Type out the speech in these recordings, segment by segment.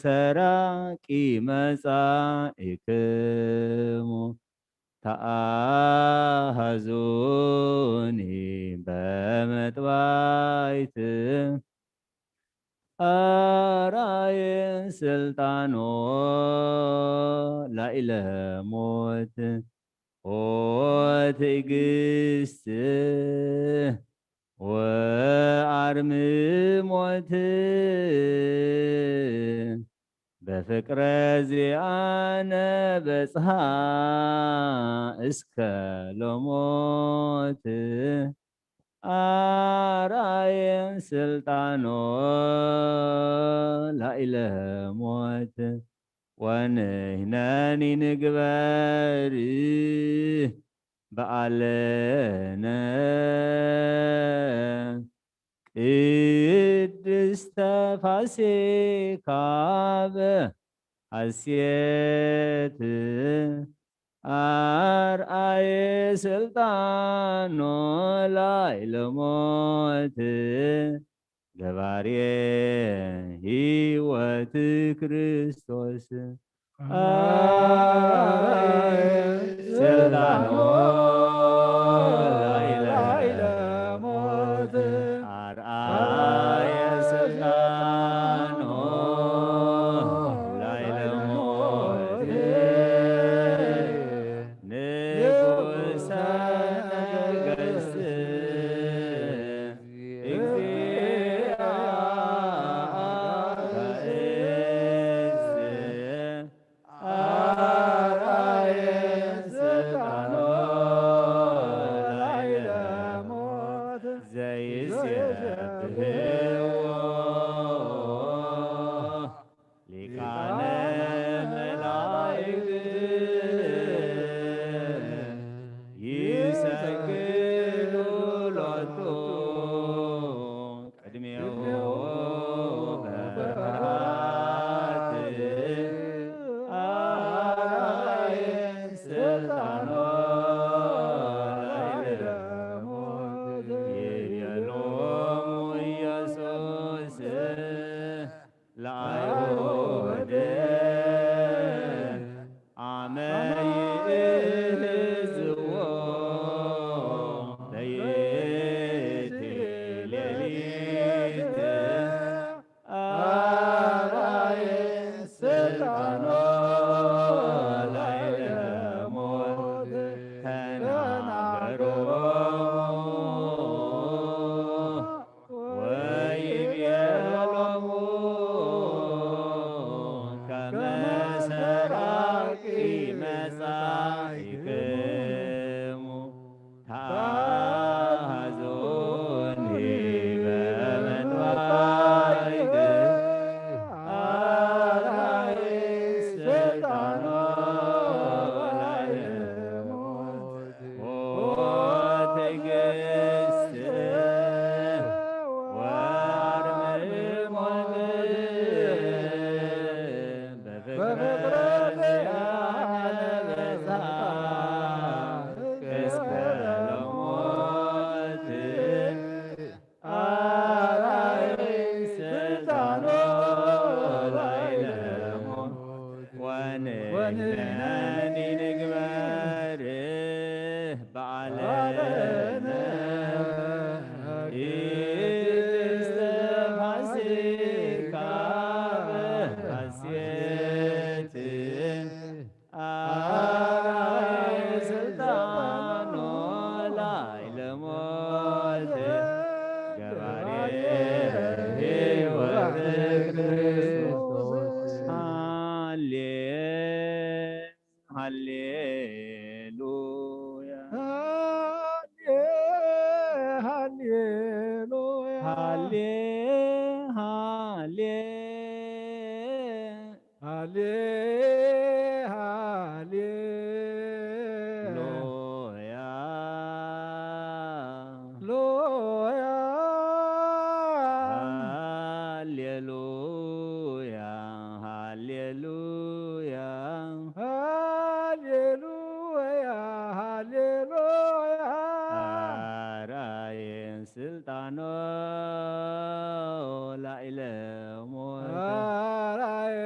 ሰራቂ መጻኢክሙ ተኣሃዙኒ በመጥባይት ኣራየ ስልጣኖ ላኢለ ሞት ኦ ትዕግስት ወአርምሞት በፍቅረ ዚአነ በጽሐ እስከ ሎሞት አራየ ስልጣኖ ላኢለ ሞት ወንሕነኒ ንግበር በዓለነ ቅድስተ ፋሲካ በሐሴት አርአየ ስልጣኖ ላዕለ ሞት ገባሬ ሕይወት ክርስቶስ ስልጣኖ ላዕለ ሞት አርአየ ስልጣኖ ላዕለ ሞት ንጉሰ ነገስት እግዚአ አጋእዝት አርአየ ስልጣኖ ላዕለ ሞት ዘይሴብሕዎ ሊቃነ መላእክት ይሰግዱ ሎቱ ቅድሜሁ በፍርሃት አርአየ ስልጣኖ ላዕለ ሞት ይቤሎሙ ኢየሱስ ለአይሁድ አመ ይእዝዎ ለይእቲ ሌሊት አርአየ ስልጣኖ ላዕለ ሞት ተናገሮሙ ወይቤሎሙ ከመ ሰራቂ መጻኢክሙ ተአሃዙኒ በመጥባይት አርአየ ስልጣኖ ላዕለ ሞት ኦ ትዕግስት ወአርምሞት በፍቅረ ዚአነ በጽሐ እስከ ለሞት አርአየ ስልጣኖ ላዕለ ሞት ወንሕነኒ ንግበር በዓለነ ቅድስተ ፋሲካ በሐሴት አርአየ ስልጣኖ ላዕለ ሞት ገባሬ ሕይወት ክርስቶስ ሃሌ ሃሌሉያ ሃሌ ሃሌሉያ ሃሌ ሃሌ ሃሌ ሃሌ ሉያ ሉያ ሃሌሉያ ሃሌሉያ ሃሌሉያ ሃሌሉያ አራየ ስልጣኖ ላዕለ ሞት አራየ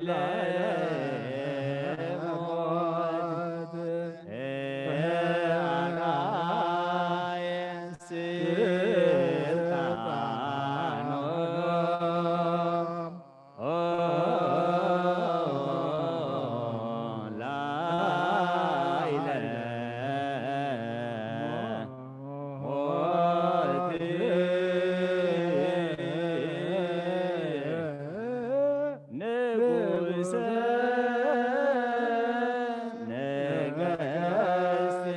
ላዕለ ሞት ኣራየ ስልጣኖም ላዕለ ሞት ንጉሰ ነገስት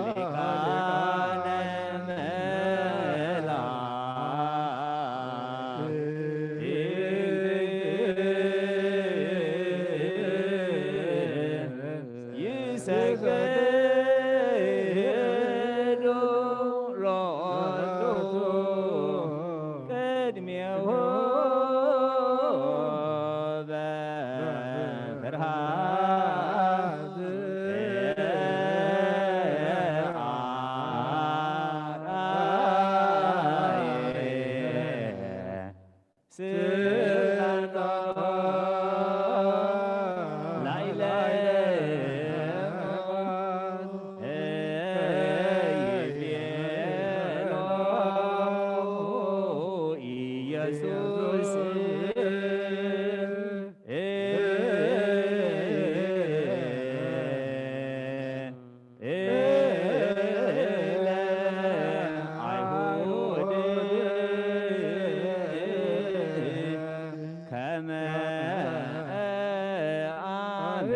ሊቃነ መላእክት ይሰግዱ ሎቱ ቅድሜሁ በፍርሃት አራየ ስልጣኖ ላዕለ ኢየሱስ ለአይሁድ ከመ አመ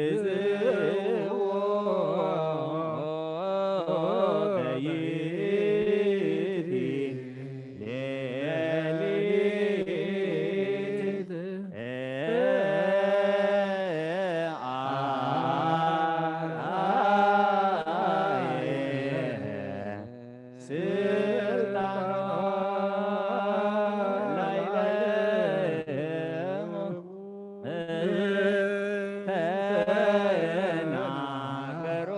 እዝዎ በይእቲ ሌሊት አርአየ ስልጣኖ ላዕለ ተናገሩ።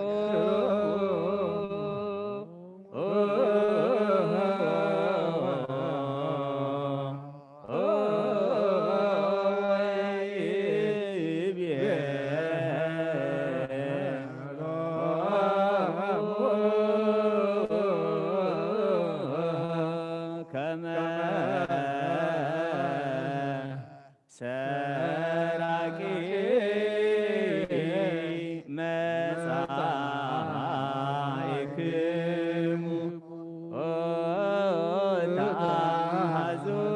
ከመ ሰራቂ መጻኢክሙ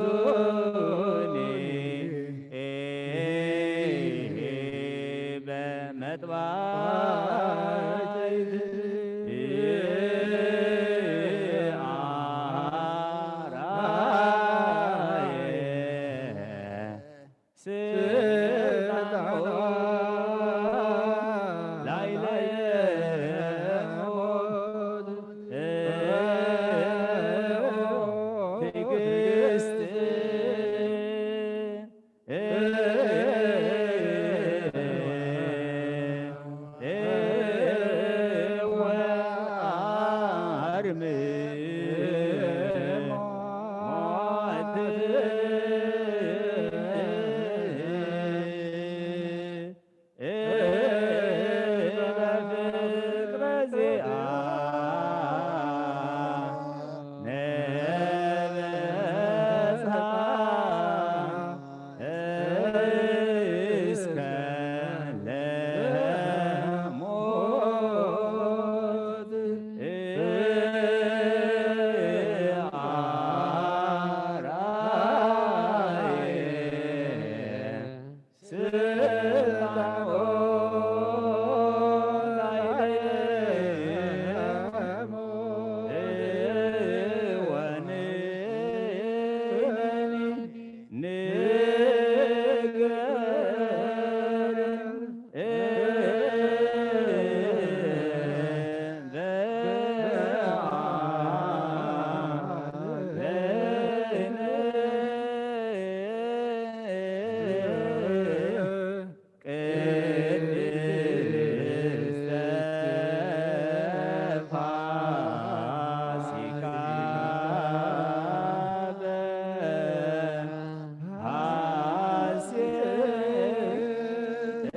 ተአሐዙኒ በመጥባሕት አራየ ስልጣኖ ላዕለ ሞት ትዕግስት ወአርምሞት በፍቅረ ዚአ ነበጽሐ እስከ ለሞት አራየ ቅድስተ ፋሲካ በሐሴት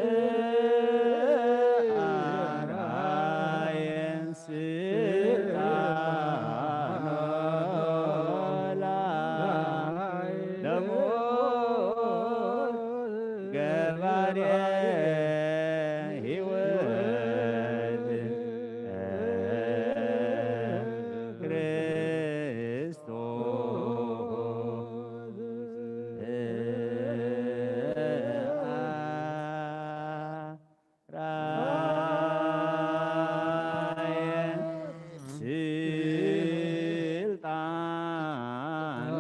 አራየን ስልጣኖ ለሞት ገባሬ ሕይወት ክርስቶስ ራየ ስልጣኖ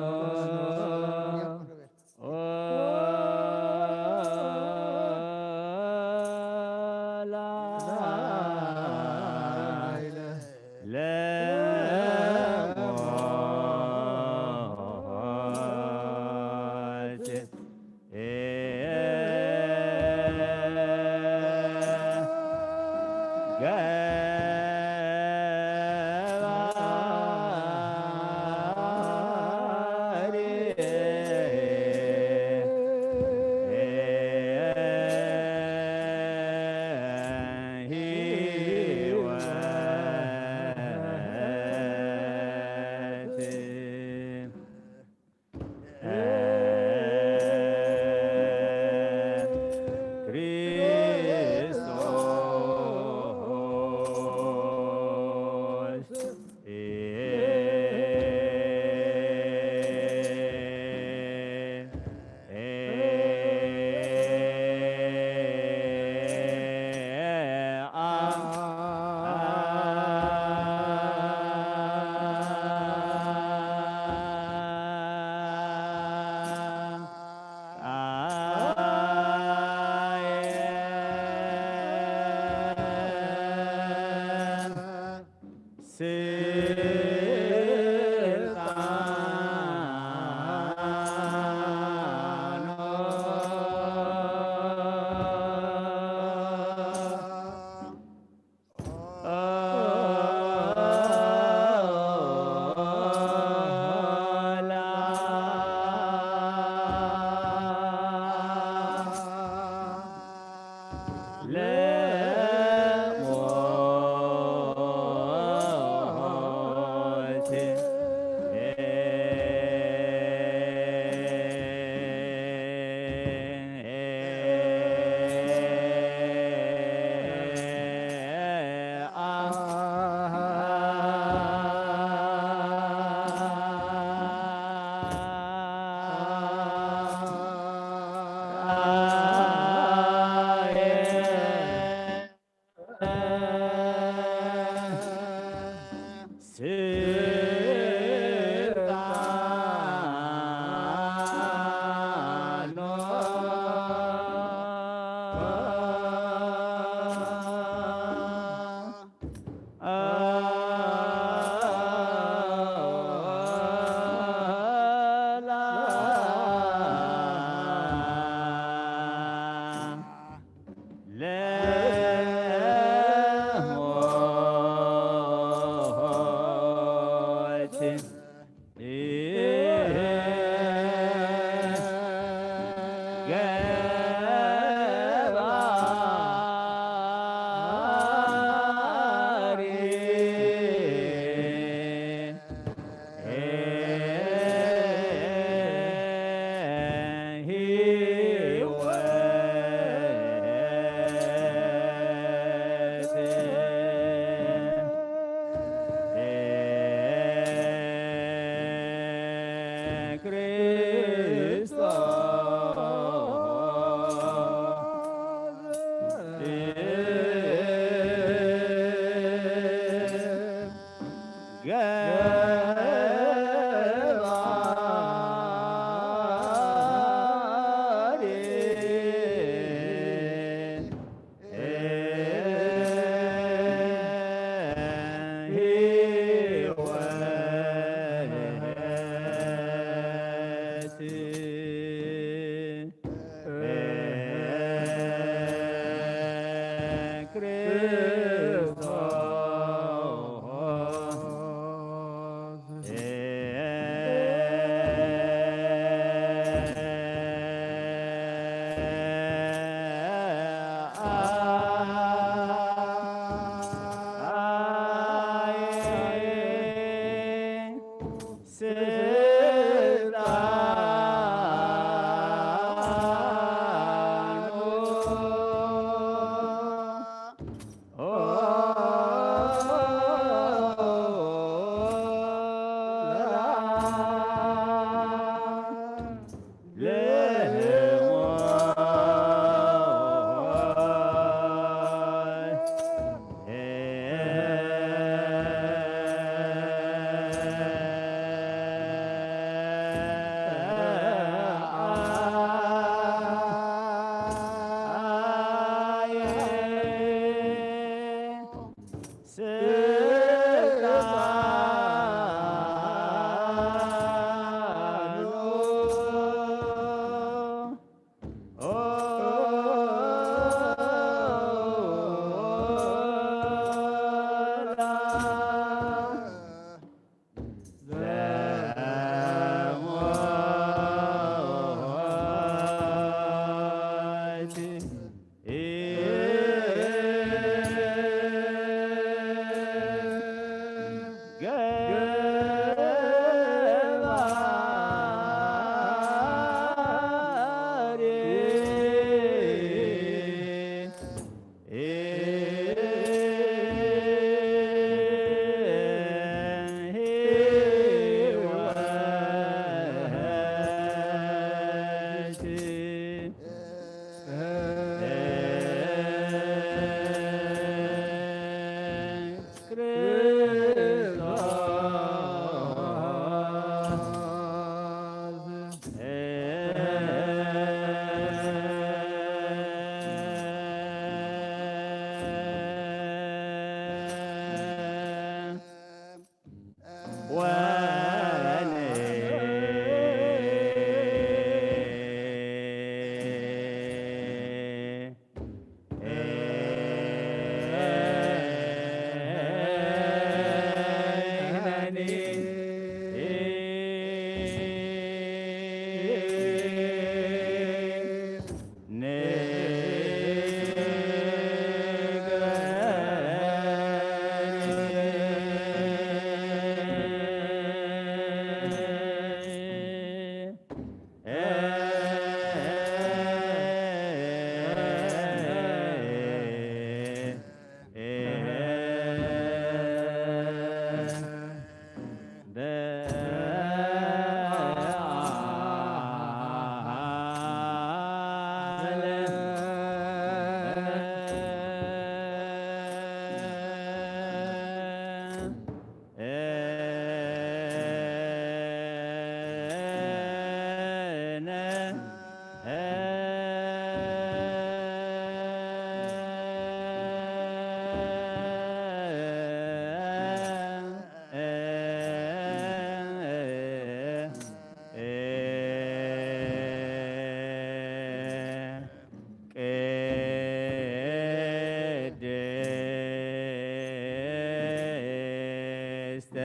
ቅድስተ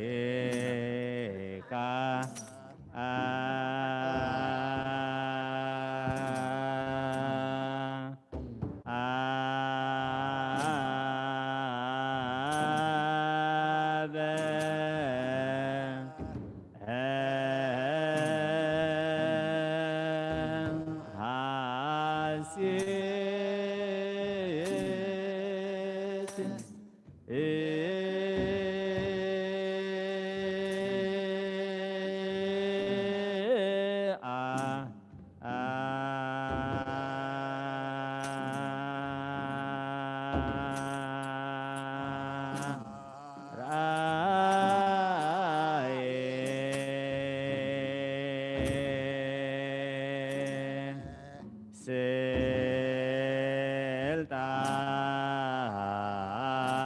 ፋሲካ አበ ሐሴት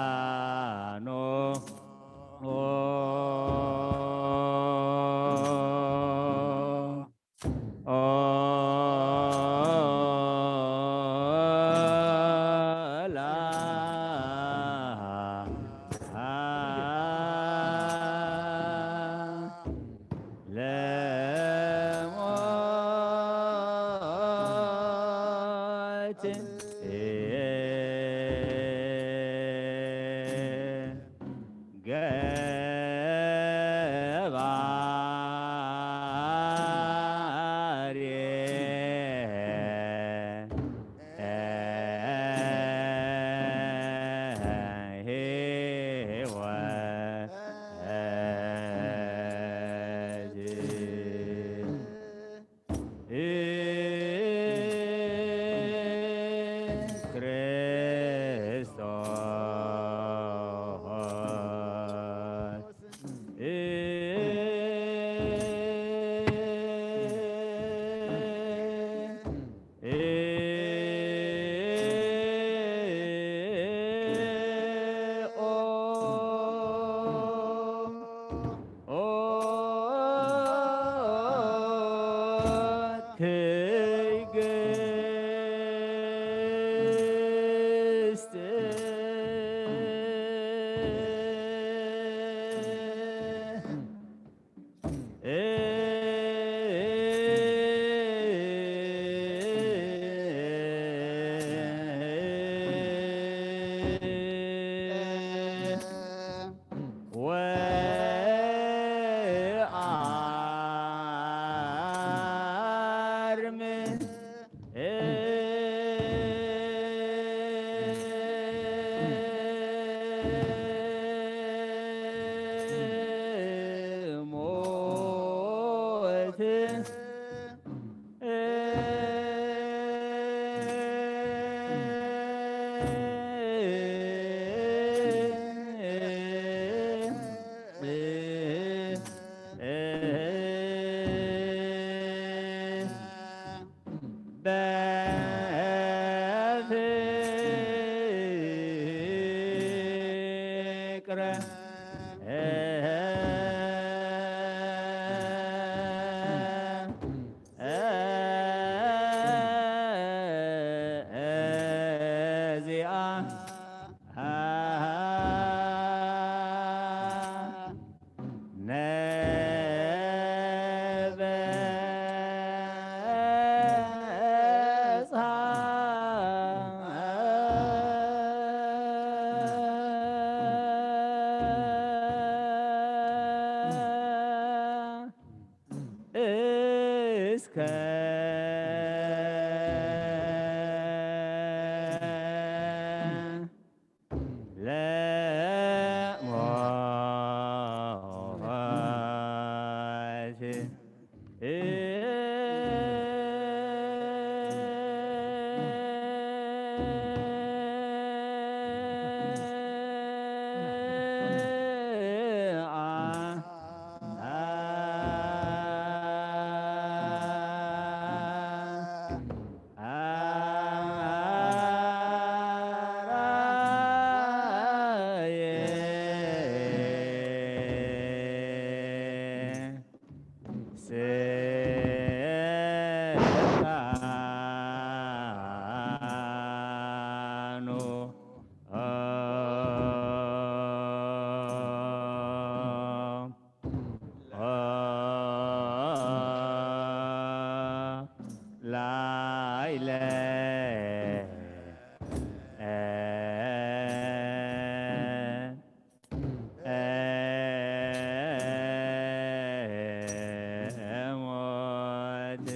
ስልጣኑ ለሞት ገባሬ እዚኣ ነበጽሓ እስከ ለሞት ስልጣኑ ላይለ ሞት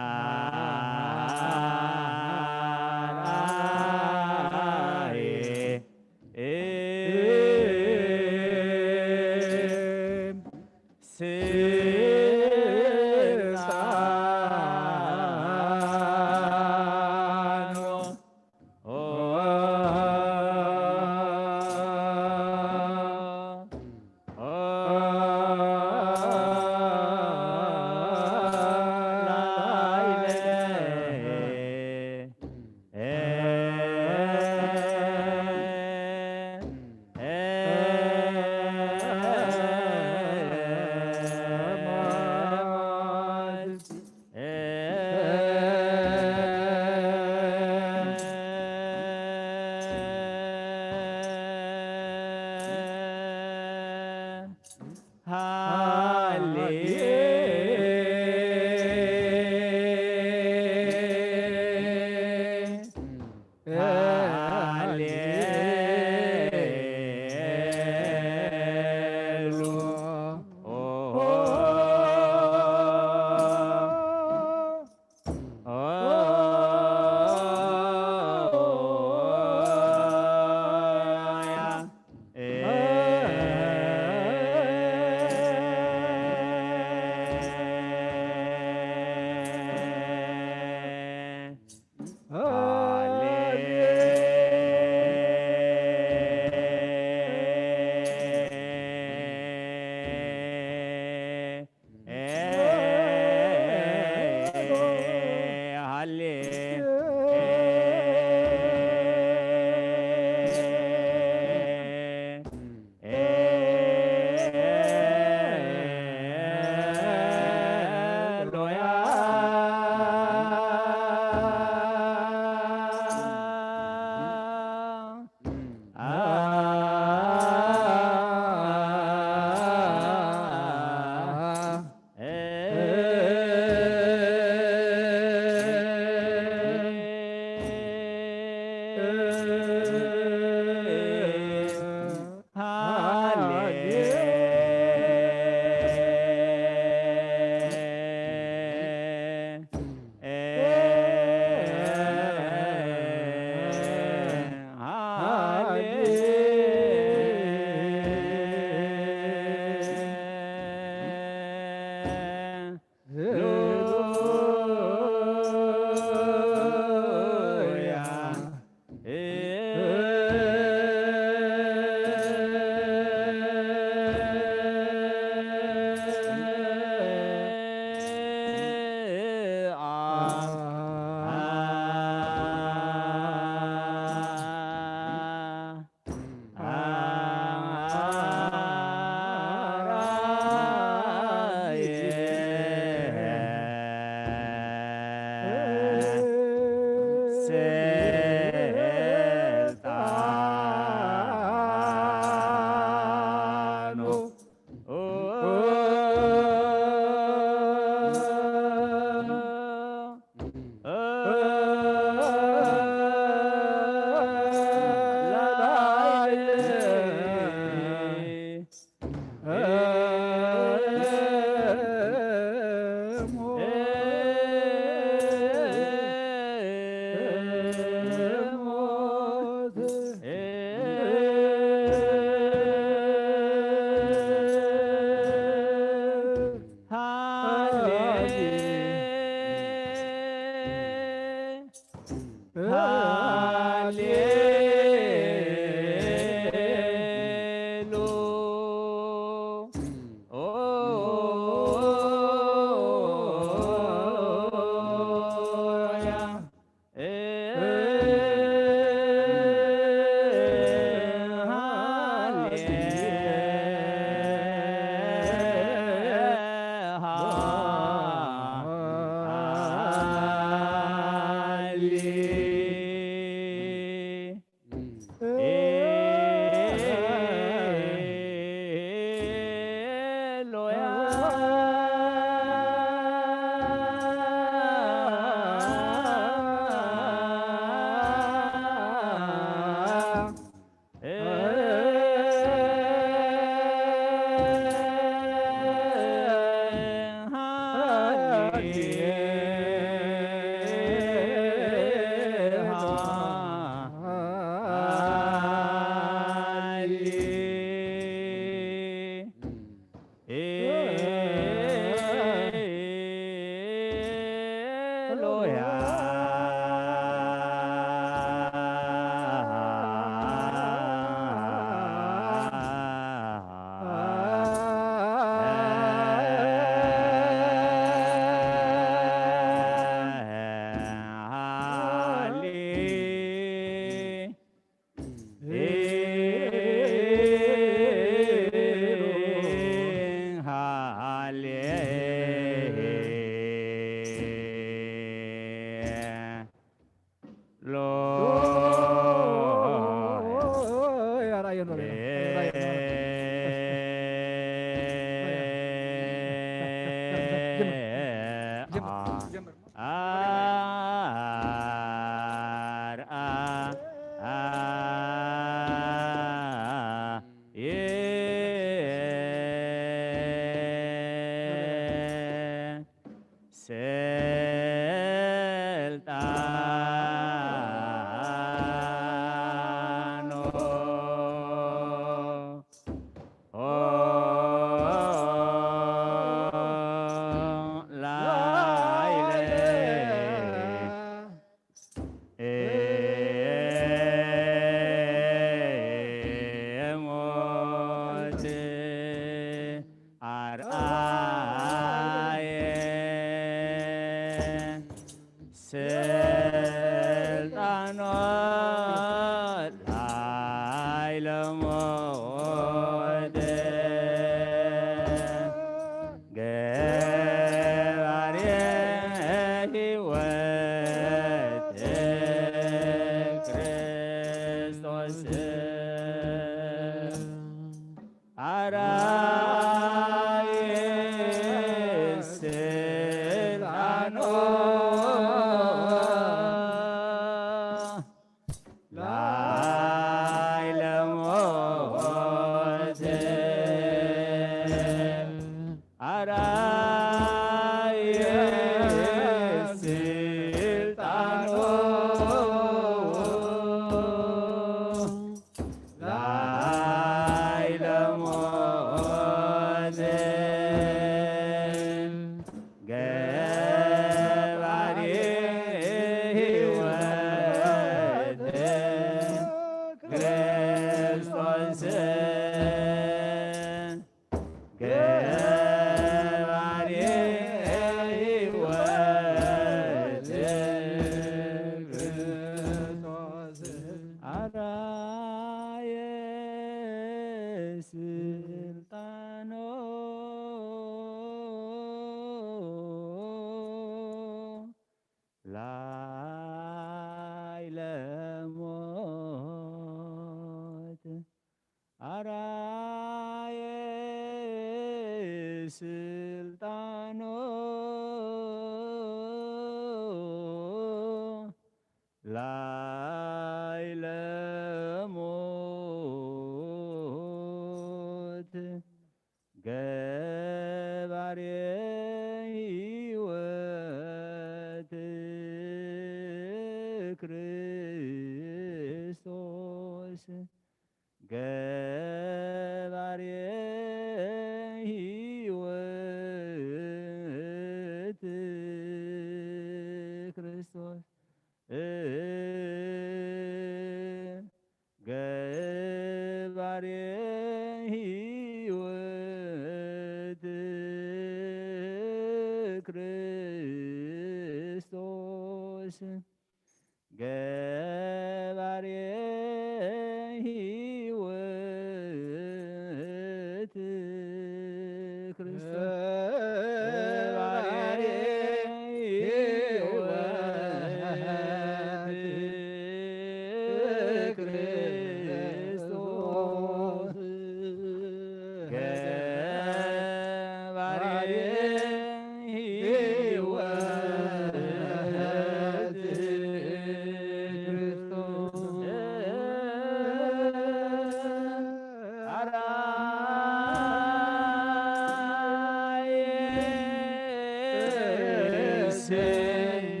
ስልጣኑ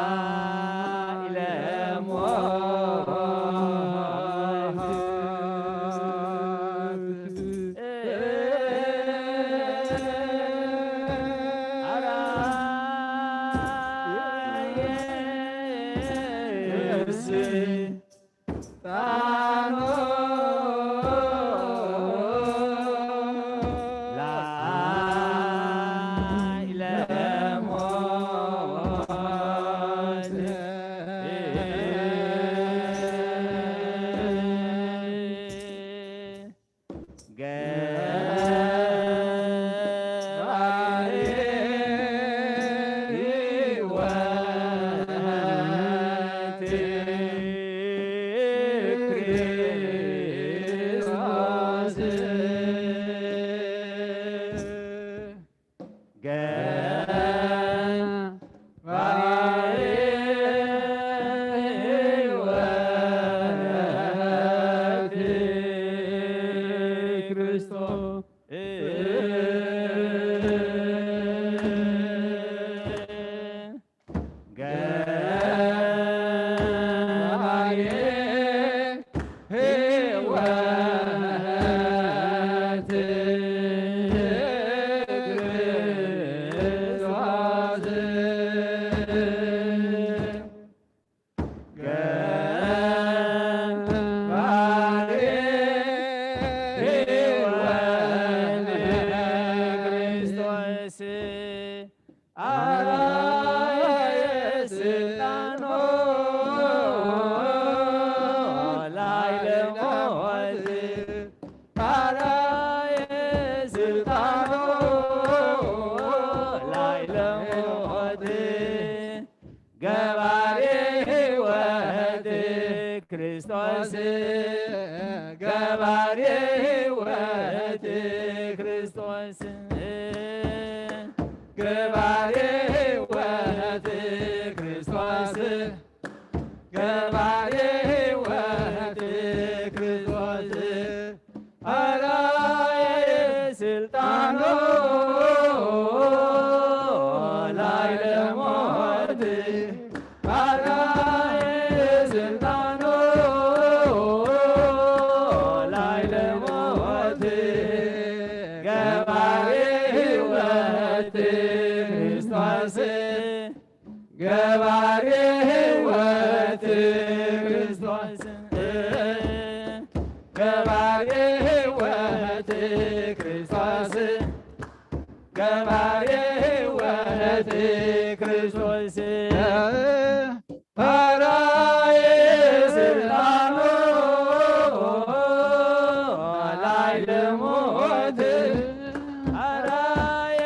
ላዕለ ሞት ጣኖ ላዕለ ሞት ገባሬ ሕይወት ክርስቶስ። ገባሬ ሕይወት ክርስቶስ። ገባሬ ሕይወት ክርስቶስ። ገባሬ ሕይወት ክርስቶስ። አራየ ስልጣኖ ላዕለ ሞት አራየ ስልጣኖ ላዕለ ሞት ገባሬ ሕይወት ክርስቶስ። ገባሬ ሕይወት ክርስቶስ። ገባሬ ሕይወት ክርስቶስ። ገባሬ ሕይወት ክርስቶስ። አራየ ስልጣኖ ላዕለ ሞት አራየ ስልጣኖ ላዕለ ሞት ገባሬ ሕይወት ክርስቶስ። ገባሬ ሕይወት ክርስቶስ። ገባሬ ሕይወት ክርስቶስ። ገባሬ ሕይወት ክርስቶስ። አራየ ስልጣኖ ላዕለ ሞት አራየ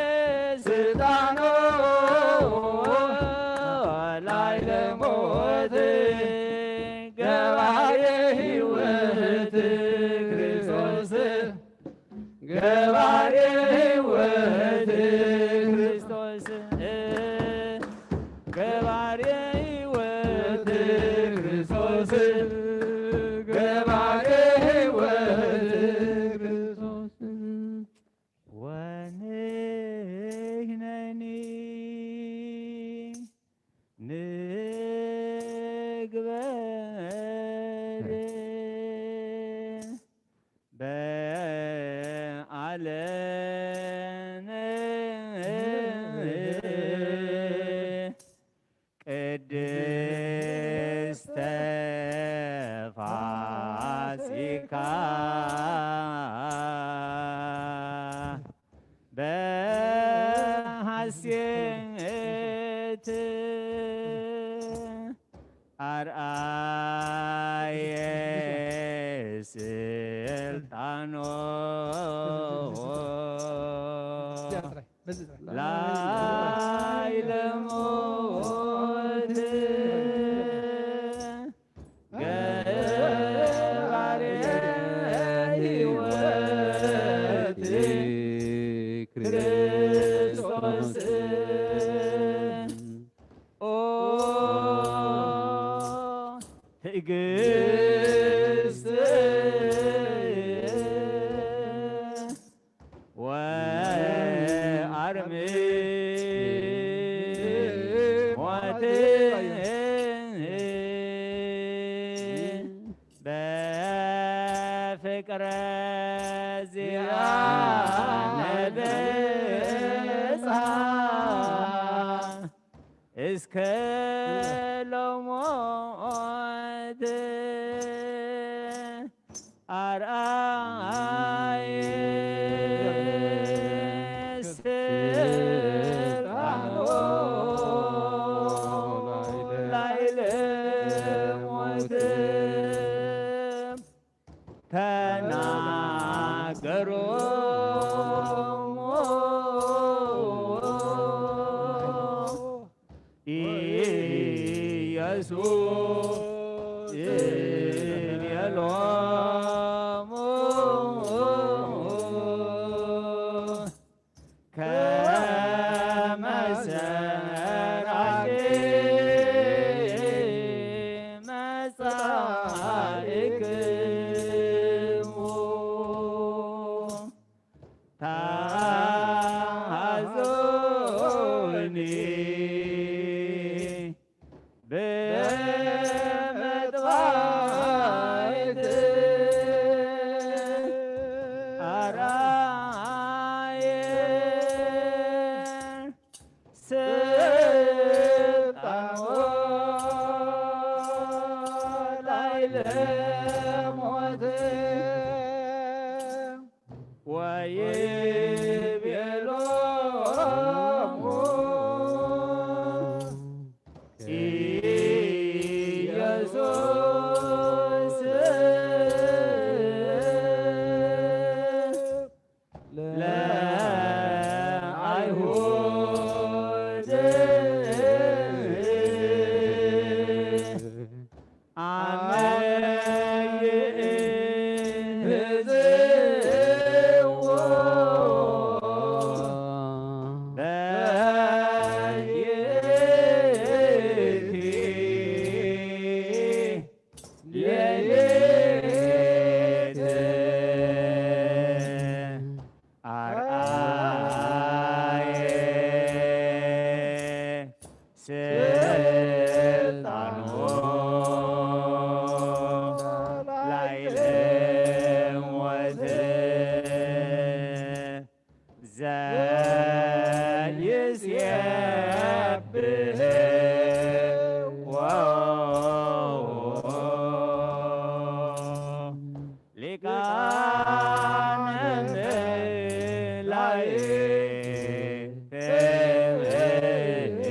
ስልጣኖ ላዕለ ሞት ገባሬ ሕይወት ክርስቶስ። ገባሬ ሕይወት ክርስቶስ። ገባሬ ሕይወት ክርስቶስ። ገባሬ ሕይወት ክርስቶስ። ወንሕነኒ ንግበር በዓለነ ቅድስተ ፋሲካ በሐሴት አርአየ ስልጣኖ ላዕለ ሞት ገባሬ ሕይወት ክርስቶስ። ኦ ትዕግስት እዚኣ ነብጻ እስከ ሎሞት ኣርኣየ ስልጣኑ ላይለ ሞት ተናገሮሙ ኢየሱስ ቤሎሙ ከመ ሠራቂ መጻእክሙ ተሃዙኒ በመጥባይት ኣርኣየ ስልጣኑ ላይለ ሞት ወይቤሎሙ ኢየሱስ ለአይሁድ አመ ይእዝዎ በይእቲ ሌሊት አርአየ ስልጣኑ ላይለ ሞት ዘይሴብሕዎ ሊቃነ መላእክት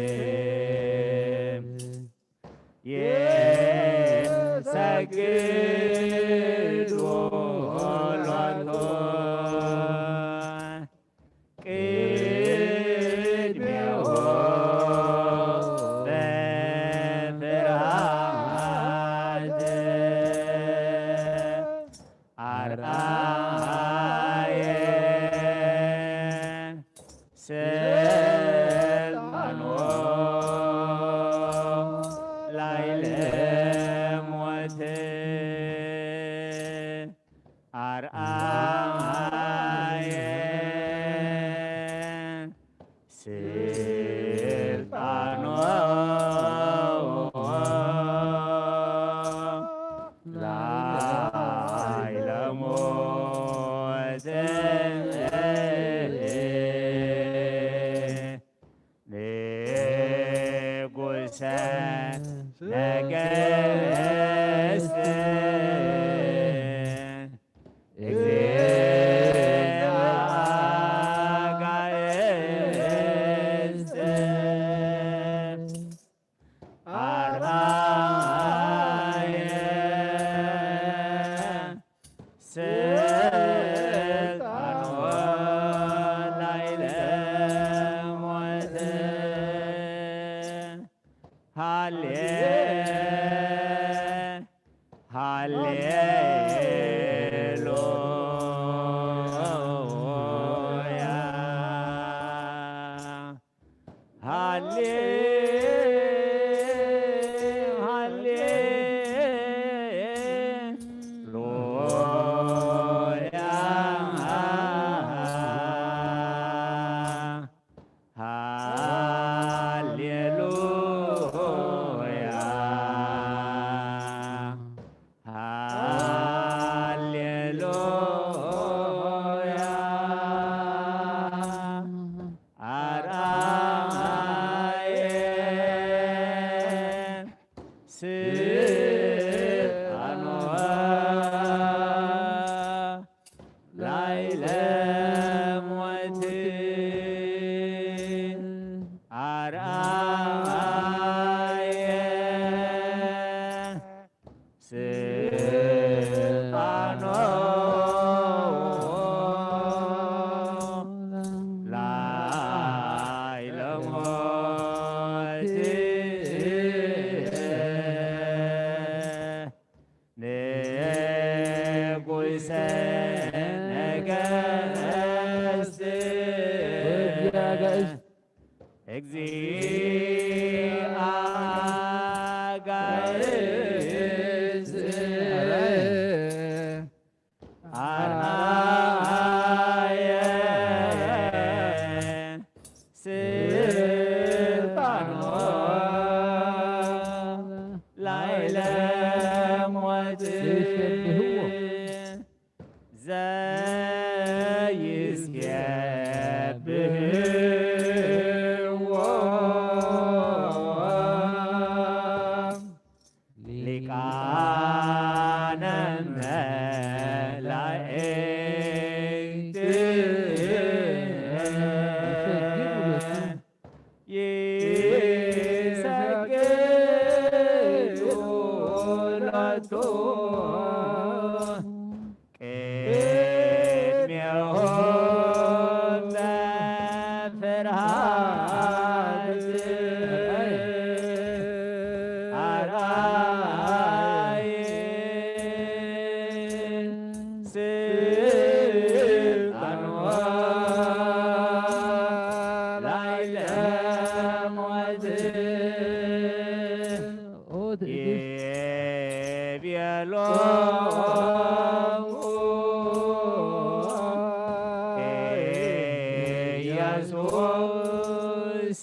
ይሰግዱ ሎቱ ቅድሜሁ በፍርሃት አርአየ ስልጣኑ ላይለ ሞት አርአየ ስልጣኑ ላይለ ሞት ንጉሰ ነገስት እግዚእ አጋእዝት አርአየ ስልጣኑ ላዕለ ሞት ኣርኣየ ስልጣኖ ላዕለ ሞት ንጉሰ ነገስት ወእግዚእ ኣጋእዝት። እግዚእ ኣጋእዝት ኣርኣየ ስልጣኖ ላዕለ ሞት ዘይሸብህዎ ዘይስየብህዎ ሊቃነ መላእክት ይሰግዱ ሎቱ ቅድሜሁ በፍርሃት ኣርኣየ ስልጣኖ ላዕለ ሞት ኦ ትዕግስት። ይቤሎሙ ኢየሱስ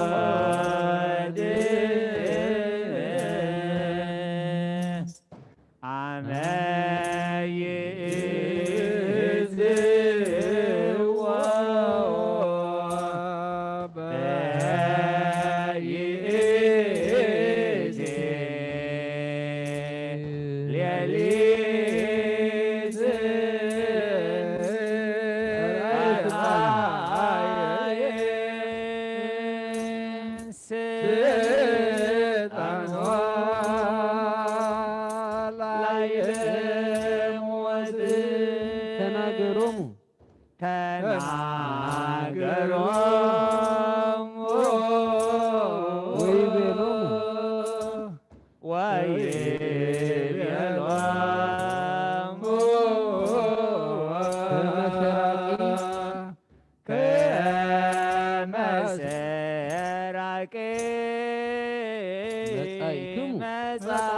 ለአይሁድ አመ ይእዝዎ በይእቲ ሌሊት ስልጣኖ ላዕለ ሞት ተናገሮሙ ተናገሮሙ ወይቤሎሙ ወይቤሎሙ ከመ ሰራቂ ከመ ሰራቂ መጻኢክሙ። መጻኢክሙ።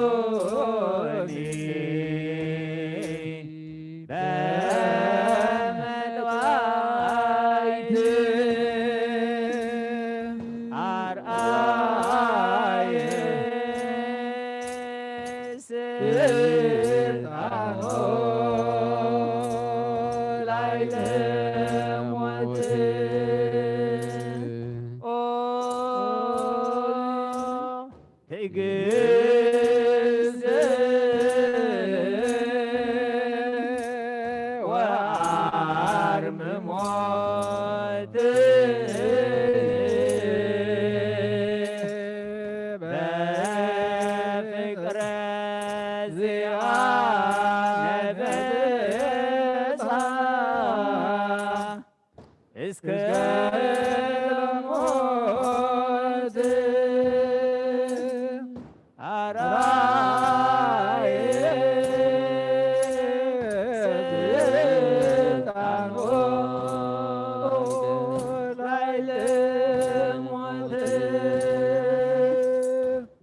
ተሃዙኒ በመጥባይት ኣርኣየ ስልጣኖ ላዕለ ሞት። ኦ ትዕግስት ወኣርምሞ በፍቅረ ዚኣ ነፈሳ እስከ ሞት ኣርኣየ ስልጣኖ ላዕለ ሞት።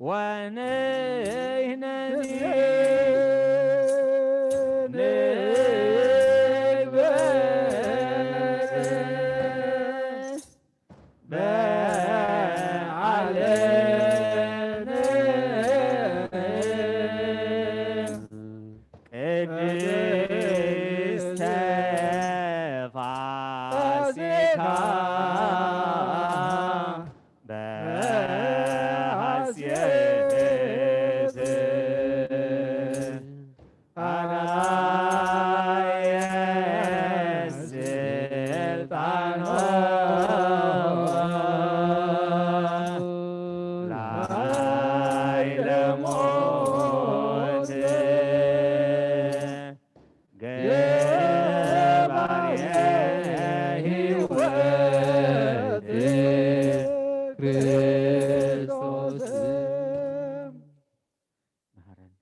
ወንሕነኒ ንግበር በሐሴት አርአየ ስልጣኖ ላዕለ ሞት። ገባሬ ሕይወት ክርስቶስ መሐረነ።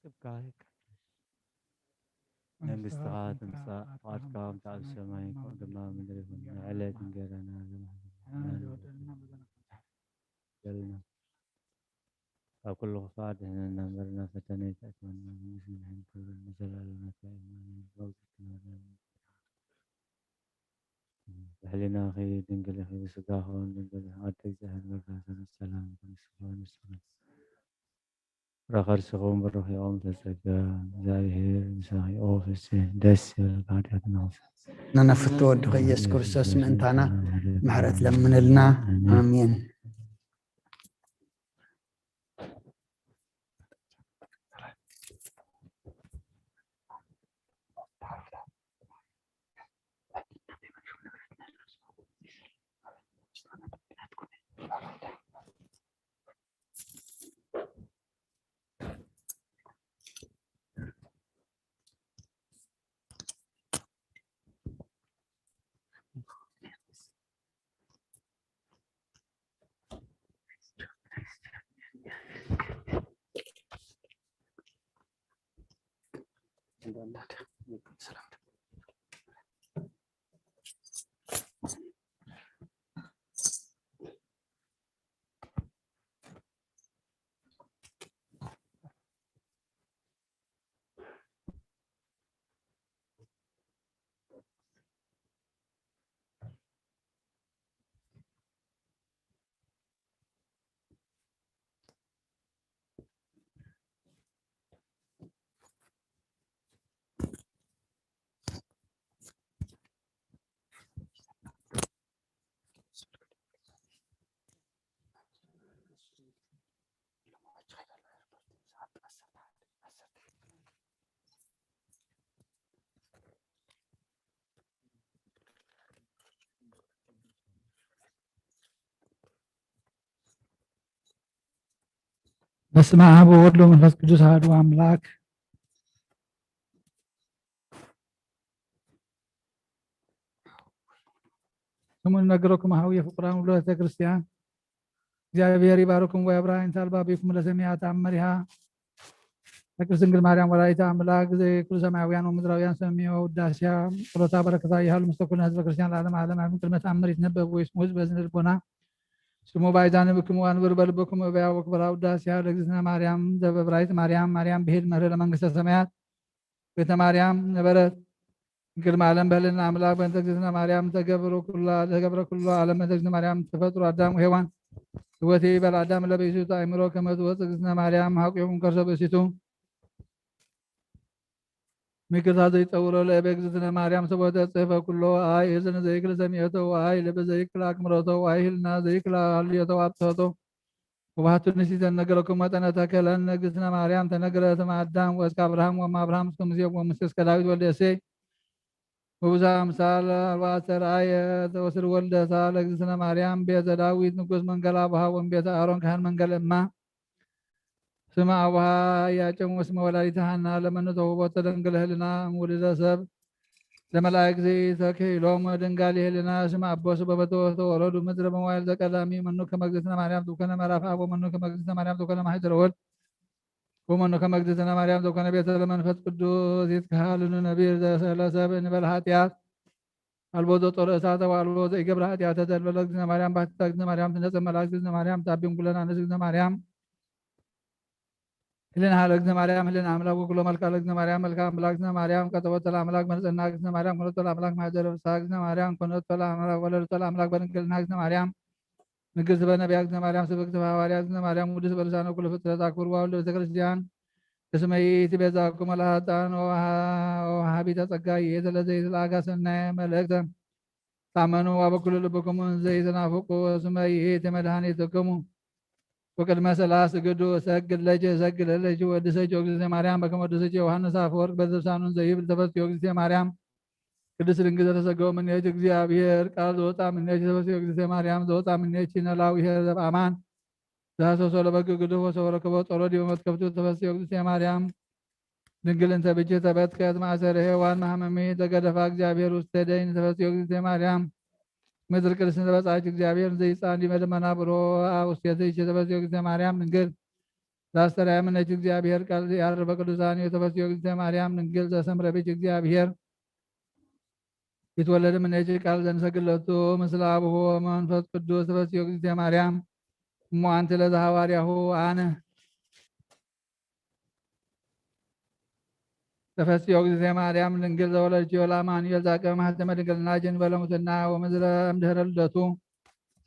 ስብካ ይቀደስ። መንግስትኻ ትምጻእ፣ ፍቓድካ ከምቲ ኣብ ሰማይ ከምኡ ድማ ኣብ ምድሪ ይኹን። ንዕለት እንጀራና ሎሚ ሃበና። በልና። ካብ ኩሉ ክፋእ ኣድሕነና እምበር፣ ናብ ፈተነ ኣይተእትወና፣ መንግስቲ፣ ሓይሊ፣ ክብሪ ንዘለኣለም ናትካ እዩ። ኣሜን። ብሕሊናኺ ድንግል ኢኺ፣ ብስጋኺ እውን ድንግል ኢኺ። ኣደ እግዚኣብሔር፣ በረከተ ሰላም ይኹን፣ ንስኺ እውን ንስኺ ፍረ ከርስኺ እውን ብሩኽ እዩ። ኦም ተጸጋ፣ እግዚኣብሔር ምሳኺ። ኦ ፍስህ፣ ደስ ይበል፣ ብሓጢኣትና ንነፍቶ ወድኺ ኢየሱስ ክርስቶስ ምእንታና ምሕረት ለምንልና። ኣሜን። ኣሜን። በስመ አብ ወወልድ ወመንፈስ ቅዱስ አሐዱ አምላክ። ስሙ ንነግረኩም ሀው የፍቁራን ውሉደ ቤተ ክርስቲያን። እግዚአብሔር ይባርኩም ወያብራ አይንተ አልባቢኩም ለሰሚያ ተአምሪሃ። ለቅድስት ድንግል ማርያም ወላዲተ አምላክ ዘይክሉ ሰማያውያን ወምድራውያን ሰሚዮ ውዳሴያ ጸሎታ በረከታ ይሃሉ ምስለ ኩልነ ህዝበ ክርስቲያን ለዓለመ ዓለም። አሜን። ቅድመ ተአምር ይትነበብ ወይስሙ ህዝብ በዝነ ልቦና ስሙ ባይዛነ ብክሙ አንብር በልበኩም እበያ ወክብራ ውዳሴያ ለእግዝእትነ ማርያም ዘበብራይት ማርያም፣ ማርያም ብሄል መርህ ለመንግስተ ሰማያት ቤተ ማርያም ነበረት። ድንግል ማለም በህልና አምላክ በእንተ እግዝእትነ ማርያም ተገብረ ኩሉ ዓለም በእንተ እግዝእትነ ማርያም ተፈጥሮ አዳም ወሔዋን። ህይወቴ ይበል አዳም ለበይሱት አእምሮ ከመ ትወፅእ እግዝእትነ ማርያም ሀቁ ይኹን ከርሰ ብእሲቱ። ምክታ ዘይጸውሮ ለእበ እግዝእትነ ማርያም ሰቦተ ጽሕፈ ኩሎ አይ እዝን ዘይክል ሰሚዕቶ አይ ልብ ዘይክል አክምሮቶ አይ ህልና ዘይክል አልዮቶ አብጽሖቶ። ወባህቱ ንሲተ ነገረኩም መጠነ ተከለን እግዝእትነ ማርያም ተነግረት እም አዳም ወእስከ አብርሃም ወእም አብርሃም እስከ ሙሴ ወሙሴ እስከ ዳዊት ወልደ እሴይ። ወብዙ አምሳል አልዋ አስተርአየ ተወስድ ወልደታ ለእግዝእትነ ማርያም ቤተ ዳዊት ንጉስ መንገል አቡሃ ወእም ቤተ አሮን ካህን መንገል እማ። ስመ አቡሃ ኢያቄም ወስመ ወላዲተ ሐና ለመኑ ተውህቦተ ደንግል ህልና እም ውሉደ ሰብ። ለመላእክት ተክሂሎም ድንጋል የህልና ስም ኣቦ ስበበቶ ተወረዱ ምድረ መዋይል ዘቀዳሚ መኑ ከመ እግዝእትነ ማርያም ትኮነ ምዕራፍ ኣቦ መኑ ከመ እግዝእትነ ማርያም ትኮነ ማሕደረ ወልድ ወመኑ ከመ እግዝእትነ ማርያም ትኮነ ቤተ ለመንፈስ ቅዱስ ይትከሃልኑ ነቢር ዘሰለ ሰብ እንበል ኃጢአት አልቦ ዘጦረ እሳተ ወአልቦ ዘኢገብረ ኃጢአተ ዘእንበለ እግዝእትነ ማርያም ባሕቲታ እግዝእትነ ማርያም ትነጽ መልአክ እግዝእትነ ማርያም ታቢም ኩለን ኣንስት እግዝእትነ ማርያም ህልን ሀለ እግዝእትነ ማርያም ህልን አምላክ ወኩሎ መልካ ለእግዝእትነ ማርያም መልካ አምላክ እግዝእትነ ማርያም ቀጠወተ ለአምላክ መርጸና እግዝእትነ ማርያም ኮነቶ ለአምላክ ማሕደረ ፍስሐ እግዝእትነ ማርያም ኮነቶ ለአምላክ ወለደቶ ለአምላክ በድንግልና እግዝእትነ ማርያም ንግስት በነቢያ እግዝእትነ ማርያም ስብክት በሐዋርያ እግዝእትነ ማርያም ውድስ በልሳነ ኩሉ ፍጥረት አክብር ዋውልደ ቤተ ክርስቲያን እስመ ይእቲ ቤዛኩም ለኃጥኣን ወሃቢተ ጸጋ ይእቲ ለዘይትለአካ ሰናየ መልእክተ ታመኑ ወበኩሉ ልብኩም እንዘ ይትናፍቁ እስመ ይእቲ መድኃኒትክሙ ወቅድመ ሥላሴ ስግዱ እሰግድ ለኪ እሰግድ ለኪ ወድሰኪ እግዝእትየ ማርያም በከመ ወድሰኪ ዮሐንስ አፈወርቅ በዘልሳኑ ዘይብል ተፈስዮ እግዝእትየ ማርያም ቅድስት ድንግል ዘተሰገወ ምኔኪ እግዚአብሔር ቃል ዘወፃ ምኔኪ ተፈስዮ እግዝእትየ ማርያም ዘወፃ ምኔኪ ነላዊ ኄር ዘበአማን ዘሐሰሶ ለበግ ግዱፍ ወሰወረ ከቦ ጦሮ ዲበ መትከፍቱ ተፈስዮ እግዝእትየ ማርያም ድንግል እንተ ብኪ ተበትከት ማእሰረ ሔዋን መሐመሚ ተገደፋ እግዚአብሔር ውስተ ደይን ተፈስዮ እግዝእትየ ማርያም ምድር ቅድስት ተበጻች እግዚአብሔር ዘይጻን ዲመ ደመና ብሮ አብ ውስቴትኪ ተፈስዮ እግዝእትየ ማርያም ድንግል ዛስተርአየ ምኔኪ እግዚአብሔር ቃል ያርበ ቅዱሳን ተፈስዮ እግዝእትየ ማርያም ድንግል ዘሰምረ ብኪ እግዚአብሔር ይትወለድ ምኔኪ ቃል ዘንሰግለቱ ምስለ አቡሁ ወመንፈስ ቅዱስ ተፈስዮ እግዝእትየ ማርያም እሞ አንቲ ለዘ ሐዋርያሁ አነ ተፈስዮ እግዝእትየ ማርያም ድንግል ዘወለድኪዮ ለአማኑኤል ዛቀ ማህተመ ድንግልና ጅን በለሙትና ወምድረ እምድህረ ልደቱ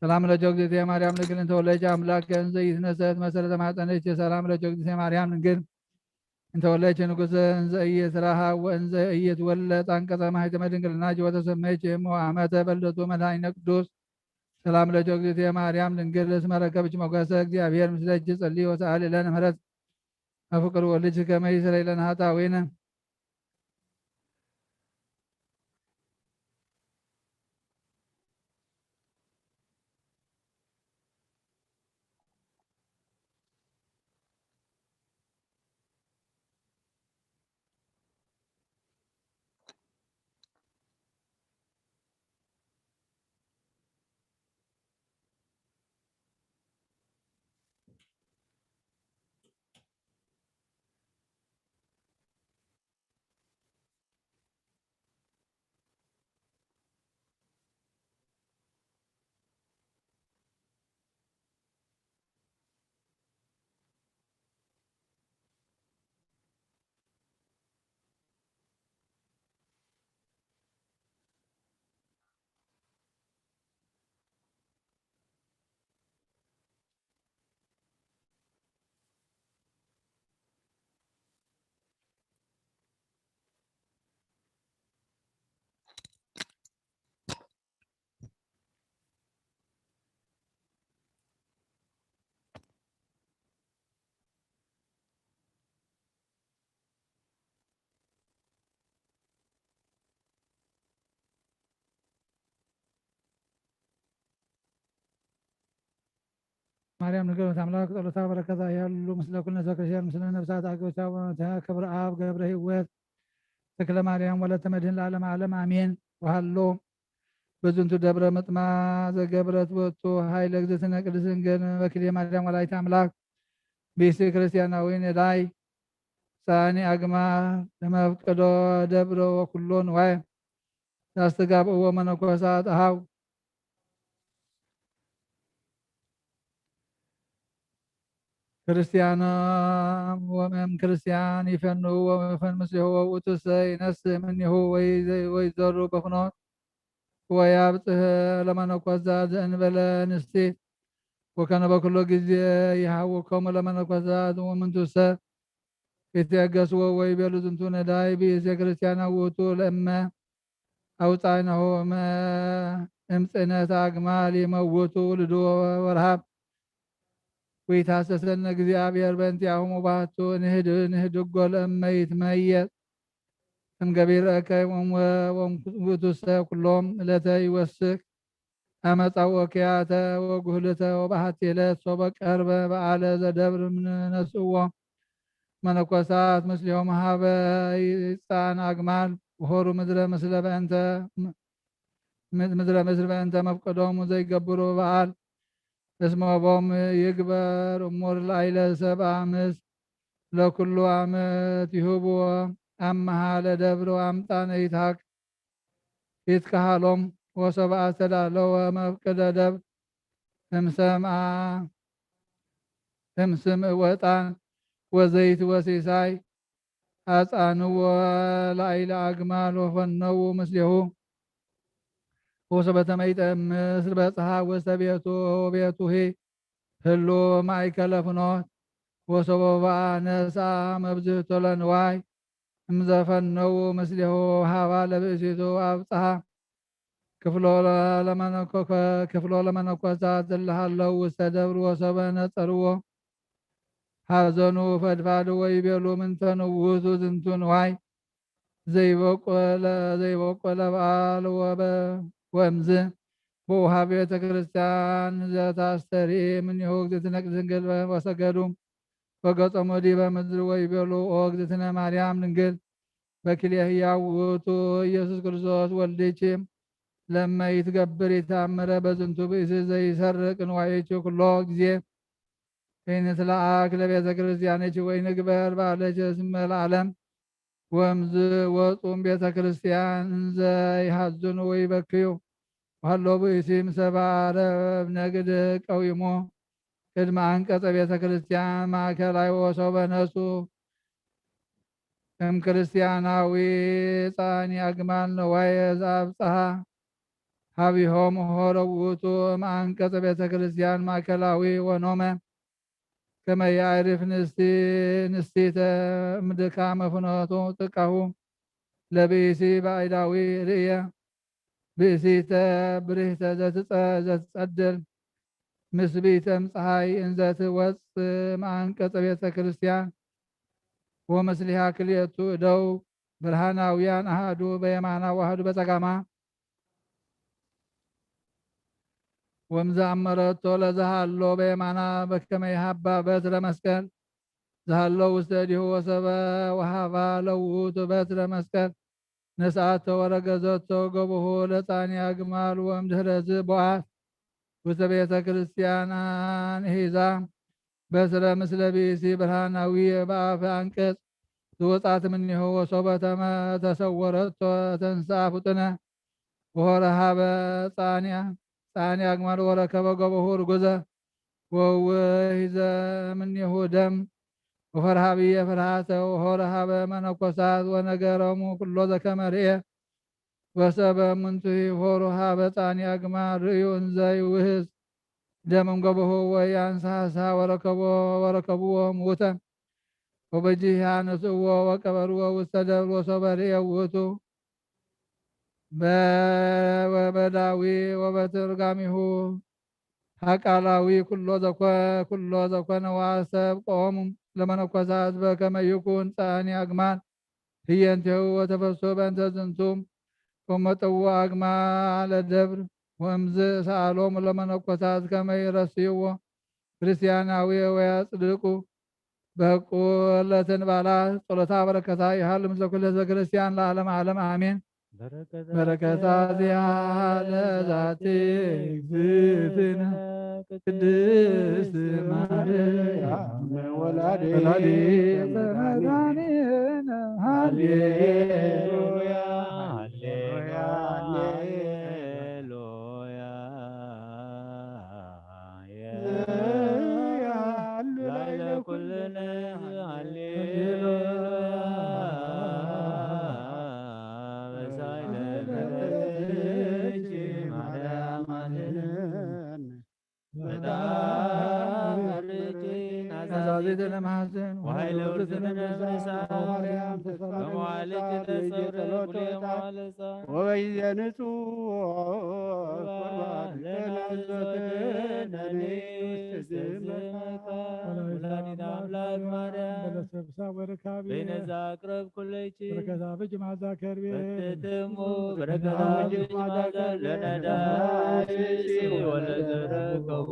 ሰላም ለኪ እግዝእትየ ማርያም ድንግል እንተወለድኪ አምላክ እንዘ ኢትነሰት መሰረተ ማህፀንኪ ሰላም ለኪ እግዝእትየ ማርያም ድንግል እንተወለድኪ ንጉሰ እንዘ ኢይትረሃ ወእንዘ ኢይትወለድ አንቀጸ ማህተመ ድንግልናኪ ወተሰመይኪ እሞ አመተ በልደቱ መድኃኒነ ቅዱስ ሰላም ለኪ እግዝእትየ ማርያም ድንግል እስመ ረከብኪ ሞገሰ እግዚአብሔር ምስለኪ ጸልዪ ወሰአሊ ለነ ምሕረት አፍቅር ወልጅ ከመ ይስረይ ለነ ኃጣውኢነ። ማርያም ንግር አምላክ ጸሎታ በረከታ ያሉ ምስለ ኩልነ ህዝበ ክርስቲያን ምስለ ነፍሳት አገቦቻ ክብረ አብ ገብረ ህይወት ተክለ ማርያም ወለተ መድህን ለዓለም ዓለም አሜን። ወሃሎ በዝንቱ ደብረ ምጥማ ዘገብረት ወቱ ኃይለ እግዝእትነ ቅድስት ድንግል በክልኤ ማርያም ወላዲተ አምላክ ብእሲ ክርስቲያናዊ ነዳይ ሳኒ አግማ ለመፍቀዶ ደብረ ወኩሎ ንዋይ ዛስተጋብእዎ መነኮሳት አሃው ክርስቲያኖም ወመም ክርስቲያን ይፈንዎ ወፈን ምስሌሁ ወውእቱሰ ይነስእ እምኔሁ ወይ ዘ-፣ ወይ ዘሩ በፍኖት ወያብጽሕ ለመነኮሳት ዘእንበለ ንስቲት ወከነ በኩሎ ጊዜ ይሃውኮሙ ለመነኮሳት ወምንቱሰ ይትየገስዎ ወይቤሉ ዝንቱ ነዳይ ብእሴ ክርስቲያና ውእቱ ለእመ አውፃእናሁ እምፅዕነት አግማል ይመውቱ ውልዱ ወረሃብ ወይታሰሰነ እግዚአብሔር በእንቲአሁሙ ባቱ ንህድ-፣ ንህድጎ ለእመ ይትመየጥ እምገቢር እከይ ወም-፣ ወም-፣ ውእቱሰ ኩሎም እለተ ይወስክ አመፃ ወኪያተ ወጉህልተ ወባህቲ ዕለት ሶበ ቀርበ በዓለ ዘደብር ምንነስእዎ መነኮሳት ምስሊሆም ሀበ ይፃን አግማል ወሆሩ ምድረ ምስለ በእንተ ምድረ ምስል በእንተ መፍቀዶሙ ዘይገብሩ በዓል እስመቦም ይግበር እሙር ላይለ ሰብአ ምስ ለኩሉ አመት ይሁብዎ አመሃ ለደብር አምጣነ ይትሃክ ይትከሃሎም ወሰብአ ተዳለወ መፍቅደ ደብር እምሰምአ እምስም ወጣን ወዘይት ወሲሳይ አጻንዎ ላይለ አግማል ወፈነዉ ምስሌሁ ወሶበ ተመይጠ ምስል በጽሐ ውስተ ቤቱ ወቤቱሂ ህሉ ማእከለ ፍኖት ወሶበ በአ ነስአ መብዝህቶ ለንዋይ እምዘፈነዉ ምስሌሁ ሃባ ለብእሲቱ አብጽሐ ክፍሎ ለመነኮ- ክፍሎ ለመነኮሳት ዘለሃለው ውስተ ደብር ወሶበ ነጸርዎ ሐዘኑ ፈድፋድ ወይቤሉ ምንተኑ ውእቱ ዝንቱ ንዋይ ዘይበቆለ ዘይበቆለ በዓል ወበ- ወእምዝ በውሃ ቤተ ክርስቲያን ዘታስተርኢ እምኔሁ እግዝእትነ ቅድስት ድንግል ወሰገዱ ወገጾሙ ዲበ ምድር ወይቤሉ ኦ እግዝእትነ ማርያም ድንግል በክልኤ ህያው ውእቱ ኢየሱስ ክርስቶስ ወልድኪ ለመ ይትገብር ይታምረ በዝንቱ ብእሲ ዘይሰርቅ ንዋይኪ ኩሎ ጊዜ ከይንትለአክ ለቤተ ክርስቲያንኪ ወይንግበር በዓለኪ እስመ ለዓለም ወምዝ ወፁም ቤተ ክርስቲያን እንዘ ይሃዝኑ ወይበክዩ ወሀሎ ብእሲ ምሰ በአረብ ነግድ ቀዊሞ ቅድመ አንቀጸ ቤተ ክርስቲያን ማእከላይ ወሶበ ነሱ እም ክርስቲያናዊ ጻኒ አግማል ነዋየ ዘአብጽሐ ሀቢሆም ሆረ ውእቱ እም አንቀጸ ቤተ ክርስቲያን ማእከላዊ ወኖመ ከመ ያዕርፍ ንስቲ ንስቲተ እምድካ መፍኖቱ ጥቃሁ ለብእሲ ባዕዳዊ ርእየ ብእሲተ ብርህተ ዘትጸ- ዘትጸድል ምስቢተ እምፀሓይ እንዘትወፅእ መአንቀጸ ቤተ ክርስቲያን ወምስሊሃ ክልኤቱ እደው ብርሃናውያን አሃዱ በየማና ወአሃዱ በጸጋማ ወምዘአመረቶ ለዘሃሎ በየማና በከመ ይሃባ በትረ መስቀል ዘሃሎ ውስተ እዴሁ ወሰበ ወሃባ ለውቱ በትረ መስቀል ነስአቶ ወረገዘቶ ገቡሁ ለጻኒ አግማል ወእምድህረዝ ቦአት ውስተ ቤተ ክርስቲያን አንሂዛ በስረ ምስለ ብእሲ ብርሃናዊ በአፈ አንቀጽ ዝወጻት እምኔሁ ወሶበ ተመ- ተሰወረቶ ተንስአ ፍጡነ ወሆረ ሀበ ጻንያ ጻንያ አግማል ወረከበ ገቦሁ ርጉዘ ወውሂዘ እምኔሁ ደም ወፈርሃ ብየ ፍርሃተ ወሆረ ሀበ መነኮሳት ወነገሮሙ ኩሎ ዘከመ ርኤ ወሰበ እምንቱ ሆሩ ሀበ ጻኒ አግማል ርእዩ እንዘ ይውህዝ ደምም ገቦሁ ወያንሳሳ ወረከቦ ወረከብዎ ምውተ ወበጂሃ ነስእዎ ወቀበርዎ ውስተ ደብር ወሶበ ርእየ ውእቱ በ- ወበዳዊ ወበትርጋሚሁ ሀቃላዊ ኩሎ ዘኮ- ኩሎ ዘኮነ ዋሰብ ቆሙ ለመነኮሳት በከመ ይኩን ጻኒ አግማል ህየንቴሁ ወተፈሱ በእንተ ዝንቱ ወመጠዉ አግማለ ደብር ወእምዝ ሰአሎሙ ለመነኮሳት ከመ ይረስይዎ ክርስቲያናዊ ወያጽድቁ በቁ ለተንባላ ጸሎታ በረከታ ይሃሉ ምስለ ኩሉ ህዝበ ክርስቲያን ለዓለም ዓለም አሜን። በረከታ ዚሃ ለዛቲ እግዝእትነ ቅድስት ማርያም ወላዲተ መድኃኒነ ሃሌሉያ ሃሌሉያ ሃሌሉያ። ላዕለ ኩልነ ሃሌሉያ በሳይለ ምሕረትኪ ማርያም አድነን። በጣም መርቂ ናዛዚት ለማሕፀን ወኃይለ ውርዝነ ነፍሳ ማርያም ተስፋ በመዋዕልኪ ተጸውረ ጸሎት ኩሉ የማለጻ ወበይዘ ንጹሕ ቁርባን ለናዘወትነ ውስተ ዝምታ ወላዲተ አምላክ ማርያም በለሰብሳ ወርካቢ በይነዛ አቅረብ ኩለይኪ በረከታ ብጅ ማዛ ከርቤ በትትሙ በረከታ ብጅ ማዛ ለነዳይ ወለዘረከቦ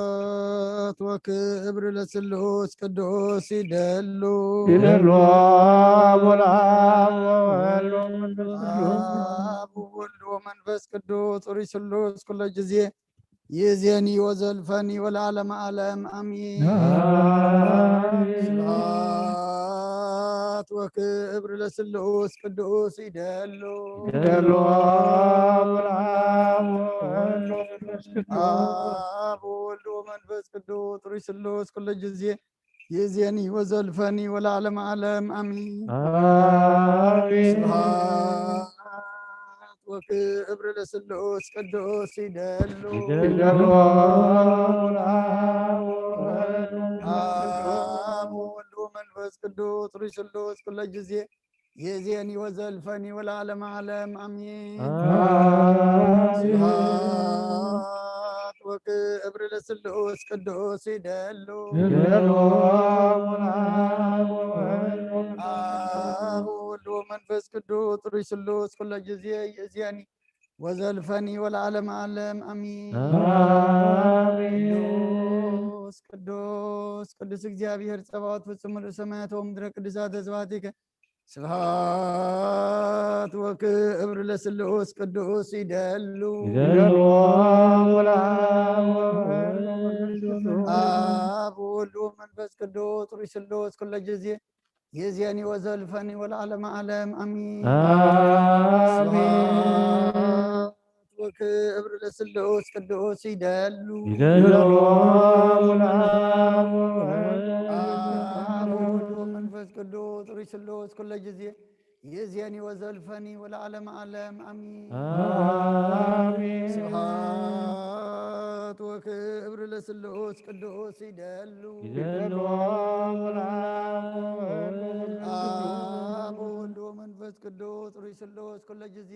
ስብሐት ወክብር ለስሉስ ቅዱስ ይደሉ። ይደሉ ወለአብ ወወልድ ወመንፈስ ቅዱስ። አብ ወወልድ ወመንፈስ ቅዱስ ሩይ ስሉስ ኩሎ ጊዜ ይዜኒ ወዘልፈኒ ወለዓለመ ዓለም አሚን። አሜን። ስብሐት ወክብር ለስሉስ ቅዱስ ይደሉ። ይደሉ ወለአብ ወወልድ ወመንፈስ ቅዱስ። አብ ወወልድ ወመንፈስ ቅዱስ ሩይ ስሉስ ኩሎ ጊዜ ይዜኒ ወዘልፈኒ ወለዓለመ ዓለም አሚን። አሜን። ስብሐት ወክብር ለስሉስ ቅዱስ ይደሉ። ይደሉ ወለአብ ወወልድ ወመንፈስ ቅዱስ። አብ ወወልድ ወመንፈስ ቅዱስ ሩይ ስሉስ ኩሎ ጊዜ ይዜኒ ወዘልፈኒ ወለዓለመ ዓለም አሚን። አሜን። ስብሐት ወክብር ለስሉስ ቅዱስ ይደሉ። ይደሉ ወለአብ ወወልድ ወመንፈስ አብ ወወልድ ወመንፈስ ቅዱስ ሩይ ስሉስ ኩሎ ጊዜ ይዜኒ ወዘልፈኒ ወለዓለመ ዓለም አሚን። አሜን። ቅዱስ ቅዱስ ቅዱስ እግዚአብሔር ጸባኦት ፍጹም ምሉእ ሰማያት ወምድረ ቅዱሳተ ስብሐቲከ። ስብሐት ወክብር ለስሉስ ቅዱስ ይደሉ። ይደሉ ወለአብ ወወልድ ወመንፈስ ቅዱስ። አብ ወወልድ ወመንፈስ ቅዱስ ሩይ ስሉስ ኩሎ ጊዜ ይዜኒ ወዘልፈኒ ወለዓለመ ዓለም አሚን። አሜን። ስብሐት ወክብር ለስሉስ ቅዱስ ይደሉ። ይደሉ ወለአብ ወወልድ አብ ወወልድ ወመንፈስ ቅዱስ ሩይ ስሉስ ኩሎ ጊዜ ይዜኒ ወዘልፈኒ ወለዓለመ ዓለም አሚን። አሜን። ስብሐት ወክብር ለስሉስ ቅዱስ ይደሉ። ይደሉ ወለአብ ወወልድ ወመንፈስ ቅዱስ። አብ ወወልድ ወመንፈስ ቅዱስ ሩይ ስሉስ ኩሎ ጊዜ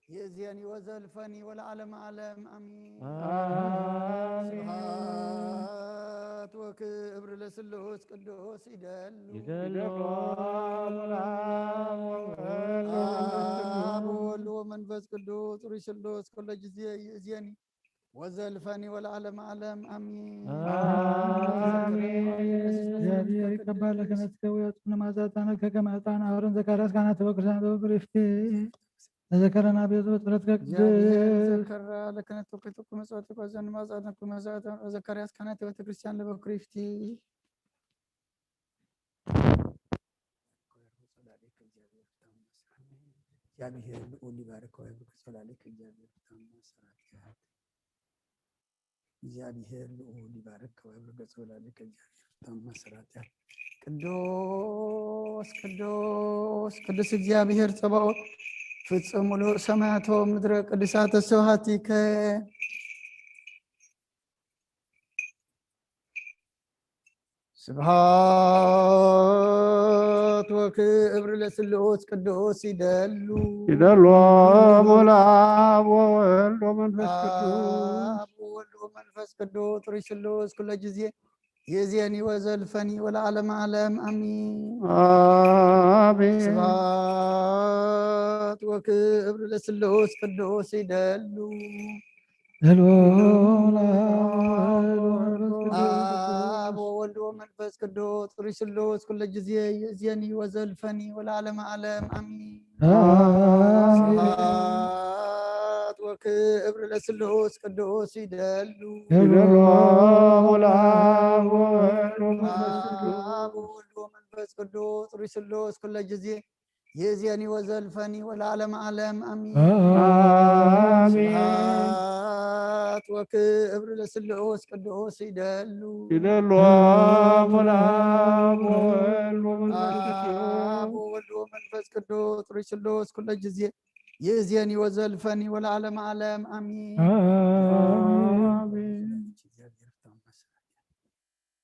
ይዜኒ ወዘልፈኒ ወለዓለመ ዓለም አሚን። አሜን። ስብሐት ወክብር ለስሉስ ቅዱስ ይደሉ። ይደሉ ወለአብ ወወልድ ወመንፈስ ቅዱስ። አብ ወወልድ ወመንፈስ ቅዱስ ሩይ ስሉስ ኩሎ ጊዜ ይዜኒ ወዘልፈኒ ወለዓለመ ዓለም አሚን። አሜን። እግዚአብሔር ይቀባል ለክህነትከ ወያጹን ማዛታነ ከከመ ዕጣን አሮን ዘካርያስ ካህናተ በኩርሳን በኩሪፍቲ ተዘከረና ቤቱ በጸሎትከ ቅዱስ። እግዚአብሔር ዘከራ ለክህነት ወክቱኩ መጽዋዕት ወዘን ማጻት ነኩ መዛታ ወዘካርያስ ካህናተ ቤተክርስቲያን ለበኩሪፍቲ። እግዚአብሔር ልዑል ይባርክ። እግዚአብሔር ታምር ስራት ያህል። እግዚአብሔር ልዑል ይባርክ። ክብር ገጸ ወላዲከ እግዚአብሔር ታምር ስራት ያህል። ቅዱስ ቅዱስ ቅዱስ እግዚአብሔር ጸባኦት ፍጹም ሙሉእ ሰማያት ወምድረ ቅዱሳተ ስብሐቲከ። ስብሐት ወክብር ለስሉስ ቅዱስ ይደሉ። ይደሉ ወለአብ ወወልድ ወመንፈስ ቅዱስ። አብ ወወልድ ወመንፈስ ቅዱስ ሩይ ስሉስ ኩለ ጊዜ ይዜኒ ወዘልፈኒ ወለዓለመ ዓለም አሚን። አሜን። ስብሐት ወክብር ለስሉስ ቅዱስ ይደሉ። ይደሉ አብ ወወልድ ወመንፈስ ቅዱስ ሩይ ስሉስ ኩለ ጊዜ ይዜኒ ወዘልፈኒ ወለዓለመ ዓለም አሚን። አሜን። ስብሐት ወክብር ለስሉስ ቅዱስ ይደሉ። ይደሉ ወለአብ ወወልድ ወመንፈስ ቅዱስ። አብ ወወልድ ወመንፈስ ቅዱስ ሩይ ስሉስ ኩለ ጊዜ ይእዜኒ ወዘልፈኒ ወለዓለመ ዓለም ኣሚን። ኣሜን። ስብሐት ወክብር ለስሉስ ቅዱስ ይደሉ። ይደሉ ወለአብ ወወልድ ወመንፈስ ቅዱስ። አብ ወወልድ ወመንፈስ ቅዱስ ጥሩይ ስሉስ ኩለ ጊዜ ይእዜኒ ወዘልፈኒ ወለዓለመ ዓለም ኣሚን። አሜን። እግዚአብሔር ታመሰ።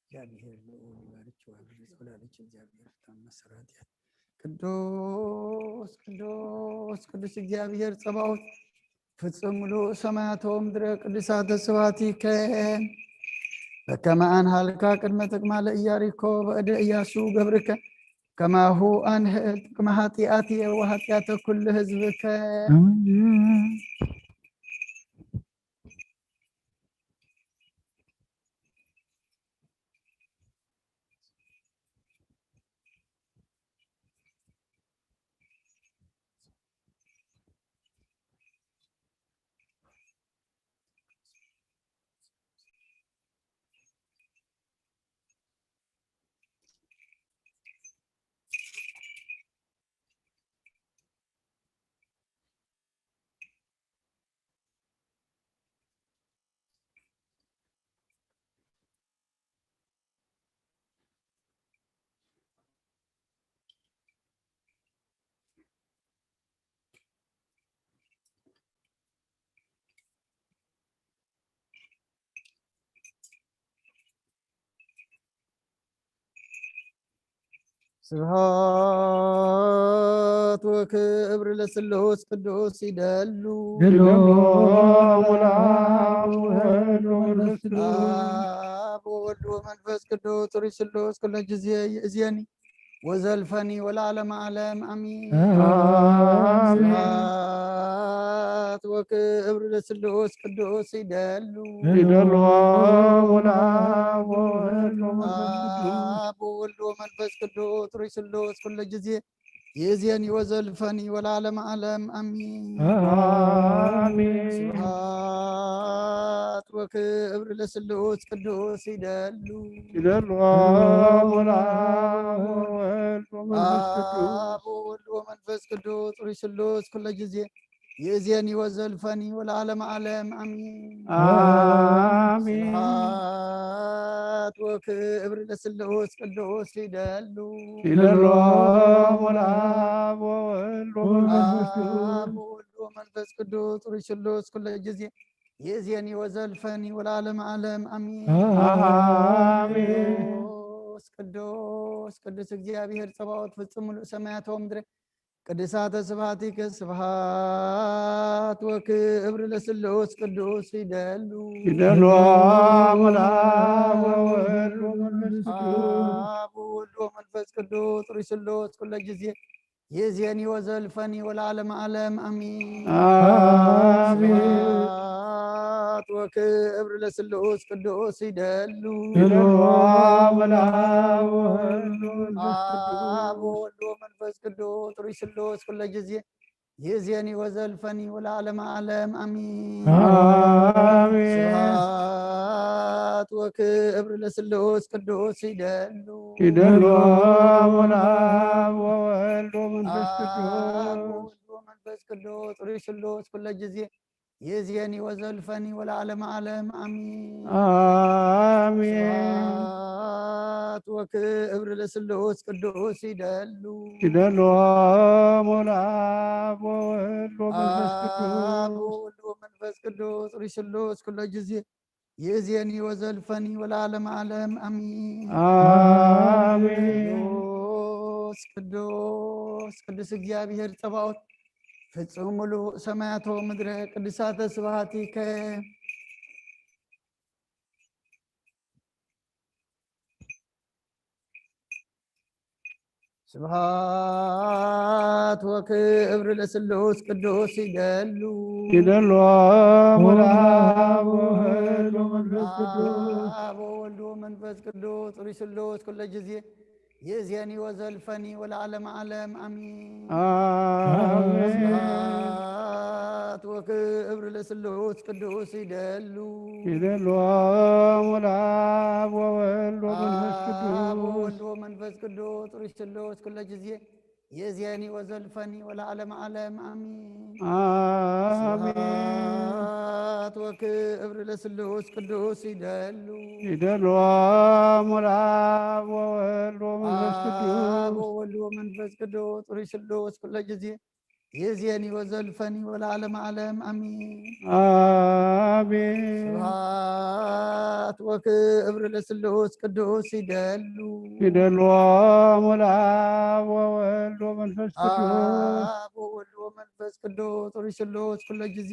እግዚአብሔር ልዑል ባርክ ወአብርክ ወላዲተ እግዚአብሔር ታመሰ ኃጢአት። ቅዱስ ቅዱስ ቅዱስ እግዚአብሔር ጸባኦት ፍጹም ምሉእ ሰማያት ወምድረ ቅዱሳተ ስብሐቲከ በከመ አንሃልካ ቅድመ ትቅማ ለኢያሪኮ በእደ ኢያሱ ገብርከ ከማሁ አንህል ጥቅመ ኃጢአትየ ወኃጢአተ ኩሉ ህዝብከ። ስብሐት ወክብር ለስሉስ ቅዱስ ይደሉ። ይደሉ ወለአብ ወወልድ ወመንፈስ ቅዱስ። አብ ወወልድ ወመንፈስ ቅዱስ ጥሩይ ስሉስ ኩለ ጊዜ ይእዜኒ ወዘልፈኒ ወለዓለመ ዓለም አሚን። አሜን። ስብሐት ወክብር ለስሉስ ቅዱስ ይደሉ። ይደሉ ወለአብ ወወልድ ወመንፈስ ቅዱስ። አብ ወወልድ ወመንፈስ ቅዱስ ጥሩይ ስሉስ ኩለ ጊዜ ይእዜኒ ወዘልፈኒ ወለዓለመ ዓለም አሚን። አሜን። ስብሐት ወክብር ለስሉስ ቅዱስ ይደሉ። ይደሉ ወለአብ ወወልድ ወመንፈስ ቅዱስ። አብ ወወልድ ወመንፈስ ቅዱስ ጥሩይ ስሉስ ኩለ ጊዜ ይእዜኒ ወዘልፈኒ ወለዓለመ ዓለም አሚን። አሜን። ስብሐት ወክብር ለስሉስ ቅዱስ ይደሉ። ይደሉ ወለአብ ወወልድ ወመንፈስ ቅዱስ። አብ ወወልድ ወመንፈስ ቅዱስ ጥሩይ ስሉስ ኩለ ጊዜ ይእዜኒ ወዘልፈኒ ወለዓለመ ዓለም አሚን። አሜን። ቅዱስ ቅዱስ ቅዱስ እግዚአብሔር ጸባኦት ፍጹም ምሉእ ሰማያት ወምድረ ቅድሳተ ስብሐቲከ ስብሐት ወክብር ለስሉስ ቅዱስ ይደሉ። ይደሉ ወለአብ ወወልድ ወመንፈስ ቅዱስ። አብ ወወልድ ወመንፈስ ቅዱስ ጥሩይ ስሉስ ኩለ ጊዜ ይእዜኒ ወዘልፈኒ ወለዓለመ ዓለም አሚን። አሜን። ስብሐት ወክብር ለስሉስ ቅዱስ ይደሉ። ይደሉ ወለአብ ወወልድ ወመንፈስ ቅዱስ። አብ ወወልድ ወመንፈስ ቅዱስ ጥሩይ ስሉስ ኩለ ጊዜ ይእዜኒ ወዘልፈኒ ወለዓለመ ዓለም አሚን። አሜን። ስብሐት ወክብር ለስሉስ ቅዱስ ይደሉ። ይደሉ ወለአብ ወወልድ ወመንፈስ አብ ቅዱስ። ወወልድ ወመንፈስ ቅዱስ ጥሩይ ስሉስ ኩለ ጊዜ ይእዜኒ ወዘልፈኒ ወለዓለመ ዓለም አሚን። አሜን። ስብሐት ወክብር ለስሉስ ቅዱስ ይደሉ። ይደሉ ወለአብ ወወልድ ወመንፈስ አብ ቅዱስ። ወወልድ ወመንፈስ ቅዱስ ጥሩይ ስሉስ ኩለ ጊዜ ይእዜኒ ወዘልፈኒ ወለዓለመ ዓለም አሚን። አሜን። ቅዱስ ቅዱስ ቅዱስ እግዚአብሔር ጸባኦት ፍጹም ምሉእ ሰማያት ወምድረ ቅዱሳተ ስብሐቲከ። ስብሐት ወክብር ለስሉስ ቅዱስ ይደሉ። ይደሉ ወለአብ ወወልድ ወመንፈስ ቅዱስ። አብ ወወልድ ወመንፈስ ቅዱስ ጥሩይ ስሉስ ኩለ ጊዜ ይእዜኒ ወዘልፈኒ ወለዓለመ ዓለም አሚን። አሜን። ስብሐት ወክብር ለስሉስ ቅዱስ ይደሉ። ይደሉ ወለአብ ወወልድ ወመንፈስ ቅዱስ። አብ ወወልድ ወመንፈስ ቅዱስ ጥሩይ ስሉስ ኩለ ጊዜ ይእዜኒ ወዘልፈኒ ወለዓለመ ዓለም፣ ኣሜን። አሜን። ስብሐት ወክብር ለስሉስ ቅዱስ ይደሉ። ይደልዎም ለአብ ወወልድ ወመንፈስ አብ ቅዱስ። ወወልድ ወመንፈስ ቅዱስ ሩይ ስሉስ ኩለ ጊዜ ይእዜኒ ወዘልፈኒ ወለዓለመ ዓለም፣ ኣሜን። አሜን። ስብሐት ወክብር ለስሉስ ቅዱስ ይደሉ። ይደልዎም ለአብ ወወልድ ወመንፈስ ቅዱስ። አብ ወወልድ ወመንፈስ ቅዱስ ሩይ ስሉስ ኩለ ጊዜ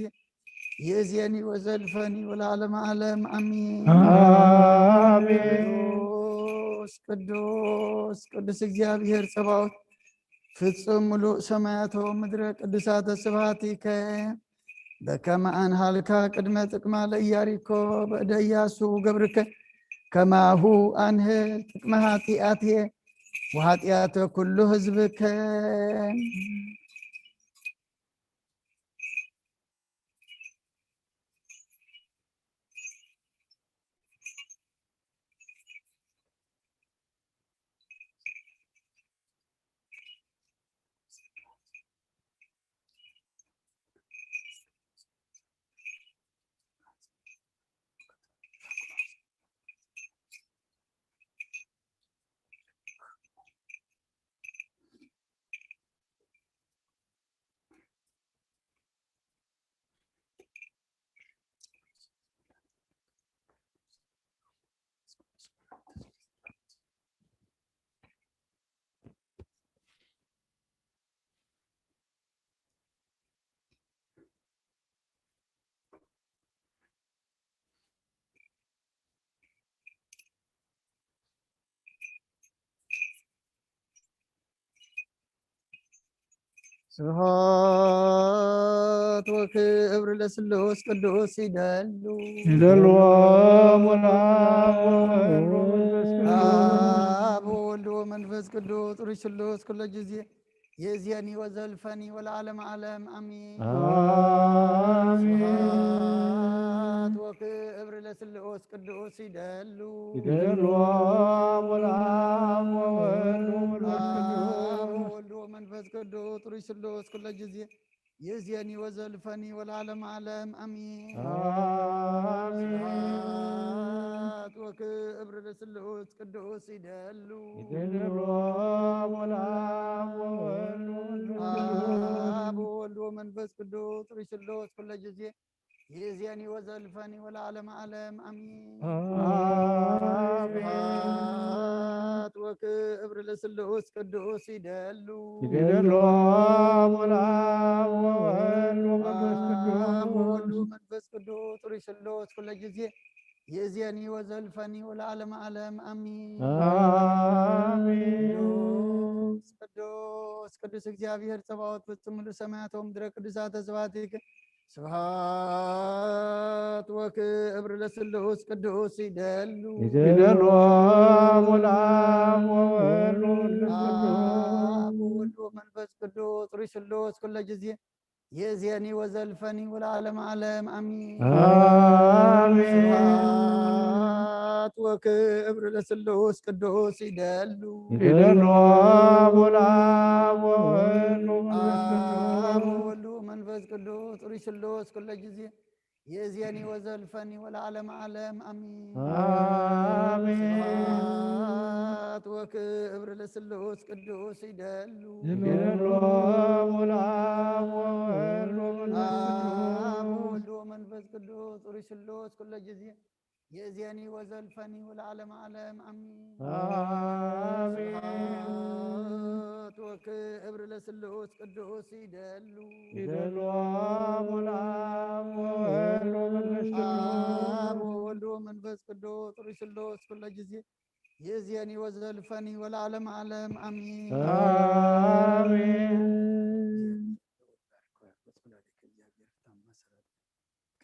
ይእዜኒ ወዘልፈኒ ወለዓለመ ዓለም፣ ኣሜን። አሜን። ቅዱስ ቅዱስ ቅዱስ እግዚኣብሔር ጸባኦት ፍጹም ምሉእ ሰማያት ወምድረ ቅዱሳተ ስብሐቲከ በከመ አንሃልካ ቅድመ ጥቅማ ለኢያሪኮ በእደ ኢያሱ ገብርከ ከማሁ አንህ ጥቅመ ኃጢአትየ ወኃጢአተ ኩሉ ህዝብከ። ስብሐት ወክብር ለስሉስ ቅዱስ ይደሉ። ይደልዎም ለአብ ወወልድ ወመንፈስ ቅዱስ። አብ ወወልድ ወመንፈስ ቅዱስ ሩይ ስሉስ ኩለ ጊዜ ይእዜኒ ወዘልፈኒ ወለዓለመ ዓለም፣ ኣሜን። አሜን። ስብሐት ወክብር ለስሉስ ቅዱስ ይደሉ። ይደልዎም ለአብ ወወልድ ወመንፈስ አብ ቅዱስ። ወወልድ ወመንፈስ ቅዱስ ሩይ ስሉስ ኩለ ጊዜ ይእዜኒ ወዘልፈኒ ወለዓለመ ዓለም፣ ኣሜን። አሜን። ስብሐት ወክብር ለስሉስ ቅዱስ ይደሉ። ይደልዎም ለአብ ወወልድ ወመንፈስ ቅዱስ። አብ ወወልድ ወመንፈስ ቅዱስ ሩይ ስሉስ ኩለ ጊዜ ይእዜኒ ወዘልፈኒ ወለዓለመ ዓለም፣ ኣሜን። አሜን። ስብሐት ወክብር ለስሉስ ቅዱስ ይደሉ። ይደልዎም ለአብ ወወልድ ወመንፈስ ቅዱስ። አብ ወወልድ ወመንፈስ ቅዱስ ሩይ ስሉስ ኩለ ጊዜ ይእዜኒ ወዘልፈኒ ወለዓለመ ዓለም፣ ኣሜን። አሜን። ቅዱስ ቅዱስ ቅዱስ እግዚኣብሔር ጸባኦት ፍጹም ምሉእ ሰማያት ወምድረ ቅዱሳተ ስብሐቲከ። ስብሐት ወክብር ለስሉስ ቅዱስ ይደሉ። ይደልዎም ለአብ ወወልድ ወመንፈስ ቅዱስ። አብ ወወልድ ወመንፈስ ቅዱስ ሩይ ስሉስ ኩለ ጊዜ ይእዜኒ ወዘልፈኒ ወለዓለመ ዓለም፣ ኣሜን። አሜን። ስብሐት ወክብር ለስሉስ ቅዱስ ይደሉ። ይደልዎም ለአብ ወወልድ ወመንፈስ አብ ቅዱስ። ወወልድ ወመንፈስ ቅዱስ ሩይ ስሉስ ኩለ ጊዜ ይእዜኒ ወዘልፈኒ ወለዓለመ ዓለም፣ ኣሜን። አሜን። ስብሐት ወክብር ለስሉስ ቅዱስ ይደሉ። ይደልዎም ለአብ ወወልድ ወመንፈስ ቅዱስ። አብ ወወልድ ወመንፈስ ቅዱስ ሩይ ስሉስ ኩለ ጊዜ ይእዜኒ ወዘልፈኒ ወለዓለመ ዓለም፣ ኣሜን። አሜን። ስብሐት ወክብር ለስሉስ ቅዱስ ይደሉ። ይደልዎም ለአብ ወወልድ ወመንፈስ ቅዱስ። አብ ወወልድ ወመንፈስ ቅዱስ ሩይ ስሉስ ኩለ ጊዜ ይእዜኒ ወዘልፈኒ ወለዓለመ ዓለም፣ ኣሜን። አሜን።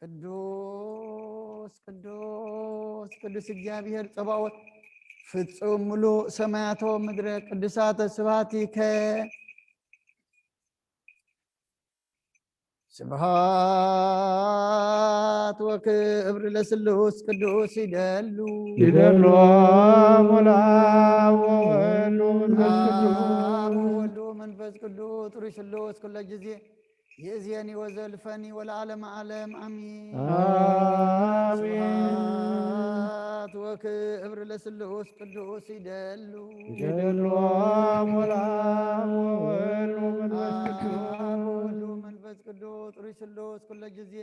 ቅዱስ ቅዱስ ቅዱስ እግዚኣብሔር ጸባኦት ፍጹም ምሉእ ሰማያት ወምድረ ቅዱሳተ ስብሐቲከ። ስብሐት ወክብር ለስሉስ ቅዱስ ይደሉ። ይደልዎም ለአብ ወወልድ ወመንፈስ ቅዱስ። አብ ወወልድ ወመንፈስ ቅዱስ ጥሩይ ስሉስ ኩለ ጊዜ ይእዜኒ ወዘልፈኒ ወለዓለመ ዓለም ኣሚን። ኣሜን። ስብሐት ወክብር ለስሉስ ቅዱስ ይደሉ። ይደሉ። አብ ወወልድ ወመንፈስ ቅዱስ። አብ ወወልድ ወመንፈስ ቅዱስ ጥሩይ ስሉስ ኩለ ጊዜ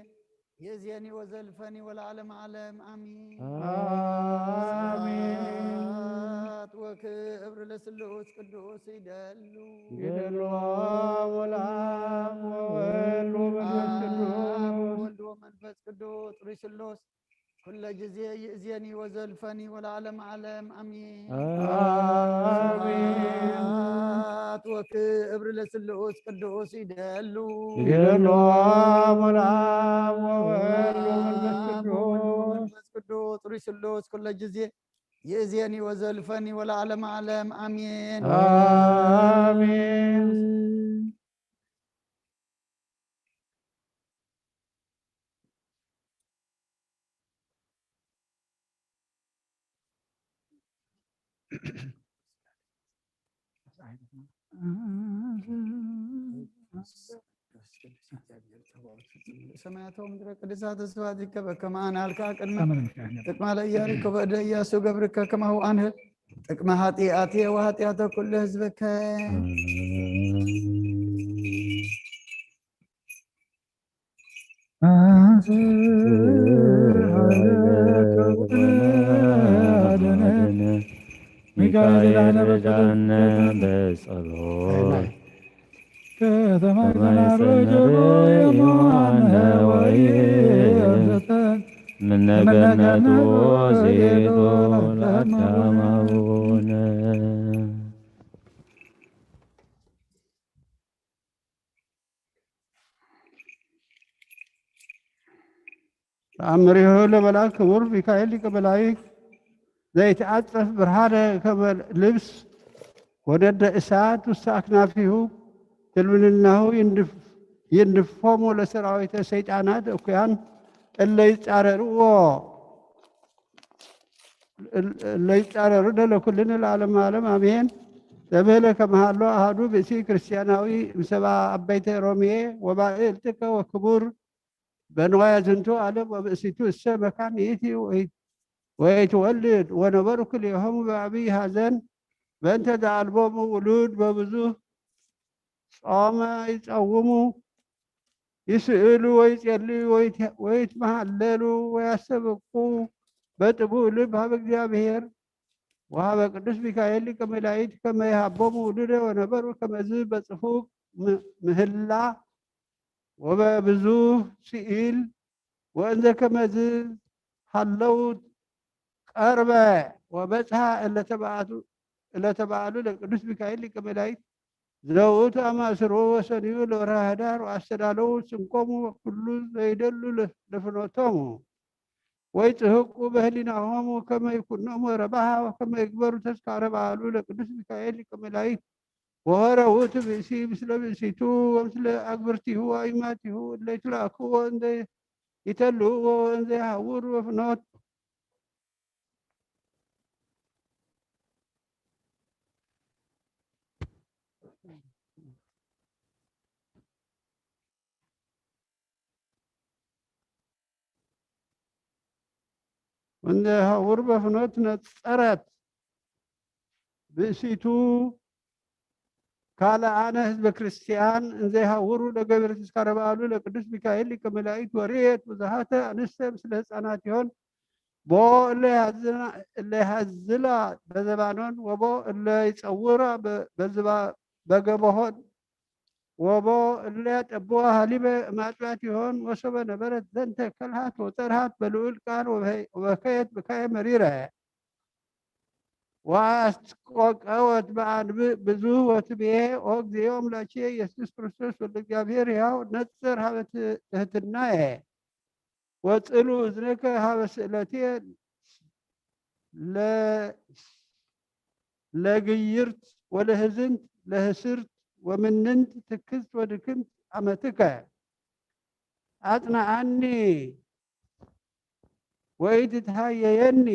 ይእዜኒ ወዘልፈኒ ወለዓለመ ዓለም ኣሚን። አሜን። ስብሐት ወክብር ለስሉስ ቅዱስ ይደሉ። ይደሉ። አብ ወወልድ ወመንፈስ ቅዱስ። አብ ወወልድ ወመንፈስ ቅዱስ ጥሩይ ስሉስ ኩለ ጊዜ ይእዜኒ ወዘልፈኒ ወለዓለመ ዓለም ኣሚን። አሜን። ስብሐት ወክብር ለስሉስ ቅዱስ ይደሉ። ይደሉ። አብ ወወልድ ወመንፈስ አብ ወወልድ ቅዱስ። ወመንፈስ ቅዱስ ጥሩይ ስሉስ ኩለ ጊዜ ይእዜኒ ወዘልፈኒ ወለዓለመ ዓለም ኣሜን። አሜን። ሰማያት ወምድረ ቅድሳተ ስብሐት ይከበከ ማን አልካ ቅድመ ጥቅማ ለኢያሪኮ በእደ ኢያሱ ገብርከ ከማሁ አንህ ጥቅመ ኃጢአቴ ወኃጢአተ ኩሉ ህዝብከ። ሚካኤል ርዳነ በጸሎት። ከተማ ሰመረ ዮሐነ ወይሰጠን ምነ ገነት ወዜዶ ለአዳም አቡነ። ተአምሪሁ ለመልአክ ክቡር ሚካኤል ሊቀ መላእክት ዘይትዓጸፍ ብርሃነ ከመ ልብስ ወነደ እሳት ውስተ አክናፊሁ ትልምልናሁ ይንድፍ- ይንድፎሙ ለሰራዊተ ሰይጣናት እኩያን እለ ይጻረርዎ እለ ይጻረሩነ ለኩልነ ለዓለመ ዓለም አሜን። ዘብህለ ከመሃሎ አሃዱ ብእሲ ክርስቲያናዊ እምሰባ አበይተ ሮሜ ወባእልትከ ወክቡር በንዋየ ዝንቱ ዓለም ወብእሲቱ እሰ መካን ይእቲ ወይ- ወይትወልድ ወነበሩ ክልኤሆሙ በአብይ ሐዘን በእንተ ዘአልቦሙ ውሉድ በብዙ ጾመ ይጸውሙ ይስእሉ ወይጼልዩ ወይት- ወይትመሃለሉ ወያስተብቁ በጥቡእ ልብ ሀበ እግዚአብሔር ወሀበ ቅዱስ ሚካኤል ሊቀ መላእክት ከመ ይሃቦሙ ውሉደ ወነበሩ ከመዝ በጽፉ ም- ምህላ ወበብዙ ስኢል ወእንዘ ከመዝ ሃለው ቀርበ ወበጽሐ እለተባአቱ- እለተባአሉ ለቅዱስ ሚካኤል ሊቀ መላእክት ዘውቱ አማስሮ ወሰንዩ ለወርሃ ህዳር ወአስተዳለው ስንቆሙ ወኩሉ ዘይደሉ ለፍኖቶሙ ወይጽህቁ በህሊናሆሙ ከመ ይኩኖሙ ረባሃ ወከመ ይግበሩ ተስካረ በዓሉ ለቅዱስ ሚካኤል ሊቀ መላእክት ወሆረ ውእቱ ብእሲ ምስለ ብእሲቱ ወምስለ አግብርቲሁ ወአይማቲሁ እለ ይትላእክዎ እንዘ ይተልእዎ ወእንዘ ይሃውሩ በፍኖት ወእንዘ ይሃውሩ በፍኖት ነጸረት ብእሲቱ ካልአነ ህዝበ ክርስቲያን እንዘ ይሃውሩ ለገቢረ ተስካረ በዓሉ ለቅዱስ ሚካኤል ሊቀ መላእክት ወርኤት ብዙሃተ አንስተ ምስለ ህፃናት ይሆን ቦ እለ ይሃዝላ በዘባኖን ወቦ እለ ይጸውራ በገበሆን ወቦ እለ ጠብዋ ሀሊበ እማጥባት ይሆን ወሶበ ነበረት ዘንተ ከልሃት ወጸርሃት በልዑል ቃል ወበከየት ብካየ መሪረ ወአስቆቀወት በአንብእ ብዙህ ወትቤ ኦ እግዚኦ አምላኬ ኢየሱስ ክርስቶስ ወልደ እግዚአብሔር ሕያው ነጽር ሀበ ትህትናየ ወጽሉ እዝነከ ሀበ ስእለቴ ለግይርት ወለህዝንት ለህስርት ወምንንት ትክዝት ወድክምት አመትከ አጽንዓኒ ወኢትትሃየየኒ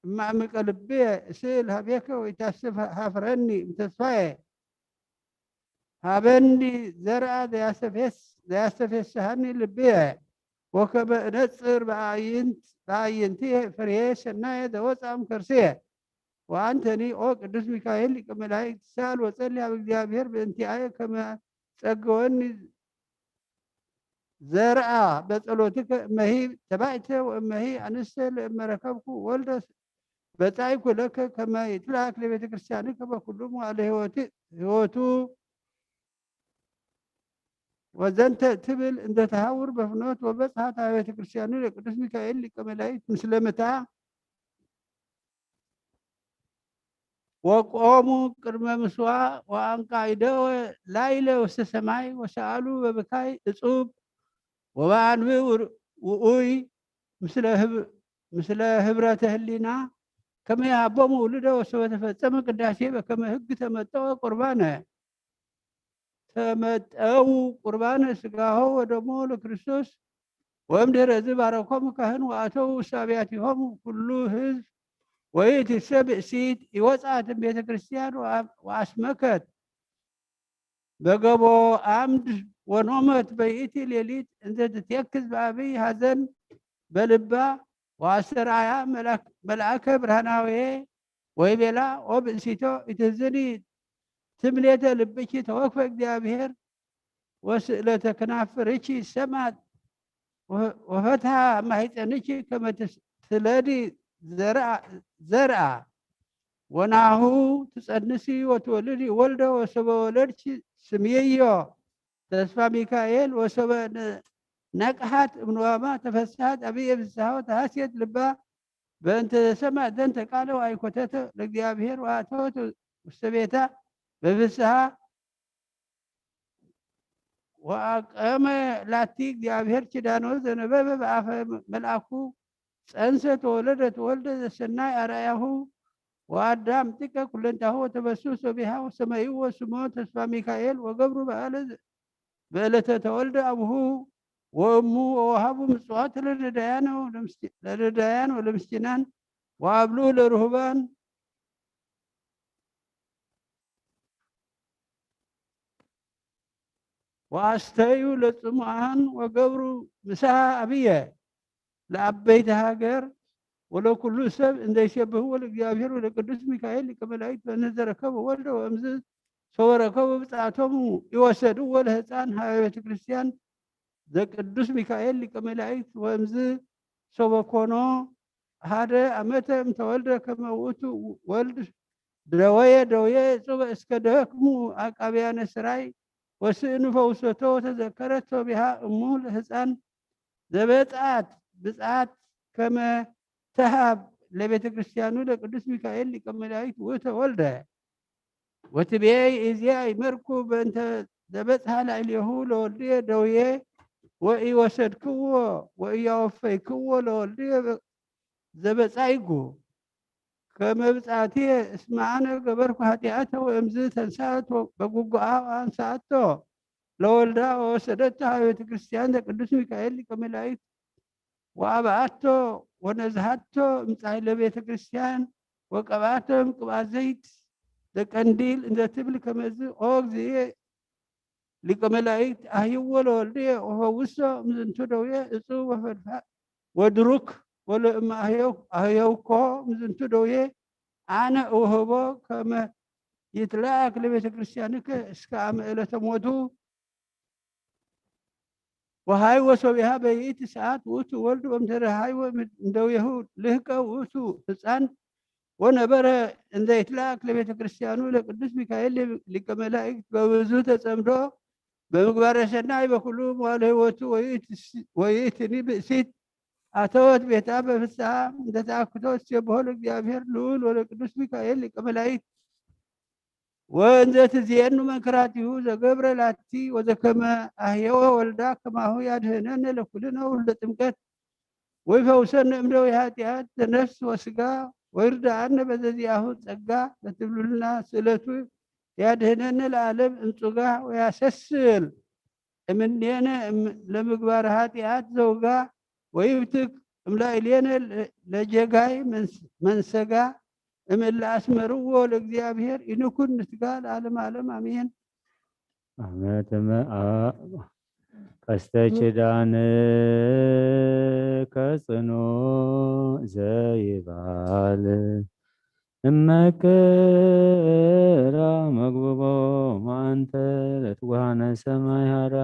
እማዕምቀ ልብየ እስእል ሀቤከ ወኢታስተሃፍረኒ እምተስፋየ ሃበኒ ዘርኣ ዘያስተፌስ-፣ ዘያስተፌስሃኒ ልብየ፣ ወከመ እነጽር ብኣይንት-፣ ብኣይንቲ ፍሬ ሰናየ ዘወፅኣም ከርስየ። ወኣንተኒ ኦ ቅዱስ ሚካኤል ሊቀ መላእክት፣ ሳል ወጸሊ ኣብ እግዚኣብሔር ብእንቲኣየ ከመ ጸገወኒ ዘርኣ በጸሎትከ እመሂ ተባዕተ ወእመሂ ኣንስተ ለእመረከብኩ ወልደ በጻይኩ ለከ ከመ ይትላክ ለቤተ ክርስቲያን ከመ ኩሉ መዋዕለ ህይወቱ ወዘንተ ትብል እንተ ተሃውር በፍኖት ወበጽሐት ኣብ ቤተ ክርስቲያኑ ለቅዱስ ሚካኤል ሊቀ መላእክት ምስለ ምታ ወቆሙ ቅድመ ምስዋ ወአንቃይደወ ላይለ ውስተ ሰማይ ወሰአሉ በብካይ እጹብ ወበአንብ ውኡይ ምስለ ህብ-፣ ምስለ ህብረተ ህሊና ከመ ይሃቦሙ ውሉደ ወሰበ ተፈጸመ ቅዳሴ በከመ ህግ ተመጠወ ቁርባነ። ተመጠው ቁርባነ ስጋሆ ወደሞ ለክርስቶስ። ወእምድህረ እዚ ባረኮሙ ካህን ወአተው ውስተ አብያቲሆሙ ኩሉ ህዝብ። ወይእቲሰ ብእሲት ይወፅአት እምቤተ ክርስቲያን ወአብ-፣ ወአስመከት በገቦ አምድ ወኖመት በይእቲ ሌሊት እንዘ ትቴክዝ በአብይ ሐዘን በልባ ወአስተርአያ መልአክ-፣ መልአከ ብርሃናዌ ወይቤላ ኦ ብእሲቶ ኢትሕዝኒ ትምኔተ ልብኪ ተወክፈ እግዚኣብሔር ወስእለተ ከናፍርኪ ሰምዐት ወ-፣ ወፈትሐ ማሕፀንኪ ከመ ትስ-፣ ትለዲ ዘርአ-፣ ዘርአ ወናሁ ትጸንሲ ወትወልዲ ወልደ ወሰበ ወለድኪ ስምይዮ ተስፋ ሚካኤል ወሰበ ነ-፣ ነቅሐት እምንዋማ ተፈስሐት አብየ ፍስሐ ወተሐስየት ልባ በእንተ ሰማዕ ዘንተ ቃለ ወአይኮተተ ለእግዚአብሔር ወአተወት ውስተ ቤታ በፍስሐ ወአቀመ ላቲ እግዚአብሔር ኪዳኖ ዘነበበ በአፈ መልአኩ ጸንሰት ወወለደት ወልደ ዘሰናይ አርአያሁ ወአዳም ጥቀ ኩለንታሁ ወተበሱ ሶቢሃ ወሰመይዎ ስሞ ተስፋ ሚካኤል ወገብሩ በዓለ በዕለተ ተወልደ አቡሁ ወእሙ ወወሃቡ ምጽዋት ለነዳያን ወለምስኪ-፣ ለነዳያን ወለምስኪናን ወአብሉ ለርሁባን ወአስተዩ ለጽሙአን ወገብሩ ምሳ አብየ ለአበይቲ ሃገር ወለኩሉ ሰብ እንዘይሴብህዎ ለእግዚአብሔር ወለቅዱስ ሚካኤል ሊቀ መላእክት በእንተ ዘረከቡ ወልደ ወእምዝ ሰወረከቡ ብጻቶሙ ይወሰድዎ ለህፃን ሀበ ቤተ ክርስቲያን ዘቅዱስ ሚካኤል ሊቀ መላእክት ወእምዝ ሰበኮኖ ሓደ አመተ እምተወልደ ከመ ውእቱ ወልድ ደወየ ደውየ እጹበ እስከ ደክሙ አቃብያነ ስራይ ወስእኑ ፈውሰቶ ወተዘከረቶ ቢሃ እሙ ለህፃን ዘበጽአት ብጽዓት ከመ ተሃብ ለቤተ ክርስቲያኑ ለቅዱስ ሚካኤል ሊቀ መላእክት ውእተ ወልደ ወትቤ ይእዜአ ይመርኩ በእንተ ዘበጽሐ ላዕሌሁ ለወልድየ ደውየ ወኢወሰድክዎ ወኢያወፈይክዎ ለወልድየ ዘበጻይኩ ከመ ብጻትየ እስመ አነ ገበርኩ ኃጢአተ ወእምዝ ተንሳት በጉጉአ ወአንሳአቶ ለወልዳ ወወሰደቶ ሀበ ቤተ ክርስቲያን ዘቅዱስ ሚካኤል ሊቀ መላእክት ወአብአቶ ወነዝሃቶ እምጻሕለ ቤተ ክርስቲያን ወቀብአቶ እምቅብአ ዘይት ዘቀንዲል እንዘ ትብል ከመዝ ኦ እግዚእየ ሊቀ መላእክት አህይዎ ለወልድየ ወፈውሶ እምዝንቱ ደውየ እጹብ ወፈድፋድ ወድሩክ ወለእመ አህየው-፣ አህየውኮ እምዝንቱ ደውየ አነ እውህቦ ከመ ይትለአክ ለቤተ ክርስቲያንከ እስከ አመ ዕለተ ሞቱ ወሃይወ ሶቢሃ በይእቲ ሰዓት ውእቱ ወልድ ወምድረ ሃይወ እምደውየሁ ልህቀ ውእቱ ህፃን ወነበረ እንዘ ይትለአክ ለቤተ ክርስቲያኑ ለቅዱስ ሚካኤል ሊቀ መላእክት በብዙ ተጸምዶ በምግባረ ሰናይ በኩሉ መዋለ ህይወቱ ወይእቲ-፣ ወይእትኒ ብእሲት አተወት ቤታ በፍስሐ እንተ ተአክቶ ትሴብሖ ለእግዚአብሔር ልዑል ወለቅዱስ ሚካኤል ሊቀ መላእክት ወእንዘ ትዜኑ መንክራቲሁ ዘገብረ ላቲ ወዘከመ አህየወ ወልዳ ከማሁ ያድህነነ ለኩልነ ውልደ ጥምቀት ወይፈውሰነ እምደዌ ኃጢአት ዘነፍስ ወስጋ ወይርድአነ በዘዚአሁ ጸጋ ለትብሉልና ስእለቱ ያድህነነ ለዓለም እምጹጋ ወያሰስል እምኔነ እም-፣ ለምግባር ኃጢአት ዘውጋ ወይብትክ እምላዕሌነ ለ-፣ ለጀጋይ መንስ-፣ መንሰጋ እምእለ አስመርዎ ለእግዚአብሔር ኢንኩን ንትጋ ለዓለም ዓለም አሜን። ኣመ ትመ-፣ ኣ-፣ ቀስተ ኪዳን ከጽኑ ዘይባል እመክራ መግብቦ ማንተ ለትጓነ ሰማይ ሃራ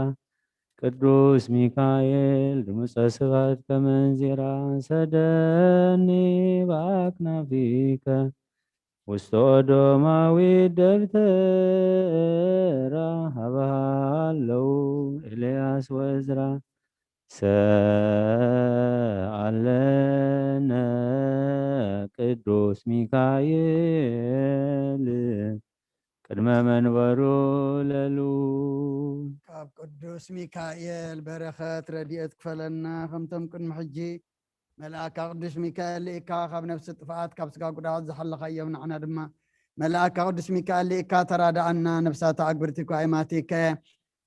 ቅዱስ ሚካኤል ድምፀ ስባት ከመንዚራ ሰደኒ በአክናፊከ ውስተ ኦዶማዊት ደብተራ ሀበሃለው ኤልያስ ወእዝራ ሰአለነ ቅዱስ ሚካኤል ቅድመ መንበሩ ለሉ። ካብ ቅዱስ ሚካኤል በረኸት ረድኤት ክፈለና፣ ከምቶም ቅድሚ ሕጂ መልኣካ ቅዱስ ሚካኤል ልኢካ ካብ ነፍሲ ጥፍኣት ካብ ስጋ ጉድኣት ዝሓለኻዮም ንዓና ድማ መልኣካ ቅዱስ ሚካኤል ልኢካ ተራድኣና። ነፍሳት ኣግብርቲ ኳይማቲከ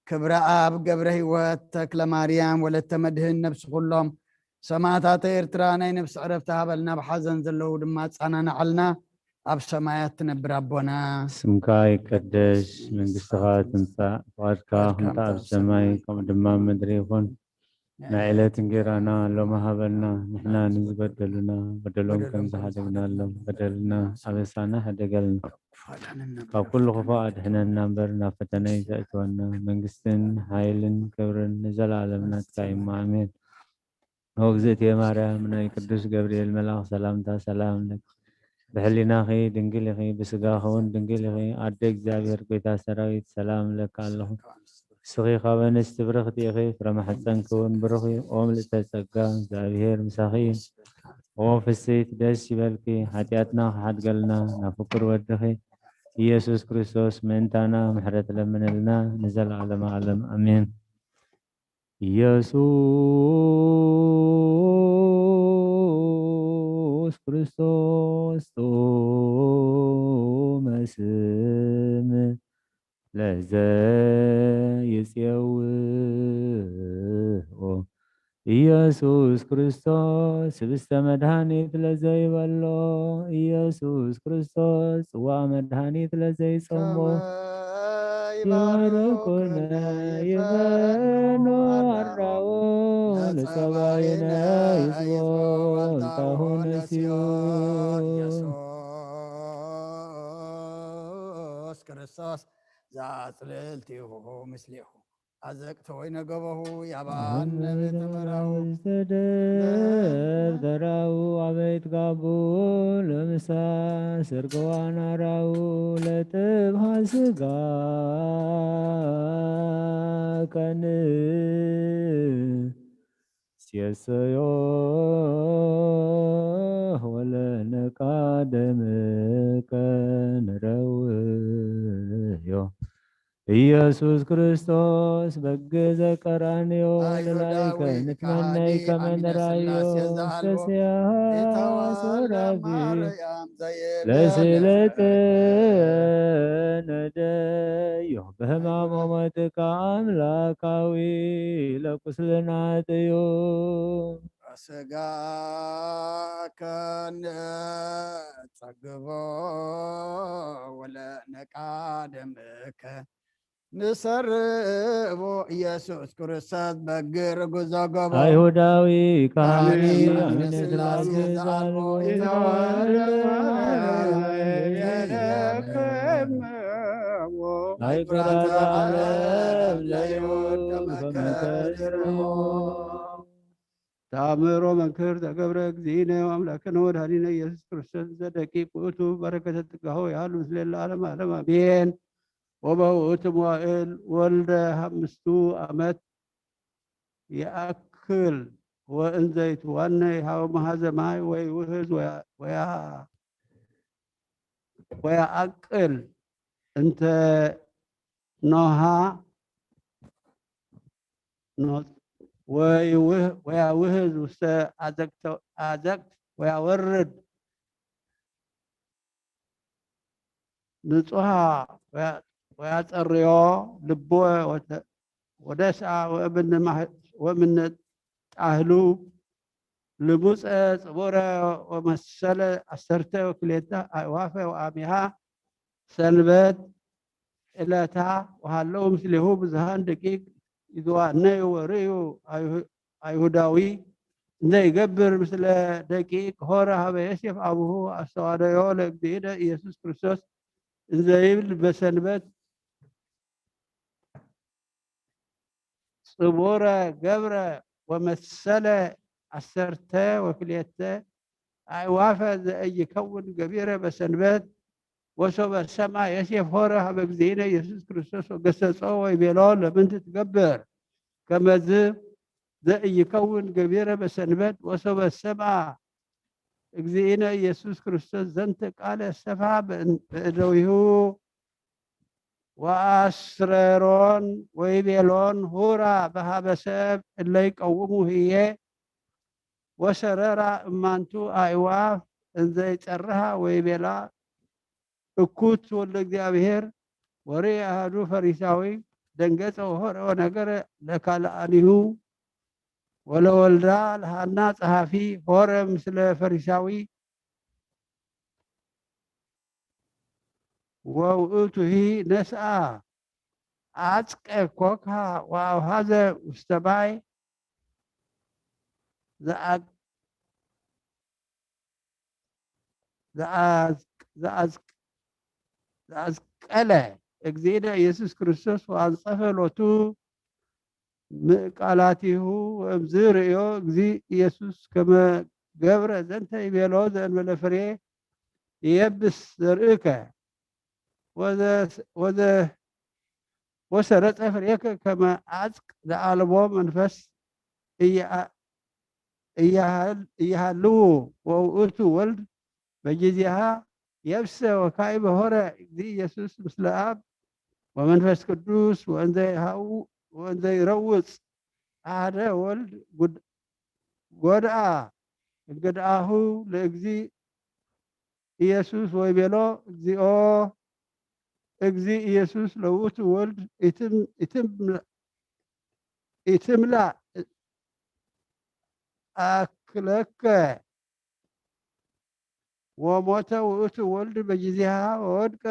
ክብረ ኣብ ገብረ ህይወት ተክለ ማርያም ወለተ መድህን ነፍሲ ኩሎም ሰማዕታተ ኤርትራ ናይ ነፍሲ ዕረፍቲ ሃበልና። ብሓዘን ዘለዉ ድማ ኣጻናንዓልና። ኣብ ሰማያት ትነብር ኣቦና ስምካ ይቀደስ፣ መንግስትኻ ትምጻእ፣ ፍቓድካ ከምታ ኣብ ሰማይ ከምኡ ድማ ኣብ ምድሪ ይኹን። ናይ ዕለት እንጌራና ሎሚ ሃበና፣ ንሕና ንዝበደሉና በደሎም ከም ዝሓደግናሎም በደልና ኣበሳና ሓደገልና፣ ካብ ኩሉ ክፉእ ኣድሕነና እምበር ናብ ፈተነ ኣይተእትወና። መንግስትን ሓይልን ክብርን ንዘለኣለም ናትካ እዩ እሞ ኣሜን። ኦ እግዝእትየ ማርያም፣ ናይ ቅዱስ ገብርኤል መልኣኽ ሰላምታ ሰላም ለኪ። ብሕሊናኺ ድንግል ኢኺ፣ ብስጋኺ እውን ድንግል ኢኺ። ኣደ እግዚኣብሔር፣ ጎይታ ሰራዊት፣ ሰላም እብለኪ ኣለኹ። ንስኺ ካብ ኣንስቲ ብርኽቲ ኢኺ፣ ፍረ ማሕፀንኪ እውን ብሩኽ እዩ። ኦ ምልእተ ጸጋ፣ እግዚኣብሔር ምሳኺ እዩ። ኦ ፍስሕቲ ደስ ይበልኪ፣ ሓጢኣትና ክሓድገልና ናብ ፍቁር ወድኺ ኢየሱስ ክርስቶስ ምእንታና ምሕረት ለምንልና ንዘለዓለመ ዓለም ኣሜን። ኢየሱስ ክርስቶስ ጥዑመ ስም ለዘይጼውኦ ኢየሱስ ክርስቶስ ህብስተ መድኃኒት ለዘይበሎ ኢየሱስ ክርስቶስ ጽዋ መድኃኒት ለዘይጸሞ ይባርኩነ ይፈኑ ኣራው ለጸባይነ ይዝቦ ወልታሁ ነሲዮ። ኢየሱስ ክርስቶስ ዘአጽልልቲሁ ምስሌሁ። አዘቅተ ወይነ ገበሁ ያብአነ ቤተ መራሁ። ዝተደብደራው አበይት ጋቡ ለምሳ ስርገዋን አራው ለጥብሃ ስጋ ከን ሴሰዮ ወለነቃ ደምከ ንረውዮ። ኢየሱስ ክርስቶስ በግ ዘቀራንዮ ለላይከ ንትመነይ ከመ ንራዮ ሰስያ ሶራቢ ለስለተ ነደዮ በህማም ሞትካ አምላካዊ ለቁስልና ጥዩ። ስጋከ ንጸግቦ ወለነቃ ደምከ ንሰርቦ ኢየሱስ ክርስቶስ በግ ርጉዞ ገቦ። አይሁዳዊ ካህኒ ካህኒ አሚነ ስላሴ ስላሴ ዘአልቦ ዘአልቦ ኢተዋህዶ ኢተዋህዶ የለከመዎ ናይ ፍጥረተ ዓለም ለይሁድ ከመ ከመ ተዝርቦ። ተአምሮ መንክር ተገብረ እግዚእነ አምላክነ ወድኃኒነ ኢየሱስ ክርስቶስ ዘደቂቅ ውእቱ በረከተ ጸጋሁ ያሉ ምስለ ለዓለመ ዓለም አሜን። ወበውእቱ መዋእል ወልደ ሐምስቱ ዓመት ይአክል ወእንዘ ይትዋነ ይሃው መሃዘ ማይ ወይ ውህዝ ወያ-፣ ወያ-፣ ወያአቅል እንተ ኖሃ ኖ-፣ ወይ ውህ-፣ ወያውህዝ ውስተ አዘቅተ-፣ አዘቅት ወያወርድ ንጹሃ ወያ-፣ ወያጸርዮ ልቦ ወተ-፣ ወደስአ ወእምነ ማህ-፣ ወእምነ ጣህሉ ልሙጸ ጽቡረ ወመሰለ አሰርተ ወክልኤተ አእዋፈ ወአሚሃ ሰንበት እለታ ወሃለዉ ምስሌሁ ብዙሃን ደቂቅ ይትዋነዩ ወርእዩ ኣይሁ-፣ ኣይሁዳዊ እንዘይገብር ምስለ ደቂቅ ሆረ ሀበ ዮሴፍ አቡሁ አስተዋደዮ ለእግዚእነ ኢየሱስ ክርስቶስ እንዘይብል በሰንበት ጽቡረ ገብረ ወመሰለ ዐሰርተ ወክልኤተ ኣዕዋፈ ዘኢይከውን ገቢረ በሰንበት ወሶበ ሰምዐ ዮሴፍ ሆረ ሀበ እግዚእነ ኢየሱስ ክርስቶስ ወገሰጾ ወይቤሎ ለምንት ትገብር ከመዝ ዘኢይከውን ገቢረ በሰንበት ወሶበ ሰምዐ እግዚእነ ኢየሱስ ክርስቶስ ዘንተ ቃለ ሰፋ በእን-፣ በእደዊሁ ወአስረሮን ወይቤሎን ሁራ በሀበ ሰብ እለ ይቀውሙ ህዬ ወሰረራ እማንቱ አዕዋፍ እንዘ ይጸርሃ ወይቤላ እኩት ወልደ እግዚኣብሔር ወርኤ አሐዱ ፈሪሳዊ ደንገጸ ወሆረ ወነገረ ለካልአኒሁ ወለወልዳ ለሃና ጸሐፊ ሆረ ምስለ ፈሪሳዊ ወውእቱሂ ነስአ አጽቀ ኮካ ወአውሐዘ ውስተ ማይ ዘአቅ-፣ ዘአዝቅ-፣ ዘአዝቅ-፣ ዘአዝቀለ እግዚእነ ኢየሱስ ክርስቶስ ወአንጸፈ ሎቱ ምእቃላቲሁ። ወእምዝ ርእዮ እግዚእ ኢየሱስ ከመ ገብረ ዘንተ ይቤሎ ዘእንበለ ፍሬ ይየብስ ዘርእከ ወዘ-፣ ወዘ-፣ ወሰረጸ ፍሬከ ከመ አጽቅ ዘአልቦ መንፈስ እያ-፣ እያሃል-፣ እያሃልዉ ወውእቱ ወልድ በጊዜሃ የብሰ ወካዕበ ሆረ እግዚእ ኢየሱስ ምስለ አብ ወመንፈስ ቅዱስ ወእንዘ ይሃው-፣ ወእንዘ ይረውጽ አሐደ ወልድ ጉድ-፣ ጎድአ እንግድአሁ ለእግዚእ ኢየሱስ ወይቤሎ እግዚኦ እግዚእ ኢየሱስ ለውእቱ ወልድ ኢትም-፣ ኢትም-፣ ኢትምላእ አክለከ ወሞተ ውእቱ ወልድ በጊዜሃ ወወድቀ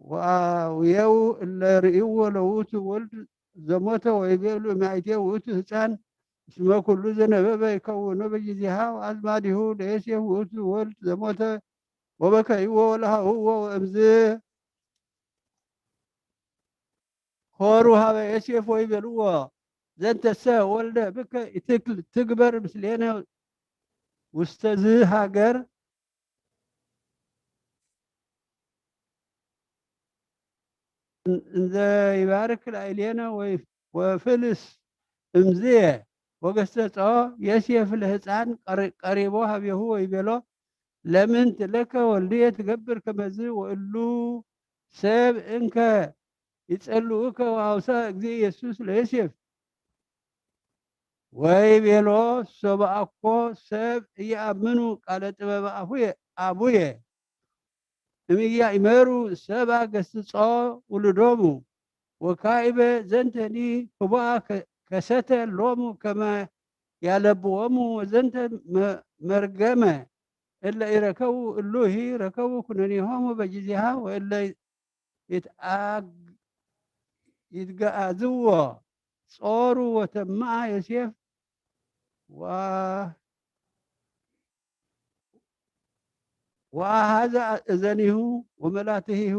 ወአውየው እለ ርእይዎ ለውእቱ ወልድ ዘሞተ ወይቤሉ ማይቴ ውእቱ ህፃን እስመ ኩሉ ዘነበበ ይከውኖ በጊዜሃ ወአዝማዲሁ ለዮሴፍ ውእቱ ወልድ ዘሞተ ወበከይዎ ወለሃውዎ ወእምዝ ሆሩ ሀበ ዮሴፍ ወይቤልዎ ዘንተሰ ወልደ ብከ ኢትክል ትግበር ምስሌነ ውስተ ዝ ሃገር እንዘ ይባርክ ላዕሌነ ወይ-፣ ወፍልስ እምዝየ ወገሰጾ ዮሴፍ ለህፃን ቀሪ-፣ ቀሪቦ ሀቤሁ ወይቤሎ ለምን ትለከ ወልድየ ትገብር ከመዝ ወእሉ ሰብ እንከ ይጸልኡከ ወአውሳ እግዚእ ኢየሱስ ለዮሴፍ ወይቤሎ ሶበ አኮ ሰብ እየአምኑ ቃለ ጥበበ አፉየ-፣ አቡየ እምያእመሩ ሰባ ገስጾ ውሉዶሙ ወካኢበ ዘንተኒ ህቡአ ከ-፣ ከሰተ ሎሙ ከመ ያለብዎሙ ወዘንተ መ-፣ መርገመ እለ ኢረከቡ እሉሂ ረከቡ ኩነኔሆሙ በጊዜሃ ወእለ ይትአግ-፣ ይትገአዝዎ ጾሩ ወተማአ ዮሴፍ ወ-፣ ወአሃዘ እዘኒሁ ወመላትሂሁ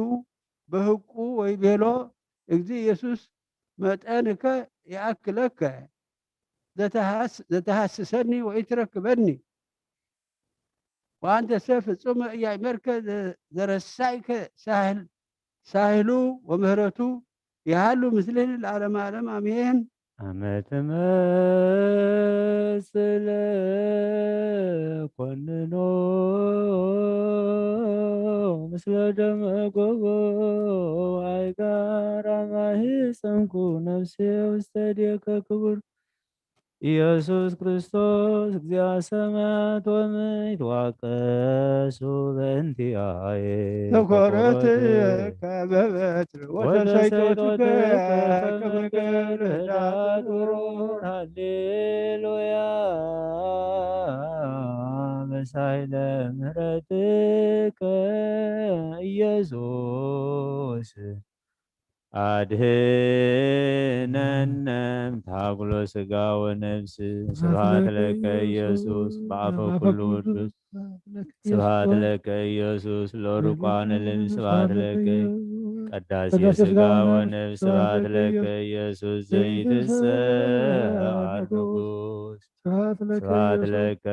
በህቁ ወይቤሎ እግዚእ ኢየሱስ መጠንከ ይአክለከ ዘተሃስ-፣ ዘተሃስሰኒ ወኢትረክበኒ ወአንተሰ ፍጹመ ኢያእመርከ ዘ-፣ ዘረሳይከ ሳህል-፣ ሳህሉ ወምህረቱ ይሃሉ ምስሌነ ለዓለመ ዓለም አሜን። አመ ትመስል ኮንኖ ምስለ ደመ ጎቦ አይጋር አማሂ ጸምኩ ነፍሴ ውስተ እዴከ ክቡር ኢየሱስ ክርስቶስ እግዚአ ሰማያት ወምድር ይትዋቀሱ በእንቲአየ ተኮረት ከበበት ወተሰይጦትከ ከመ ገብር ሃሌሉያ በሳይለ ምሕረትከ ኢየሱስ አድህነነ እምታግሎ ስጋ ወነፍስ። ስብሐት ለከ ኢየሱስ በአፈ ኩሉ ቅዱስ። ስብሐት ለከ ኢየሱስ ለርቋን ልል። ስብሐት ለከ ቀዳሴ ስጋ ወነፍስ። ስብሐት ለከ ኢየሱስ ዘይትሰዓር ንጉስ። ስብሐት ለከ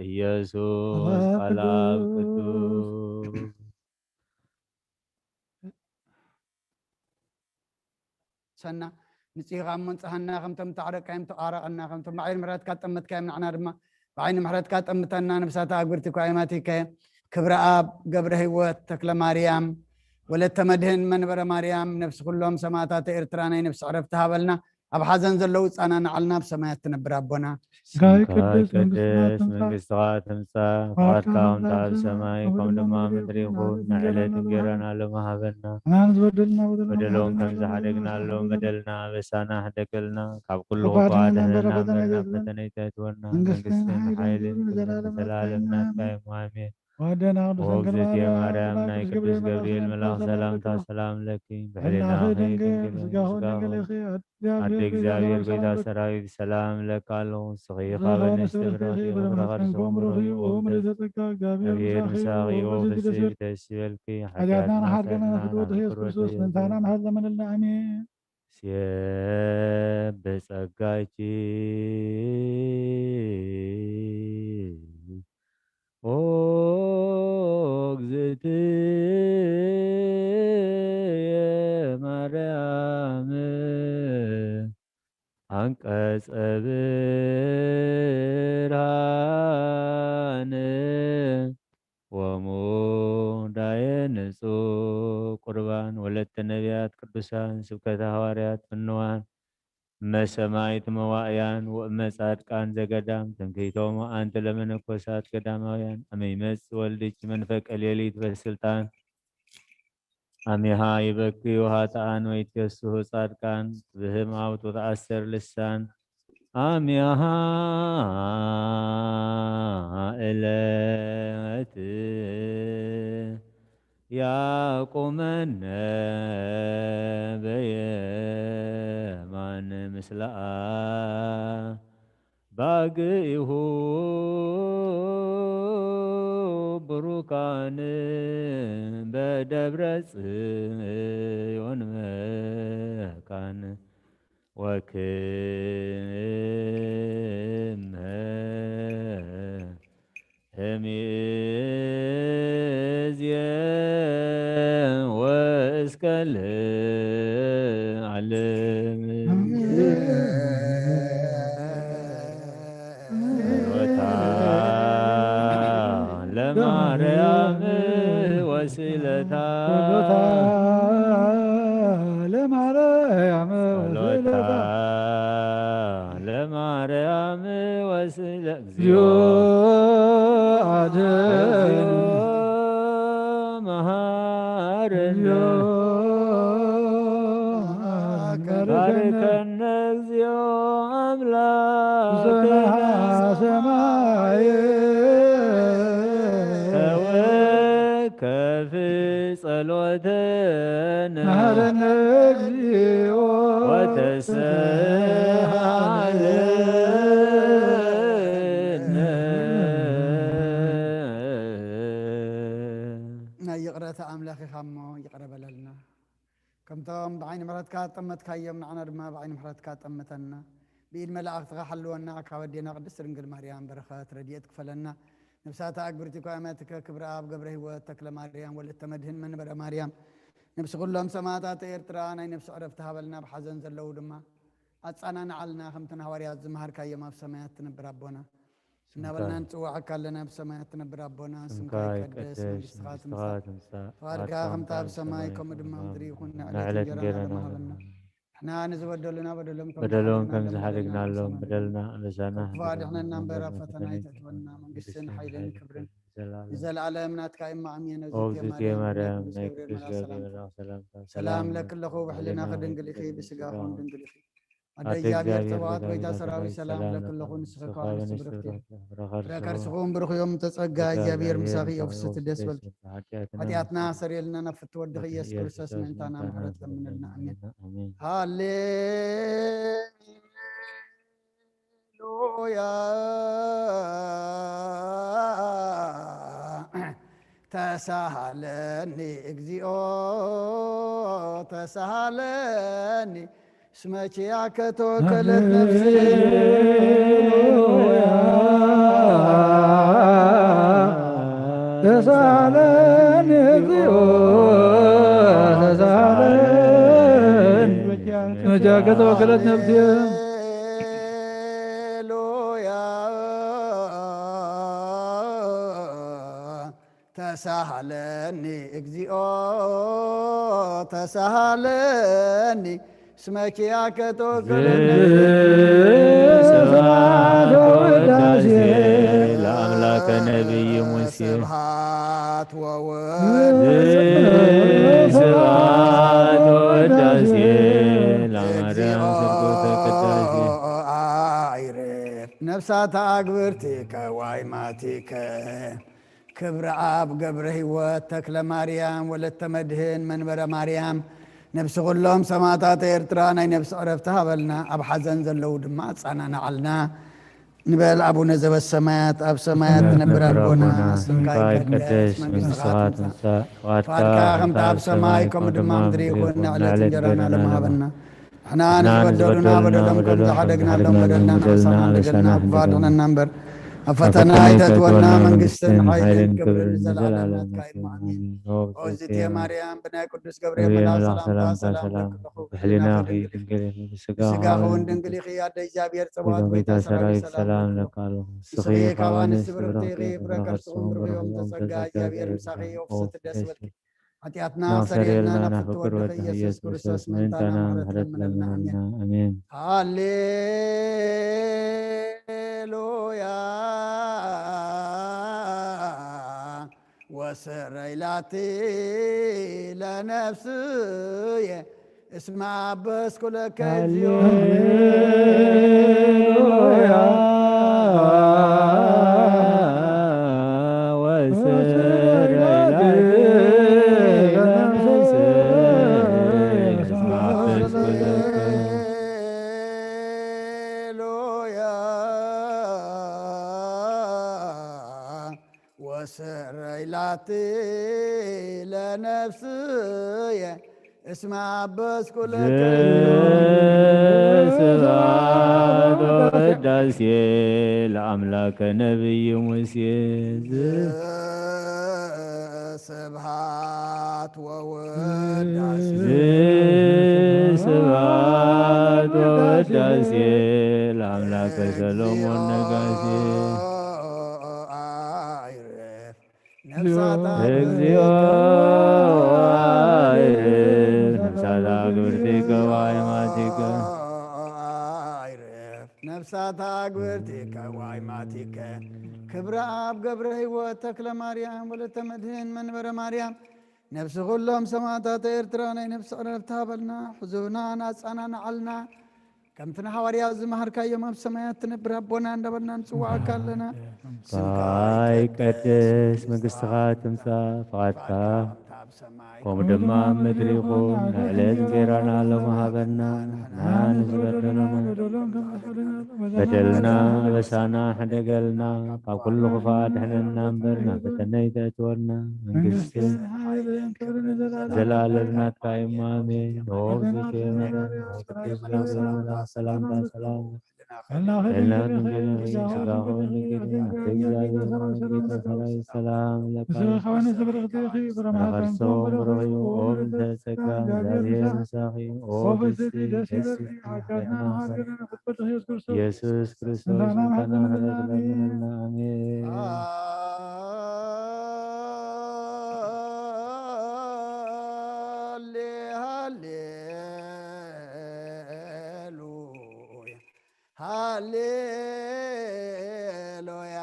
ኢየሱስ ቃል አብ ቅዱስ። ሰና ንጽህኻ እሞ ንጽሃና ከምቶም ተዓረቃዮም ተዓረቀና ከምቶም ብዓይኒ ምሕረትካ ጠመትካዮም ንዓና ድማ ብዓይኒ ምሕረትካ ጠምተና። ነብሳታ ኣግብርቲ ኳ የማቲካየ ክብረ ኣብ ገብረ ህይወት ተክለ ማርያም ወለተ መድህን መንበረ ማርያም ነብሲ ኩሎም ሰማእታት ኤርትራ ናይ ነብሲ ዕረፍቲ ሃበልና። ኣብ ሓዘን ዘለዉ ጻና ንዓልና ኣብ ሰማያት ትነብር ኣቦና። ጋይ ስምካ ቅድስ ይቀደስ መንግስትኻ ትምጻእ መንግስትኻ ትምጻእ ፍቓድካ ከምታ ኣብ ሰማይ ከም ድማ ምድሪ ይኹን። ንዕለት እንጌራና ሎሚ ሃበና። ኣናን ዝበደልና በደልና በደሎም ከም ሓደግና ዝሓደግናሎም በደልና ኣበሳና ሕደገልና ካብ ኩሉ ክፉእ ክፉእ ኣድሕነና ኣድሕነና እምበር እምበር ናብ ፈተነ ፈተነ ኣይተእትወና። መንግስትን መንግስትን ሓይልን ሓይልን ክብርን ዘለዓለም ዘለዓለም ናትካ ናትካ እዩ። ኣሜን። ወደና ቅዱስ ኦ ድንግል እግዝእትየ ማርያም ማርያም ቅዱስ ናይ ገብርኤል ቅዱስ ገብርኤል መልኣክ መልኣኽ ሰላምታ ሰላምታ ይብዛሓልኪ። ሰላም ለኪ ሕሊናኺ ብሕሊናኺ ድንግል ድንግል ስጋኹ ስጋኹ ድንግል ኢኺ። ኣደ ኣደ እግዚኣብሔር እግዚኣብሔር ጌታ ሰላም ለኪ። ሰራዊት ሰላም ለካ ኣለኹ። ንስኺ ርኻበ ካብ ኣንስቲ ንስብርኪ ብርኽቲ ኢኺ ኢኺ ብርኽቲ ብረኸት ጸንኮም ስኹም ብሩኽ ብሩኽ እዩ እዩ ኦ ምልእተ ኦምልእተ ጸጋ እግዚኣብሔር እግዚኣብሔር ምሳኺ ምሳኺ እዩ እዩ ኦ በዚ በዚ ብደስ ደስ ይበልኪ። ሓጢኣትና ሓጢኣትና ሓርገና ሓርገና ፍትወት ናብ ኢየሱስ ፍትወት ክርስቶስ ኢየሱስ ምንታና ምሕረት ለመለልና ኣሜን። ሴብ በጸጋኪ ኦ እግዝእትየ ማርያም አንቀጸ ብርሃን ወሙዳየ ንጹህ ቁርባን ወለተ ነቢያት ቅዱሳን ስብከተ ሃዋርያት ፍንዋን እመ ሰማይት መዋእያን ወእመ ጻድቃን ዘገዳም ትምክሕቶሙ ኣንቲ ለመነኮሳት ገዳማውያን አመ ይመጽእ ወልድኪ መንፈቀ ሌሊት በስልጣን አሚሃ ይበክዩ ኃጥኣን ወይትፌስሑ ጻድቃን። ብህም አውጡ ተአሰር ልሳን አሚሃ እለት ያቁመነ በየማን ምስለ አባግኢሁ ብሩካን በደብረ ጽዮን መካን ወክመ ህምዝየ ወእስከ ለዓለም። ጸሎታ ለማርያም ወስእለታ ለማርያም ጸሎታ ለማርያም ወስእለ እግዚኦ አድን መሃረነ እግዚኦ ባርከነ እግዚኦ አምላክ ሰማይ ተወከፍ ጸሎተነ መሃረነ እግዚኦ ወተሰሃለነ ናይ ይቕረታ ኣምላኽ ኢኻ እሞ ይቕረ በለልና። ከምቶም ብዓይኒ ምሕረትካ ጠመትካዮም ንዓና ድማ ብዓይኒ ምሕረትካ ጠምተና። ብኢድ መላእኽትኻ ሓልወና። ካብ ኣዴና ቅድስት ድንግል ማርያም በረኸት ረድኤት ክፈለና። ነብሳታ ኣግብርቲ ኳ ኣማትከ ክብረ ኣብ ገብረ ህይወት ተክለ ማርያም ወለተ መድህን መንበረ ማርያም ነብሲ ኩሎም ሰማዕታት ኤርትራ ናይ ነብሲ ዕረፍቲ ሃበልና። ብሓዘን ዘለዉ ድማ ኣጻናንዓልና። ከምተን ሃዋርያት ዝመሃርካዮም ኣብ ሰማያት ትነብር ኣቦና እናበልና ንጽውዓካ ኣለና። ኣብ ሰማያት ትነብር ኣቦና ስምካ ይቀደስ፣ መንግስትኻ ትምጻእ፣ ፍቓድካ ከምታ ኣብ ሰማይ ከምኡ ድማ ምድሪ ይኹን። ንዕለት እንጀራና ሎሚ ሃበና። ንሕና ንዝበደሉና በደሎም ከም በደሎም ዝሓለና ከም ንበደልና ዝሓለግናሎም ንሰማዕ። በደልና ንበሳና ክፉ ኣድሕነና እምበር ኣብ ፈተና ኣይተእትወና፣ መንግስትን ሓይልን ክብርን ንዘለኣለም ናትካ እማ፣ ኣሜን። ኦዝቲ ኦብዝቲ ማርያም ማርያም ቅዱስ ናይ ገብርኤል ቅዱስ መልኣክ ገብርኤል ሰላምታ መልኣክ ሰላምታ ሰላም ለክለኹ፣ ብሕሊናኺ ድንግል ኢኺ፣ ብስጋኹ እውን ድንግል ኢኺ። ኣደ እግዚኣብሔር ጽባኦት፣ ጎይታ ሰራዊት፣ ሰላም ለክለኹ፣ ንስኺ ከዋንስ ብርኽቲ፣ ፍረ ከርስኹም ብሩኽ እዮም፣ ተጸጋ እግዚኣብሔር ምሳኺ እዩ፣ ፍስሕቲ ደስ በልኪ። ሓጢኣትና ሰሪልና ናብ ፍትወ ወድኺ ኢየሱስ ክርስቶስ ምእንታና ምሕረት ለምንልና። ኣሜን። ሃሌሉያ። ተሳሃለኒ እግዚኦ ተሳሃለኒ፣ እስመ ኪያከ ተወከለት ነፍሲ። ተሳሃለኒ እግዚኦ ተሳሃለኒ፣ እስመ ኪያከ ተወከለት ነፍሲ። ሃሌሉያ። ተሳሃለኒ እግዚኦ ተሳሃለኒ፣ እስመ ኪያከ ተወከለት ነፍሲ። ስብሐት ወውዳሴ ለአምላከ ነቢይ ሙሴ። ስብሐት ወውዳሴ። ስብሐት ወውዳሴ ለማርያም ስርጎተ ቅዳሴ። አይርፍ ነፍሳት አግብርቲከ ዋይማቲከ። ክብረ አብ ገብረ ሕይወት ተክለ ማርያም ወለተ መድህን መንበረ ማርያም፣ ነብሲ ኩሎም ሰማዕታት ኤርትራ ናይ ነብሲ ዕረፍቲ ሃበልና፣ ኣብ ሓዘን ዘለዉ ድማ ኣጸናንዓልና ንበል። ኣቡነ ዘበሰማያት ኣብ ሰማያት ትነብር ኣቦና፣ ስምካ ይቀደስ፣ መንግስትኻ ትምጻእ፣ ፍቓድካ ከምቲ ኣብ ሰማይ ከምኡ ድማ ምድሪ ይኹን። ንዕለት እንጀራና ሎሚ ሃበና። ንሕና ንዝበደሉና በደሎም ከም ዝሓደግናሎም በደልና ንኽሰና ንበደልና፣ ክፉ ኣድሕነና እምበር ኣብ ፈተና ኣይተእትወና፣ መንግስትን ሓይልን ክብርን ንዘለኣለም ናትካ እዩ። ኣሜን። ኦዝቴ ማርያም ብናይ ቅዱስ ገብርኤል መልኣክ ሰላምታ ሰላም ለክለኹ፣ ብሕሊናኺ ድንግል ኢኺ፣ ብስጋኺ እውን ድንግል ኢኺ። ኣደ እግዚኣብሔር ጸባኦት፣ ጎይታ ሰራዊት፣ ሰላም ለኪ ኣለኹ። ንስኺ ካብ ኣንስቲ ብርኽቲ ኢኺ፣ ፍረ ከርስኺ እውን ብሩኽ እዩ። ተጸጋ እግዚኣብሔር ምሳኺ እዩ። ፍስሕቲ ደስ በልኪ። ሓጢኣትና ሰሪልና ናብ ፍትወ ወድኺ ኢየሱስ ክርስቶስ ምእንታና ምሕረት ለምነልና። ኣሜን። ኣሜን። ሃሌሉያ። ወስረይ ላቲ ለነፍስየ እስመ አበስኩ ለከ እግዚኦ። ሃሌሉያ። ወስረይ ላቲ ለነፍስየ እስመ አበስኩ ለከ። ሃሌሉያ። ወስረይ ላቲ ለነፍስየ እስመ አበስኩ ለከ። ስብሐት ወውዳሴ ለአምላከ ነቢይ ሙሴ። ስብሐት ወውዳሴ። ስብሐት ወውዳሴ ለአምላከ ሰሎሞን ነጋሴ። አይረፍ ነፍሳታ እግዚኦ አይረፍ ነፍሳታ ግብርቲከ ወአይማቲከ። አይረፍ ነፍሳታ ግብርቲከ ወአይማቲከ። ክብረ አብ ገብረ ሕይወት ተክለ ማርያም ወለተ መድህን መንበረ ማርያም፣ ነፍሲ ኩሎም ሰማዕታት ኤርትራ ናይ ነፍሲ ዕረፍቲ ሃበልና፣ ሕዙናን ኣጸናንዓልና። ከምቲ ንሃዋርያት ዝመሃርካዮም ኣብ ሰማያት ትነብር ኣቦና እንዳበልና ንጽውዓካ ኣለና። ስምካ ይቀደስ፣ መንግስትኻ ትምጻእ፣ ፍቓድካ ከምኡ ድማ ኣብ ምድሪ ይኹን። ንዕለት እንጀራና ሎሚ ሃበና፣ ንሕና ንዝበደሉና በደልና ኣበሳና ሕደገልና፣ ካብ ኩሉ ክፉእ ኣድሕነና እምበር ናብ ፈተነ ኣይተእትወና። መንግስትን ሓይልን ክብርን ንዘለኣለም ዘላለም ናትካ እዩ። ኣሜን። ኦ እግዝእትየ ማርያም፣ ሰላምታ ሰላም። ሰላም ድንግል ስጋኹ ድንግል፣ ኣደ እግዚኣብሔር፣ ሰላም ለካ። ከርሶም ብሩኽ እዩ። ኦ ምልዕተ ጸጋ፣ እግዚኣብሔር ምሳኺ። ኦ ብእሲ ደስ ይበልኪ፣ ሓጢኣትና መሓሪ ኢየሱስ ክርስቶስ ምሕረትና ምሕረት ለምንልና። ኣሜን። ሃሌ ሃሌ ሃሌሉያ።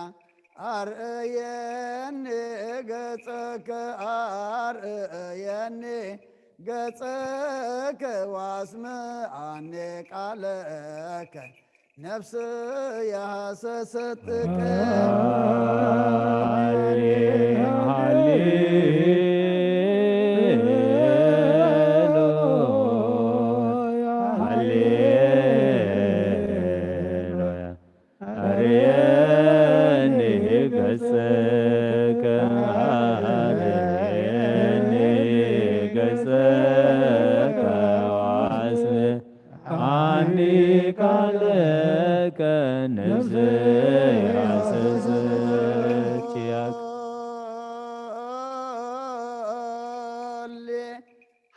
ኣርእየኒ ገጸከ፣ ኣርእየኒ ገጸከ፣ ዋስምዓኒ ቃለከ፣ ነፍስየ ሃሰሰትከ። ሃሌ-፣ ሃሌሉያ፣ ሃሌሉያ። ኣርእየኒ ገጸከ፣ ኣርእየኒ ገጸከ፣ ዋስምዓኒ ቃለከ፣ ነፍሰይ ሃሰሰችያከ።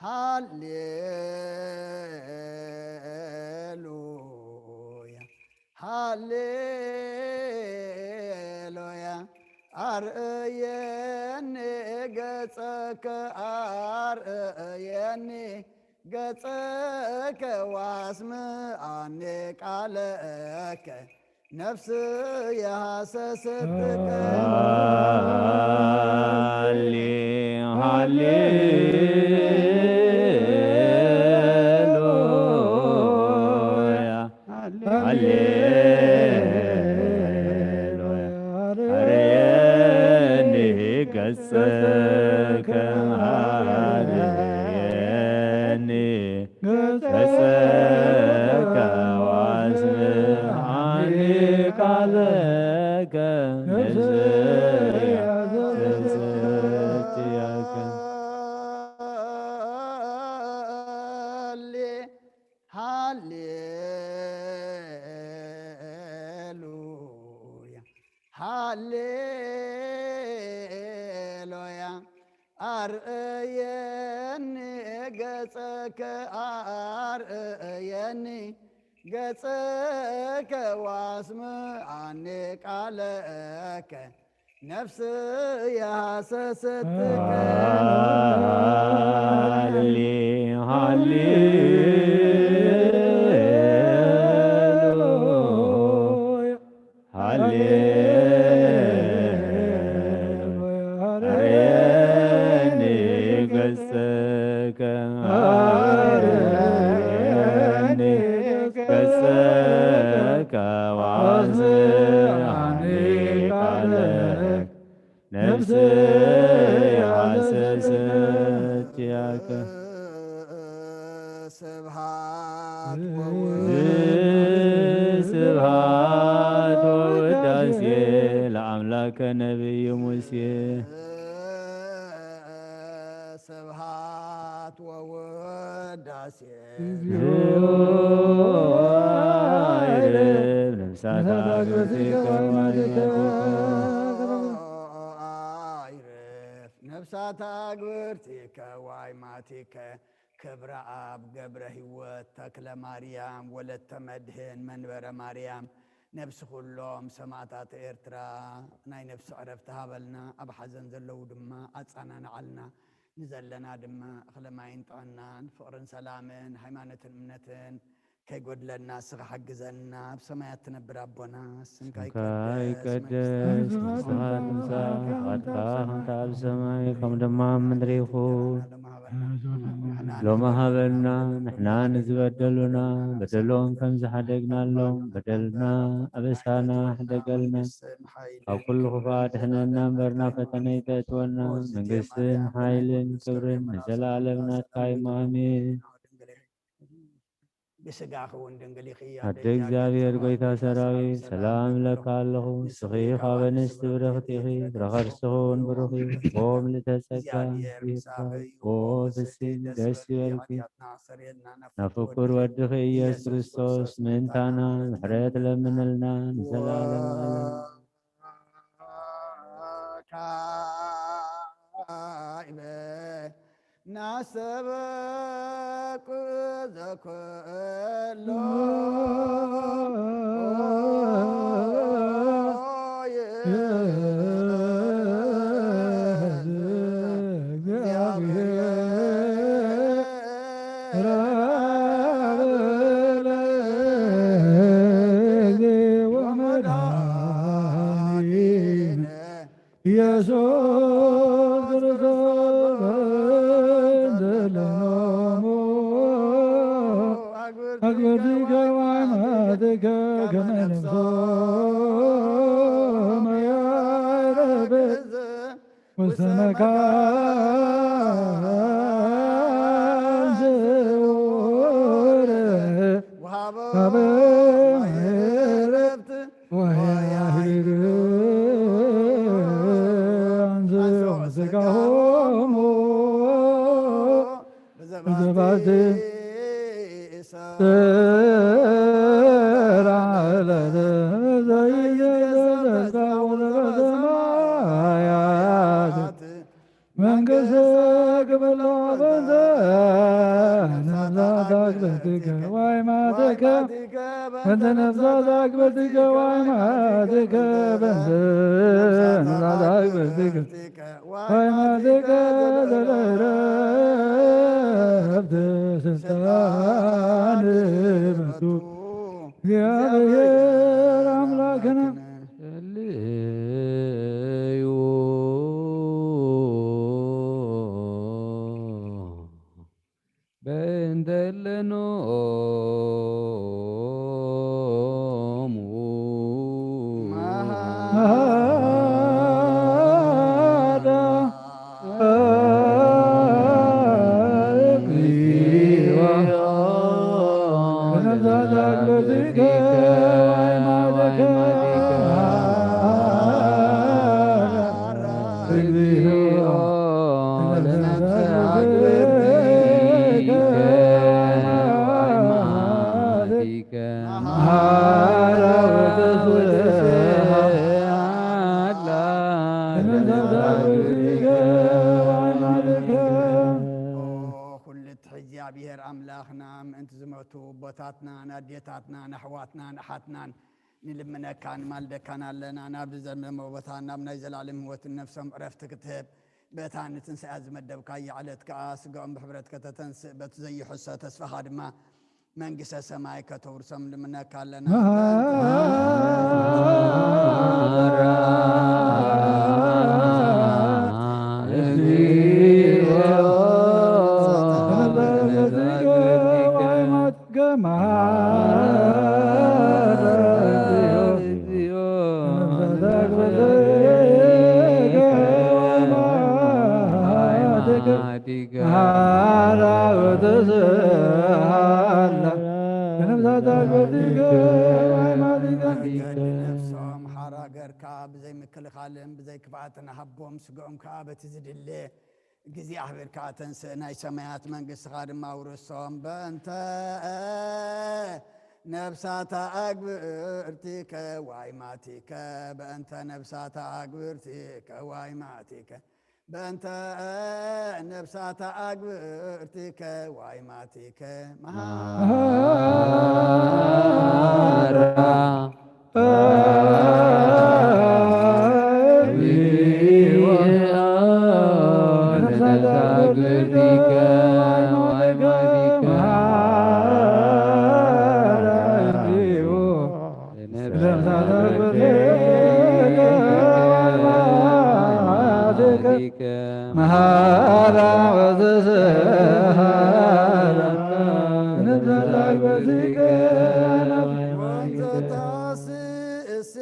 ሃሌ-፣ ሃሌሉያ። ሃሌሉያ። ኣርእየኒ ገጸከ፣ ኣርእየኒ ገጸከ፣ ዋስምዓኒ ቃለከ፣ ነፍስየ ሃሰሰትከ። ሃሌ-፣ ሃሌሉያ። ሃሌሉያ። ኣርእየኒ ገጸከ፣ ኣርእየኒ ገጸከ፣ ዋስምዓኒ ቃለከ፣ ነፍሰይ ሃሰሰችያከ። ሃሌ-፣ ሃሌሉያ፣ ሃሌሉያ። ኣርእየኒ ገጸከ፣ ኣርእየኒ ገጸከ፣ ዋስምዓኒ ቃለከ፣ ነፍስየ ሃሰሰትከ። ሃሌ-፣ ሃሌሉያ፣ ሃሌሉያ። ኣርእየኒ ገጸከ፣ ኣርእየኒ ገጸከ፣ ዋስምዓኒ ቃለከ፣ ነፍሰይ ሃሰሰችያከ። ስብሐት ወውዳሴ፣ ስብሐት ወውዳሴ ለአምላከ ነቢይ ሙሴ። ስብሐት ወውዳሴ፣ እግዚኦ አይርብ ነፍሳት አግብርቲከ ዋይማቲከ። አይርፍ ነፍሳት አግብርቲከ ዋይማቲከ። ክብረ አብ ገብረ ሕይወት ተክለ ማርያም ወለተ መድህን መንበረ ማርያም ነብሲ ኩሎም ሰማእታት ኤርትራ ናይ ነብሲ ዕረፍቲ ሃበልና፣ ኣብ ሓዘን ዘለዉ ድማ ኣጸናንዓልና፣ ንዘለና ድማ እኽለ ማይን ጥዕናን ፍቕርን ሰላምን ሃይማኖትን እምነትን ከይጎድለና እስኻ ሓግዘና። ኣብ ሰማያት ትነብር ኣቦና፣ ስምካ ስምካ ይቀደስ፣ ይቀደስ፣ መንግስትኻ መንግስትኻ ትምጻእ፣ ትምጻእ፣ ፍቓድካ ፍቓድካ ከምቲ ኣብ ሰማይ ከም ድማ ኣብ ምድሪ ይኹን። ሎሚ ሃበና፣ ንሕና ንዝበደሉና በደሎም ከም ዝሓደግናሎም በደልና ኣበሳና ሕደገልና። ካብ ኩሉ ክፉእ ኣድሕነና እምበር ናብ ፈተነ ኣይተእትወና። መንግስትን ሓይልን ክብርን ንዘለኣለም ናትካ እዩ። ኣሜን። ብስጋኺ እውን ድንግል ኢኺ፣ ኣደ ኣደ እግዚኣብሔር እግዚኣብሔር፣ ጎይታ ሰራዊት፣ ሰላም እብለካ ኣለኹ። ንስኺ ካብ ኣንስቲ ብርኽቲ ኢኺ፣ ፍረ ከርስኺ እውን ብሩኽ እዩ። ኦ ምልእተ ጸጋ፣ እግዚኣብሔር ይብካ። ምሳኺ እዩ። ኦ ፍስሕቲ፣ ደስ ይበልኪ። ኃጢአትና ኣስተሰርየልና፣ ናብ ፍቁር ወድኺ ኢየሱስ ክርስቶስ ምእንታና ምሕረት ለምንልና ንዘለዓለም ዓለም። ካይበ ናስተበቁ ዘኩሎ ክርስቶስ በእንተ ለሎሙ አግብርቲከ ወአማትከ ከመ ነፍሶሙ ያዕረፈ ውስተ መካን ስውር ወሀበ ዕረፍት ወያህድር አንስኦ ስጋሆሙ በዘባቲ ስራ ዕለት ዘይገዘ ተስፋ ወዘበሰማያት መንግሥትከ ክብላ በእንተ ነፍሳት አግብርቲከ ወአማትከ በእንተ ነፍሳት አግብርቲከ ወአማትከ በእንተ ነፍሳት አግብርቲከ ወአማትከ ዘለዕረፍት ስልጣን በቱ እግዚአብሔር አምላክነ። ጸልዩ በእንተ ለኖሙ መሐላ እግዚኦ። ኩሉ እቲ እግዚኣብሔር ኣምላኽና ምእንቲ ዝመቱ ኣቦታትናን ኣዴታትናን ኣሕዋትናን ኣሓትናን ንልምነካ ንማልደካን ኣለና። ናብዚ ዘለሞ ቦታ ናብ ናይ ዘላለም ህይወትን ነፍሶም ዕረፍቲ ክትህብ በታ ንትንሳኤ ዝመደብካያ ዕለት ከኣ ስጋኦም ብሕብረት ከተተንስእ በቲ ዘይሕሶ ተስፋኻ ድማ መንግስተ ሰማይ ከተውርሶም ልምነካ ኣለና። ነፍሶም ሓራ ገርካ ብዘይ ምክልኻልን ብዘይ ክፍኣትን ሃቦም፣ ስግኦም ከኣ በቲ ዝድለ እግዚኣብሔር ከኣ ተንስእ፣ ናይ ሰማያት መንግስትኻ ድማ ኣውርሶም። በእንተ ነፍሳት ኣግብርቲከ ወአማትከ፣ በእንተ ነፍሳት ኣግብርቲከ ወአማትከ፣ በእንተ ነፍሳት ኣግብርቲከ ወአማትከ መሃራ መሃራ ወዘስሃራ ነብዛታ በዚቀ ወንዘታስእሴ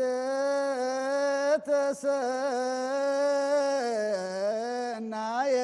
ተሰናየ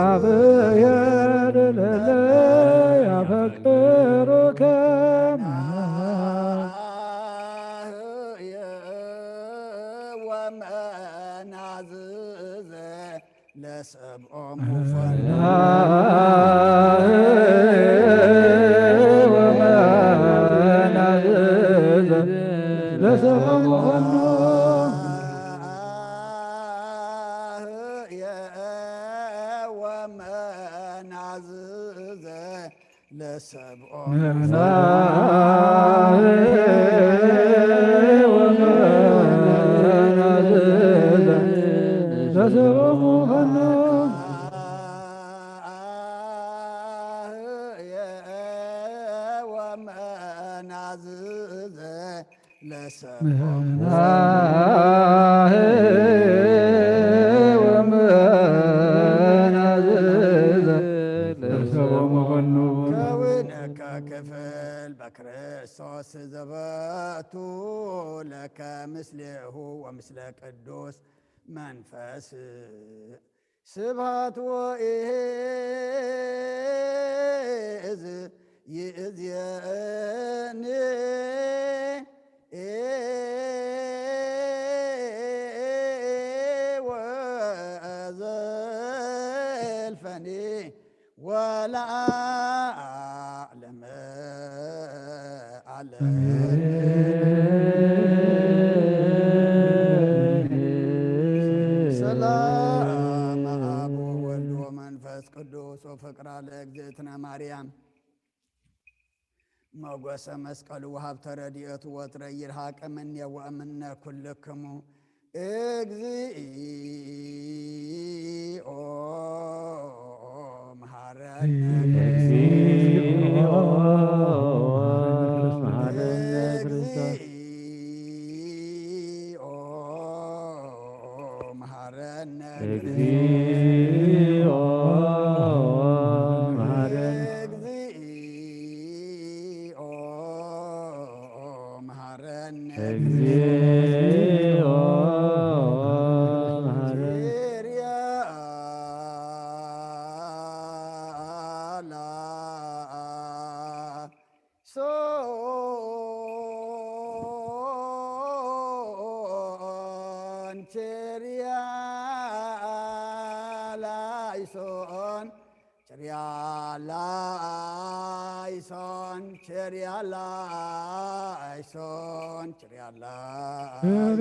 እግዚአብሔር ለለ ያፈቅሩከ ወመናዝዘ ለሰብኦም ወመናዝዘ ለሰብኦም ወኑ መናዝዘ ለሰብኦ ወመናዝዘ ለሰብኦ ከውነከ ክፍል በክርስቶስ ዘበቱ ለከ ምስሌሁ ወምስለ ቅዱስ መንፈስ ስብሐት ወኢዝ ይእዝየኒ ወዘልፈኒ ወለዓለመ ዓለም። ሰላም አብ ወወልድ ወመንፈስ ቅዱስ ወፍቅራ ለእግዝእትነ ማርያም ሞገሰ መስቀሉ ወሃብተ ረድኤቱ ወትረ ይርሃቅ እምኔ ወእምነ ኩልክሙ። እግዚኦ መሐረነ እግዚኦ መሐረነ ክርስቶስ። እግዚኦ መሐረነ እግዚኦ መሐረነ እግዚኦ መሐረነ እግዚኦ መሐረነ። ሶን ቸሪያ ላይሶን ቸሪያ ላይሶን ቸሪያ ላይሶን ቸሪያ ላይሶን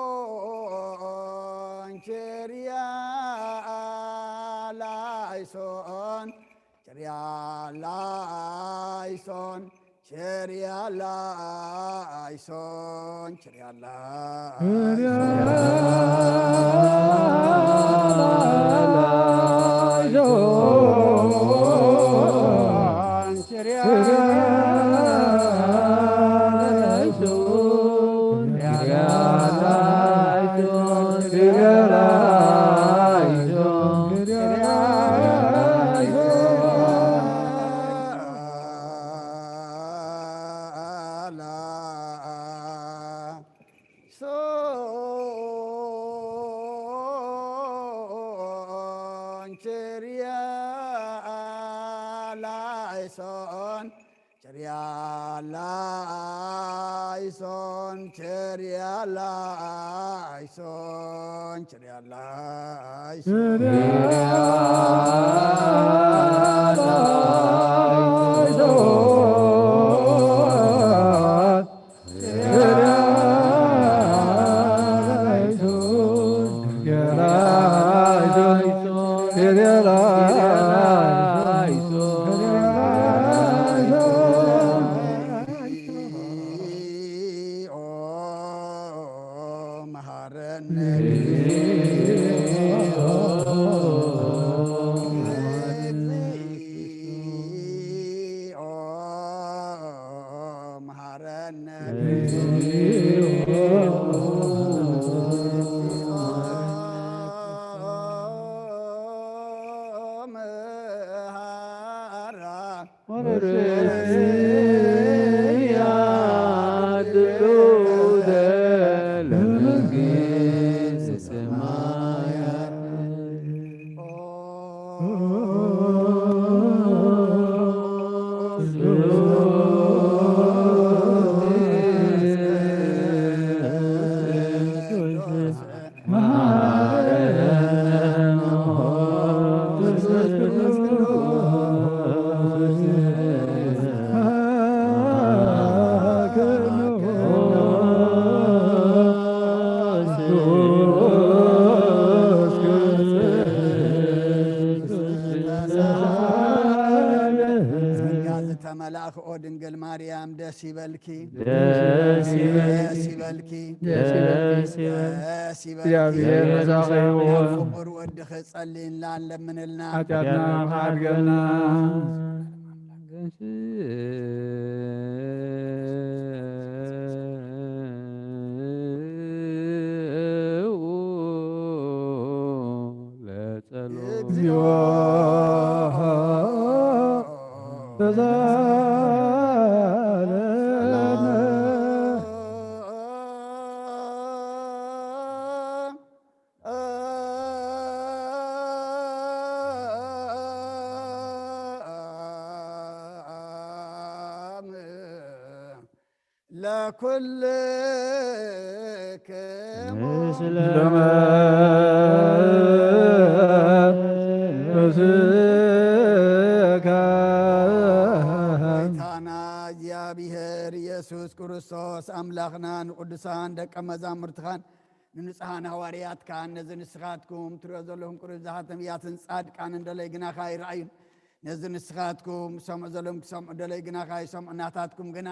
ሶን ቸሪያ ላይሶን ቸሪያ ላይሶን ቸሪያ ላይሶን ቸሪያ ላይሶን ሶን ቸሪያ ላይሶን ቸሪያ ላይሶን ቸሪያ ላይሶን ቸሪያ ላይሶን መሐረነ ኦ ድንግል ማርያም ደስ ይበልኪ፣ ደስ ይበልኪ፣ ደስ ይበልኪ፣ ደስ ይበልኪ። ደስ ይበልኪ። እግዚኣብሔር ምሳኺ ይኹን። ፍቁር ወድኺ ጸልይልና፣ ለምንልና። ሓጢኣትና ከሓድገልና። ለጸሎት። እግዚኦ ተሳለነ። ለኩልክሙ ምስለ ጌታና እግዚኣብሔር ኢየሱስ ክርስቶስ ኣምላኽና ንቅዱሳን ደቀ መዛሙርትኻን ንንጹሓን ሃዋርያትካን ነዚ ንስኻትኩም ትሪኦ ዘለኹም ቅሩብ ዝሓተም እያትን ጻድቃን እንደለይ ግናኻ ይረኣዩን። ነዚ ንስኻትኩም ዝሰምዑ ዘለኹም ክሰምዑ ደለይ ግናኻ ይሰምዑ። ናታትኩም ግና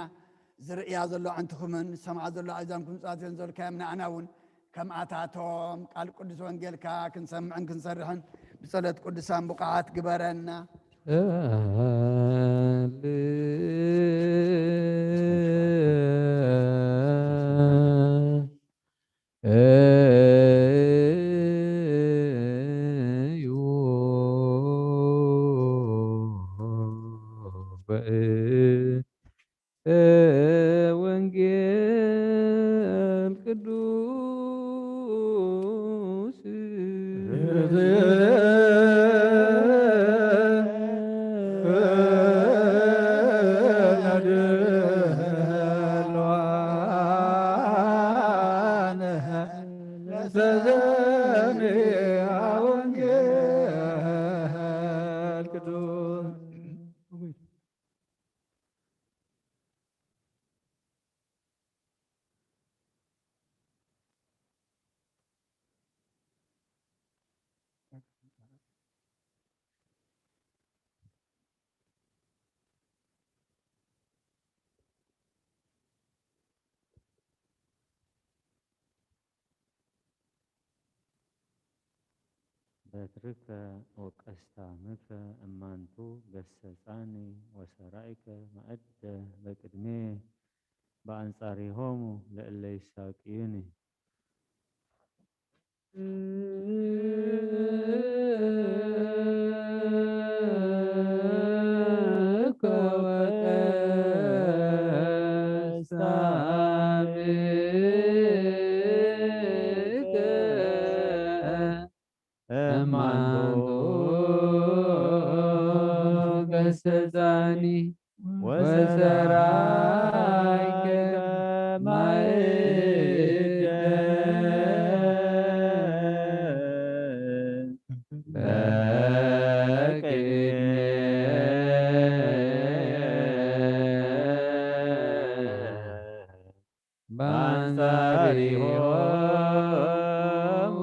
ዝርእያ ዘሎ ኣዕንትኹምን ዝሰምዓ ዘሎ ኣእዛንኩም ጻትየን ዘልካዮም ንኣና እውን ከምኣታቶም ቃል ቅዱስ ወንጌልካ ክንሰምዕን ክንሰርሕን ብጸሎት ቅዱሳን ብቑዓት ግበረና። ወንጌል ቅዱስ በትርከ ወቀስታምከ እማንቱ ገሰጻኒ ወሰራይከ መእደ በቅድሜ በአንጻሪሆሙ ለእለ ይሳቅዩኒ። እማንቱ ገሰጻኒ ወሰራይከ ማእደ በቅድሜ በአንጻሪሆሙ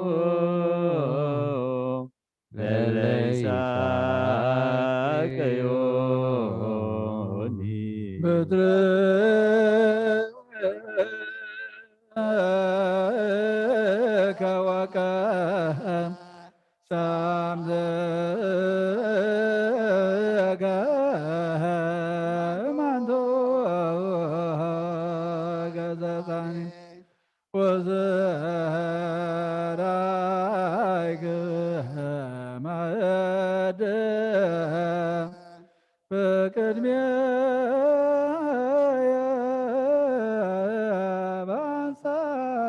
ለለይሳቀዮኒ። በትርከ ወቀ ሳምዘከ እማንቱ ገሰጻኒ ወሰራይከ ማእደ በቅድሜየ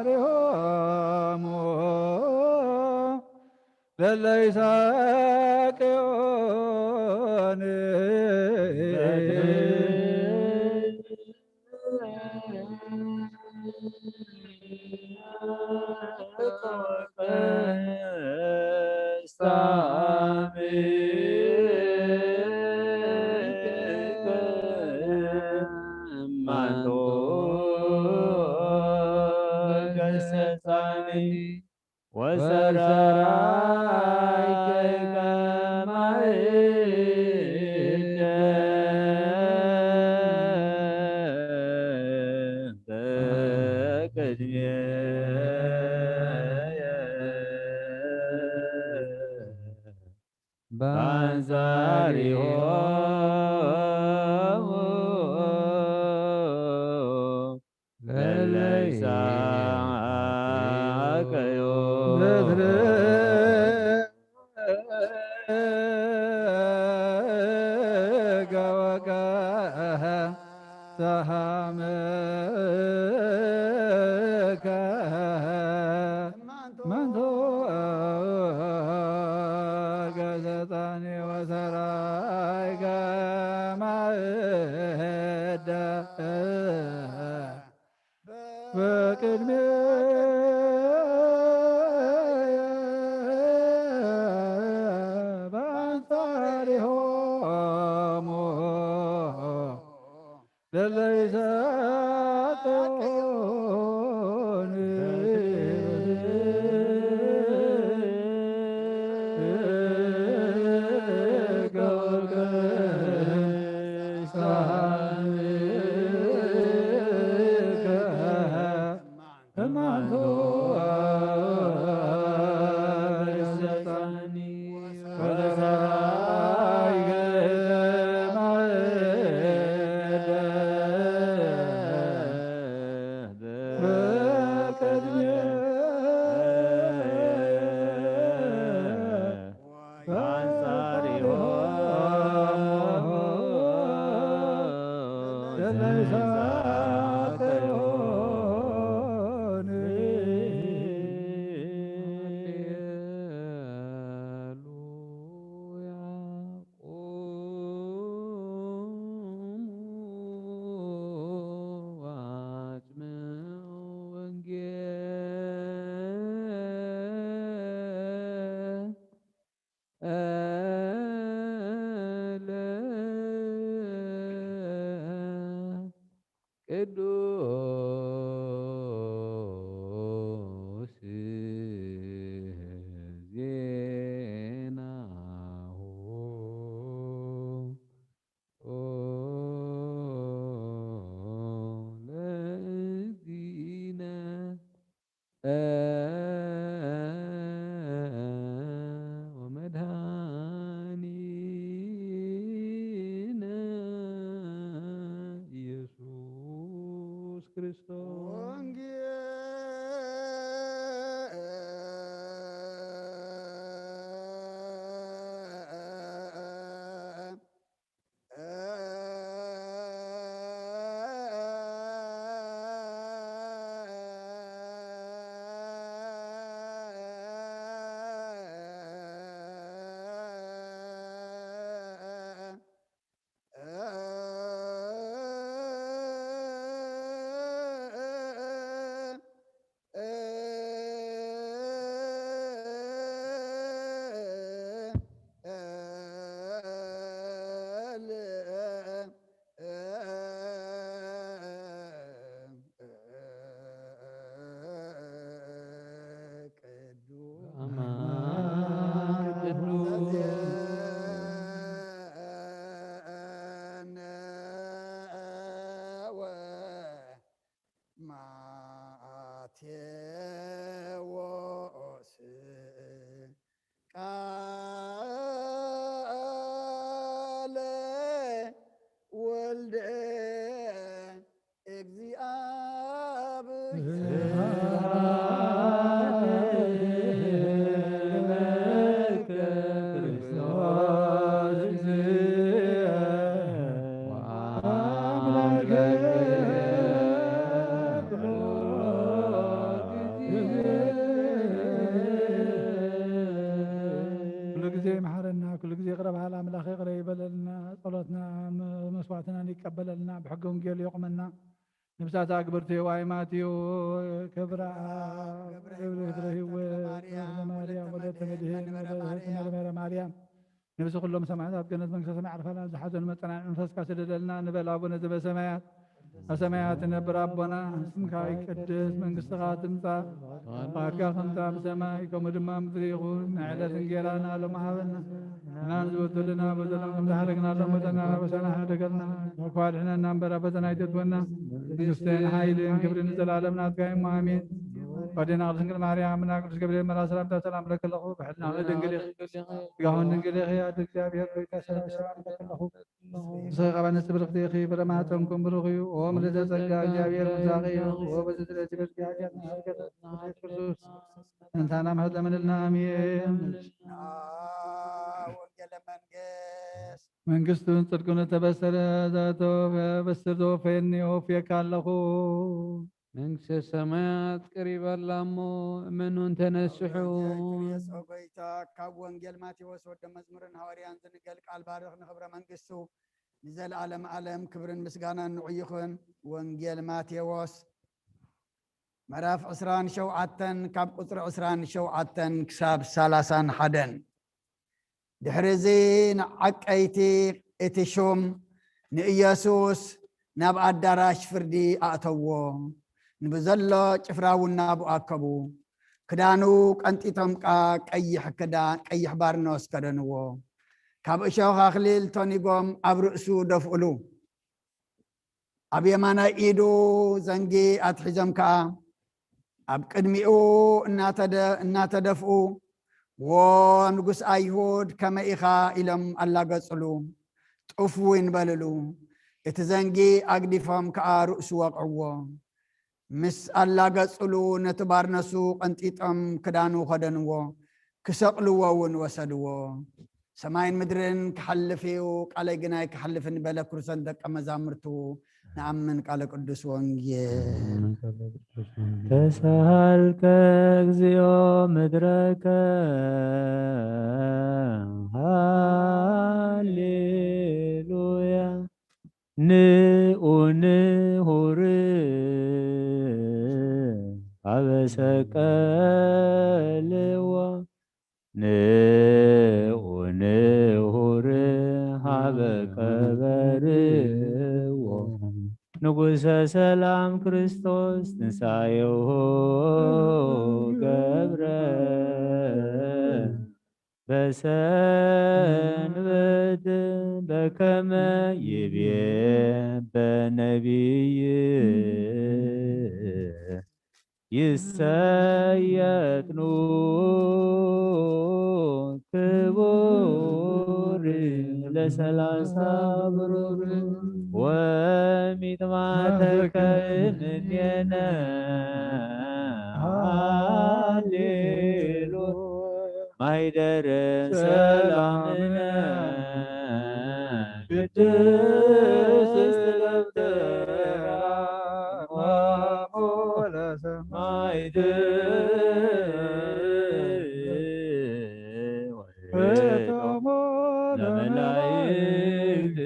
በአንጻሪሆሙ ለለይሳቅዮኒ። ወሰራይከ ማእደ በአንጻሪሆሙ ለለይሳቀዮ ሰሃምከ መንቱ ገሰጸኒ ወሰራይከ ማእደ በቅድሜ በአንጻሪሆሙ ለለይሰጥዑኒ ቅዱስ ዜናሁ ለእግዚእነ ወመድኃኒነ ኢየሱስ ክርስቶስ። ማቴዎስ ቃለ ወልደ ኩሉ ግዜ ይምሓረና፣ ኩሉ ግዜ ይቕረ በሃል ኣምላኽ ይቕረ ይበለልና፣ ጸሎትና መስዋዕትናን ይቀበለልና፣ ብሕገ ወንጌሉ የቑመና። ነብሳት ኣግብርቲ ዋይ ማትዮ ክብራ ክብሪ ክብረ ህይወት ክብረ ማርያም ወለተ መድህን ወለተ መድህን ማርያም ነብሲ ኩሎም ሰማዕታት ኣብ ገነት መንግስተ ሰማይ ዓርፋና ዝሓዘኑ መጸናንዒ መንፈስካ ስደደልና ንበል። ኣቡነ ዘበሰማያት ኣብ ሰማያት ትነብር ኣቦና፣ ስምካ ይቀደስ፣ መንግስትኻ ትምጻእ፣ ፍቓድካ ከምታ ብሰማይ ከምኡ ድማ ምድሪ ይኹን። ናይ ዕለት እንጌራና ሎሚ ሃበና፣ ንሕናን ዝበደሉና በደሎም ከም ዝሓደግናሎም መጠን ኣበሳና ሓደገልና፣ ካብ ክፉእ ኣድሕነና እምበር ኣበሳና ኣይተድወና። መንግስትን ሓይልን ክብርን ንዘለኣለም ናትካ እዩ፣ ኣሜን። ወዴና ቅድስት ድንግል ማርያም፣ እና ቅዱስ ገብርኤል መልኣክ ሰላምታ ሰላም እለኪ ኣለኹ፣ ብሕልና ድንግል ኢኺ፣ ስጋሁን ድንግል ኢኺ፣ ኣደ እግዚኣብሔር ሆይ፣ ሰላም ሰላም እለኪ ኣለኹ። ንስኺ ካብ ኣንስቲ ብርኽቲ ኢኺ፣ ፍረ ማህፀንኩም ብሩኽ እዩ። ኦ ምልዕተ ጸጋ፣ እግዚኣብሔር ምሳኺ እዩ። ኦ በዚ ስለቲ በዚ ኃጢአትና ኃጢአት ክርስቶስ እንታና ምሕረት ለምንልና፣ ኣሜን። ወንጌለ መንግስት መንግስቱን ጽድቁን እተበሰረ ዘተወፈ በስር ዘወፈየኒ ወፍየካ ኣለኹ። መንግስተ ሰማያት ቀሪባ ኣላ እሞ እመኑን ተነስሑ። ጸጎይታ ካብ ወንጌል ማቴዎስ ወደ መዝሙርን ሃዋርያን ዝንገል ቃል ባርኽ ንኽብረ መንግስቱ ንዘለዓለም ዓለም ክብርን ምስጋናን ንዑ ይኹን። ወንጌል ማቴዎስ ምዕራፍ ዕስራን ሸውዓተን ካብ ቁጽሪ ዕስራን ሸውዓተን ክሳብ ሰላሳን ሓደን። ድሕሪ እዚ ንዓቀይቲ እቲ ሹም ንኢየሱስ ናብ ኣዳራሽ ፍርዲ ኣእተዎ። ንብዘሎ ጭፍራ እውን ናብኡ ኣከቡ። ክዳኑ ቀንጢጦም ከኣ ቀይሕ ክዳ-፣ ቀይሕ ባርኖስ ከደንዎ። ካብ እሾኽ ኣኽሊል ቶኒጎም ኣብ ርእሱ ደፍኡሉ። ኣብ የማናይ ኢዱ ዘንጊ ኣትሒዞም ከኣ ኣብ ቅድሚኡ እናተደ-፣ እናተደፍኡ፣ "ዎ ንጉስ ኣይሁድ ከመይ ኢኻ?" ኢሎም ኣላገጹሉ። ጡፍ እውን በልሉ። እቲ ዘንጊ ኣግዲፎም ከኣ ርእሱ ወቕዕዎ። ምስ ኣላገጹሉ ነቲ ባርነሱ ቀንጢጦም ክዳኑ ከደንዎ፣ ክሰቕልዎ እውን ወሰድዎ። ሰማይን ምድርን ክሓልፍ እዩ፣ ቃለይ ግን ኣይክሓልፍን በለ። ክርስቶስ ደቀ መዛሙርቱ ንኣምን። ቃለ ቅዱስ ወንጌል። ተሳሃልከ እግዚኦ ምድረከ፣ ሃሌሉያ። ንኡ ንሁር ሀበ ሰቀልዎ፣ ንኡ ንሁር ሀበ ቀበርዎ። ንጉሰ ሰላም ክርስቶስ ትንሳኤሁ ገብረ፣ በሰንበት በከመ ይቤ በነቢይ ይሰየጥኑ ክቡር ለሰላሳ ብሩር ወሚጥማተከ እምኔነ። ሃሌሉያ። ማይደረ ሰላምነ ቅድስት ደብተራ ማይደ ወይጦሙ ለመላእክት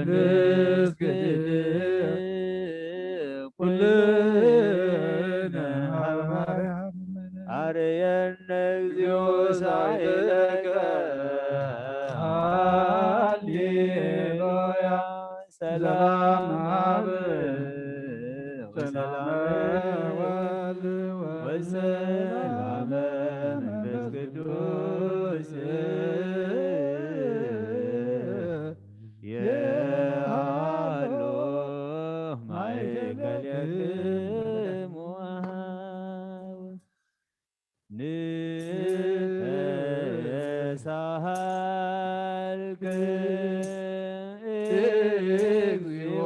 ንስግድ ኩልነ ሀበ ማርያም። አርየነ እግዚኦ ሳይለከ። ሃሌሉያ። ሰላም አብ ወሰላም ወልድ ወሰላም መንፈስ ቅዱስ የሃሎ ማእከሌክሙ። ንተሳሃልክ እግዚኦ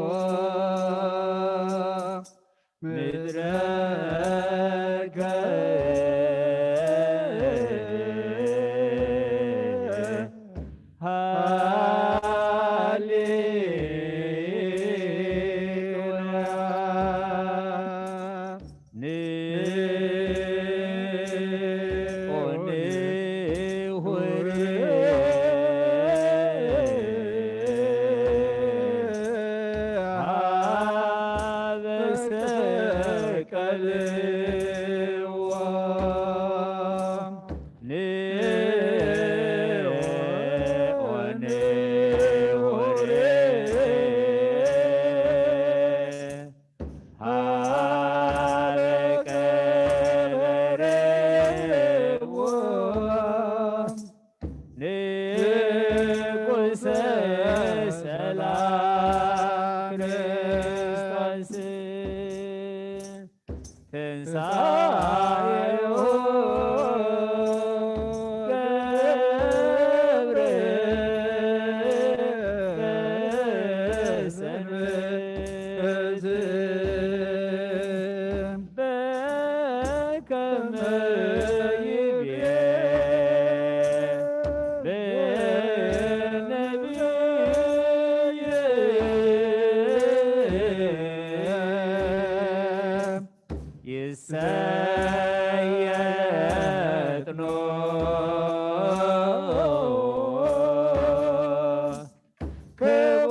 ምድረከ። ሃሌሉያ። ንዑ ንሁር ሀበ ሰቀልዎ። ከመ ይቤ ብነቢይ ይሰየጥኖ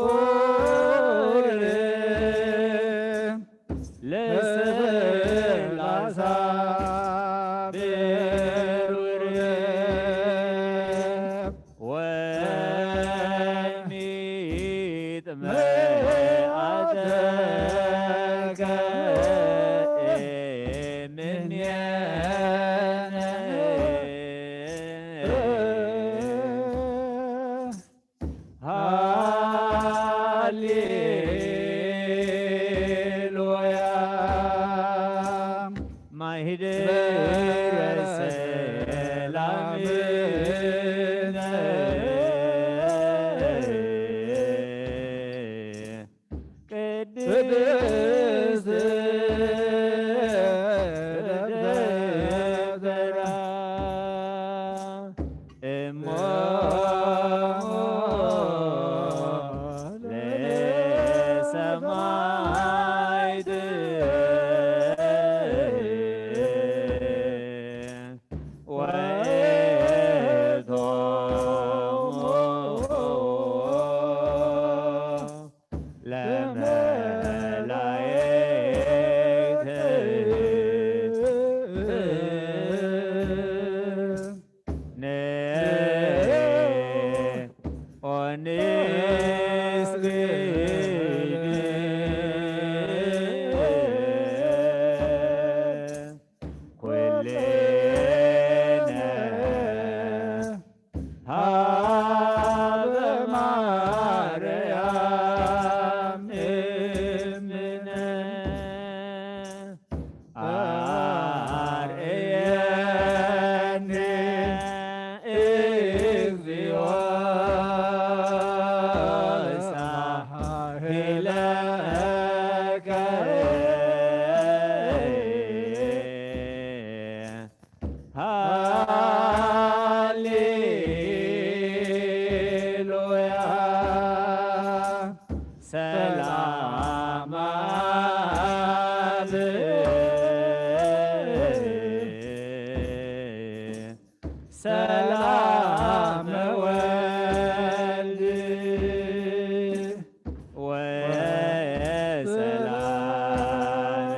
ክቡር ለስላሳ ብሩር ወሚጥመ ኣተከ እምኔነ። ሃሌሉያ። ማሂደረ ሰላምነ ቅድስት ደብተራ እሞ ለሰማዕት ወእቶሙ ለመላእክት ንኦ ንስግድ ኩልነ ሀበ ማርያም እምነ። አርእየኒ እግዚኦ ሳህለከ። ሃሌሉያ። ሰላም አብ፣ ሰላም ወልድ ወሰላም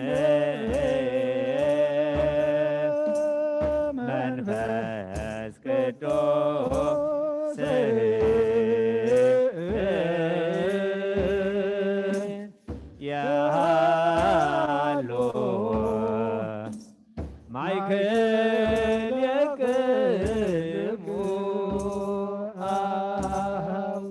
መንፈስ ቅዱስ ያሃሎ ማእከሌክሙ አሃው።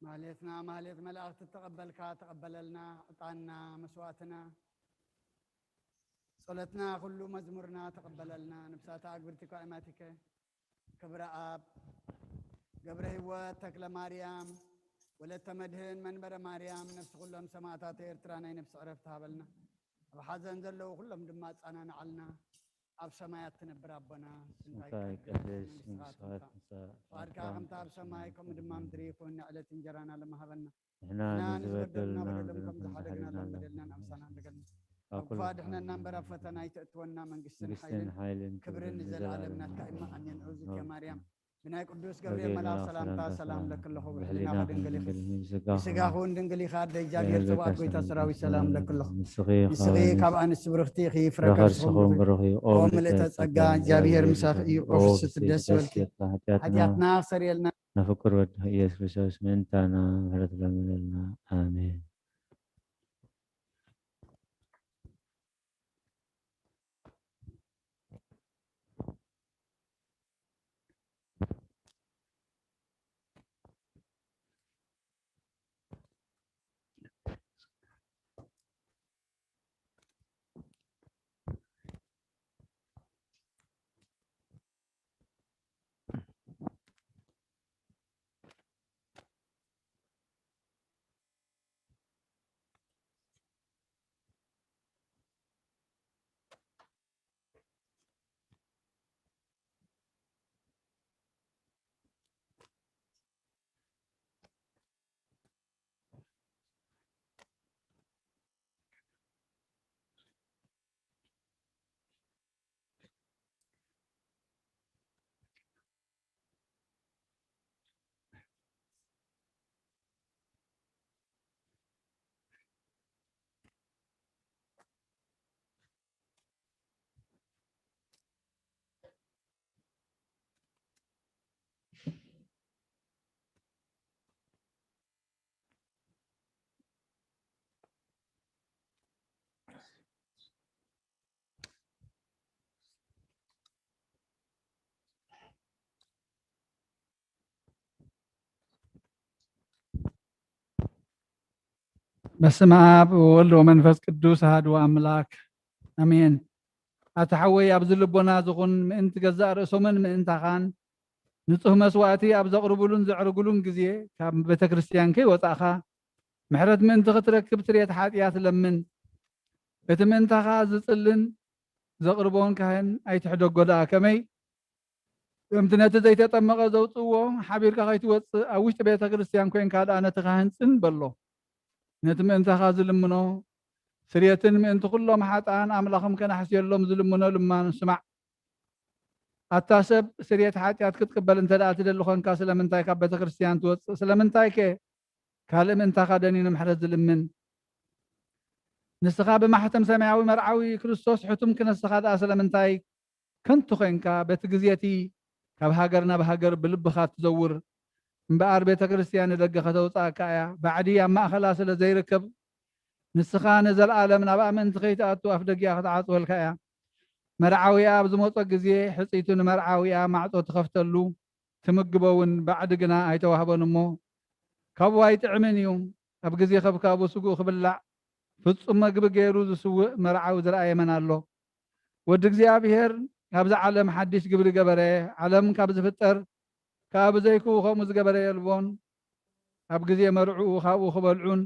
ማህሌትና ማህሌት መላእክቲ ተቐበልካ፣ ተቐበለልና ዕጣንና መስዋዕትና፣ ጸሎትና ኩሉ መዝሙርና ተቐበለልና። ነብሳታ ኣግብርቲ እኳ ኣይማቲከ ክብረ ኣብ ገብረ ህይወት ተክለ ማርያም ወለተ መድህን መንበረ ማርያም ነፍሲ ኩሎም ሰማዕታት ኤርትራ ናይ ነፍሲ ዕረፍቲ ሃበልና። ኣብ ሓዘን ዘለዉ ኩሎም ድማ ኣጻናንዓልና። ኣብ ሰማያት ትነብር ኣቦና ስምካ ስምካ ይቀደስ፣ ይቀደስ፣ መንግስትኻ መንግስትኻ ትምጻእ፣ ትምጻእ፣ ፍቓድካ ፍቓድካ ከምታ ኣብ ሰማይ ከምኡ ድማ ምድሪ ይኹን። ንዕለት እንጀራና ለማሃበና። ንሕና ንሕና ንዝበደሉና ንዝበደሉና በደሎም ከም ከም ዝሓደግና ዝሓደግና ሎም በደልና በደልና ኣምሳና ንገልና። ካብ ካብ ክፉእ ክፉእ ኣድሕነና እምበር ኣብ ፈተና ኣይተእትወና። መንግስትን መንግስትን ሓይልን ሓይልን ክብርን ክብርን ንዘለኣለም ንዘለኣለም ናትካ እዩ። ኣሜን። ኣሜን። እግዝእትየ ማርያም ብናይ ቅዱስ ገብርኤል ገብርኤል መልኣኽ መልኣኽ ሰላምታ ሰላምታ ሰላም ሰላም ለክለኹ፣ ብሕልናኻ ብሕልናኻ ድንግል፣ ድንግል፣ ብስጋኻ ብስጋኻ እውን ድንግል ኢኻ። ኣደ እግዚኣብሔር፣ እግዚኣብሔር ጸባኦት ጎይታ ሰራዊት ሰላም ለክለኹ። ንስኺ ንስኺ ካብ ካብ ኣንስቲ ብርኽቲ ኢኺ፣ ፍረ ፍረ ከርስኺ ከርስኺ እውን እውን ብሩኽ እዩ። ብሩኽ እዩ። ኦ ኦ ምልእተ ምልእተ ጸጋ፣ ጸጋ፣ እግዚኣብሔር እግዚኣብሔር ምሳኺ ምሳኺ እዩ። እዩ። ኦ ኦ ፍስሕቲ ፍስሕቲ ደስ ደስ ይበልኪ። ይበልኪ። ሓጢኣትና ሓጢኣትና ኣኽሰርየልና። ነፍቅር ወዲ ኢየሱስ ክርስቶስ ምእንታና ምሕረት ለምነልና። ኣሜን። በስመ ኣብ ወወልድ ወመንፈስ ቅዱስ ኣሐዱ ኣምላክ ኣሜን። ኣታ ሓወይ፣ ኣብዚ ልቦና ዝኹን ምእንቲ ገዛእ ርእሶምን ምእንታኻን ንጹህ መስዋእቲ ኣብ ዘቕርቡሉን ዘዕርጉሉን ግዜ ካብ ቤተ ክርስቲያን ከይወጻእኻ ምሕረት ምእንቲ ክትረክብ ስርየት ሓጢኣት ለምን። እቲ ምእንታኻ ዝጽልን ዘቕርቦን ካህን ኣይትሕደጎ ደኣ ከመይ? ከምቲ ነቲ ዘይተጠመቐ ዘውጽእዎ ሓቢርካ ከይትወጽእ ኣብ ውሽጢ ቤተ ክርስቲያን ኮይንካ ደኣ ነቲ ካህን ጽን በሎ። ነቲ ምእንታኻ ዝልምኖ ስርየትን ምእንቲ ኩሎም ሓጥኣን ኣምላኾም ከናሕስየሎም ዝልምኖ ልማኑ ስማዕ። ኣታ ሰብ ስርየት ሓጢኣት ክትቅበል እንተ ደኣ ትደሊ ኾንካ ስለምንታይ ካብ ቤተ ክርስቲያን ትወጽእ? ስለምንታይከ ካልእ ምእንታኻ ደኒኑ ምሕረት ዝልምን? ንስኻ ብማሕተም ሰማያዊ መርዓዊ ክርስቶስ ሕቱም ክነስኻ ደኣ ስለምንታይ ከንቱ ኾይንካ በቲ ግዜ እቲ ካብ ሃገር ናብ ሃገር ብልብኻ ትዘውር እምበኣር ቤተ ክርስቲያን ንደገ ከተውጽኣካ እያ። ባዕዲ ኣብ ማእኸላ ስለ ዘይርከብ ንስኻ ንዘለኣለም ናብኣ ምእንቲ ከይትኣቱ ኣፍ ደጊኣ ክትዓጽወልካ እያ። መርዓዊኣ ኣብ ዝመጾ ግዜ ሕጽይቱ ንመርዓዊኣ ማዕጾ ትኸፍተሉ ትምግቦ እውን ባዕዲ ግና ኣይተዋህቦን እሞ ካብኡ ኣይጥዕምን እዩ። ኣብ ግዜ ከብካቡ ስግኡ ክብላዕ ፍጹም መግቢ ገይሩ ዝስውእ መርዓዊ ዝረኣየ መን ኣሎ? ወዲ እግዚኣብሔር ኣብዚ ዓለም ሓድሽ ግብሪ ገበረ። ዓለም ካብ ዝፍጠር ከኣ ብዘይክኡ ከምኡ ዝገበረ የልቦን። ኣብ ግዜ መርዕኡ ካብኡ ክበልዑን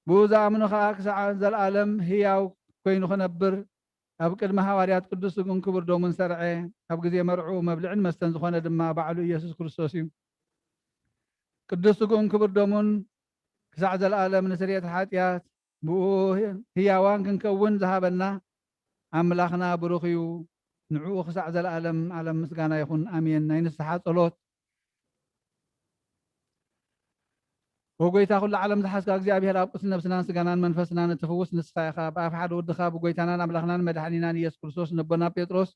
ብኡ ዝኣምኑ ከኣ ክሳዕ ዘለኣለም ህያው ኮይኑ ክነብር ኣብ ቅድሚ ሃዋርያት ቅዱስ ስግኡን ክቡር ደሙን ሰርዐ። ኣብ ግዜ መርዕኡ መብልዕን መስተን ዝኾነ ድማ ባዕሉ ኢየሱስ ክርስቶስ እዩ። ቅዱስ ስግኡን ክቡር ደሙን ክሳዕ ዘለኣለም ንስርየት ሓጢኣት ብኡ ህያዋን ክንከውን ዝሃበና ኣምላኽና ብሩኽ እዩ። ንዕኡ ክሳዕ ዘለኣለም ዓለም ምስጋና ይኹን፣ ኣሜን። ናይ ንስሓ ጸሎት። ወጎይታ ኩሉ ዓለም ዝሓዝካ እግዚኣብሔር ኣብ ቁስሊ ነብስናን ስጋናን መንፈስናን እትፍውስ ንስኻ ኢኻ። ብኣፍ ሓደ ወድኻ ብጎይታናን ኣምላኽናን መድሓኒናን ኢየሱስ ክርስቶስ ነቦና ጴጥሮስ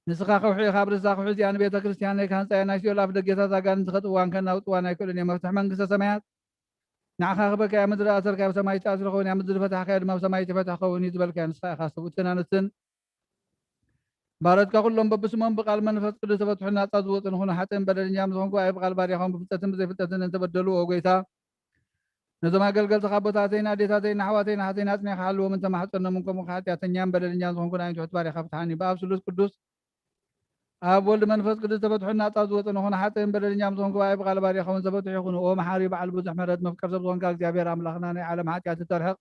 ንስኻ ከውሒ ኢኻ፣ ኣብ ርእሳ ከውሒ እዚኣ ንቤተ ክርስቲያን ናይ ካህንጻ እያ፣ ናይ ሲኦል ኣፍ ደጌታት ኣጋንንቲ ከጥዋን ከናውጥዋን ኣይክእሉን እዮም። መፍትሕ መንግስተ ሰማያት ንዓኻ ክበካ እያ። ምድሪ ኣሰርካያ ኣብ ሰማይ ዝተኣስረ ኸውን እያ፣ ምድሪ ፈታሕካያ ድማ ኣብ ሰማይ ዝተፈትሐ ኸውን እዩ ዝበልካያ ንስኻ ኢኻ። ሰብኡትን ኣንስትን ባሮትካ ኩሎም በብስሞም ብቃል መንፈስ ቅዱስ ተፈትሑን ናጻ ዝወጹ ንኹኑ። ሓጥእን በደለኛም ዝኾንኩ ኣይ ብቃል ባርያኹም ብፍልጠትን ብዘይፍልጠትን እንተበደሉ፣ ኦ ጎይታ፣ ነዞም ኣገልገልትኻ ኣቦታተይን ኣዴታተይን ኣሕዋተይን ኣሓተይን ኣጽኒዕካ ሓልዎም እንተማሕጸኖምን ከምኡ ሓጢኣተኛን በደለኛን ዝኾንኩ ንኣይን ትሑት ባርያኻ ፍትሓኒ። ብኣብ ስሉስ ቅዱስ ኣብ ወልድ መንፈስ ቅዱስ ተፈትሑን ናጻ ዝወጹ ንኹኑ። ሓጥእን በደለኛም ዝኾንኩ ኣይ ብቃል ባርያኻ እውን ዝተፈትሑ ይኹኑ። ኦ መሓሪ በዓል ብዙሕ ምሕረት መፍቀር ሰብ ዝኾንካ እግዚኣብሔር ኣምላኽና ናይ ዓለም ሓጢኣት እተርሕቕ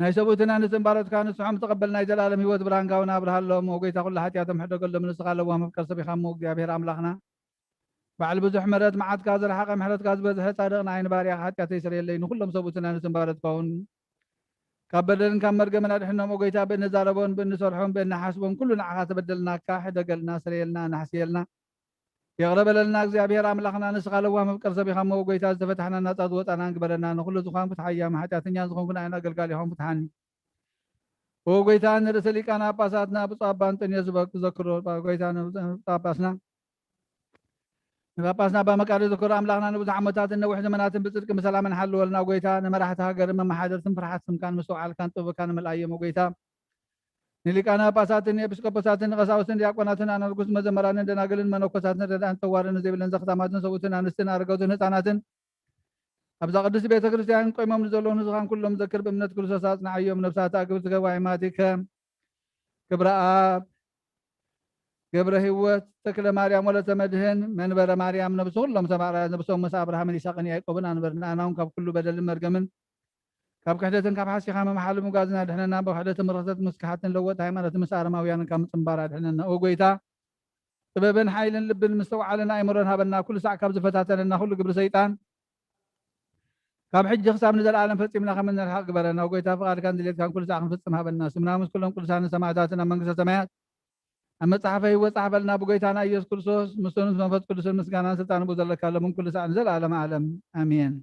ናይ ሰብኡትን ኣንስትን ባሮትካ ንስሖም ዝተቐበል ናይ ዘላለም ህይወት ብርሃንካ እውን ኣብርሃሎም። ኦ ጎይታ ኩሉ ሓጢኣቶም ሕደገሎም፣ ንስኻ ለዋህ መፍቀር ሰብ ኢኻ እሞ እግዚኣብሔር ኣምላኽና በዓል ብዙሕ ምሕረት መዓትካ ዝረሓቐ ምሕረትካ ዝበዝሐ ጻድቕ ንኣይ ንባርያኻ ሓጢኣተይ ስረየለይ፣ ንኹሎም ሰብኡትን ኣንስትን ባሮትካ እውን ካብ በደልን ካብ መርገምን ኣድሕኖም። ኦ ጎይታ ብእንዛረቦን ብእንሰርሖን ብእንሓስቦን ኩሉ ንዓኻ ተበደልናካ፣ ሕደገልና፣ ስረየልና፣ ኣናሕስየልና። ይቕረ በለልና እግዚኣብሔር ኣምላኽና፣ ንስኻ ለዋህ መፍቀር ሰብ ኢኻ እሞ፣ ጎይታ ዝተፈታሕናን ናጻ ዝወጻናን ግበረና። ንኹሉ ዝኾንኩ ተሓያሚ ሓጢኣተኛ ዝኾንኩ ንኣይን ኣገልጋሊኹም ፍትሓኒ። ኦ ጎይታ፣ ንርእሰ ሊቃነ ጳጳሳትና ብፁዕ ኣባ እንጠንዮስ ዝበ-፣ ዘክሮ፣ ጎይታ ንብፁዕ ጳጳስና፣ ንጳጳስና ኣባ መቃርዮስ ዘክሮ፣ ኣምላኽና ንብዙሕ ዓመታትን ነዊሕ ዘመናትን ብጽድቂ ብሰላምን ሓልወልና። ጎይታ፣ ንመራሕቲ ሃገርን መመሓደርትን ፍርሓት ስምካን ምስትውዓልካን ጥበብካን ምልኣዮም። ኦ ጎይታ፣ ንሊቃነ ጳጳሳትን ኤጲስቆጶሳትን ቀሳውስትን ዲያቆናትን ኣናልጉስ መዘመራንን ደናግልን መነኮሳትን ረዳእን ጠዋርን ዘይብለን ዘኽታማትን ሰብኡትን ኣንስትን ኣረገውትን ህፃናትን ኣብዛ ቅድስቲ ቤተ ክርስቲያን ቆይሞም ንዘለዉ ንስኻን ኩሎም ዘክር ብእምነት ክርስቶስ ኣጽንዓዮም። ነፍሳት ኣግብርቲ ገባይ ማቲከ ክብረኣብ ገብረ ህይወት ተክለ ማርያም ወለተ መድህን መንበረ ማርያም ነብሲ ኩሎም ሰማዕራት ነብሶም ምስ ኣብርሃምን ይስሐቅን ያዕቆብን ኣንበር ንኣናውን ካብ ኩሉ በደልን መርገምን ካብ ክሕደትን ካብ ሓሲኻ ምምሓል ምጓዝን ኣድሕነና። ብክሕደትን ብርኽሰት ምስ ክሓትን ለወጥ ሃይማኖትን ምስ ኣረማውያንን ካብ ምጽንባር ኣድሕነና። ኦ ጎይታ፣ ጥበብን ሓይልን ልብን ምስትውዓልን ኣእምሮን ሃበና። ኩሉ ሳዕ ካብ ዝፈታተነና ኩሉ ግብሪ ሰይጣን ካብ ሕጂ ክሳብ ንዘለኣለም ፈጺምና ከም እንርሓቕ ግበረና። ኦ ጎይታ፣ ፍቓድካን ድሌትካን ኩሉ ሳዕ ክንፍጽም ሃበና። ስምና ምስ ኩሎም ቅዱሳንን ሰማዕታትን ኣብ መንግስተ ሰማያት ኣብ መጽሓፈ ህይወት ጻሕፈልና። ብጎይታና ኢየሱስ ክርስቶስ ምስኡ ምስ መንፈስ ቅዱስን ምስጋናን ስልጣን ብኡ ዘለካ ሎምን ኩሉ ሳዕ ንዘለኣለም ዓለም ኣሜን።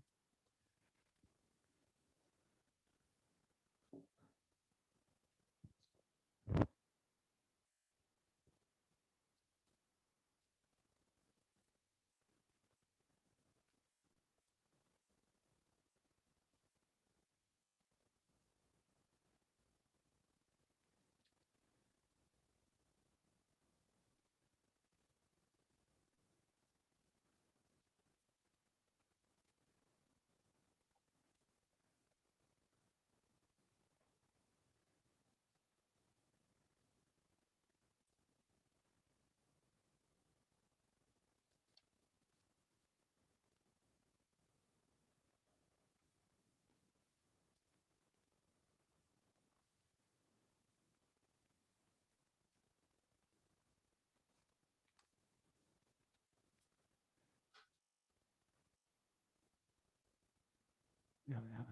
ኣብ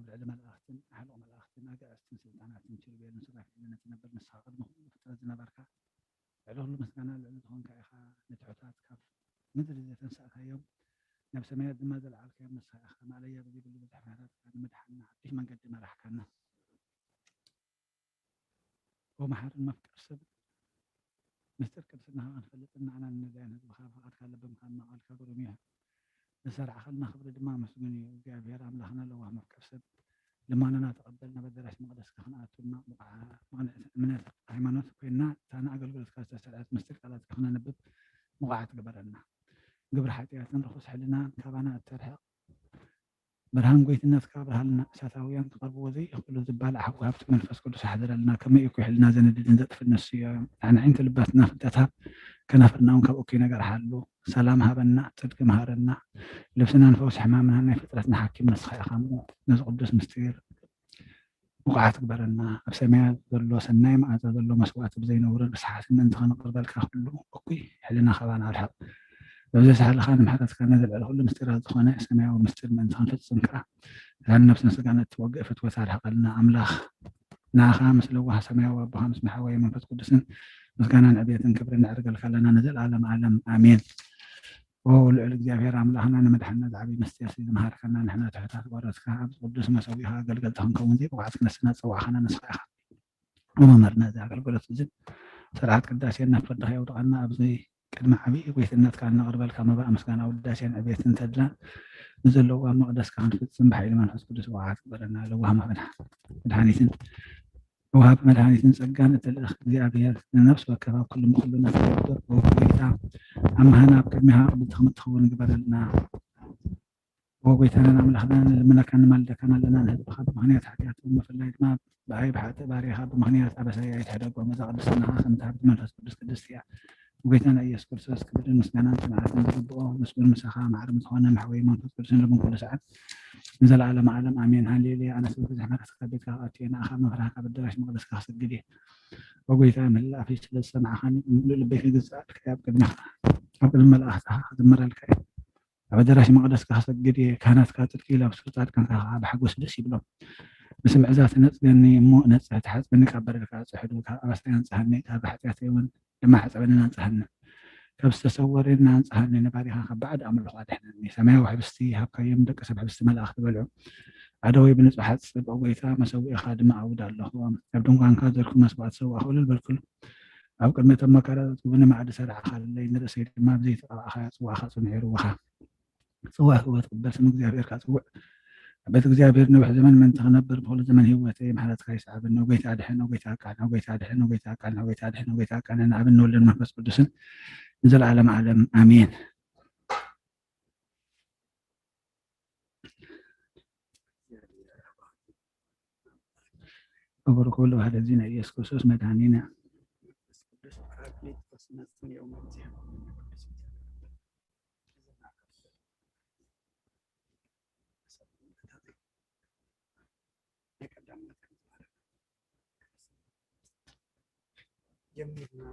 ልዕሊ መላእኽትን ሓለቕ መላእኽትን ኣጋእዝትን ስልጣናትን ኪሩቤልን ሱራፌልን እትነብር ንስኻ ቅድሚ ኩሉ ፍጥረት ዝነበርካ፣ ልዕሊ ኩሉ ምስጋና ልዕሊ ዝኾንካ ኢኻ። ንትሑታት ካብ ምድሪ ዘተንሳእካዮም፣ ናብ ሰማያት ድማ ዘለዓልካዮም ንስኻ ኢኻ። ማእለያ ብዘይብሉ ብዙሕ ምሕረትካ ንምድሓንና ሓድሽ መንገዲ መራሕካና። ኦ መሓርን መፍቀር ሰብ፣ ምስጢር ቅድስናኻ ክንፈልጥን ንዓናን ንነዳያን ህዝብኻ ፍቓድካ ለበምካና ቃልካ ግሩም እዩ። ንሰርዓኸልና ክብሪ ድማ ምስጉን እዩ። እግዚኣብሔር ኣምላኽና ለዋህ መፍቀር ሰብ፣ ልማናና ተቐበል፣ ናብ ኣዳራሽ መቕደስካ ክንኣቱ ድማ ብቕዓ-፣ ብቕንዕቲ እምነት ሃይማኖት ኮይንና፣ እታ ንኣገልግሎትካ ዝተሰርዐት ምስጢር ቃላትካ ክነንብብ ብቑዓት ግበረና። ግብሪ ሓጢኣትን ርኹስ ሕልናን ካባና እተርሕቕ፣ ብርሃን ጎይትነትካ ኣብርሃልና። እሳታውያን ክቐርብዎ ዘይኽእሉ ዝባላዕ ሓዊ ሃብቲ መንፈስ ቅዱስ ኣሕድረልና። ከመይ እኩይ ሕልና ዘንድድን ዘጥፍእን ንሱ እዩ። ኣዕንዕንቲ ልባትና ፍልጠት ሃብ፣ ከናፍርና እውን ካብ እኩይ ነገር ሓሉ። ሰላም ሃበና፣ ጽድቂ መሃረና። ልብስናን ፈውሲ ሕማምና ናይ ፍጥረትና ሓኪም ንስኻ ኢኻ እሞ፣ ነዚ ቅዱስ ምስጢር ብቑዓት ግበረና። ኣብ ሰማያት ዘሎ ሰናይ መዓዛ ዘሎ መስዋእቲ ብዘይነውርን ርስሓትን ምእንቲ ከነቕርበልካ ኩሉ እኩይ ሕልና ካባና ኣርሕቕ። በብዘይ ሳህልኻ ንምሕረትካ ነዚ ልዕሊ ኩሉ ምስጢራት ዝኾነ ሰማያዊ ምስጢር ምእንቲ ክንፍጽም ከኣ፣ እዛ ንነብስን ስጋን እትወግእ ፍትወት ኣርሕቐልና። ኣምላኽ ንዓኻ ምስ ለዋህ ሰማያዊ ኣቦኻ ምስ መሓወየ መንፈስ ቅዱስን ምስጋናን ዕብየትን ክብርን ነዕርገልካ ኣለና ንዘለኣለም ዓለም። ኣሜን። ኦ ልዑል እግዚኣብሔር ኣምላኽና፣ ንመድሓንና ዝዓቢ ምስጢር ዝመሃርከና፣ ንሕና ትሑታት ባሮትካ ኣብዚ ቅዱስ መሰዊእኻ ኣገልገልቲ ክንከውን ዘይብቑዓት ክነስና ዝጸዋዕኻና ንስኻ ኢኻ። ኦ መምህርና፣ እዚ ኣገልግሎት እዚ ስርዓት ቅዳሴና ፍርድኻ የውድቐና። ኣብዚ ቅድሚ ዓብዪ ጎይትነትካ እነቕርበልካ መባእ ምስጋና፣ ውዳሴን ዕቤትን ተድላን ንዘለዎ ኣብ መቕደስካ ክንፍጽም ብሓይሊ መንፈስ ቅዱስ ብቕዓት ግበረና። ለዋህ መድሓ-፣ መድሓኒትን ወሃቢ መድሓኒትን ጸጋን እትልእኽ እግዚኣብሔር፣ ንነፍሲ ወከፍ ኣብ ኩሉ ምኽሉና ትነብር ኦ ጎይታ፣ ኣምሃና ኣብ ቅድሚኻ ቅብልቲ ከም እትኸውን ግበረልና። ኦ ጎይታናን ኣምላኽናን፣ ንልምነካን ንማልደካን ኣለና። ንህዝብኻ ብምኽንያት ሓጢኣቶም፣ ብፍላይ ድማ ብኣይ ብሓጥእ ባርያኻ ብምኽንያት ኣበሳይ ኣይትሕደጎም። እዛ ቅድስናኻ ከም እታ ሃብቲ መንፈስ ቅዱስ ቅድስቲ እያ። ጎይታና ኢየሱስ ክርስቶስ፣ ክብርን ምስጋናን ጽንዓትን ዝግብኦ፣ ምስጉን ምሳኻ መዓርም ዝኾነ መሕወይ መንፈስ ቅዱስን ልቡን ኩሉ ሰዓት ንዘለዓለመ ዓለም ኣሜን። ሃሌሉያ። ኣነስ ብብዝሒ ምሕረትካ ካብ ቤትካ ክኣቱ እየ፣ ንኣኻ ምፍራህካ ኣብ ኣዳራሽ መቕደስካ ክሰግድ እየ። ኦ ጎይታ፣ ምህላፍይ ስለ ዝሰማዕኻኒ፣ ብምሉእ ልበይ ክግዛኣልካ እየ። ኣብ ቅድሚኻ፣ ኣብ ቅድሚ መላእኽትኻ ክዝምረልካ እየ። ኣብ ኣዳራሽ መቕደስካ ክሰግድ እየ። ካህናትካ ጽድቂ ይለብሱ፣ ጻድቃንካ ከኣ ብሓጎስ ደስ ይብሎም። ብስምዒ እዛ ትነጽገኒ እሞ ነጽህ፣ ትሓጽበኒ ካብ በደልካ ጽሕዱ፣ ካብ ኣበሳይ ኣንጽሃኒ፣ ካብ ሓጢኣተይ እውን ድማ ሕጸበንን ኣንጽሃኒ። ካብ ዝተሰወረኒ ኣንጽሃኒ፣ ንባሪኻ ካብ ባዕድ ኣምልኾ ኣድሕነኒ። ሰማያዊ ሕብስቲ ይሃብካዮም፣ ደቂ ሰብ ሕብስቲ መላእኽቲ በልዑ። ኣእዳወይ ብንጹሕ ኣጽብ፣ ኦ ጎይታ፣ መሰውኢኻ ድማ ኣውድ ኣለኹ። ኣብ ድንኳንካ ዘርኩ መስዋእቲ ሰዋእኹ እልል በልኩሉ። ኣብ ቅድሚ እቶም መካራታት እውን መኣዲ ሰራዕኻለይ፣ ንርእሰይ ድማ ብዘይተቐባእኻዮ ጽዋእኻ ጽኑዕ ይርውኻ። ጽዋእ ህይወት ቅበል፣ ስም እግዚኣብሔር ካጽውዕ። ኣቤት እግዚኣብሔር፣ ነዊሕ ዘመን ምእንቲ ክነብር፣ ብኹሉ ዘመን ህይወተይ ምሕረትካ ይስዓበኒ። ጎይታ ኣድሕን፣ ጎይታ ኣቃንዕ፣ ጎይታ ኣድሕን፣ ጎይታ ኣቃንዕ፣ ጎይታ ኣድሕን፣ ጎይታ ኣቃንዕ፣ ንኣብን ንወልድን መንፈስ ቅዱስን ንዘለዓለም ዓለም ኣሜን። ክቡር ኩሉ ባህል እዚ ናይ ኢየሱስ ክርስቶስ መድሃኒና። ጀሚርና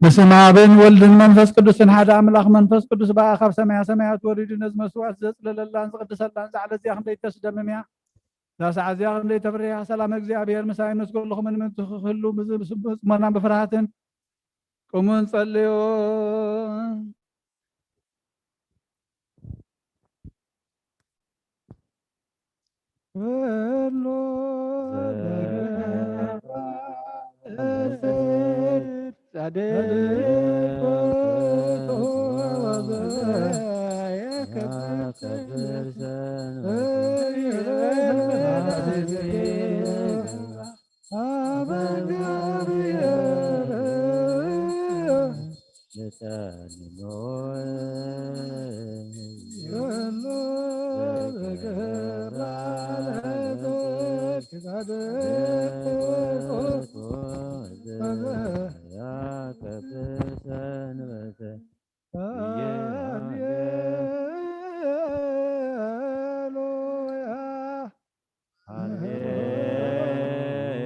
በስመ ኣብን ወልድን መንፈስ ቅዱስን ሓደ ኣምላኽ። መንፈስ ቅዱስ በኣ ካብ ሰማያ ሰማያት ወሪዱ ነዚ መስዋዕት ዘጽለለላን ዝቕድሰላን እዛ ዕለት እዚኣ ክንደይ ተስደምም እያ። እዛ ሰዓት እዚኣ ክንደይ ተፍርህ እያ። ሰላም እግዚኣብሔር ምሳይ ምስ ኩልኹምን ምእንቲ ክህሉ ብጽሞናን ብፍርሃትን ቁሙን ጸልዩ።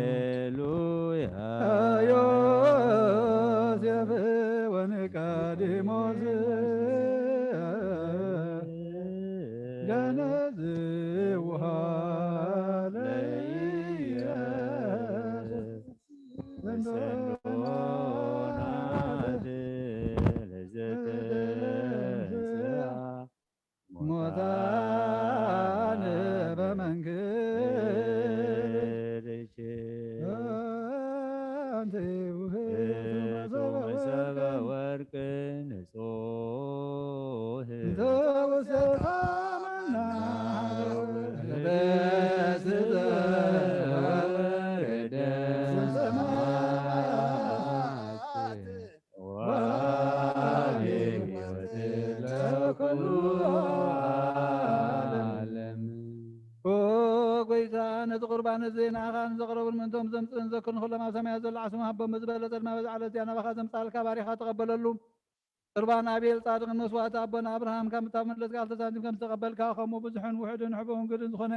ሃሌሉያ። ዮሴፍ ወኒቃዲሞስ ገነዝውሃ ለኢየሱስ ሙታን በመንግሥትኪ። አንቲ ውእቱ መሶበ ወርቅ ንጹሕ። ወሃቢ ሕይወት ለኩሉ ዓለም። ኦ ጎይታ፣ ነዚ ቁርባን እዚ ንዓኻ ንዘቕረቡን ምእንቶም ዘምጽእን ዘክርን ኩሎም ኣብ ሰማያት ዘሎ ዓስቦም ሃቦም። ብዝበለጸ ድማ በዛ ዕለት እዚኣ ናባኻ ዘምጻልካ ባሪኻ ተቐበለሉ። ቁርባን ኣቤል ጻድቕን መስዋእቲ ኣቦና ኣብርሃም ካብ ምታብ መለስ ቃል ተሳንቲም ከም ዝተቐበልካ፣ ከምኡ ብዙሕን ውሑድን ሕቡእን ግድን ዝኾነ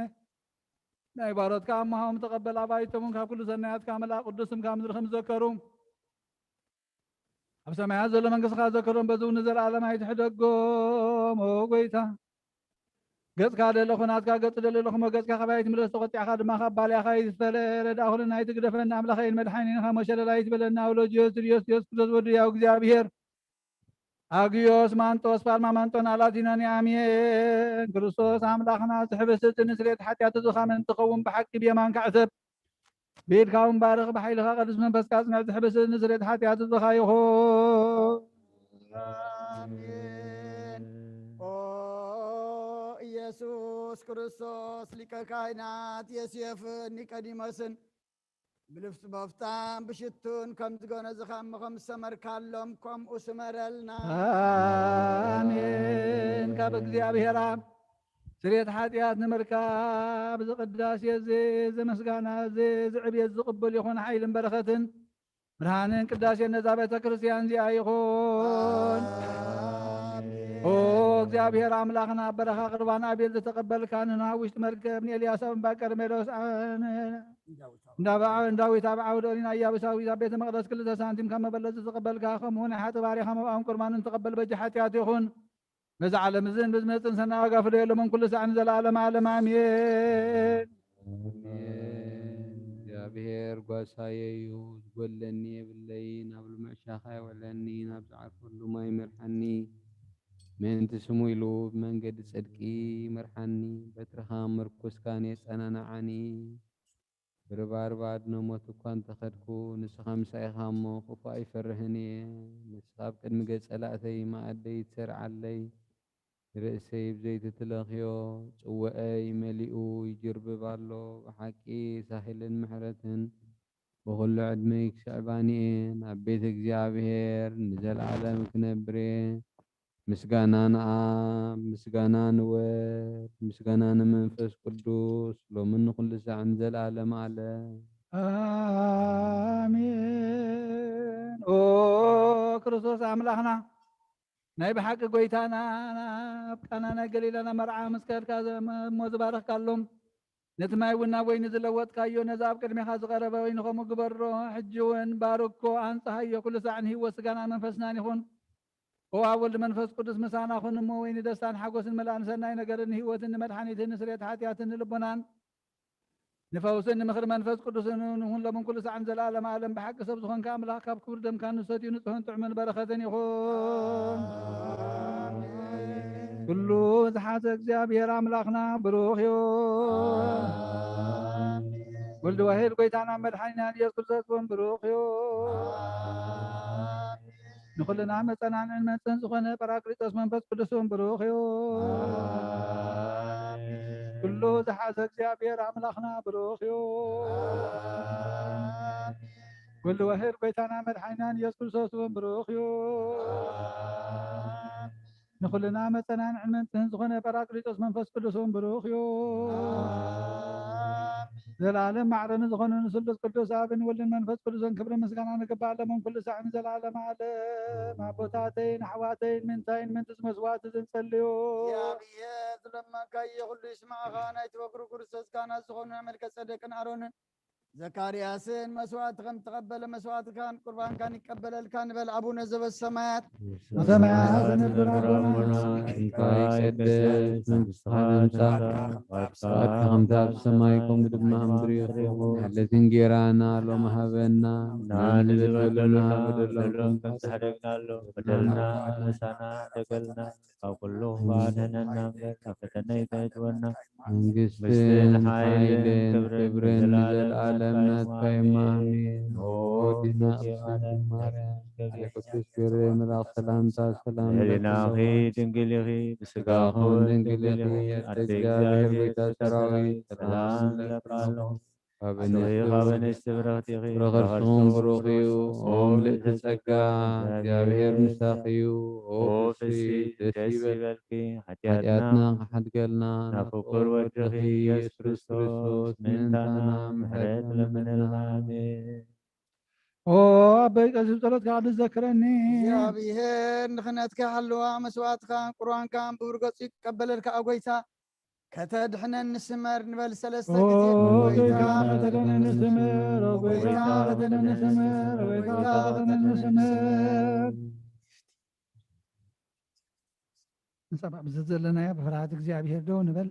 ናይ ባሮትካ ኣምሃዎም ተቐበል። ኣባይቶም እውን ካብ ኩሉ ሰናያትካ መልኣ ቅዱስ ስምካ ምድሪ ከም ዝዘከሩ ኣብ ሰማያት ዘሎ መንግስትኻ ዘክሮም፣ በዚ እውን ንዘለኣለም ኣይትሕደጎም። ኦ ጎይታ፣ ገጽካ ደለኹ ናትካ ገጽ ደለኹም፣ ገጽካ ካባይ ትምለስ፣ ተቆጢዕካ ድማ ካብ ባልያኻ ይትፈለ። ረዳ ኩልና ኣይትግደፈና፣ ኣምላኸይን መድሓኒን ካብ ሞሸለል ኣይትበለና። ወሎጅዮስ ትልዮስ ኢየሱስ ክርስቶስ ወዲ ያው እግዚኣብሔር፣ ኣግዮስ ማንጦስ ፓልማ ማንጦን ኣላቲኖን ኣሜን። ክርስቶስ ኣምላኽና፣ ዝሕብስ እቲ ንስሌት ሓጢኣት ዝኻመን እንትኸውን ብሓቂ ብየማንካ ዕሰብ። ብኢድካ እውን ባርኽ፣ ብሓይልኻ ቅዱስ መንፈስካ ኣጽንዕ፣ ዝሕብስ ንስሬት ሓጢኣት ህዝብኻ ይኹን። ኣሜን። ኦ ኢየሱስ ክርስቶስ ሊቀ ካህናት ዮሴፍን ኒቆዲሞስን ብልብስ በፍታን ብሽቱን ከም ዝጎነዝኻ እሞ ከም ዝሰመርካሎም ከምኡ ስመረልና። ኣሜን። ካብ እግዚኣብሔር ኣብ ስርየት ሓጢኣት ንምርካብ እዚ ቅዳሴ እዚ፣ እዚ ምስጋና እዚ፣ እዚ ዕብየት ዝቕብል ይኹን ሓይልን በረኸትን ብርሃንን ቅዳሴን ነዛ ቤተ ክርስቲያን እዚኣ ይኹን። ኣሜን። ኦ እግዚኣብሔር ኣምላኽና፣ ኣብ በረኻ ቁርባን ኣቤል ዝተቐበልካ፣ ንኖህ ኣብ ውሽጢ መርከብ፣ ንኤልያስ ኣብ እምባ ቀርሜሎስ፣ ኣ-፣ ን-፣ እንዳ በዓ-፣ ንዳዊት ኣብ ዓውደ ኦሪን ኣያቡሳዊት ኣብ ቤተ መቕደስ ክልተ ሳንቲም ካብ መበለት ዝተቐበልካ፣ ከምኡ ናይ ሓጥእ ባሪኻ መብኣውን ቁርባንን ተቐበል፣ በጃ ሓጢኣት ይኹን። በዚ ዓለም እዝን ብዝመጽእን ሰናይ ዋጋ ፍደየሎም ኩሉ ሳዕ ንዘለኣለም ዓለም ኣሜን። ኣሜን። እግዚኣብሔር ጓሳየ እዩ፣ ዝጎድለኒ የብለይን። ኣብ ልሙዕ ሻኻ የውዕለኒ፣ ናብ ዝዓርፈሉ ማይ ይመርሓኒ። ምእንቲ ስሙ ኢሉ ብመንገዲ ጽድቂ ይመርሓኒ። በትርኻ ምርኩስካን የጸናንዓኒ። ብርባርብ ኣድኖ ሞት እኳ እንተኸድኩ፣ ንስኻ ምሳይ ኢኻ እሞ፣ ክፉእ ኣይፈርህን እየ። ንስኻ ኣብ ቅድሚ ገጽ ጸላእተይ መኣደይ ትሰርዓለይ። ንርእሰይ ብዘይቲ ትለኽዮ፣ ጽዋኣይ መሊኡ ይጅርብብ ኣሎ። ብሓቂ ሳህልን ምሕረትን ብኹሉ ዕድመይ ክስዕባኒ እየን። ኣብ ቤት እግዚኣብሔር ንዘለዓለም ክነብር እየ። ምስጋና ንኣብ፣ ምስጋና ንወድ፣ ምስጋና ንመንፈስ ቅዱስ፣ ሎምን ንኹሉ ሳዕ ንዘለዓለም ዓለም። ኣሜን። ኦ ክርስቶስ ኣምላኽና፣ ናይ ብሓቂ ጎይታና፣ ኣብ ቃና ናይ ገሊላና መርዓ ምስ ከድካ ዘ-፣ እሞ ዝባረኽካሎም፣ ነቲ ማይ እውን ናብ ወይኒ ዝለወጥካዮ፣ ነዚ ኣብ ቅድሜኻ ዝቐረበ ወይኒ ከምኡ ግበሮ። ሕጂ እውን ባርኮ፣ ኣንጽሃዮ፣ ኩሉ ሳዕ ንህይወት ስጋናን መንፈስናን ይኹን። ኦ ኣብ ወልድ መንፈስ ቅዱስ ምሳና ኩን እሞ፣ ወይኒ ደስታን ሓጎስን መልኣን ሰናይ ነገርን ንህይወትን ንመድሓኒትን ንስርየት ሓጢኣትን ንልቦናን ንፈውስን ንምኽሪ መንፈስ ቅዱስን እውን ሎምን ኩሉ ሳዕን ዘለዓለም ዓለም። ብሓቂ ሰብ ዝኾንካ ኣምላኽ፣ ካብ ክቡር ደምካ ንሰትዩ ንጽህን ጥዑምን በረኸትን ይኹን። ኩሉ ዝሓዘ እግዚኣብሔር ኣምላኽና ብሩኽ እዩ። ወልድ ዋሕድ ጎይታና መድሓኒናን ኢየሱስ ክርስቶስ እውን ብሩኽ እዩ። ንኹልና መጸናንዕን መንጽህን ዝኾነ ጳራቅሊጦስ መንፈስ ቅዱስ እውን ብሩኽ እዩ። ኩሉ ዝሓዘ እግዚኣብሔር ኣምላኽና ብሩኽ እዩ። ወልድ ዋሕድ ጎይታና መድሓኒናን ኢየሱስ ክርስቶስ እውን ብሩኽ እዩ። ንኹልና መጸናንዕን መንጽህን ዝኾነ ጳራቅሊጦስ መንፈስ ቅዱስ እውን ብሩኽ እዩ። ዘላለም ማዕረኒ ዝኾነ ንስሉስ ቅዱስ ኣብን ወልድን መንፈስ ቅዱስን ክብሪ ምስጋና ንግባእ፣ ሎምን ኩሉ ሳዕን ዘላለም ዓለም። ኣቦታተይን ኣሕዋተይን፣ ምንታይን ምንትስ መስዋዕቲ ዝንጸልዩ። እግዚኣብሔር ዝለመንካዮ ኩሉ ይስማዕኻ። ናይ ተወግሩ ክርስቶስ ካህናት ዝኾኑ ናይ መልከ ጸደቅን ኣሮንን ዘካርያስን መስዋዕቲ ከም ተቐበለ፣ መስዋዕትካን ቁርባንካን ይቀበለልካ ንበል። ኣቡነ ዘበሰማያት፣ በሰማያት ዝነብር ኣቦና፣ ስምካ ይቀደስ፣ መንግስትኻ ትምጻእ፣ ፍቃድካ ከምቲ ኣብ ሰማይ ከምኡ ድማ ኣብ ምድሪ ይኹን። ዕለት እንጌራና ሎሚ ሃበና፣ ንሕና ንበደለና በደሎም ከም ዝሓደግናሎም፣ በደልና ምሳና ሓደገልና፣ ካብ ኩሉ ክፉእ ኣድሕነና እምበር፣ ካብ ፈተነ ኣይተእትወና። መንግስትን መንግስትን ሓይልን ሓይልን ክብርን ክብርን ንዘለዓለም ንዘለዓለም ናትካ እዩ። ኣሜን። ኣሜን። ኦ ዲና ኣክሱም ማርያም፣ ቅዱስ ገብርኤል መልኣክ ሰላምታ ሰላም ልዕልናኺ እልኪ። ድንግል ኢኺ፣ ብስጋኹ ድንግል ኢኺ፣ ኣደ ኣደ እግዚኣብሔር እግዚኣብሔር ጎይታ ሰራዊት፣ ሰላም ሰላም እልኪ። እልኪ። ካብ ኣንስቲ ካብ ኣንስቲ ብርኽቲ ኢኺ፣ ፍረ ከርስኹም ብሩኽ እዩ። ኦ ምልእቲ ጸጋ፣ እግዚኣብሔር ምሳኺ እዩ። ኦ ፍስሕቲ፣ ደስ ይበልኪ፣ ሓጢኣትና ክሓድገልና፣ ናብ ፍቁር ወድኺ ኢየሱስ ክርስቶስ ምእንታና ምሕረት ለምንልና። ኣሜን። ኦ ኣቦይ፣ ቀሲብ ጸሎትካ ቅዱስ ዘክረኒ። እግዚኣብሔር ንኽነትካ ይሓልዋ፣ መስዋዕትኻን ቁርባንካን ብብርገጹ ይቀበለልካ፣ ኦ ጎይታ። ከተድሕነኒ ስመር ንበል ሰለስተ ኦ ግዜ። ጎይታ፣ ጎይታ፣ ከተድሕነኒ ስመር፣ ኦ ጎይታ፣ ጎይታ፣ ከተድሕነኒ ስመር፣ ኦ ጎይታ፣ ጎይታ፣ ከተድሕነኒ ስመር። ንጸባእ ብዘዘለናዮ ብፍርሃት እግዚኣብሔር ደው ንበል።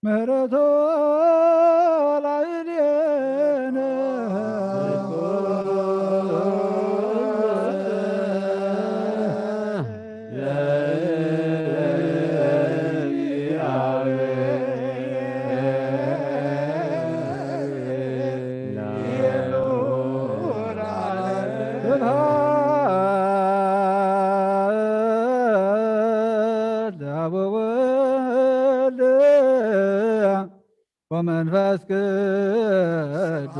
ምሕረቶ ላዕሌነ። ስብሐት ለአብ ወወልድ ወመንፈስ ቅዱስ።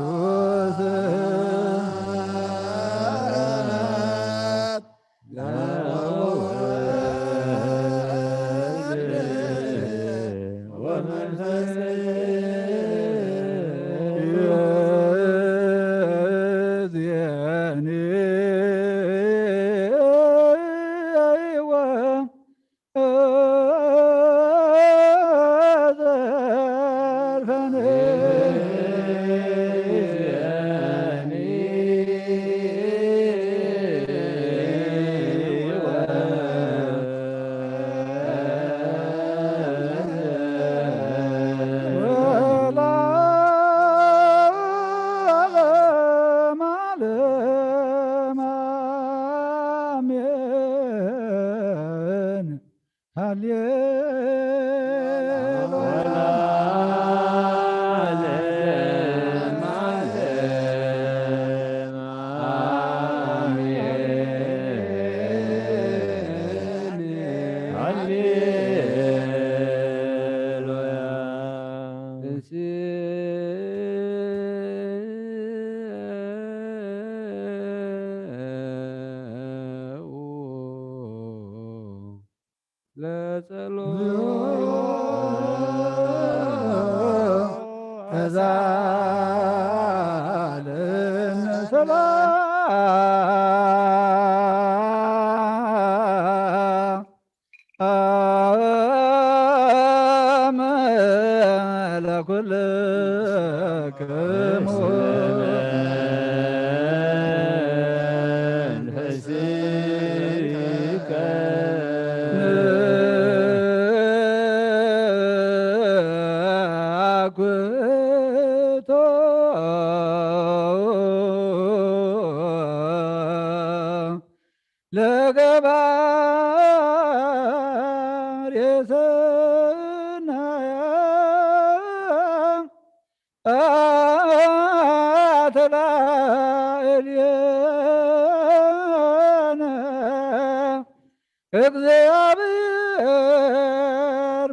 እግዚአብሔር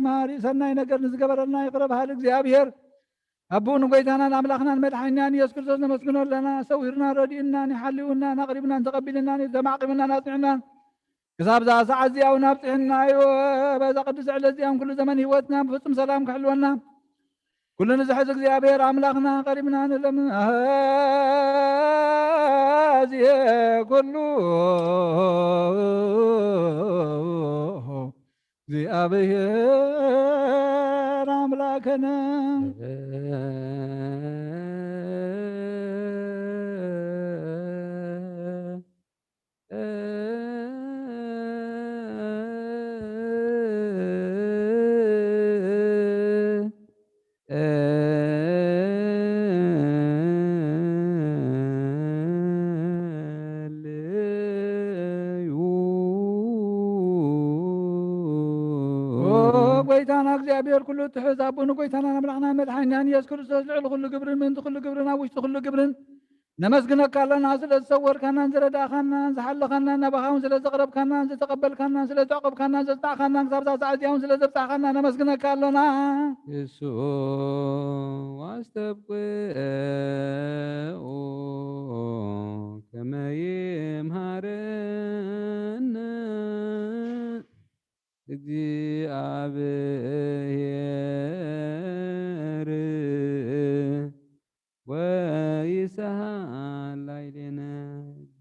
መሐሪ ሰናይ ነገር ንዝገበረልና ይቕረ በሃሊ እግዚኣብሔር ኣቦኡ ንጎይታናን ኣምላኽናን መድሓኒናን ኢየሱስ ክርስቶስ ነመስግኖ ኣለና። ሰዊርናን ረዲኡናን ሓሊውናን ኣቕሪብናን ተቐቢልናን ተማዕቂብናን ኣጽኒዕናን ክሳብ እዛ ሰዓት እዚኣ እውን ኣብጽሕናዮ። በዛ ቅዱስ ዕለት እዚኣ እውን ኩሉ ዘመን ህይወትና ብፍጹም ሰላም ክሕልወና ኩሉ ንዝሕዝ እግዚኣብሔር ኣምላኽና ቀሪብና ንለምን። ኣዜ ኩሉ እግዚኣብሔር ኣምላክነ። ጎይታና እግዚኣብሔር ኩሉ ትሕዝ ኣቦ ንጎይታናን ኣምላኽናን መድሓኒናን ኢየሱስ ክርስቶስ ልዕሊ ኩሉ ግብርን ምእንቲ ኩሉ ግብርን ኣብ ውሽጢ ኩሉ ግብርን ነመስግነካ ኣለና፣ ስለ ዝሰወርካናን ዝረዳእካናን ዝሓለኻናን ናባኻ እውን ስለ ዘቕረብካናን ዝተቐበልካናን ስለ ዘዕቆብካናን ዘጽናዕካናን ክሳብ እዛ ሰዓት እዚኣ እውን ስለ ዘብጻሕካና ነመስግነካ ኣለና። እሱ ኣስተብቅዑ ከመ ይምሃረነ እግዚኣብሔር ወይስሓል ላዕሌነ።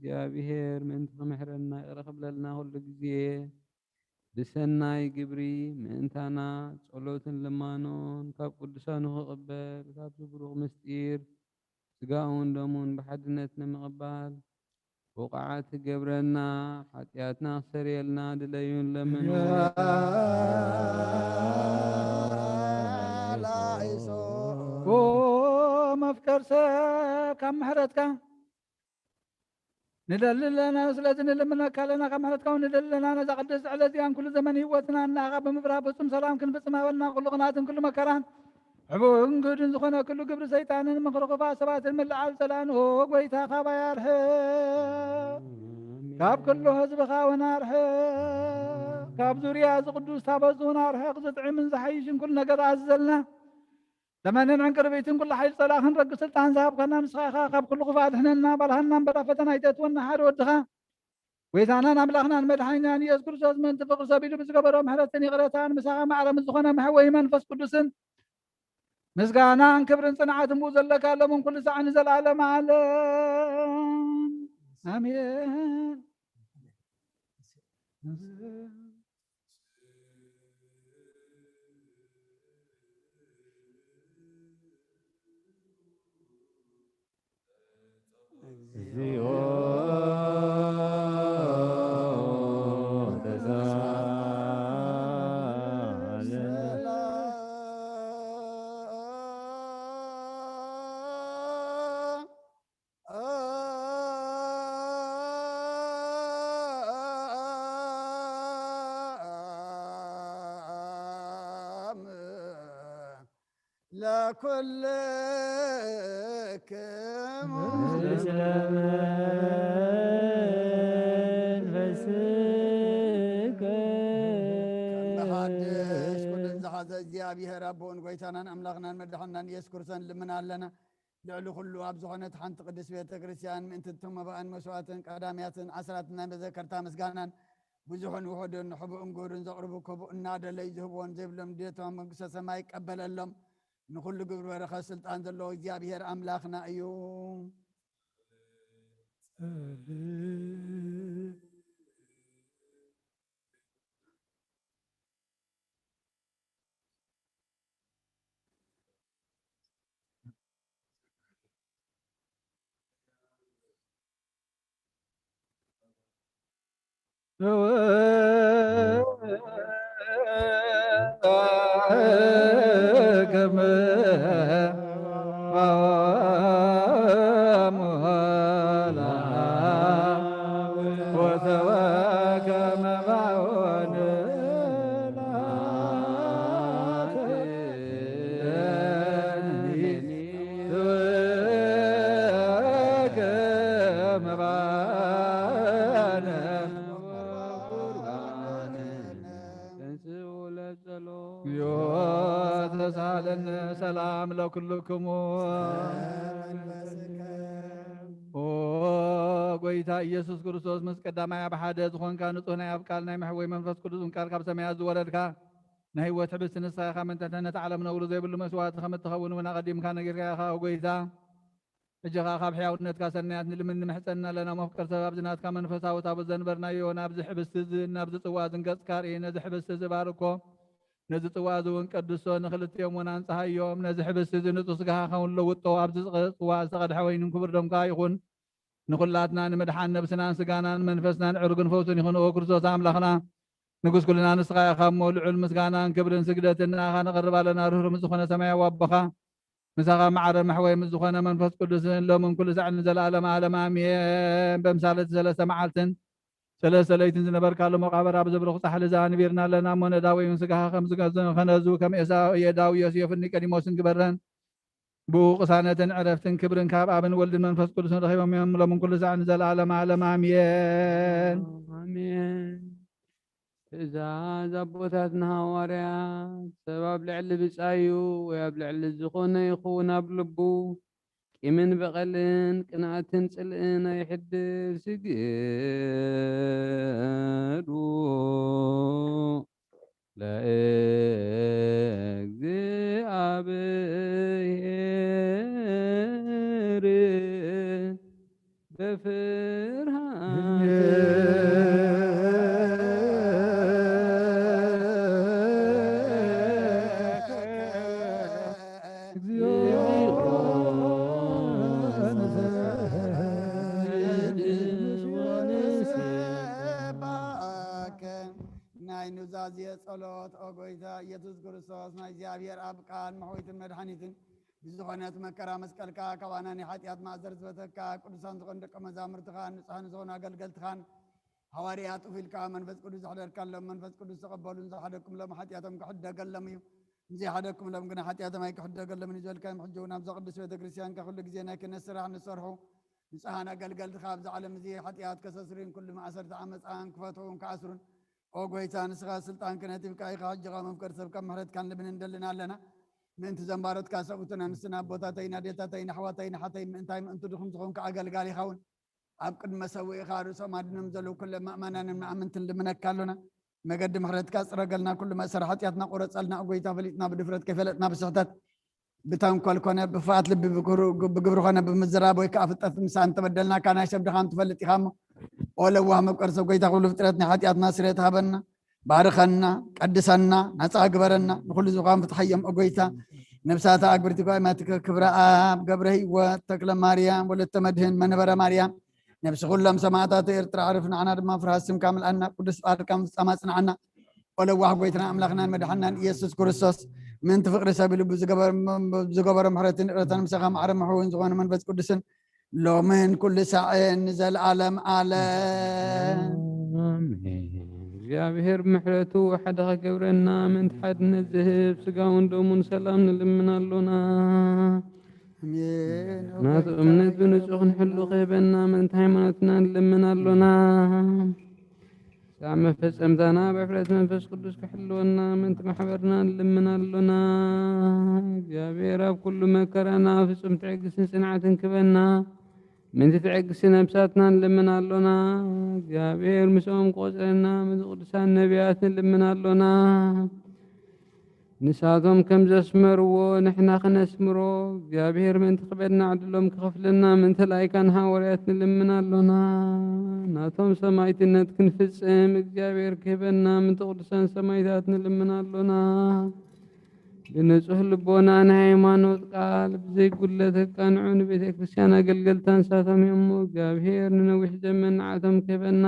እግዚኣብሔር ምእንቲ ክምሕረና ይቕረ ክብለልና ኩሉ ግዜ ብሰናይ ግብሪ ምእንታና ጸሎትን ልማኖን ካብ ቅዱሳኑ ክቕበል ካብዚ ብሩኽ ምስጢር ስጋኡን ደሙን ብሓድነት ንምቕባል ብቑዓት ክገብረና፣ ሓጢኣትና ክሰርየልና ድለዩን ለምኑ። ሰብ ካብ ምሕረትካ ንደሊ ኣለና። ስለዚ ንልምነካ ኣለና፣ ካብ ምሕረትካ እውን ንደሊ ኣለና። ነዛ ቅድስቲ ዕለት እዚኣን ኩሉ ዘመን ህይወትና ንኣኻ ብምብራህ ፍጹም ሰላም ክንፍጽም ሃበና። ኩሉ ቅንኣትን ኩሉ መከራን ሕቡእን ግህድን ዝኾነ ኩሉ ግብሪ ሰይጣንን ምኽሪ ክፉኣት ሰባትን ምልዓል ጸላእን፣ ኦ ጎይታ፣ ካባይ ኣርሕቕ። ካብ ኩሉ ህዝብኻ እውን ኣርሕቕ። ካብ ዙርያ እዚ ቅዱስ ታቦት እውን ኣርሕቕ። ዝጥዕምን ዝሓይሽን ኩሉ ነገር ኣዝዘልና። ዘመንን ዕንቅርቢትን ኩሉ ሓይሊ ጸላእ ክንረግጽ ስልጣን ዝሃብካና ንስኻ ኢኻ። ካብ ኩሉ ክፉእ ኣድሕነና፣ ባልሃና እምበር ኣብ ፈተና ኣይተእትወና። ሓደ ወድኻ ጎይታናን ኣምላኽናን መድሓኒናን ኢየሱስ ክርስቶስ ምእንቲ ፍቕሪ ሰብ ኢሉ ብዝገበሮ ምሕረትን ይቕረታን ምሳኻ ማዕረ ምስ ዝኾነ መሕወዪ መንፈስ ቅዱስን ምስጋናን ክብርን ጽንዓትን ብኡ ዘለካ ሎምን ኩሉ ሳዕ ንዘለዓለመ ዓለም ኣሜን። እግዚኦ ተሳለ። ለኩልክሙ። ስለ መንፈስከ። ከም ብሓድሽ ኩለን ዝሓዘ እግዚኣብሔር ኣቦን ጎይታናን ኣምላኽናን መድሓንናን ኢየሱስ ክርስቶስ ንልምን ኣለና። ልዕሊ ኩሉ ኣብ ዝኾነት ሓንቲ ቅድስት ቤተ ክርስቲያን ምእንቲ እቶም መባእን መስዋዕትን ቀዳምያትን ዓስራትን ናይ መዘከርታ ምስጋናን ብዙሕን ውሑድን ሕቡእን ግህዱን ዘቕርቡ ከቡ እናደለዩ ዝህብዎን ዘይብሎም ድሌቶም መንግስተ ሰማይ ይቀበለሎም። ንኹሉ ግብሪ በረኸት ስልጣን ዘለዎ እግዚኣብሔር ኣምላኽና እዩ። ተሳለነ ሰላም ለኩልክሙ። ኦ ጎይታ ኢየሱስ ክርስቶስ፣ ምስ ቀዳማይ ኣብ ሓደ ዝኾንካ፣ ንጹህ ናይ ኣብ ቃል ናይ መሕወይ መንፈስ ቅዱስ እውን ቃል ካብ ሰማያት ዝወረድካ፣ ናይ ህይወት ሕብስቲ ንስኻ ኢኻ። ምእንቲ ነቲ ዓለም ነውሪ ዘይብሉ መስዋዕቲ ከም እትኸውን እውን ኣቐዲምካ ነጊርካ ኢኻ። ኦ ጎይታ፣ ሕጂ ኸኣ ካብ ሕያውነትካ ሰናያት ንልምን ንምሕጸን ኣለና። መፍቀር ሰብ ኣብዚ ናትካ መንፈሳዊ ታቦት ዘንበርናዮ፣ ናብዚ ሕብስቲ እዚ ናብዚ ጽዋ እዚ ገጽካ ርኢ። ነዚ ሕብስቲ እዚ ባርኮ፣ ነዚ ጽዋ እዚ እውን ቀድሶ፣ ንኽልቲኦም እውን ኣንጽሃዮም። ነዚ ሕብስቲ እዚ ንጹህ ስጋኻ ኸውን ለውጦ፣ ኣብዚ ጽዋ ዝተቐድሐ ወይንን ክቡር ደምካ ይኹን። ንኹላትና ንምድሓን ነብስናን ስጋናን መንፈስናን ዕርግን ፈውስን ይኹን። ኦ ክርስቶስ ኣምላኽና፣ ንጉስ ኩልና ንስኻ ኢኻ እሞ፣ ልዑል ምስጋናን ክብርን ስግደትን ንኣኻ ነቐርብ ኣለና። ርህሩህ ምስ ዝኾነ ሰማያዊ ኣቦኻ፣ ምሳኻ ማዕረ መሕወይ ምስ ዝኾነ መንፈስ ቅዱስን፣ ሎምን ኩሉ ሳዕን ንዘለኣለም ዓለም ኣሜን። በምሳሌ እቲ ሰለስተ መዓልትን ሰለስተ ለይትን ዝነበርካሉ መቓብር ኣብ ዘብርኽ ጻሕሊ እዚ ኣንቢርና ኣለና እሞ፣ ነዳዊ እውን ስጋኻ ከም ዝገዘ-፣ ከነዙ ከም ኤሳው፣ የዳው፣ ዮሴፍን ኒቆዲሞስን ግበረን። ብኡ ቅሳነትን ዕረፍትን ክብርን ካብ ኣብን ወልድን መንፈስ ቅዱስን ረኺቦም እዮም፣ ሎምን ኩሉ ሳዕን ንዘለኣለም ዓለም ኣሜን። ኣሜን። ትእዛዝ ኣቦታትና ሃዋርያት፣ ሰብ ኣብ ልዕሊ ብጻዩ ወይ ኣብ ልዕሊ ዝኾነ ይኹን ኣብ ልቡ ቂምን በቐልን ቅንኣትን ጽልእን ኣይሕድር። ስግዱ ለእግዚኣብሔር በፍርሃት እግዚኦ ናይ ኑዛዜ ጸሎት። ኦ ጎይታ ኢየሱስ ክርስቶስ፣ ናይ እግዚኣብሔር ኣብ ቃል መሕወይትን መድሓኒትን ብዝኾነ እቲ መከራ መስቀልካ ካባና ናይ ሓጢኣት ማእሰር ዝበተካ ቅዱሳን ዝኾኑ ደቀ መዛሙርትኻን ንጹሃን ዝኾኑ ኣገልገልትኻን ሃዋርያት ኡፍ ኢልካ መንፈስ ቅዱስ ዘሕደርካሎም መንፈስ ቅዱስ ተቐበሉን ዝሓደግኩምሎም ሓጢኣቶም ክሕደገሎም እዩ። ዘይሓደግኩምሎም ግና ሓጢኣቶም ኣይክሕደገሎምን እዩ ዝበልካዮም። ሕጂ እውን ኣብዛ ቅዱስ ቤተ ክርስቲያንካ ኩሉ ግዜ ናይ ክህነት ስራሕ ንሰርሑ ንጹሃን ኣገልገልትኻ ኣብዚ ዓለም እዚ ሓጢኣት ከሰስሩን ኩሉ ማእሰርቲ ዓመፃን ክፈትሑን ክኣስሩን ኦ ጎይታ ንስኻ ስልጣን ክህነት ሂብካ ኢኻ። ሕጂ ኸዓ መፍቀር ሰብ ካብ ምሕረትካ ንልምን እንደልን ኣለና። ምእንቲ ዘንባሮትካ ሰብኡትን ኣንስትን ኣቦታተይን ኣዴታተይን ኣሕዋተይን ኣሓተይን ምእንታይ ምእንቱ ድኹም ዝኾንካ ኣገልጋሊ ይኸውን ኣብ ቅድመ ሰብኡ ኢኻ ርእሶም ኣድኖም ዘለዉ ኩሎም ምእመናንን ምእምንትን ልምነካ ኣሎና። መገዲ ምሕረትካ ጽረገልና፣ ኩሉ መእሰሪ ሓጢኣትና ቁረጸልና። ኦ ጎይታ ፈሊጥና ብድፍረት ከይፈለጥና ብስሕተት ብተንኮል ኮነ ብፍኣት ልቢ ብግብሪ ኮነ ብምዝራብ ወይ ከዓ ፍጠት ምሳን ተበደልናካ ናይ ሰብ ድኻም ትፈልጥ ኢኻ እሞ ኦ ለዋህ መፍቀር ሰብ ጎይታ ኩሉ ፍጥረት ናይ ሓጢኣትና ስርየት ሃበና። ባርኸና፣ ቀድሰና፣ ናጻ ግበረና። ንኹሉ ዝኾን ፍትሐዮም ኦ ጎይታ። ነብሳታ ኣግብርቲ ጓይማትከ ክብረ ኣብ ገብረ ህይወት ተክለ ማርያም ወለተ መድህን መንበረ ማርያም ነብሲ ኩሎም ሰማዕታት ኤርትራ ዕርፍ ንዓና ድማ ፍርሃት ስምካ ምልኣና። ቅዱስ ቃልካ ምፍጻም ኣጽንዓና። ኦ ለዋህ ጎይትና ኣምላኽናን መድሓናን ኢየሱስ ክርስቶስ ምእንቲ ፍቅሪ ሰብ ኢሉ ብዝገበረ ምሕረትን ይቕረታን ምሳኻ ማዕረ ምሕውን ዝኾነ መንፈስ ቅዱስን ሎምን ኩሉ ሳዕን ንዘለዓለም ዓለም። እግዚኣብሔር ብምሕረቱ ሓደ ከገብረና ምእንቲ ሓድነት ዝህብ ስጋውን ደሙን ሰላም ንልምን ኣሎና። ናቱ እምነት ብንጹህ ክንሕሉ ክህበና ምእንቲ ሃይማኖትና ንልምን ኣሎና። ሳዕ መፈጸምታና ብሕፍረት መንፈስ ቅዱስ ክሕልወና ምእንቲ ማሕበርና ንልምን ኣሎና። እግዚኣብሔር ኣብ ኩሉ መከራና ፍጹም ትዕግስትን ጽንዓትን ክበና ምእንቲ ትዕግስቲ ነብሳትና ንልምን ኣሎና። እግዚኣብሔር ምስኦም ክቆጽረና ምእንቲ ቅዱሳን ነቢያት ንልምን ኣሎና። ንሳቶም ከም ዘስመርዎ ንሕና ክነስምሮ እግዚኣብሔር ምእንቲ ክበድና ዕድሎም ክኸፍለና ምእንቲ ላይካን ሃዋርያት ንልምን ኣሎና። ናቶም ሰማይትነት ክንፍጽም እግዚኣብሔር ክህበና ምእንቲ ቅዱሳን ሰማይታት ንልምን ኣሎና። ብንጹህ ልቦና ንሃይማኖት ቃል ብዘይጉለት ኣቃንዑ ንቤተ ክርስቲያን ኣገልገልታ ንሳቶም እዮም። እግዚኣብሔር ንነዊሕ ዘመን ንዓቶም ክህበና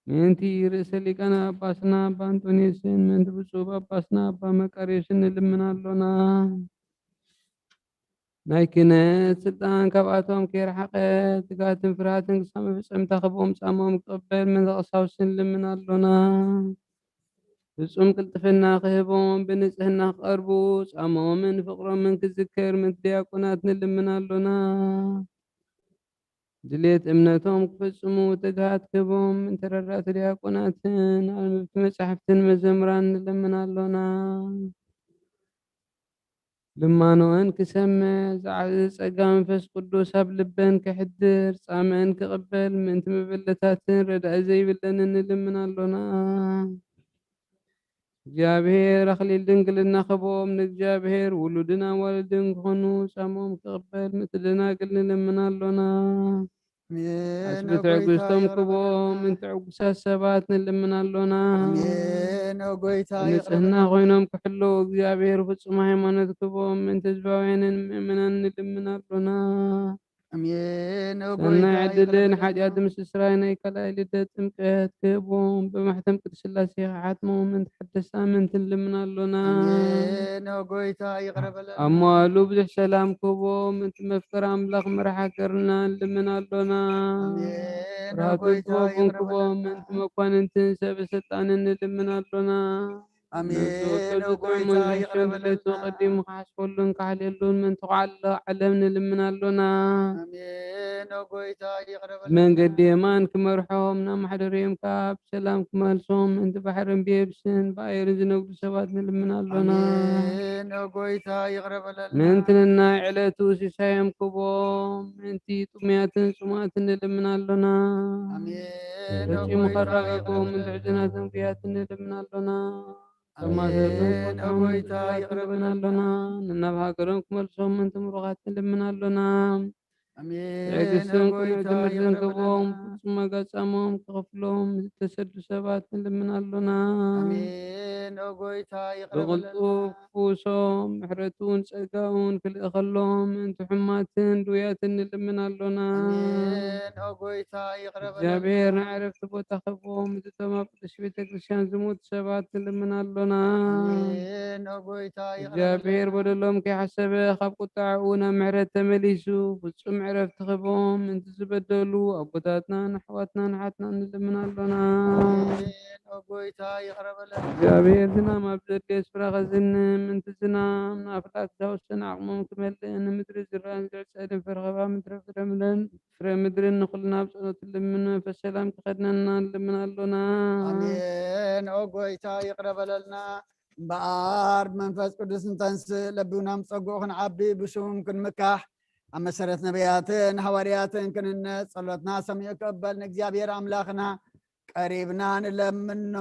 ምእንቲ ርእሰ ሊቃነ ጳጳስና ኣባ ኣንጦንዮስን ምእንቲ ብፁዕ ጳጳስና ኣባ መቃርዮስን ንልምን ኣሎና። ናይ ክህነት ስልጣን ካብኣቶም ከይረሓቐ ትጋትን ፍርሃትን ክሳብ መፈጸምታ ክቦም ጻሞም ክቕበል ምእንቲ ቀሳውስትን ንልምን ኣሎና። ፍጹም ቅልጥፍና ክህቦም ብንጽህና ክቐርቡ ጻሞምን ፍቕሮምን ክዝከር ምእንቲ ዲያቆናት ንልምን ኣሎና። ድሌት እምነቶም ክፍጽሙ ትግሃት ክህቦም ምእንቲ ረዳእቲ ዲያቆናትን ኣንበብቲ መጻሕፍትን መዘምራን ንለምን ኣሎና። ልማኖአን ክሰምዕ ዝዓዘዘ ጸጋ መንፈስ ቅዱስ ኣብ ልበን ከሕድር ጻምአን ክቕበል ምእንቲ መበለታትን ረዳኢ ዘይብለንን ንልምን ኣሎና። እግዚኣብሔር ኣኽሊል ድንግልና ክቦም ንእግዚኣብሔር ውሉድን ኣዋልድን ክኾኑ ጻሞም ክቕበል ምእንቲ ደናግል ንልምን ኣሎና። ኣሜን። ዓስቢ ትዕግስቶም ክቦም ምእንቲ ዕጉሳት ሰባት ንልምን ኣሎና። ኣሜን። ኦ ጎይታ ንጽህና ኮይኖም ክሕለዉ እግዚኣብሔር ፍጹም ሃይማኖት ክቦም ምእንቲ ህዝባውያንን ምእመናን ንልምን ኣሎና። ኣሜን። ኦ ጎይታ ሰናይ ዕድልን ሓጢኣት ምስስራይ ናይ ካልኣይ ልደት ጥምቀት ክህቦም ብማሕተም ቅድስት ስላሴ ክሓትሞም ምእንቲ ሓድሽ ሳምንት ንልምን ኣሎና። ኣሜን። ኦ ጎይታ ይቕረ በለና። ኣብ መዋሉ ብዙሕ ሰላም ክህቦም ምእንቲ መፍቀር ኣምላኽ መራሕ ሃገርና ንልምን ኣሎና። ኣሜን። ኦ ፍርሃቱ ጎይታ ጥበቡን ይቕረ ክህቦም በለና። ምእንቲ መኳንንትን ሰበ ስልጣንን ንልምን ኣሎና። ኣሜን። ንሱ ኦ ጎይታ ይቕረ በለልና። ድሌቱ ቀዲሙ ክሓስበሉን ክሓልየሉን ምእንቲ ኩዓለ ዓለም ንልምን ኣሎና። ኣሜን። ኦ ጎይታ ይቕረ በለልና። መንገዲ የማን ክመርሖም ናብ ማሕደሪኦም ካብ ሰላም ክመልሶም ምእንቲ ባሕርን ብየብስን ብኣየርን ዝነግዱ ሰባት ንልምን ኣሎና። ኣሜን። ኦ ጎይታ ይቕረ በለልና። ምእንቲ ነናይ ዕለቱ ሲሳዮም ክቦም ምእንቲ ጥሙያትን ጽሙኣትን ንልምን ኣሎና። ኣሜን። ኦ ፈጺሙ ጎይታ ከራግፎም ይቕረ ምእንቲ በለልና። ሕዙናትን ጉያትን ንልምን ኣሎና። ኣሜን። ኦ ጎይታ ይቕረ በለልና። ነናብ ሃገሮም ክመልሶም ምእንቲ ምሩኻት ንልምን ኣሎና። ኣሜን። ትዕግስትን ኦ ቅኑዕ ጎይታ ትምህርትን ይቕረ ክቦም በለልና። ፍጹም ዋጋ ጻሞም ክኸፍሎም ዝተሰዱ ሰባት ንልምን ኣሎና። ኣሜን። ጎይታ ይቕረ በለልና። ብቕልጡፍ ክፍውሶም ምሕረቱን ጸጋኡን ክልእኸሎም ምእንቲ ሕማትን ድውያትን ንልምን ኣሎና። ኣሜን። ኦ ጎይታ ይቕረ በለልና። እግዚኣብሔር ናይ ዕረፍቲ ቦታ ክህቦም፣ እቶም ኣብ ቅድስቲ ቤተ ክርስቲያን ዝሞቱ ሰባት ንልምን ኣሎና። ኣሜን። ኦ ጎይታ ይቕረ እግዚኣብሔር በለሎም። በደሎም ከይሓሰበ ካብ ቁጣዕኡ ናብ ምሕረት ተመሊሱ ፍጹም ዕረፍቲ ክህቦም ምእንቲ ዝበደሉ ኣቦታትናን ኣሕዋትናን ኣሓትናን ንልምን ኣሎና። ኣሜን። ኦ ጎይታ ይቕረ በለልና። እግዚኣብሔር ዝናም ኣብ ዘድልዮ ስፍራ ከዝንም ምእንቲ ዝናም ንኣፍላክ ዳውሰን ዓቕሞም ክመልእን ንምድሪ ዝራን ዝዕጸድን ፍረ ኸባ ምድረ ፍረ ምድርን ፍረ ምድርን ንኹልና ብጸሎት ልምን መንፈስ ሰላም ክኸድነና ንልምን ኣሎና። ኣሜን። ኦ ጎይታ ይቕረ በለልና። እምበኣር ብመንፈስ ቅዱስ እንተንስእ ለቢውና ምስ ጸግኡ ክንዓቢ ብሽሙ ክንምካሕ ኣብ መሰረት ነቢያትን ሃዋርያትን ክንነጽ ጸሎትና ሰሚዑ ክቕበል ንእግዚኣብሔር ኣምላኽና ቀሪብና ንለምኖ።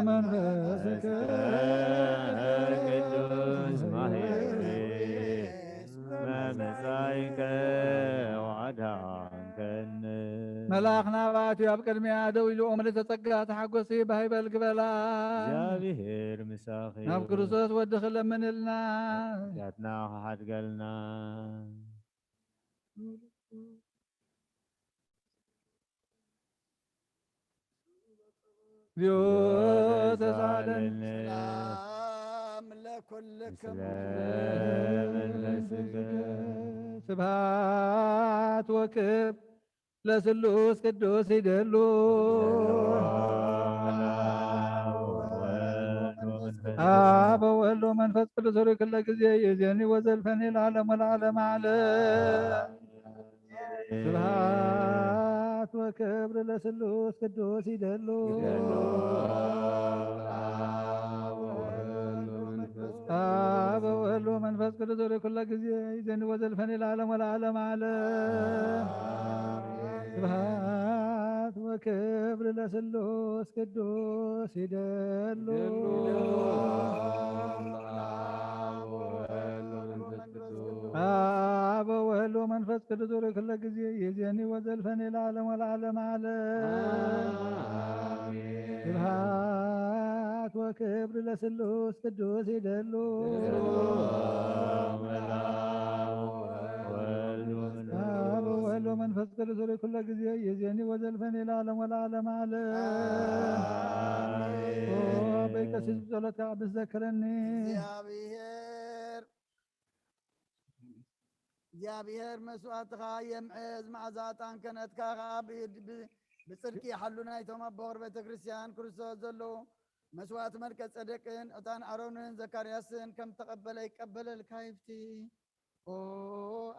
መንፈስከ ቅዱስ ማሄሪ መምጻእከ ወኣድሓንከኒ። መልኣኽ ናባቱ ኣብ ቅድሚያ ደው ኢሉ፣ ምልእተ ጸጋ ተሓጎሲ፣ ባህ ይበል ግበላ። እግዚኣብሔር ምሳኺ ናብ ክርስቶስ ወድኺ ለምንልና። ኃጢኣትና ክሓድገልና። እግዚኦ ተሳለን። ሰላም ለኩልክሙ። ስለ መንፈስከ ስብሐት ወክብር ለስሉስ ቅዱስ ይደሉ። አብ ወወልድ ወመንፈስ ቅዱስ ሩይ ኩለ ጊዜ ይእዜኒ ወዘልፈኒ ለዓለም ወለዓለም ዓለም። ስብሐት ወክብር ለስሉስ ቅዱስ ይደሉ። አብ ወወልድ ወመንፈስ ቅዱስ ሩይ ኩለ ጊዜ ይእዜኒ ወዘልፈኒ ለዓለም ወለዓለም ዓለም። ስብሐት ወክብር ለስሉስ ቅዱስ ይደሉ። አብ ወወልድ ወመንፈስ ቅዱስ ሩይ ኩለ ጊዜ ይእዜኒ ወዘልፈኒ ለዓለም ወለዓለም ዓለም። ስብሐት ወክብር ለስሉስ ቅዱስ ይደሉ። አብ ወወልድ ወመንፈስ ቅዱስ ሩይ ኩለ ጊዜ ይእዜኒ ወዘልፈኒ ለዓለም ወለዓለም ዓለም። ኦ አበይ ቀሲስ ብጸሎትካ ቅዱስ ዘክረኒ። እግዚኣብሔር እግዚኣብሔር መስዋእትኻ የምዕዝ፣ መዓዛ ዕጣን ክህነትካ ኸዓ ብ- ብ- ብጽድቂ ይሓሉ። ናይቶም ኣብ በቑር ቤተ ክርስቲያን ክርስቶስ ዘለዉ መስዋእቲ መልከ ጸደቅን ዕጣን ኣሮንን ዘካርያስን ከም ተቐበለ ይቀበለልካ ይፍቲ። ኦ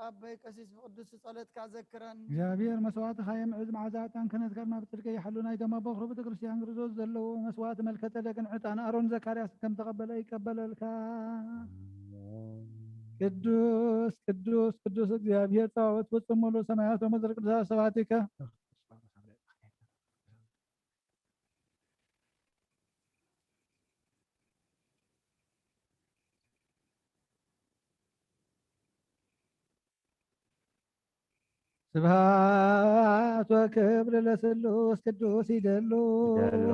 ኣበይ ቀሲስ ብቅዱስ ጸሎትካ ዘክረን። እግዚኣብሔር መስዋእትኻ የምዕዝ፣ መዓዛ ዕጣን ክህነትካ ድማ ብጽድቂ ይሓሉ። ናይቶም ኣብ በኹሪ ቤተ ክርስቲያን ክርስቶስ ዘለዉ መስዋእቲ መልከ ጸደቅን ዕጣን ኣሮን ዘካርያስ ከም ተቐበለ ይቀበለልካ። ቅዱስ ቅዱስ ቅዱስ እግዚኣብሔር ጸባኦት ፍጹም ሙሉ ሰማያት ወምድር ቅዱሳት ስብሐቲከ። ስብሐት ወክብር ለስሉስ ቅዱስ ይደሉ። ይደሉ።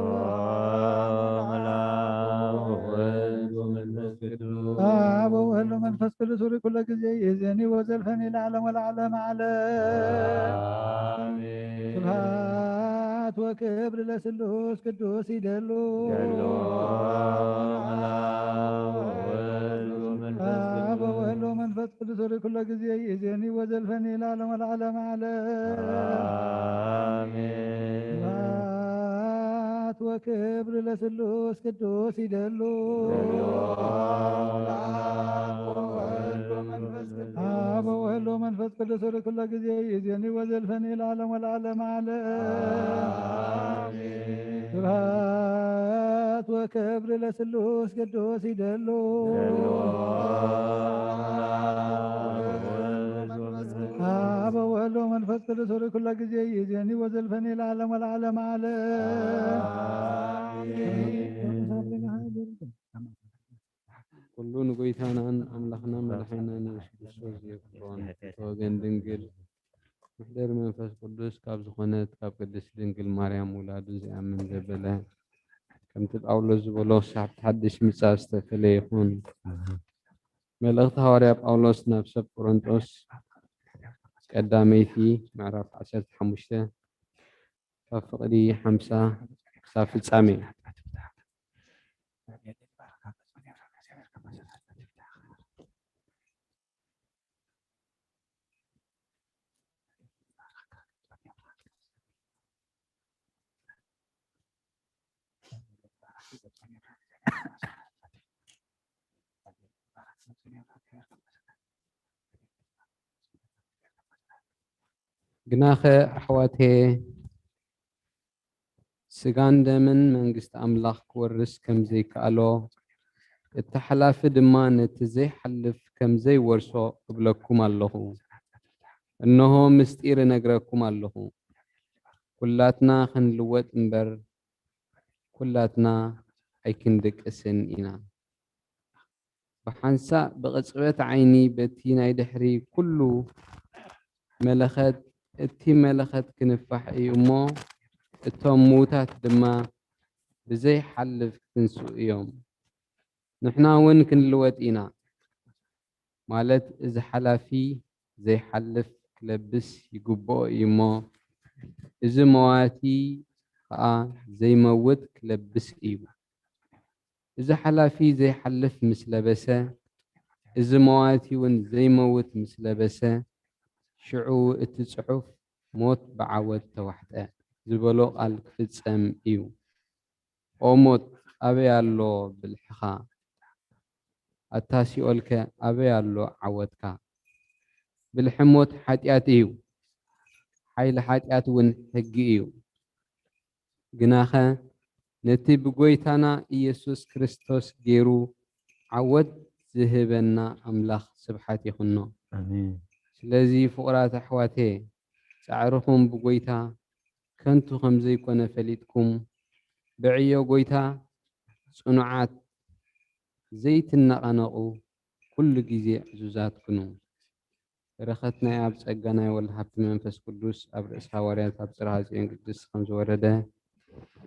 አብ ወወልድ ወመንፈስ ቅዱስ አብ ወወልድ ወመንፈስ ቅዱስ ሩይ ኩለ ጊዜ ይእዜኒ ወዘልፈኒ ለዓለም ወለዓለም ዓለም። አሜን። ስብሐት ወክብር ለስሉስ ቅዱስ ይደሉ። ይደሉ። አብ ወወልድ ወመንፈስ አብ ቅዱስ ወወልድ ወመንፈስ ቅዱስ ሩይ ኩለ ጊዜ ይእዜኒ ወዘልፈኒ ለዓለም ወለዓለም ዓለም። አሜን። ስብሐት ወክብር ለስሉስ ቅዱስ ይደሉ። አብ ወወልድ ወመንፈስ ቅዱስ ሩይ ኩለ ጊዜ ይእዜኒ ወዘልፈኒ ለዓለም ወለዓለም ዓለም። ስብሐት ወክብር ለስሉስ ቅዱስ ይደሉ። አብ ወወልድ ወመንፈስ ቅዱስ ሩይ ኩለ ጊዜ ይእዜኒ ወዘልፈኒ ለዓለም ወለዓለም ዓለም። ኩሉ ንጎይታናን ኣምላኽናን መድሓኒናን የሱስ ክርስቶስ ዘየፍቅሮን ተወገን ድንግል ምሕደር መንፈስ ቅዱስ ካብ ዝኾነት ካብ ቅድስት ድንግል ማርያም ውላዱ ዘይኣምን ዘበለ ከምቲ ጳውሎስ ዝበሎ ሳሕቲ ሓድሽ ምጻ ዝተፈለየ ይኹን። መልእኽቲ ሃዋርያ ጳውሎስ ናብ ሰብ ቆሮንጦስ ቀዳመይቲ ምዕራፍ ዓሰርተ ሓሙሽተ ካብ ፍቕዲ ሓምሳ ክሳብ ፍጻሜ። ግናኸ ኣሕዋተየ፣ ስጋን ደምን መንግስቲ ኣምላኽ ክወርስ ከም ዘይከኣሎ፣ እቲ ሓላፊ ድማ ነቲ ዘይሓልፍ ከም ዘይወርሶ እብለኩም ኣለኹ። እንሆ፣ ምስጢር እነግረኩም ኣለኹ፣ ኩላትና ክንልወጥ እምበር፣ ኩላትና ኣይክንድቅስን ኢና። ብሓንሳእ ብቕጽበት ዓይኒ በቲ ናይ ድሕሪ ኩሉ መለኸት፣ እቲ መለኸት ክንፋሕ እዩ እሞ፣ እቶም ምዉታት ድማ ብዘይሓልፍ ክትንስኡ እዮም። ንሕና እውን ክንልወጥ ኢና፣ ማለት እዚ ሓላፊ ዘይሓልፍ ክለብስ ይግብኦ እዩ እሞ፣ እዚ መዋቲ ኸኣ ዘይመውት ክለብስ እዩ። እዚ ሓላፊ ዘይሓልፍ ምስ ለበሰ፣ እዚ መዋቲ እውን ዘይመውት ምስ ለበሰ፣ ሽዑ እቲ ጽሑፍ ሞት ብዓወት ተዋሕጠ ዝበሎ ቃል ክፍጸም እዩ። ኦ ሞት ኣበይ ኣሎ ብልሕኻ? ኣታ ሲኦልከ ኣበይ ኣሎ ዓወትካ? ብልሒ ሞት ሓጢኣት እዩ፣ ሓይሊ ሓጢኣት እውን ሕጊ እዩ። ግናኸ ነቲ ብጎይታና ኢየሱስ ክርስቶስ ገይሩ ዓወት ዝህበና ኣምላኽ ስብሓት ይኹኖ። ኣሜን። ስለዚ ፍቑራት ኣሕዋቴ፣ ጻዕርኹም ብጎይታ ከንቱ ከም ዘይኮነ ፈሊጥኩም፣ ብዕዮ ጎይታ ጽኑዓት ዘይትነቓነቑ፣ ኩሉ ግዜ ዕዙዛት ኩኑ። በረኸት ናይ ኣብ ጸጋ ናይ ወልድ ሃብቲ መንፈስ ቅዱስ ኣብ ርእሲ ሃዋርያት ኣብ ጽርሃ ጽዮን ቅድስት ከም ዝወረደ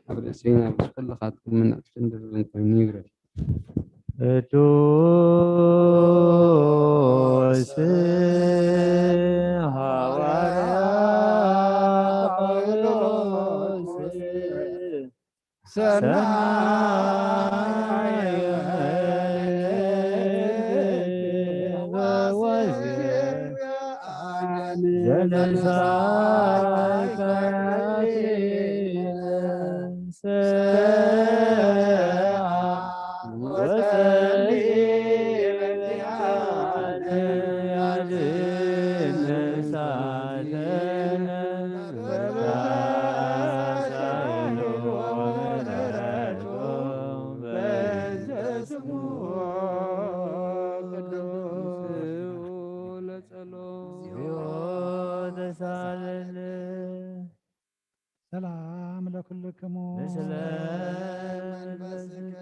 ኣብ ርእሰይን ኣብ ርእሲ ኩልኻትኩም ምንዕትን ድርብን ኮይኑ ይብረድ። ቅዱስ ሃዋርያ ጳውሎስ ሰናይ ወወዝያን ዘነሳካኒ ሰላም ለኩልክሙ። ምስለ መንፈስከ።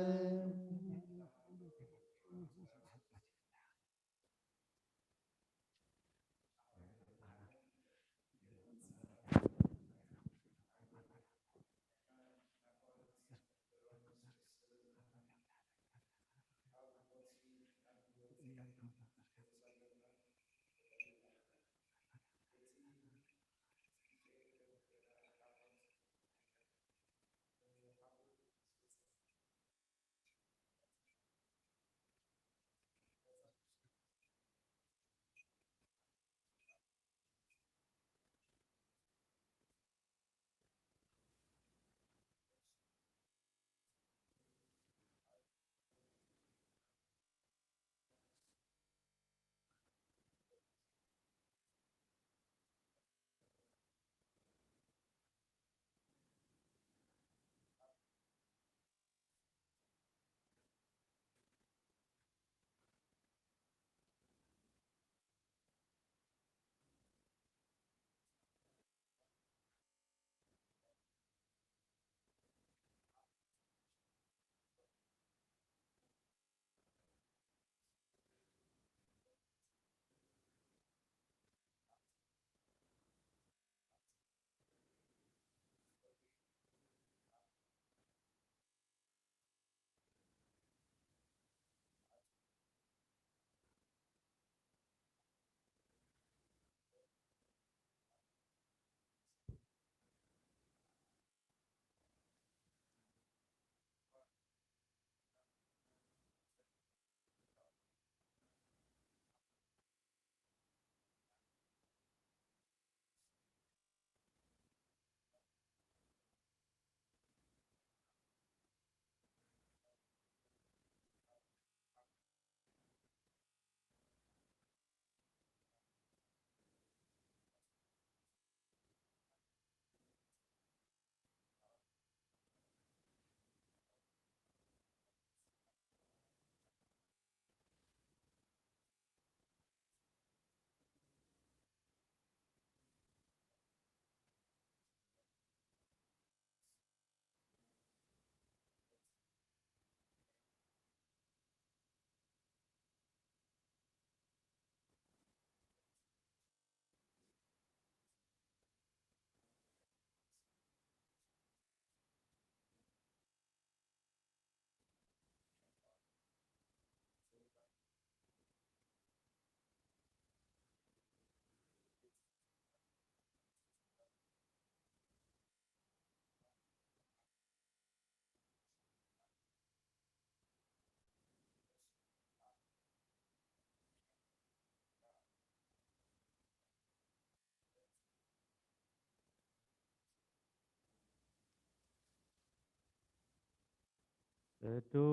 ቅዱስ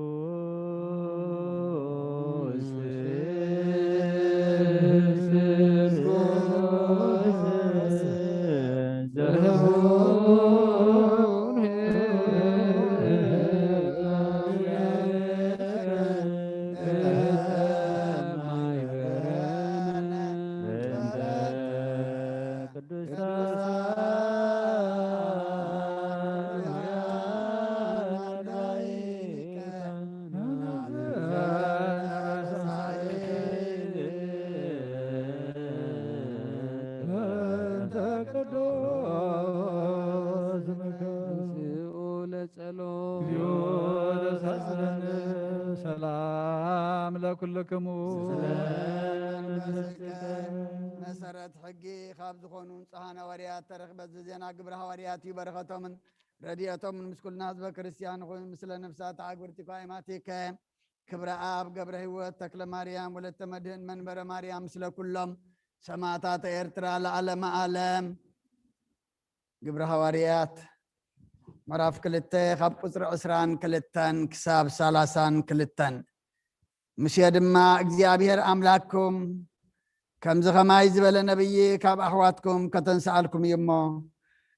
ሰላም ለኩልክሙ። መሰረት ሕጊ ካብ ዝኾኑ ንጹሃን ሃዋርያት ተረኽበ። እዚ ዜና ግብረ ሃዋርያት እዩ። በረኸቶምን ረድኤቶምን ምስ ኩልና ህዝበ ክርስቲያን ይኹን። ምስለ ነፍሳት ኣግብርቲ ኳይማቲከ ክብረ ኣብ ገብረ ህይወት ተክለ ማርያም ወለተ መድህን መንበረ ማርያም ምስለ ኩሎም ሰማዕታት ኤርትራ ለዓለመ ዓለም። ግብረ ሃዋርያት ምዕራፍ ክልተ ካብ ቁጽሪ ዕስራን ክልተን ክሳብ ሰላሳን ክልተን። ሙሴ ድማ እግዚኣብሔር ኣምላክኩም ከምዚ ኸማይ ዝበለ ነብዪ ካብ ኣሕዋትኩም ከተንስኣልኩም እዩ እሞ፣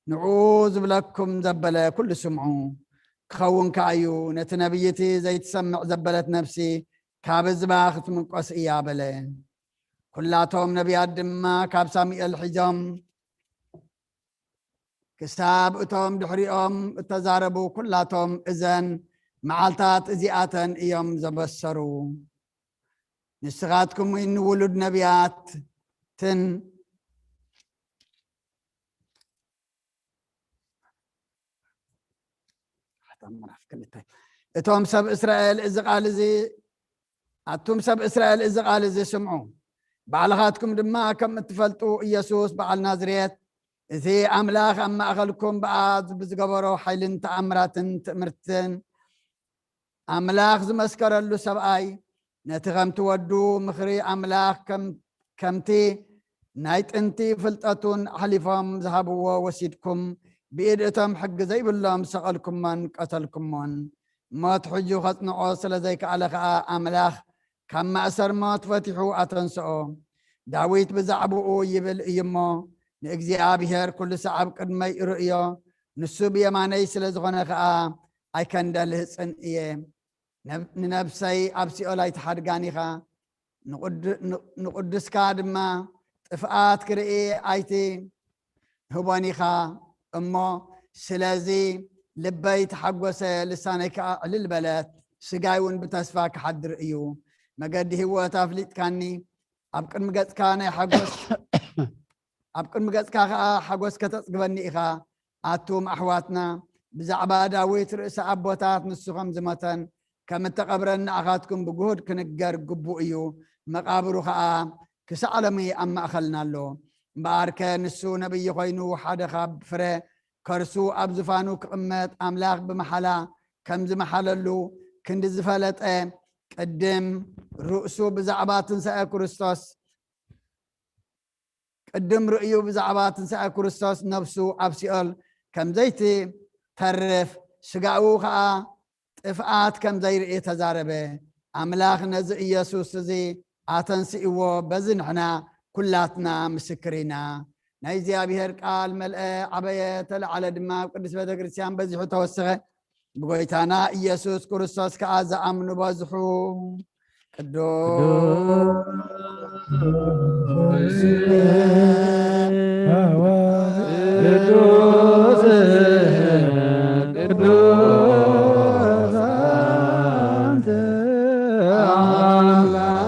ንዑ ዝብለኩም ዘበለ ኩሉ ስምዑ። ክኸውን ከኣ እዩ፣ ነቲ ነብዪ እቲ ዘይትሰምዕ ዘበለት ነፍሲ ካብ ህዝባ ክትምንቆስ እያ በለ። ኩላቶም ነቢያት ድማ ካብ ሳሙኤል ሒዞም ክሳብ እቶም ድሕሪኦም እተዛረቡ ኩላቶም እዘን መዓልታት እዚኣተን እዮም ዘበሰሩ። ንስኻትኩም እውን ንውሉድ ነቢያትን እቶም ሰብ እስራኤል እዚ ቃል እዚ ኣቱም ሰብ እስራኤል እዚ ቃል እዚ ስምዑ። ባዕልኻትኩም ድማ ከም እትፈልጡ ኢየሱስ በዓል ናዝሬት እቲ ኣምላኽ ኣብ ማእኸልኩም ብኣ ብዝገበሮ ሓይልን ተኣምራትን ትእምርትን ኣምላኽ ዝመስከረሉ ሰብኣይ፣ ነቲ ከምቲ ወዱ ምኽሪ ኣምላኽ ከም-፣ ከምቲ ናይ ጥንቲ ፍልጠቱን ኣሕሊፎም ዝሃብዎ ወሲድኩም፣ ብኢድ እቶም ሕጊ ዘይብሎም ሰቐልኩሞን ቀተልኩሞን። ሞት ሕጁ ከጽንዖ ስለ ዘይከኣለ ከኣ ኣምላኽ ካብ ማእሰር ሞት ፈቲሑ ኣተንስኦ። ዳዊት ብዛዕባኡ ይብል እዩ እሞ፣ ንእግዚኣብሔር ኩሉ ሰዓብ ቅድመይ እርእዮ፣ ንሱ ብየማነይ ስለ ዝኾነ ከኣ ኣይከንደልህጽን እየ። ነብ-፣ ንነብሰይ ኣብ ሲኦል ኣይትሓድጋን ኢኻ። ንቕዱ-፣ ን-፣ ንቕዱስካ ድማ ጥፍኣት ክርኢ ኣይትህቦን ኢኻ። እሞ ስለዚ ልበይ ተሓጎሰ፣ ልሳነይ ከኣ ዕልል በለት፣ ስጋይ እውን ብተስፋ ክሓድር እዩ። መገዲ ህይወት ኣፍሊጥካኒ፣ ኣብ ቅድሚ ገጽካ ናይ ሓጎስ ኣብ ቅድሚ ገጽካ ከኣ ሓጎስ ከተጽግበኒ ኢኻ። ኣቱም ኣሕዋትና፣ ብዛዕባ ዳዊት ርእሲ ኣቦታት ንሱ ከም ዝሞተን ከም እተቐብረን ንኣኻትኩም ብግሁድ ክንገር ግቡእ እዩ። መቓብሩ ከኣ ክሳዕ ሎሚ ኣብ ማእኸልና ኣሎ። እምበኣርከ ንሱ ነብዪ ኮይኑ ሓደ ካብ ፍረ ከርሱ ኣብ ዝፋኑ ክቕመጥ ኣምላኽ ብመሓላ ከም ዝመሓለሉ ክንዲ ዝፈለጠ ቅድም ርእሱ ብዛዕባ ትንሳኤ ክርስቶስ ቅድም ርእዩ ብዛዕባ ትንሳኤ ክርስቶስ ነፍሱ ኣብ ሲኦል ከም ዘይትተርፍ፣ ስጋኡ ኸኣ ጥፍኣት ከም ዘይርኢ ተዛረበ። ኣምላኽ ነዚ ኢየሱስ እዚ ኣተንስእዎ፣ በዚ ንሕና ኩላትና ምስክር ኢና። ናይ እግዚኣብሔር ቃል መልአ፣ ዓበየ፣ ተለዓለ ድማ ኣብ ቅድስት ቤተ ክርስቲያን በዚሑ ተወሰኸ። ብጎይታና ኢየሱስ ክርስቶስ ከኣ ዝኣምኑ በዝሑ። ቅዱስ ቅዱስ ቅዱስ ኣንተ ኣምላክ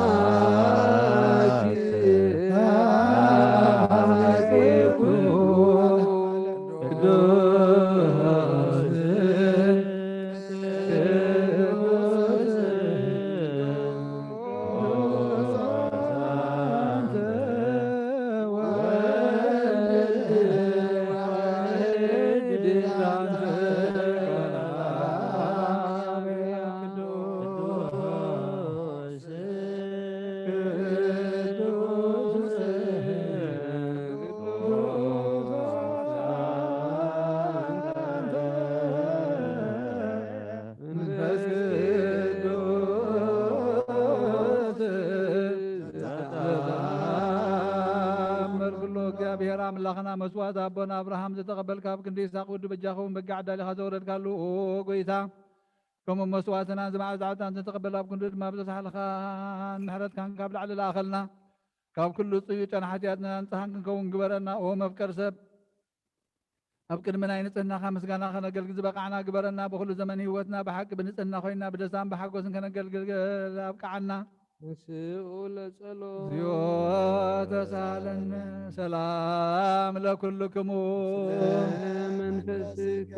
ቅዱስ ኣምላኽና መስዋእቲ ኣቦና ኣብርሃም ዝተቐበልካ፣ ኣብ ክንዲ ይስሐቅ ወዲ በጃኻ እውን በጊዕ ኣዳሊኻ ዘውረድካሉ፣ ኦ ጎይታ፣ ከምኡ መስዋእትናን ዝመዓር ጻዕዳን ዝተቐበል፣ ኣብ ክንዱ ድማ ብተሳሕልኻን ምሕረትካን ካብ ላዕሊ ለኣኸልና። ካብ ኩሉ ጽዩይ ጨና ሓጢኣትና ንጽሃን ክንከውን ግበረና። ኦ መፍቀር ሰብ፣ ኣብ ቅድሚ ናይ ንጽህናኻ ምስጋና ከነገልግል ዝበቃዕና ግበረና። ብኹሉ ዘመን ህይወትና ብሓቂ ብንጽህና ኮይና ብደስታን ብሓጎስን ከነገልግል ኣብቅዓና። ንስኡ ለጸሎ። እግዚኦ ተሳለነ። ሰላም ለኩልክሙ። ስለ መንፈስከ።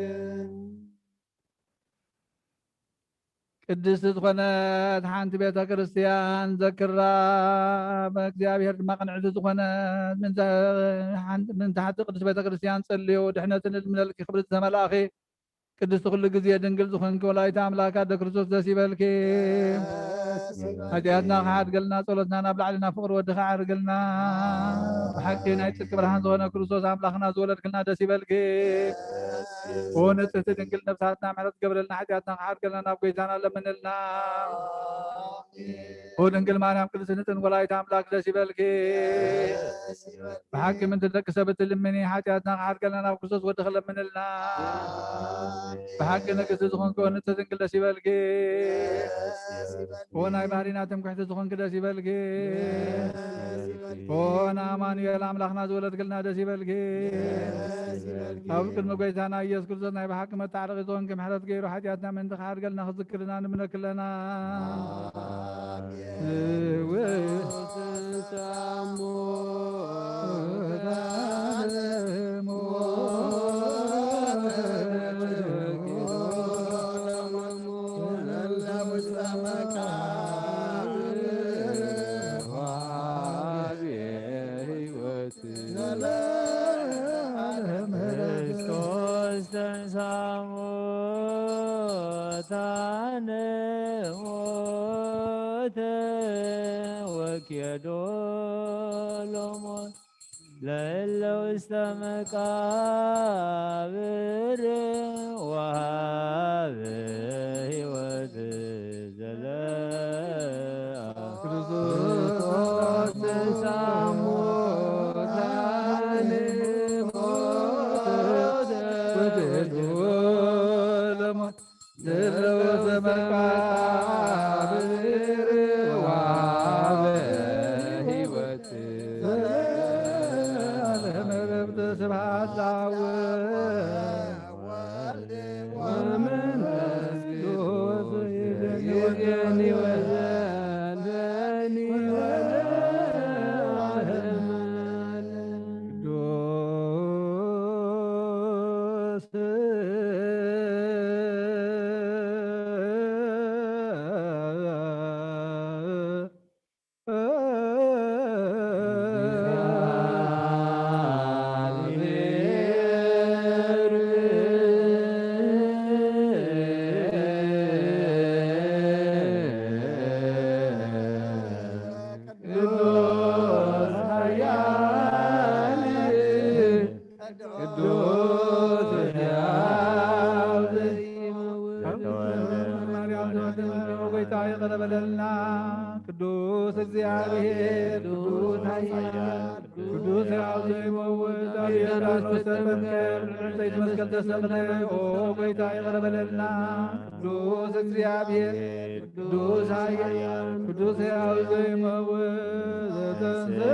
ቅድስቲ ዝኾነት ሓንቲ ቤተ ክርስቲያን ዘክራ፣ ብእግዚኣብሔር ድማ ቅንዕቲ ዝኾነት ምንተ ሓንቲ፣ ምንተ ሓንቲ ቅድስቲ ቤተ ክርስቲያን ጸልዩ። ድሕነትን እልምነልኪ ክብርቲ ተመላእኺ፣ ቅድስቲ ኩሉ ግዜ ድንግል ዝኾንኪ ወላዲተ ኣምላክ ኣደ ክርስቶስ ደስ ይበልኪ። ሓጢኣትና ክሓድገልና፣ ጸሎትና ናብ ላዕሊ ናብ ፍቕሪ ወድኻ ዓርግልና። ብሓቂ ናይ ጽድቂ ብርሃን ዝኾነ ክርስቶስ ኣምላኽና ዝወለድክልና ደስ ይበልኪ። ኦ ንጽህቲ ድንግል ነፍሳትና ምሕረት ገብረልና፣ ሓጢኣትና ክሓድገልና ናብ ጎይታና ለምንልና። ኦ ድንግል ማርያም ቅድስቲ ንጽህን ወላዲተ ኣምላክ ደስ ይበልኪ። ብሓቂ ምንቲ ደቂ ሰብ እትልምኒ፣ ሓጢኣትና ክሓድገልና ናብ ክርስቶስ ወድኺ ለምንልና። ብሓቂ ንግስቲ ዝኾንኪ ኦ ንጽህቲ ድንግል ደስ ይበልኪ። ኦ ናይ ባህሪና ትምክሕቲ ዝኾንኪ ደስ ይበልኪ። ኦ ንኣማኑኤል ኣምላኽና ዝወለድክልና ደስ ይበልኪ። ኣብ ቅድሚ ጎይታና ኢየሱስ ክርስቶስ ናይ ብሓቂ መታዓረቒ ዝኾንኪ፣ ምሕረት ገይሩ ሓጢኣትና ምእንቲ ክሓድገልና ክዝክርና ንምነኪ ኣለና። ክርስቶስ ተንሥአ እሙታነ ሞተ ወኬዶ ለሞት ለእለ ውስተ መቃብር ወሃበ ሕይወት ዘለዓለም። ክርስቶስ ተንሥአ እሙታነ ሞተ ወኬዶ ለሞት ለእለ ውስተ መቃብር ወሃበ ሕይወት ዘለዓለም። ስብሐት ለአብ ወወልድ ወመንፈስ ቅዱስ ይእዜኒ ወዘልፈኒ ወለዓለመ ዓለም። ቅዱስ ቅዱስ ሕያው ዘይመውት ማርያም ተወልደ ጎይታ ይቕረ በለልና። ቅዱስ እግዚኣብሔር፣ ቅዱስ ኃያል፣ ቅዱስ ሕያው ዘይመውት፣ ኣብ ዮርዳኖስ ተጠምቀ፣ ብዕንጸይቲ መስቀል ተሰቕለ። ኦ ጎይታ ይቕረ በለልና። ቅዱስ እግዚኣብሔር፣ ቅዱስ ኃያል፣ ቅዱስ ሕያው ዘይመውት፣ ዘተንሥአ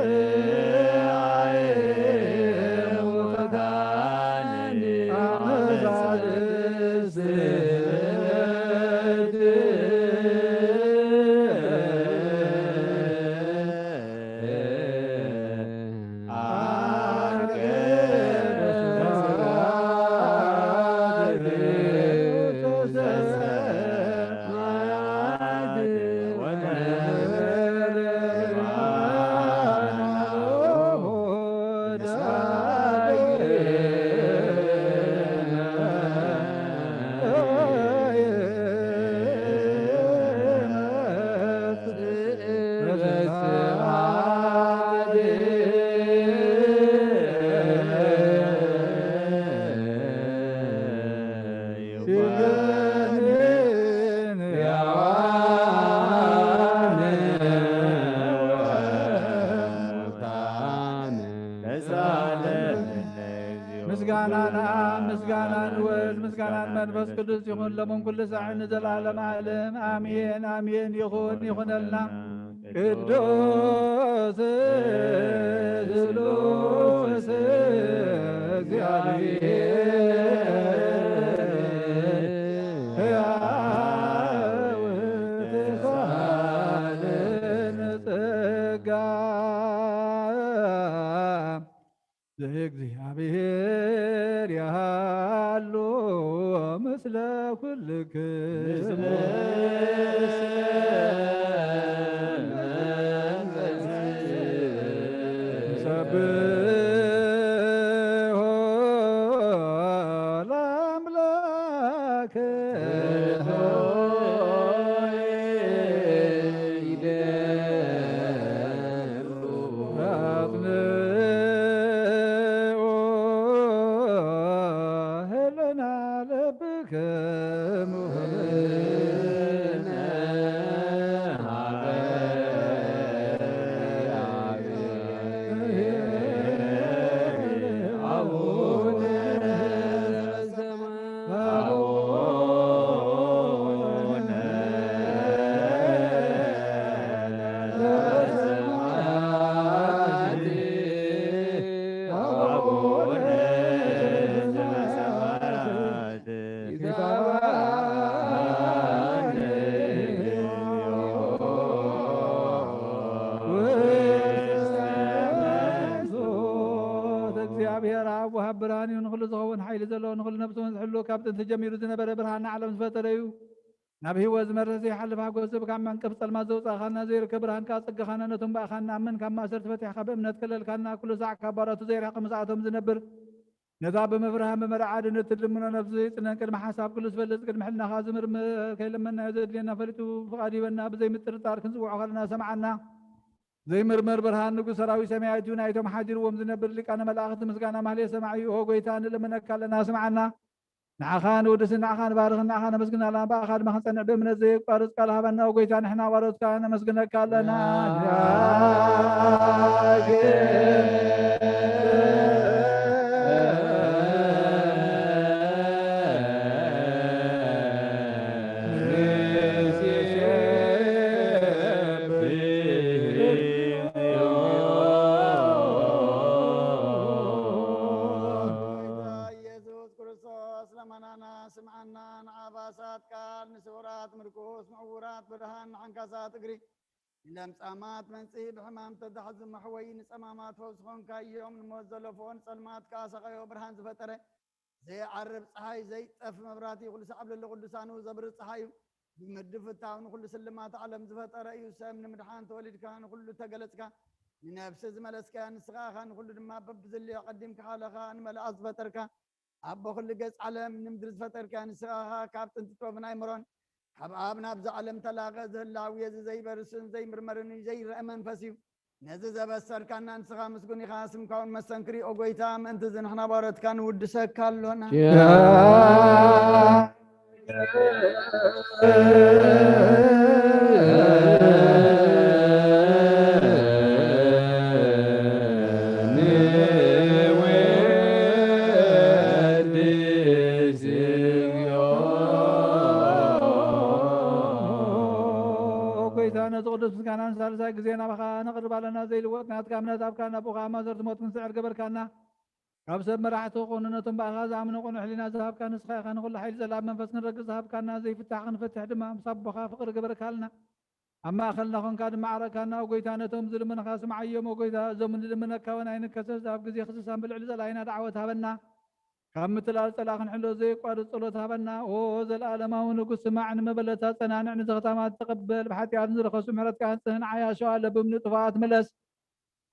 እሙታን አመ ዛልስት ቅዱስ ይኹን ሎምን ኩሉ ሳዕ ንዘለዓለም ዓለም ኣሜን ኣሜን። ይኹን ይኹነልና። ቅዱስ ስሉስ እግዚኣብሔር ሕያው ትስፋልን ጸጋ ዘእግዚኣብሔር ያሃሉ ምስለ ኩልክም። ንሰብሖ ለአምላክ አጽንዑ ህልና ልብክሙ። እግዚኣብሔር ኣብ ወሃብ ብርሃን እዩ። ንኹሉ ዝኸውን ሓይሊ ዘለዎ፣ ንኹሉ ነፍሲ እውን ዝሕሉ፣ ካብ ጥንቲ ጀሚሩ ዝነበረ፣ ብርሃን ንዓለም ዝፈጠረ እዩ። ናብ ህይወት ዝመርሕ ዘይሓልፍ ሓጎስ ዝህብ፣ ካብ መንቀፍ ጸልማት ዘውጻእካና፣ ዘይርከብ ብርሃን ከኣ ጸጋኻና ነቶም ብኣኻ እንኣምን ካብ ማእሰርቲ ፈቲሕካ ብእምነት ከለልካና፣ ኩሉ ሳዕ ካብ ባሮቱ ዘይርሕቕ ምስኣቶም ዝነብር፣ ነታ ብምፍርሃን ብምርዓድን እትልምኖ ነፍሱ ዘይጽነን ቅድሚ ሓሳብ ኩሉ ዝፈልጥ ቅድሚ ሕልናኻ ዝምርምር ከይለመናዮ ዘድልየና ፈሊጡ ፍቓድ ይበና። ብዘይ ምጥርጣር ክንጽውዖ ከለና ሰምዓና። ዘይምርመር ብርሃን ንጉስ ሰራዊት ሰማያዊት እዩ። ናይቶም ሓዲርዎም ዝነብር ሊቃነ መላእኽቲ ምስጋና ማህሌት ሰማዒ እዩ። ኦ ጎይታ ንልምነካ ኣለና ስምዓና። ንዓኻ ንውድስን ንዓኻ ንባርኽን ንዓኻ ነመስግናልና። ብኣኻ ድማ ክንጸንዕ ብእምነት ዘየቋርጽ ቃል ሃበና። ኦ ጎይታ ንሕና ባሮትካ ነመስግነካ ኣለና። ኢየሱስ ክርስቶስ ለመናና ስምዓና። ንዓባሳት ቃል ንስውራት ምርኩስ ምዕውራት ብርሃን ንዓንካሳት እግሪ ንለምጻማት መንጽሂ ብሕማም ተታሕዙ መሕወዪ ንጸማማት ፈውሲ ኾንካዮም። ንሞት ዘለፎ ንጸልማት ከኣ ሰቐዮ ብርሃን ዝፈጠረ ዘይዓርብ ጸሓይ ዘይጠፍ መብራህቲ ኩሉ ሰዓብ ለለ ቅዱሳኑ ዘብርህ ጸሓይ እዩ። ብምድፍታው ንኹሉ ስልማት ዓለም ዝፈጠረ እዩ። ሰብ ንምድሓን ተወሊድካ ንኹሉ ተገለጽካ ንነፍሲ ዝመለስካያ ንስኻ ኢኻ። ንኹሉ ድማ በብዝልዮ ቀዲምካ ሓለኻ ንመልኣት ዝፈጠርካ ኣቦ ኩሉ ገጽ ዓለም ንምድሪ ዝፈጠርካያ ንስኻ ኢኻ። ካብ ጥንቲ ጥበብን ኣይምሮን ካብ ኣብ ናብዛ ዓለም ተላቐ ዝህላው የዚ ዘይበርስን ዘይምርመርን እዩ ዘይረአ መንፈስ እዩ። ነዚ ዘበሰርካና ንስኻ ምስጉን ኢኻ። ስምካ እውን መሰንክር እዩ ኦ ጎይታ። ምእንቲ እዚ ንሕና ባሮትካ ንውድሰካ ኣሎና። ኦ ጎይታ፣ ነዚ ቅዱስ ምስጋና ንሳልሳይ ግዜ ናባኻ ነቕርብ ኣለና። ዘይልወጥ ናትካ እምነት ኣብካ፣ ናብኡ ኸኣ ማእሰርቲ ሞት ክንስዕር ገበርካና። ካብ ሰብ መራሕቲ ክኾኑ ነቶም ብኣኻ ዝኣምኑ ቅኑዕ ሕሊና ዝሃብካ ንስኻ ኢኻ። ንኹሉ ሓይሊ ዘለኣብ መንፈስ ክንረግጽ ዝሃብካና፣ ዘይፍታሕ ክንፈትሕ ድማ ምስ ኣቦኻ ፍቕሪ ገበርካልና። ኣብ ማእኸልና ኾንካ ድማ ዓረካና። ኦ ጎይታ፣ ነቶም ዝልምንኻ ስምዓዮም። ኦ ጎይታ፣ እዞም ንልምነካ እውን ኣይንከሰስ፣ ኣብ ግዜ ክስሳን ብልዕሊ ጸላኢና ደዓወት ሃበና። ካብ ምትላል ጸላኢ ክንሕሎ ዘየቋርጽ ጸሎት ሃበና። ኦ ዘለኣለማዊ ንጉስ፣ ስማዕ፣ ንመበለታ ጸናንዕ፣ ንዘኽታማት ተቐበል፣ ብሓጢኣት ንዝረኸሱ ምሕረትካ ኣንጽህ፣ ንዓያሾ ኣለብም ንጥፋኣት ምለስ።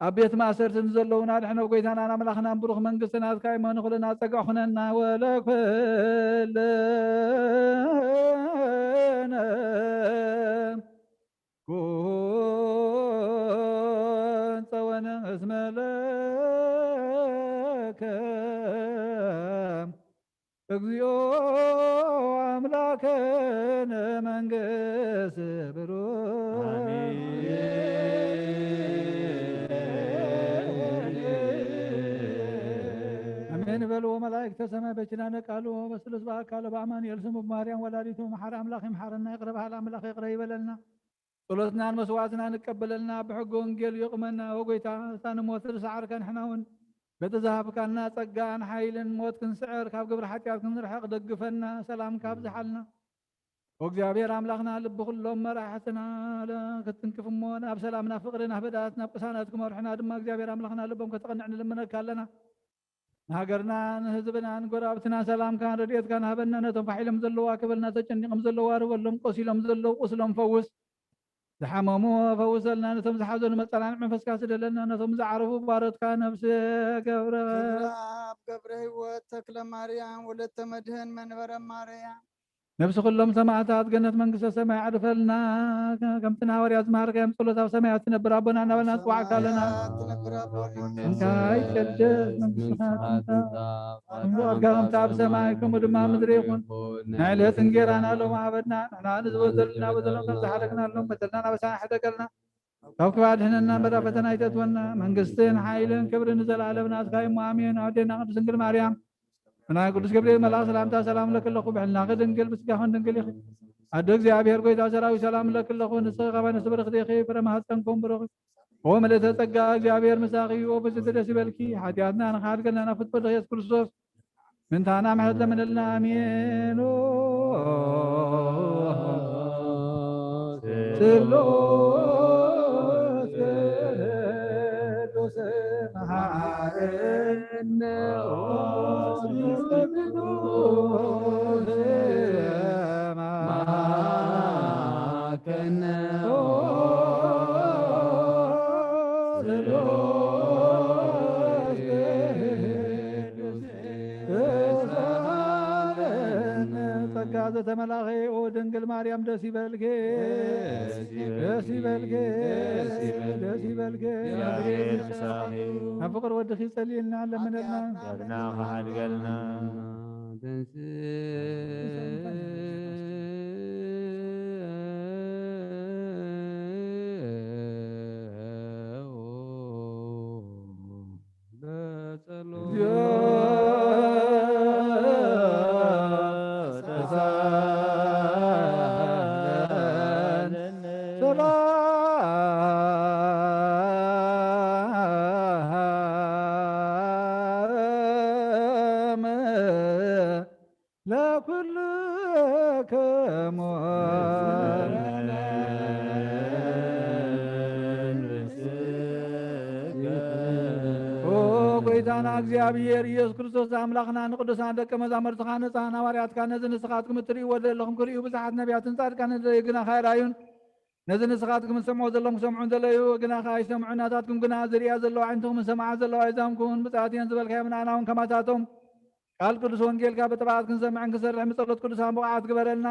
ኣብ ቤት ማእሰርቲ ንዘለዉና ኣድሕኖ። ጎይታናን ኣምላኽናን ብሩኽ መንግስቲ ናትካ እሞ ንኹልና ጸግዒ ኩነና። ወለኩልነ ኩን ጸወነ እስመ ለከ እግዚኦ አምላከነ መንግስት ብሩክ። አሜን። አሜን በልዎ መላእክት። መላእክተ ሰማይ በችናነ ቃሉ በስሉስ በአካሉ በአማኑኤል ስሙ ብማርያም ወላዲቱ መሓሪ አምላኽ ይምሓረና። ይቕረ በሃል አምላኽ ይቕረ ይበለልና። ጸሎትናን መስዋዕትናን ይቀበለልና። ብሕገ ወንጌሉ ይቕመና። ወጎይታ፣ እታ ንሞት ዝሰዓርካ ንሕና እውን በቲ ዝሃብካና ጸጋን ሓይልን ሞት ክንስዕር ካብ ግብሪ ሓጢኣት ክንርሕቕ ደግፈና። ሰላምካ ኣብዝሓልና። ወእግዚኣብሔር ኣምላኽና ልቢ ኩሎም መራሕትና ክትንክፍ እሞ ናብ ሰላም ናብ ፍቕሪ ናብ ህድኣት ናብ ቅሳነት ክመርሑና ድማ እግዚኣብሔር ኣምላኽና ልቦም ከተቐንዕ ንልምነካ ኣለና። ንሃገርና ንህዝብና ንጎረባብትና ሰላምካን ረድኤትካን ሃበና። ነቶም ፋሕ ኢሎም ዘለዉ ኣክበልና። ተጨኒቖም ዘለዉ ኣርበሎም። ቆሲሎም ዘለዉ ቁስሎም ፈውስ። ዝሓመሙ ፈውሰልና። ነቶም ዝሓዘኑ መጸናንዒ መንፈስካ ስደለልና። ነቶም ዝዓረፉ ባሮትካ ነፍሲ ገብረ ኣብ ገብረ ህይወት ተክለ ማርያም ወለተ መድህን መንበረ ማርያም ነፍሲ ኩሎም ሰማዕታት ገነት መንግስተ ሰማይ ኣዕርፈልና። ከምቲ ንሃዋርያት ዝመሃርካዮም ጸሎት ኣብ ሰማያት ትነብር ኣቦና እናበልና ንጽዋዕካ ኣለና። ሰማያት ትነብር ኣቦና ስምካ ይትቀደስ፣ መንግስትኻ ትምጻእ፣ ትምጻእ፣ ፍቃድካ ከምቲ ኣብ ሰማይ ከምኡ ድማ ኣብ ምድሪ ይኹን። ናይ ዕለት እንጌራና ሎሚ ሃበና። ንሕና ንዝበደሉና በደሎም ከም ዝሓለግናሎም በደልና ናበሳና ሕደገልና። ካብ ክፋእ ኣድሕነና እምበር ኣብ ፈተና ኣይተእትወና። መንግስትን ሓይልን ክብርን ንዘለኣለም ናትካ እዩ እሞ ኣሜን። ኣዴና ቅድስት ድንግል ማርያም ብናይ ቅዱስ ገብርኤል መልኣኽ ሰላምታ ሰላም ለኪ ኣለኹ። ብሕልናኺ ድንግል ብስጋኽን ድንግል ኢኺ። ኣደ እግዚኣብሔር ጎይታ ሰራዊት ሰላም ለኪ ኣለኹ። ንስኺ ካብ ኣንስቲ ብርኽቲ ኢኺ፣ ፍረ ማህፀንኩም ብሩኽ እዩ። ኦ ምልእተ ጸጋ እግዚኣብሔር ምሳኺ እዩ። ኦ ብፅቲ ደስ ይበልኪ። ሓጢኣትና ንኽሓድገልና ናብ ፍትወ ኢየሱስ ክርስቶስ ምንታና ምሕረት ለምነልና። ኣሜን። ኦ ስሉስ ቅዱስ መሓረነ። ኦ ስሉስ ቅዱስ መሓረነ። ኦ ስሉስ ቅዱስ ተሳለነ። ጸጋ ዘተመላኸ ኦ ድንግል ማርያም ደስ ይበልኪ፣ ደስ ይበልኪ፣ ደስ ይበልኪ። ኣብ ፍቅር ወድኺ ጸልይልና ለምነልና። ገብና ክሓድገልና። ለኩልክሙ ኦ ጎይታና እግዚኣብሔር ኢየሱስ ክርስቶስ ኣምላኽና ንቅዱሳን ደቀ መዛሙርትኻ ንጹሓን ሃዋርያትካ ነዚ ንስኻትኩም እትርእይዎ ዘለኹም ክርእዩ ብዙሓት ነቢያትን ጻድቃንን ደለዩ ግና ካይራዩን ነዚ ንስኻትኩም ዝሰምዑ ዘለኹም ክሰምዑ እንደለዩ ግና ከኣ ኣይሰምዑን ናታትኩም ግና ዝርእያ ዘለዋ ኣዒንትኹምን ዝሰምዓ ዘለዋ ኣእዛንኩምን ብፅዓት እየን ዝበልካዮም ንኣና እውን ከማታቶም ቃል ቅዱስ ወንጌልካ ብጥብዓት ክንሰምዕን ክንሰርሕን ብጸሎት ቅዱሳን ብቑዓት ግበረልና።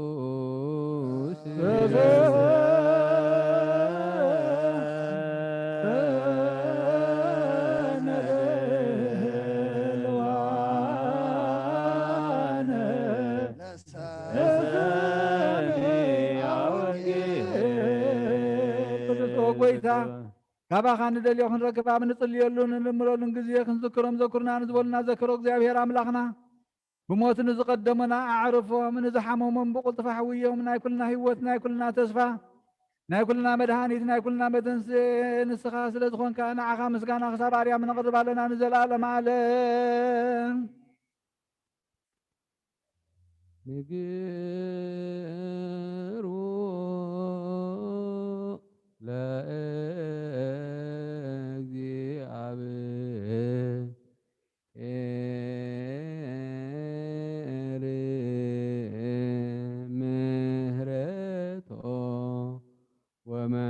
ቅዱስ ቅዱስ ጎይታ ካባኻ ንደልዮ ክንረክብ ኣብ ንጽልየሉ ንልምለሉን ግዜ ክንዝክሮም ዘኩርና ንዝበሉና ዘክሮ እግዚኣብሔር ኣምላኽና ብሞት ንዝቐደሙና ኣዕርፎም፣ ንዝሓመሞም ብቕልጡፍ ኣሕውዮም። ናይ ኩልና ህይወት፣ ናይ ኩልና ተስፋ፣ ናይ ኩልና መድሃኒት፣ ናይ ኩልና መተንስኤ ንስኻ ስለ ዝኾንካ ንዓኻ ምስጋና ክሳብ ኣርያም ነቕርብ ኣለና ንዘለኣለም ዓለም። ንግሩ ለእግዚኣብሔር ምህረቶ ወመንክሮሂ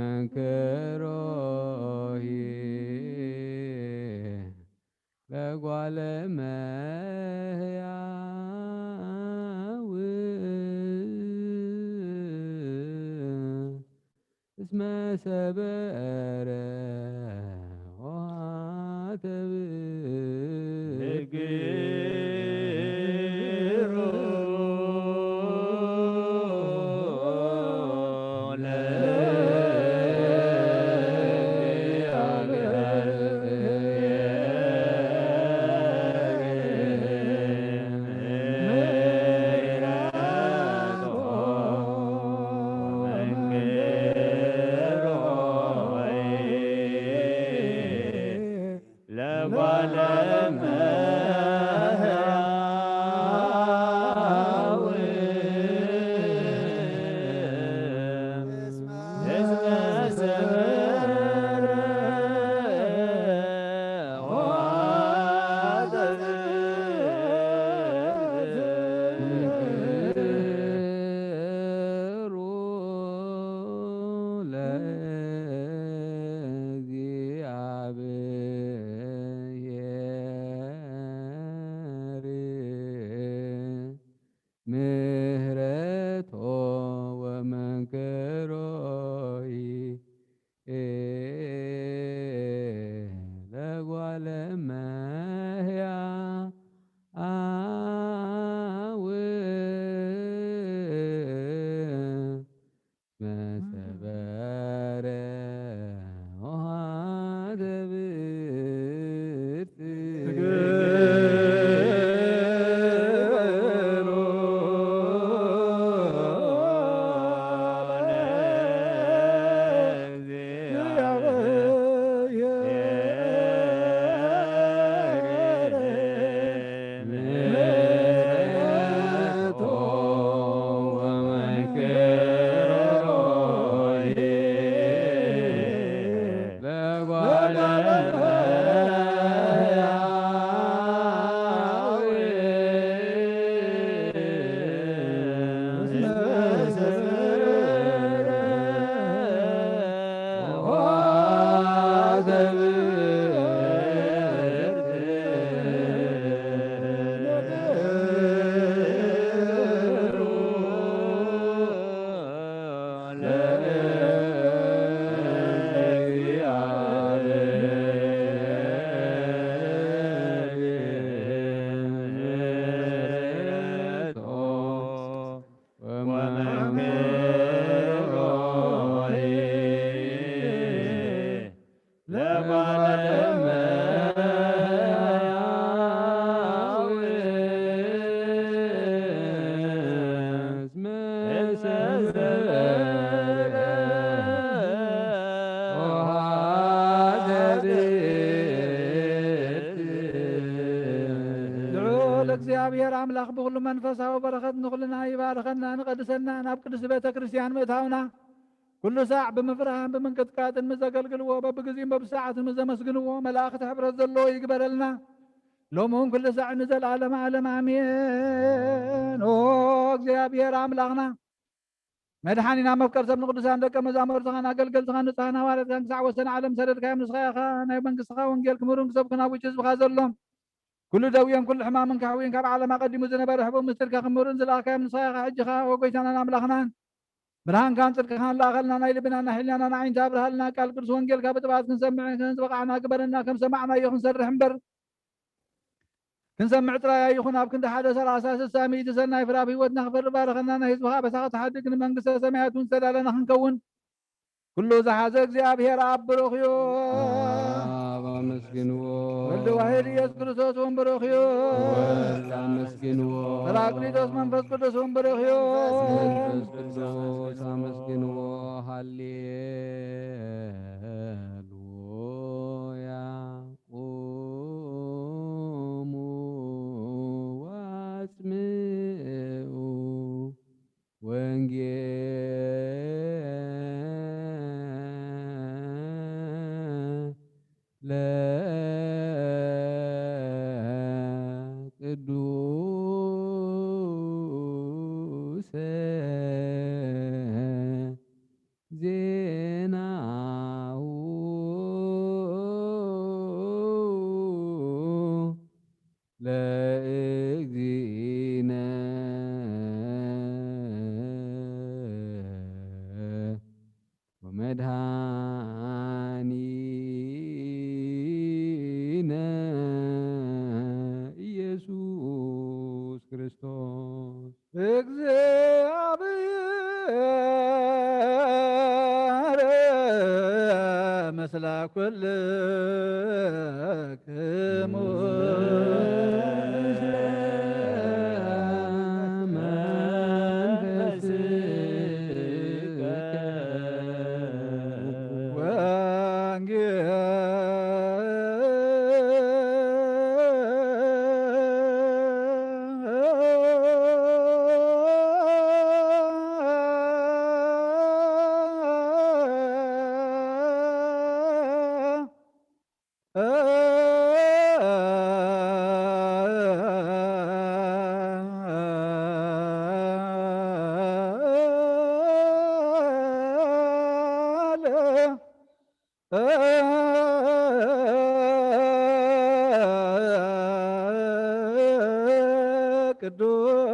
ለጓለ እመሕያው እስመ ሰበረ ወአተብዕ ምህረቶ ወመንክሮይ ለጓለመያ አው መሰበረ ውሃተ ብርት ልዑል እግዚኣብሔር ኣምላኽ ብኹሉ መንፈሳዊ በረኸት ንኹልና ይባርኸና፣ ንቐድሰና፣ ናብ ቅድስቲ ቤተ ክርስቲያን ምእታውና፣ ኩሉ ሳዕ ብምፍርሃን ብምንቅጥቃጥን ምስ ዘገልግልዎ፣ በብግዜኡን በብሰዓቱን ምስ ዘመስግንዎ፣ መላእኽቲ ሕብረት ዘለዎ ይግበረልና፣ ሎሚ እውን ኩሉ ሳዕ ንዘለዓለመ ዓለም ኣሜን። ኦ እግዚኣብሔር ኣምላኽና፣ መድሓኒና መፍቀር ሰብ ንቅዱሳን ደቀ መዛሙርትኻን ኣገልገልትኻን ንጹሃን ሃዋርያትካን ክሳዕ ወሰን ዓለም ሰደድካዮም። ንስኻ ኢኻ ናይ መንግስትኻ ወንጌል ክምህሩን ክሰብኩን ኣብ ውጭ ህዝብኻ ዘሎ ኩሉ ደውየን ኩሉ ሕማምን ከሕውይን ካብ ዓለም ኣቐዲሙ ዝነበረ ሕቡእ ምስጢርካ ክምህሩን ዝለኣኽካዮም ንስኻ ኢኻ። ሕጂ ኸኣ ወጎይታናን ኣምላኽናን ብርሃንካን ጽድቅኻን ለኣኸልና፣ ናይ ልብናን ናይ ሕሊናናን ኣዒንቲ ኣብርሃልና፣ ቃል ቅዱስ ወንጌልካ ብጥብዓት ክንሰምዕን ክንበቓዕና ግበረና፣ ከም ሰማዕናዮ ክንሰርሕ እምበር ክንሰምዕ ጥራይ ኣይኹን፣ ኣብ ክንዲ ሓደ ሠላሳ ስሳ ሚእቲ ሰናይ ፍረ ኣብ ሕይወትና ክፈሪ ባርኸና፣ ናይ ህዝብኻ ኣበሳ ክትሓድግ ንመንግስተ ሰማያት እውን ዝተዳለና ክንከውን ኩሉ ዝሓዘ እግዚኣብሔር ኣብ ብሩኽ እዩ። ኣብ ኣመስግንዎ። ወልድ ዋሕድ ኢየሱስ ክርስቶስ እውን ብሩኽ እዩ። ወልድ ኣመስግንዎ። ጳራቅሊጦስ መንፈስ ቅዱስ እውን ብሩኽ እዩ። መንፈስ ቅዱስ ኣመስግንዎ። ሃሌሉያ። ቁሙ ወአጽምዑ ወንጌ ለቅዱሰ ዜናሁ ለእግዚእነ ወመድኃኒነ ለኩልክሙ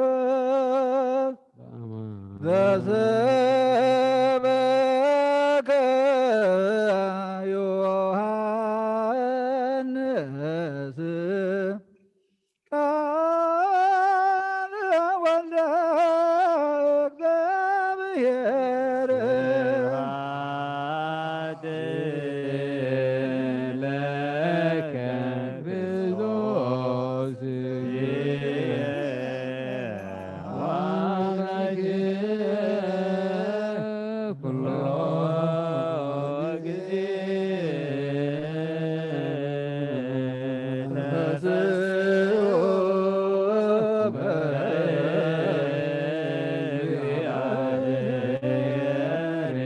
ቅዱስ ዘሰበከ ዮሐንስ ቃል ወልደ እግዚአብሔር። ስብሐት ለከ ክርስቶስ ኩሎ ግዜ ተስኡ በእግዚአብሔር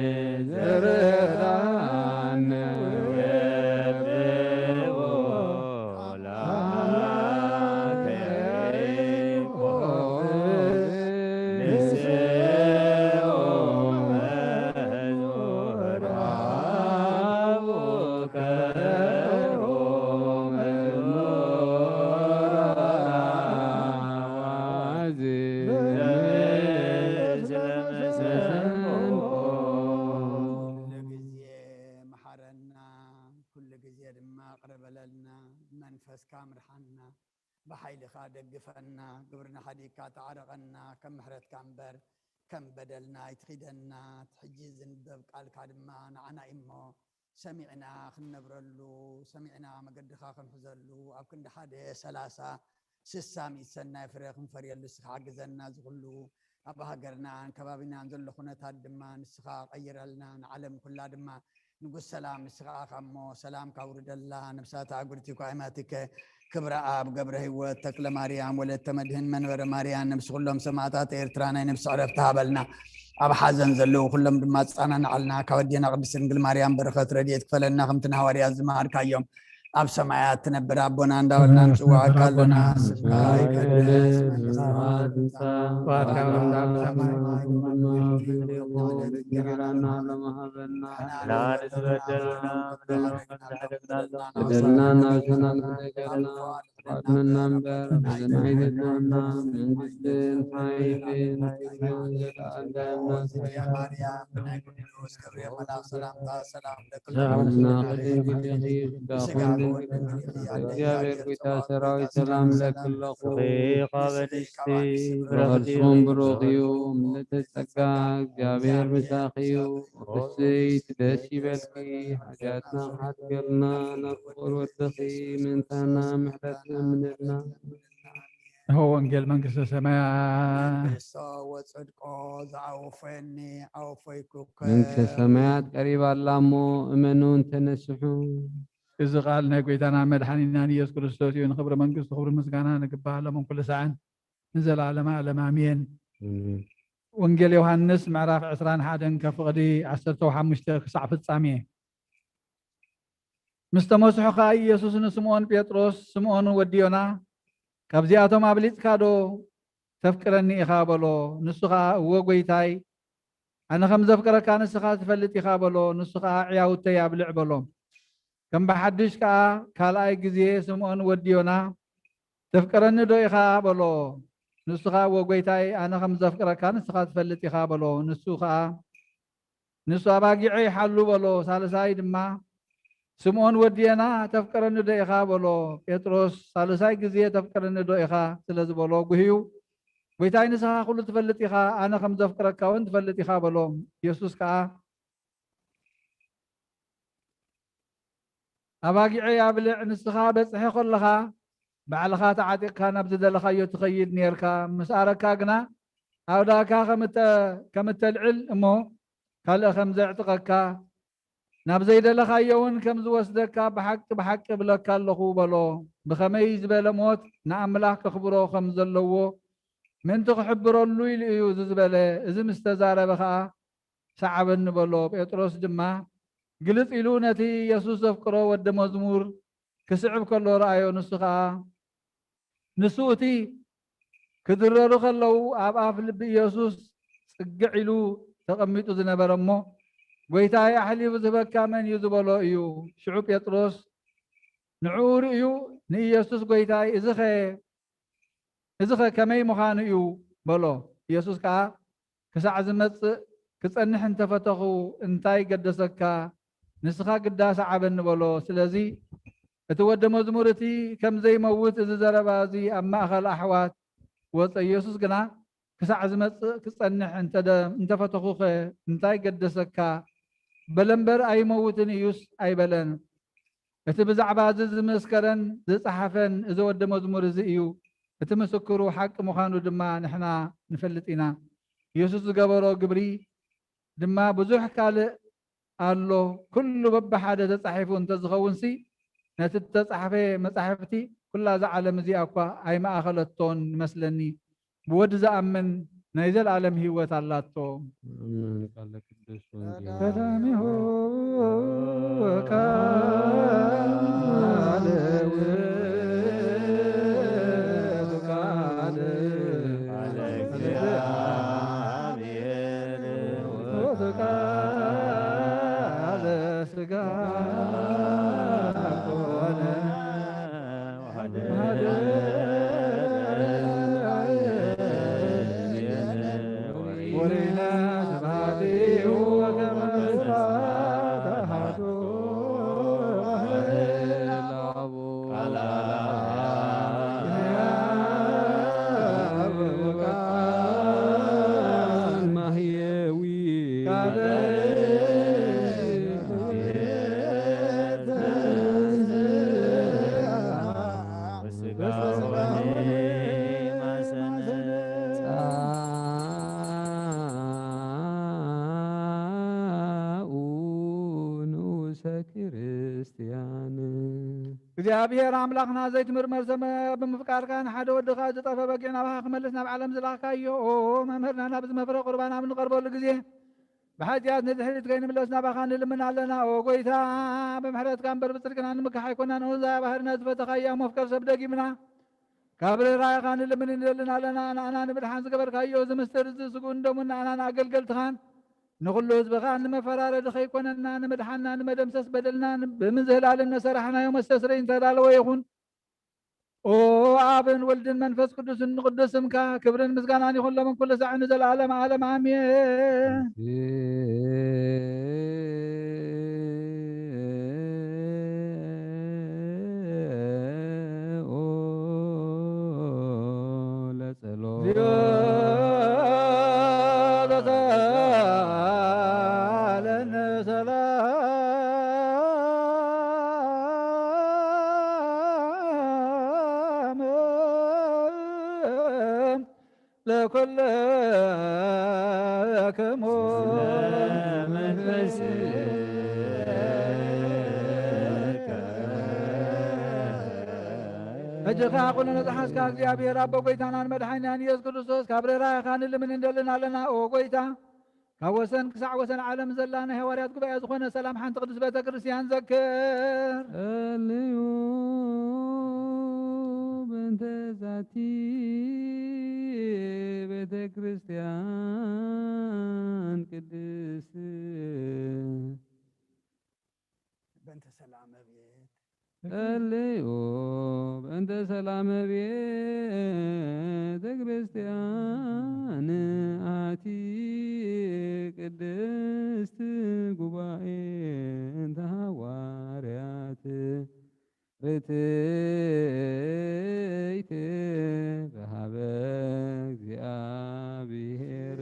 ዘርዳነ ኩሉ ግዜ መሓረና፣ ኩሉ ግዜ ድማ ቅረ በለልና፣ መንፈስካ ምርሓና፣ ብሓይልኻ ደግፈና፣ ግብርና ሓዲግካ ተዓረቐና፣ ከም ምሕረትካ እምበር ከም በደልና ኣይትኺደና። እቲ ሕጂ ዝንበብ ቃልካ ድማ ንዓና እዩ እሞ፣ ሰሚዕና ክንነብረሉ፣ ሰሚዕና መገድኻ ክንሕዘሉ፣ ኣብ ክንዲ ሓደ ሰላሳ ስሳ ሚእቲ ሰናይ ፍረ ክንፈርየሉ እስኻ ሓግዘና። እዚ ኩሉ ኣብ ሃገርናን ከባቢናን ዘሎ ኩነታት ድማ ንስኻ ቀይረልና፣ ንዓለም ኩላ ድማ ንጉስ ሰላም ንስኻ ኢኻ እሞ ሰላምካ ኣውርደላ። ነብሳታ ጉድቲ ኳይማቲከ ክብረ ኣብ ገብረ ህይወት ተክለ ማርያም ወለተ መድህን መንበረ ማርያም ነብሲ ኩሎም ሰማዕታት ኤርትራ ናይ ነብሲ ዕረፍቲ ሃበልና። ኣብ ሓዘን ዘለዉ ኩሎም ድማ ኣጸናንዓልና። ካብ ኣዴና ቅድስት ድንግል ማርያም በረኸት ረድኤት ክፈለና ከምቲ ንሃዋርያት ዝመሃርካዮም። ኣብ ሰማያት ትነብር ኣቦና እንዳበልና ንጽውዓካ ኣለና። ስምካ ይቀደስ፣ መንግስትኻ ትምጻእ፣ ፍቓድካ ከምቲ ኣብ ሰማይ ከምቲ ኣብ ሰማይ። እንጀራና ሎሚ ሃበና። ንዓና ዝበደልና በደልና ከም ንሕድግ ንዓና። በደልና ናብ ሰናን ዘይገርና፣ ኣድነና እምበር፣ በደልና ኣይትግበረና። መንግስትን ሓይልን ክብርን ዘለኣለም ናትካ እዩ። ማርያም ናይ ቅዱስ ገብርኤል መልኣክ ሰላምታ ሰላም ለኪ ሰላምና ድንግል ኢኺ፣ ስጋኺ ድንግል ኢኺ፣ እግዚኣብሔር ጐይታ ሰራዊት ሰላም እብለኪ ኣለኹ። ብሩኽ ፍሬ ከርስኺ ብሩኽ እዩ። ምልዕተ ጸጋ እግዚኣብሔር ምሳኺ እዩ። ብስይቲ ደስ ይበልኪ፣ ሓጢኣትና ክሓትከልና ናብ ፍቁር ወድኺ ምእንታና ምሕረት ለምንልና። እሆ ወንጌል መንግስተ ሰማያት። መንግስቶ ወጽድቆ ዘአወፈየኒ አወፈይኩከ። መንግስተ ሰማያት ቀሪባ ኣላ እሞ እመኑን ተነስሑ። እዚ ቃል ናይ ጎይታና መድሓኒናን ኢየሱስ ክርስቶስ እዩ። ንኽብሪ መንግስቱ ክብሪ ምስጋና ንግባእ ሎምን ኩሉ ሰዓን ንዘለዓለመ ዓለም ኣሜን። ኣሜን። ወንጌል ዮሃንስ ምዕራፍ ዕስራን ሓደን ከፍቕዲ ዓሰርተ ሓሙሽተ ክሳዕ ፍጻሜ። ምስ ተመስሑ ኸኣ ኢየሱስ ንስምኦን ጴጥሮስ፣ ስምኦን ወዲ ዮና፣ ካብዚኣቶም ኣብሊጽካ ዶ ተፍቅረኒ ኢኻ? በሎ። ንሱ ኸኣ፣ እወ ጐይታይ፣ ኣነ ኸም ዘፍቅረካ ንስኻ ትፈልጥ ኢኻ፣ በሎ። ንሱ ኸኣ፣ ኣዕያውተይ ኣብልዕ፣ በሎ። ከም ብሓድሽ ከኣ ካልኣይ ግዜ፣ ስምኦን ወዲ ዮና፣ ተፍቅረኒ ዶ ኢኻ? በሎ። ንሱ ኸኣ፣ እወ ጐይታይ፣ ኣነ ኸም ዘፍቅረካ ንስኻ ትፈልጥ ኢኻ፣ በሎ። ንሱ ኸኣ፣ ንሱ ኣባጊዐይ ሓሉ፣ በሎ። ሳልሳይ ድማ፣ ስምኦን ወዲ ዮና፣ ተፍቅረኒ ዶ ኢኻ? በሎ። ጴጥሮስ ሳልሳይ ግዜ፣ ተፍቅረኒ ዶ ኢኻ? ስለ ዝበሎ፣ ጉህዩ፣ ጐይታይ፣ ንስኻ ኹሉ ትፈልጥ ኢኻ፣ ኣነ ኸም ዘፍቅረካ እውን ትፈልጥ ኢኻ፣ በሎ። ኢየሱስ ከኣ፣ ኣባጊዐይ ኣብልዕ፣ ንስኻ በጽሒ ከለኻ ባዕልኻ ተዓጢቕካ ናብ ዝደለኻዮ ትኸይድ ኔርካ። ምስ ኣረካ ግና ኣእዳውካ ከም እተ-፣ ከም እተልዕል እሞ ካልእ ከም ዘዕጥቐካ፣ ናብ ዘይደለኻዮ እውን ከም ዝወስደካ ብሓቂ ብሓቂ እብለካ ኣለኹ በሎ። ብኸመይ ዝበለ ሞት ንኣምላኽ ከኽብሮ ከም ዘለዎ ምእንቲ ክሕብረሉ ኢሉ እዩ እዚ ዝበለ። እዚ ምስ ተዛረበ ኸኣ ሰዓበኒ በሎ። ጴጥሮስ ድማ ግልጽ ኢሉ ነቲ የሱስ ዘፍቅሮ ወዲ መዝሙር ክስዕብ ከሎ ረኣዮ። ንሱ ኸኣ ንሱ እቲ ክድረሩ ከለዉ ኣብ ኣፍ ልቢ ኢየሱስ ጽግዕ ኢሉ ተቐሚጡ ዝነበረ እሞ፣ "ጐይታይ፣ ኣሕሊፉ ዝህበካ መን እዩ?" ዝበሎ እዩ። ሽዑ ጴጥሮስ ንዕኡ ርእዩ ንኢየሱስ፣ "ጐይታይ፣ እዚኸ፣ እዚኸ ከመይ ምዃኑ እዩ?" በሎ። ኢየሱስ ከኣ፣ "ክሳዕ ዝመጽእ ክጸንሕ እንተፈተኹ እንታይ ገደሰካ? ንስኻ ግዳ ሰዓበኒ" በሎ። ስለዚ እቲ ወደ መዝሙር እቲ ከም ዘይመውት እዚ ዘረባ እዚ ኣብ ማእከል ኣሕዋት ወጸ። ኢየሱስ ግና፣ "ክሳዕ ዝመጽእ ክጸንሕ እንተ ደ-፣ እንተፈተኹኸ እንታይ ገደሰካ?" በለ እምበር፣ "ኣይመውትን እዩስ" ኣይበለን። እቲ ብዛዕባ እዚ ዝመስከረን ዝጸሓፈን እዚ ወደ መዝሙር እዚ እዩ። እቲ ምስክሩ ሓቂ ምዃኑ ድማ ንሕና ንፈልጥ ኢና። ኢየሱስ ዝገበሮ ግብሪ ድማ ብዙሕ ካልእ ኣሎ። ኩሉ በብሓደ ተጻሒፉ እንተዝኸውንሲ፣ ነቲ እተጻሕፈ መጻሕፍቲ ኩላ እዛ ዓለም እዚኣ እኳ ኣይመኣኸለቶን ይመስለኒ። ብወዲ ዝኣምን ናይ ዘለኣለም ህይወት ኣላቶ። ኣሜን። ቃለ ቅዱስ ወንጌል። ቀዳሚሁ ቃል ውእቱ ቃል ቃለ እግዚአብሔር ውእቱ ቃል ሥጋ ኮነ። ወሪነ ስብሐቲሁ ወከመ ስብሐት አሐዱ ቃል ማህየዊ ጻኡ ንኡሰ ክርስቲያን። እግዚኣብሔር ኣምላኽና ዘይትምርመር ሰመ ብምፍቃርካ ንሓደ ወድኻ ዝጠፈ በጊዕ ናባኻ ክመልስ ናብ ዓለም ዝላኽካዮ፣ ኦ መምህርና፣ ናብዚ መፍረ ቁርባን ኣብ ንቐርበሉ ግዜ ብሓጢኣት ንድሕሪት ከይንምለስ ናባኻ ንልምን ኣለና። ኦ ጐይታ፣ ብምሕረትካ እምበር ብጽድቅና ንምካሕ ኣይኮናን። ኦ ዛ ባህርና ዝፈተኻያ መፍቀር ሰብ ደጊምና ካብ ርህራሄኻ ንልምን ንደልን ኣለና። ንኣና ንምድሓን ዝገበርካዮ እዚ ምስጢር እዚ ስግኡን ደሙን ንኣናን ኣገልገልትኻን ንኹሉ ህዝብኻ ንመፈራረዲ ከይኮነና፣ ንምድሓንና፣ ንመደምሰስ በደልና ብምዝህላልን ነሰራሕናዮ መስተስረይ እንተዳለወ ይኹን። ኦ ኣብን ወልድን መንፈስ ቅዱስን ንቅዱስ ስምካ ክብርን ምስጋናን ይኹን ሎምን ኩሉ ሳዕ ንዘለዓለም ዓለም ኣሜን። ኦ ለጸሎት። ለኩልክሙ። ሕጂ ኸዓ ኩሉ ነዝሓዝካ እግዚኣብሔር ኣቦ ጐይታናን መድሓኒናን ኢየሱስ ክርስቶስ ካብ ርህራሄኻ ንልምን እንደልን ኣለና። ኦ ጐይታ፣ ካብ ወሰን ክሳዕ ወሰን ዓለም ዘላ ናይ ሃዋርያት ጉባኤ ዝኾነ ሰላም ሓንቲ ቅድስት ቤተ ክርስቲያን ዘክር። ጸልዩ በእንተ ዛቲ ቤተ ክርስቲያን ቅድስት። በእንተ ሰላመ ቤት። ጸልዩ በእንተ ሰላመ ቤተ ክርስቲያን ኣቲ ቅድስት ጉባኤ እንተ ሃዋርያት ርትይት በሃበ እግዚአብሔር።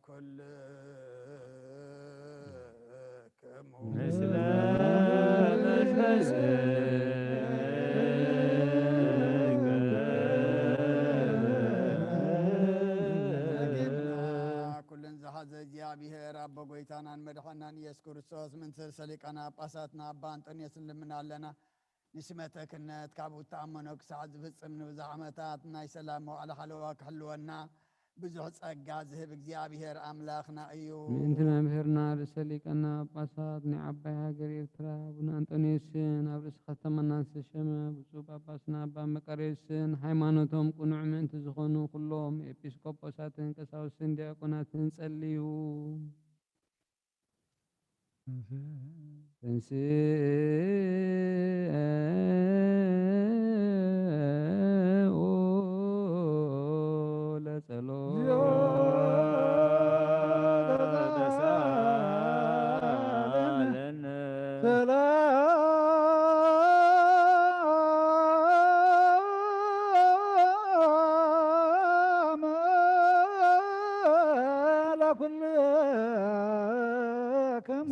ኩልክሙ ምስለ መንፈስከ። ኩልን ዝሓዘ እግዚኣብሔር ኣቦ ጎይታናን መድሓናን ኢየሱስ ክርስቶስ፣ ምንትርሰ ሊቃነ ጳጳሳትና ኣባ ኣንጦንዮስ ንልምን ኣለና። ንሽመተ ክህነት ካብኡ እተኣመኖ ክሳዕ ዝፍጽም ንብዙሕ ዓመታት ናይ ሰላም መዋዕለ ሓለዋ ክሕልወና ብዙሕ ጸጋ ዝህብ እግዚኣብሔር ኣምላኽና እዩ። ምእንቲ መምህርና ርእሰ ሊቃነ ጳጳሳት ናይ ዓባይ ሃገር ኤርትራ ኣቡነ ኣንጦንዮስን ኣብ ርእሲ ከተማና ዝተሸመ ብፁዕ ጳጳስና ኣባ መቃርዮስን፣ ሃይማኖቶም ቅኑዕ ምእንቲ ዝኾኑ ኩሎም ኤጲስቆጶሳትን ቀሳውስትን ዲያቆናትን ጸልዩ። ተንሥኡ ለጸሎት። ሰላም ለኩልክሙ።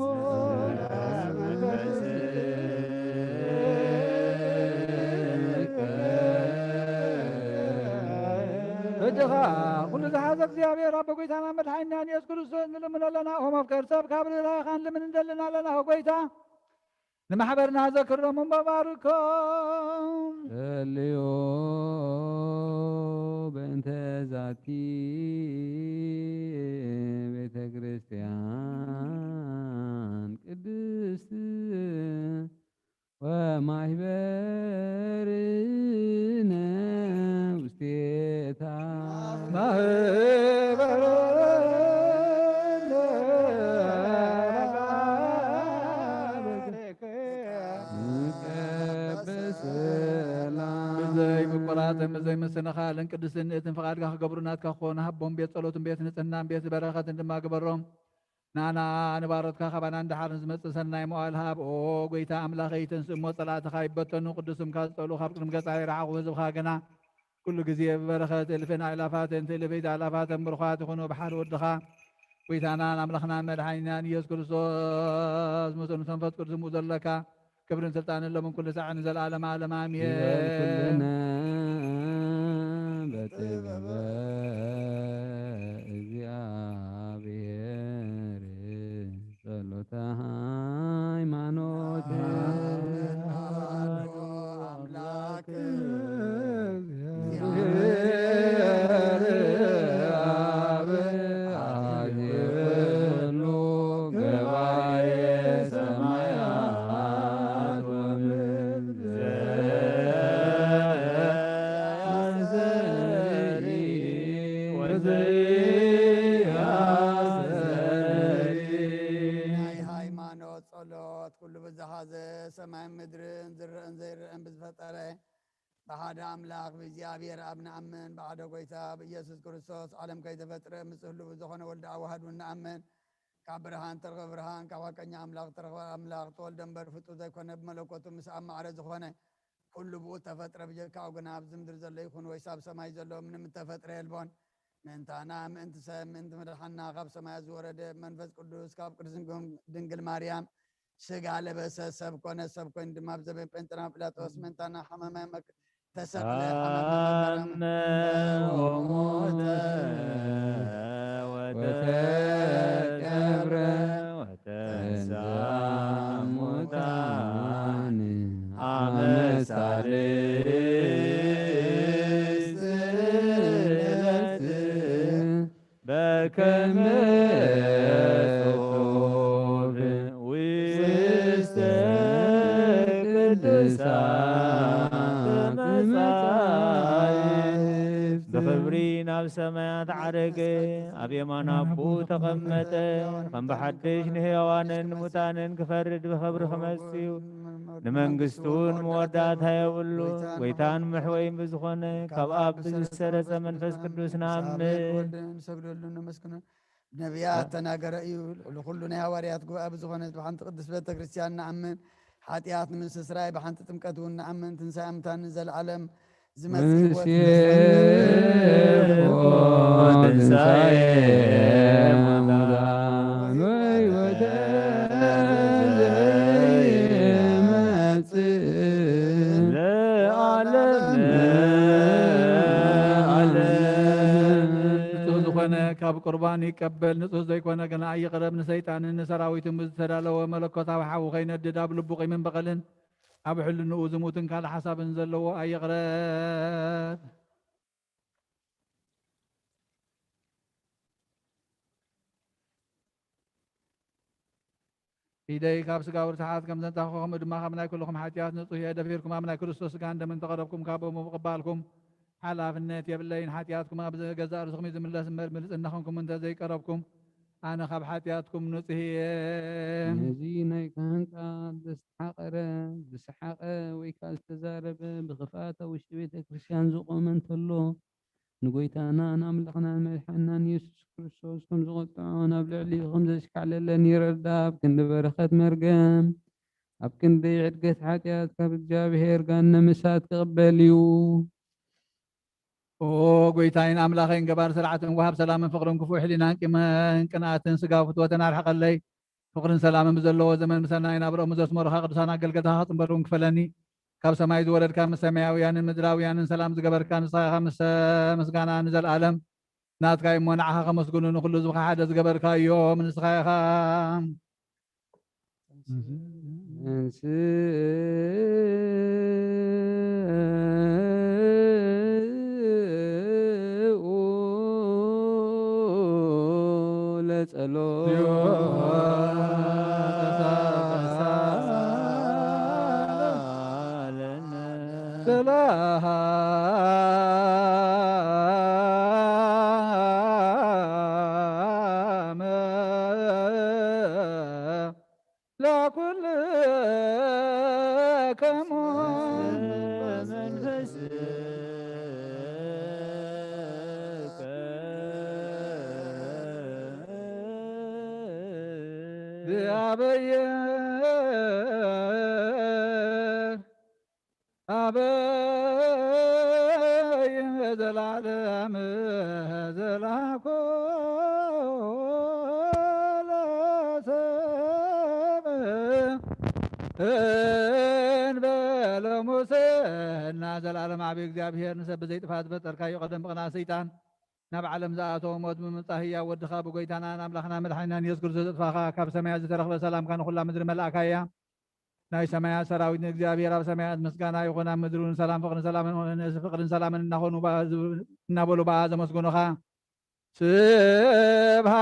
ሕጂ ኸኣ ኩሉ ዝሓዘ እግዚኣብሔር ኣቦ ጎይታና መድሓኒናን ኢየሱስ ክርስቶስ ንልምን ኣለና። ኦ መፍቀር ሰብ፣ ካብ ርህራሄኻ ንልምን እንደልን ኣለና። ኦ ጎይታ፣ ንማሕበርና ዘክሮም እሞ ባርኮም። ጸልዩ በእንተ ዛቲ ቤተ ክርስቲያን ቅድስት ወማሕበርነ ውስቴታ። ማህበረ ብዘይ ምቁራጽን ብዘይ ምስንኻልን ቅድስትን ንእትን ፍቓድካ ክገብሩ ናትካ ክኾኑ ሃቦም። ቤት ጸሎትን ቤት ንጽህናን ቤት በረኸትን ድማ ግበሮም። ንኣና ንባሮትካ ካባና ንደሓር ንዝመጽእ ሰናይ መዋል ሃብ። ኦ ጎይታ ኣምላኸይ፣ ተንስእ እሞ ጸላእትኻ ይበተኑ፣ ቅዱስ ስምካ ዝጸልኡ ካብ ቅድሚ ገጻ ይረሓቑ። ህዝብኻ ግና ኩሉ ግዜ ብበረኸት እልፍን ኣእላፋትን ትእልፊት ኣእላፋትን ብሩኻት ይኹኑ። ብሓደ ወድኻ ጎይታናን ኣምላኽናን መድሓኒናን ኢየሱስ ክርስቶስ፣ ምስኡ ምስ መንፈስ ቅዱስ ምስኡ ዘለካ ክብርን ስልጣንን ሎምን ኩሉ ሳዕን ንዘለዓለመ ዓለም ኣሜን። ይበል ኩልነ በጥበበ እግዚኣብሔር ጸሎተ ሃይማኖት። አብ አብ አምላክ እግዚአብሔር አብ አብ ኩሉ ገባኤ ሰማያት ወምድር ዘያስተሪ ወዘያስተሪ። ናይ ሃይማኖት ጸሎት ኩሉ ብዝሓዘ ሰማይን ምድርን ዝረአን ዘይረአን ብዝፈጠረ ብሓደ ኣምላኽ ብእግዚኣብሔር ኣብ ንኣምን፣ ብሓደ ጐይታ ብኢየሱስ ክርስቶስ ዓለም ከይተፈጥረ ምስ ህሉው ዝኾነ ወልደ ኣዋህዱ ንኣምን። ካብ ብርሃን ተረኽበ ብርሃን፣ ካብ ሓቀኛ ኣምላኽ ተረኽበ ኣምላኽ፣ ተወልደ እምበር ፍጡር ዘይኮነ፣ ብመለኮቱ ምስ ኣብ ማዕረ ዝኾነ ኩሉ ብኡ ተፈጥረ፣ ብጀካኡ ግና ኣብዚ ምድሪ ዘሎ ይኹን ወይስ ኣብ ሰማይ ዘሎ ምንም እተፈጥረ የልቦን። ምእንታና፣ ምእንቲ ሰብ፣ ምእንቲ ምድሓንና ካብ ሰማያት ዝወረደ መንፈስ ቅዱስ ካብ ቅድስት ድንግል ማርያም ስጋ ለበሰ፣ ሰብ ኮነ፣ ሰብ ኮይኑ ድማ ብዘበን ጴንጤና ጲላጦስ ምእንታና ሓመመ፣ መክ-፣ ተሰቕለ፣ ሓመመ፣ መከራ፣ ኣመ ወሞተ ወተቀብረ ወተንሥአ እሙታን አመ ሳልስት ዕለት በከመ ጽሑፍ ውስተ ቅዱሳት መጻሕፍት። ብኽብሪ ናብ ሰማያት ዓረገ፣ ኣብ የማን ኣቦኡ ተቐመጠ። ከም ብሓድሽ ንሕያዋንን ንሙታንን ክፈርድ ብኽብሪ ክመጽእ እዩ። ንመንግስቱ እውን መወዳእታ የብሉ። ጎይታን መሕወይን ብዝኾነ ካብ ኣብ ብዝሰረጸ መንፈስ ቅዱስ ንኣምን። ወልድን ንሰግደሉ ነመስግኖ። ነቢያት ተናገረ እዩ። ልዕሊ ኩሉ ናይ ሃዋርያት ጉባኤ ብዝኾነት ብሓንቲ ቅድስት ቤተ ክርስቲያን ንኣምን። ሓጢኣት ንምስስራይ ብሓንቲ ጥምቀት እውን ንኣምን። ትንሳኤ ሙታን ንዘለዓለም ዝመጽእ ህይወት ምስየፎ ትንሳኤ ቁርባን ይቀበል፣ ንጹህ ዘይኮነ ግና ኣይቕረብ። ንሰይጣንን ንሰራዊቱን ብዝተዳለወ መለኮታዊ ሓዊ ከይነድድ፣ ኣብ ልቡ ቂምን በቐልን ኣብ ሕልንኡ ዝሙትን ካልእ ሓሳብን ዘለዎ ኣይቕረብ። ኢደይ ካብ ስጋዊ ርትዓት ከም ዘንጻኹ፣ ከምኡ ድማ ካብ ናይ ኩልኹም ሓጢኣት ንጹህ እየ። ደፊርኩም ኣብ ናይ ክርስቶስ ስጋን ደምን ተቐረብኩም፣ ካብ ብምቕባልኩም ሓላፍነት የብለይን። ሓጢኣትኩም ኣብ ገዛእ ርእስኹም እዩ ዝምለስ እምበር፣ ብንጽህና ኾንኩም እንተ ዘይቀረብኩም፣ ኣነ ካብ ሓጢኣትኩም ንጹህ እየ። ነዚ ናይ ካህን ቃል ዘስተሓቐረ፣ ዝሰሓቐ፣ ወይ ከኣ ዝተዛረበ፣ ብኽፍኣት ኣብ ውሽጢ ቤተ ክርስቲያን ዝቖመ እንተሎ፣ ንጎይታናን ኣምላኽናን መድሓንናን የሱስ ክርስቶስ ከም ዝቐጥዖ፣ ናብ ልዕሊኡ ከም ዘሽካዕለለን ይረዳ። ኣብ ክንዲ በረኸት መርገም፣ ኣብ ክንዲ ዕድገት ሓጢኣት ካብ እግዚኣብሔር ጋነ ምሳት ክቕበል እዩ። ኦ ጎይታይን ኣምላኸይን፣ ገባር ስርዓትን ወሃብ ሰላምን ፍቕርን ክፉእ ሕሊናን ቂምን ቅንኣትን ስጋዊ ፍትወትን ኣርሕቐለይ። ፍቕርን ሰላምን ብዘለዎ ዘመን ብሰናይ ናብርኦም ዘስመሩኻ ቅዱሳን ኣገልገልትኻ ክጽንበሩን ክፈለኒ። ካብ ሰማይ ዝወረድካ ምስ ሰማያውያንን ምድራውያንን ሰላም ዝገበርካ ንስኻ ኢኻ። ምስ ምስጋና ንዘለኣለም ናትካ እዩ እሞ፣ ንዓኻ ከመስግኑ ንኹሉ ህዝብኻ ሓደ ዝገበርካ እዮም። ንስኻ ኢኻ። እንስኡ ለጸሎት። ሰላም ለኩልክሙ። አበየ አበየ ዘላለም ዘላኮ ለሰብ እንበለ ሙስና። ዘላለም ዓቢ እግዚኣብሔር፣ ንሰብ ብዘይጥፋእ ዝፈጠርካዮ፣ ቀደም ብቕንኣት ሰይጣን ናብ ዓለም ዝኣተወ፣ ሞት ብምምጻእ ህያው ወድኻ ብጎይታናን ኣምላኽና መድሓኒናን የሱስ ክርስቶስ ዘጥፋኻ፣ ካብ ሰማያት ዝተረኽበ ሰላምካ ንኹላ ምድሪ መልኣካያ። ናይ ሰማያት ሰራዊት ንእግዚኣብሔር ኣብ ሰማያት ምስጋና ይኹን፣ ኣብ ምድሪ እውን ሰላም፣ ፍቕርን ሰላምን፣ ፍቕርን ሰላምን እናኾኑ በኣ ዝ-፣ እናበሉ በኣ ዘመስግኑኻ። ስብሃ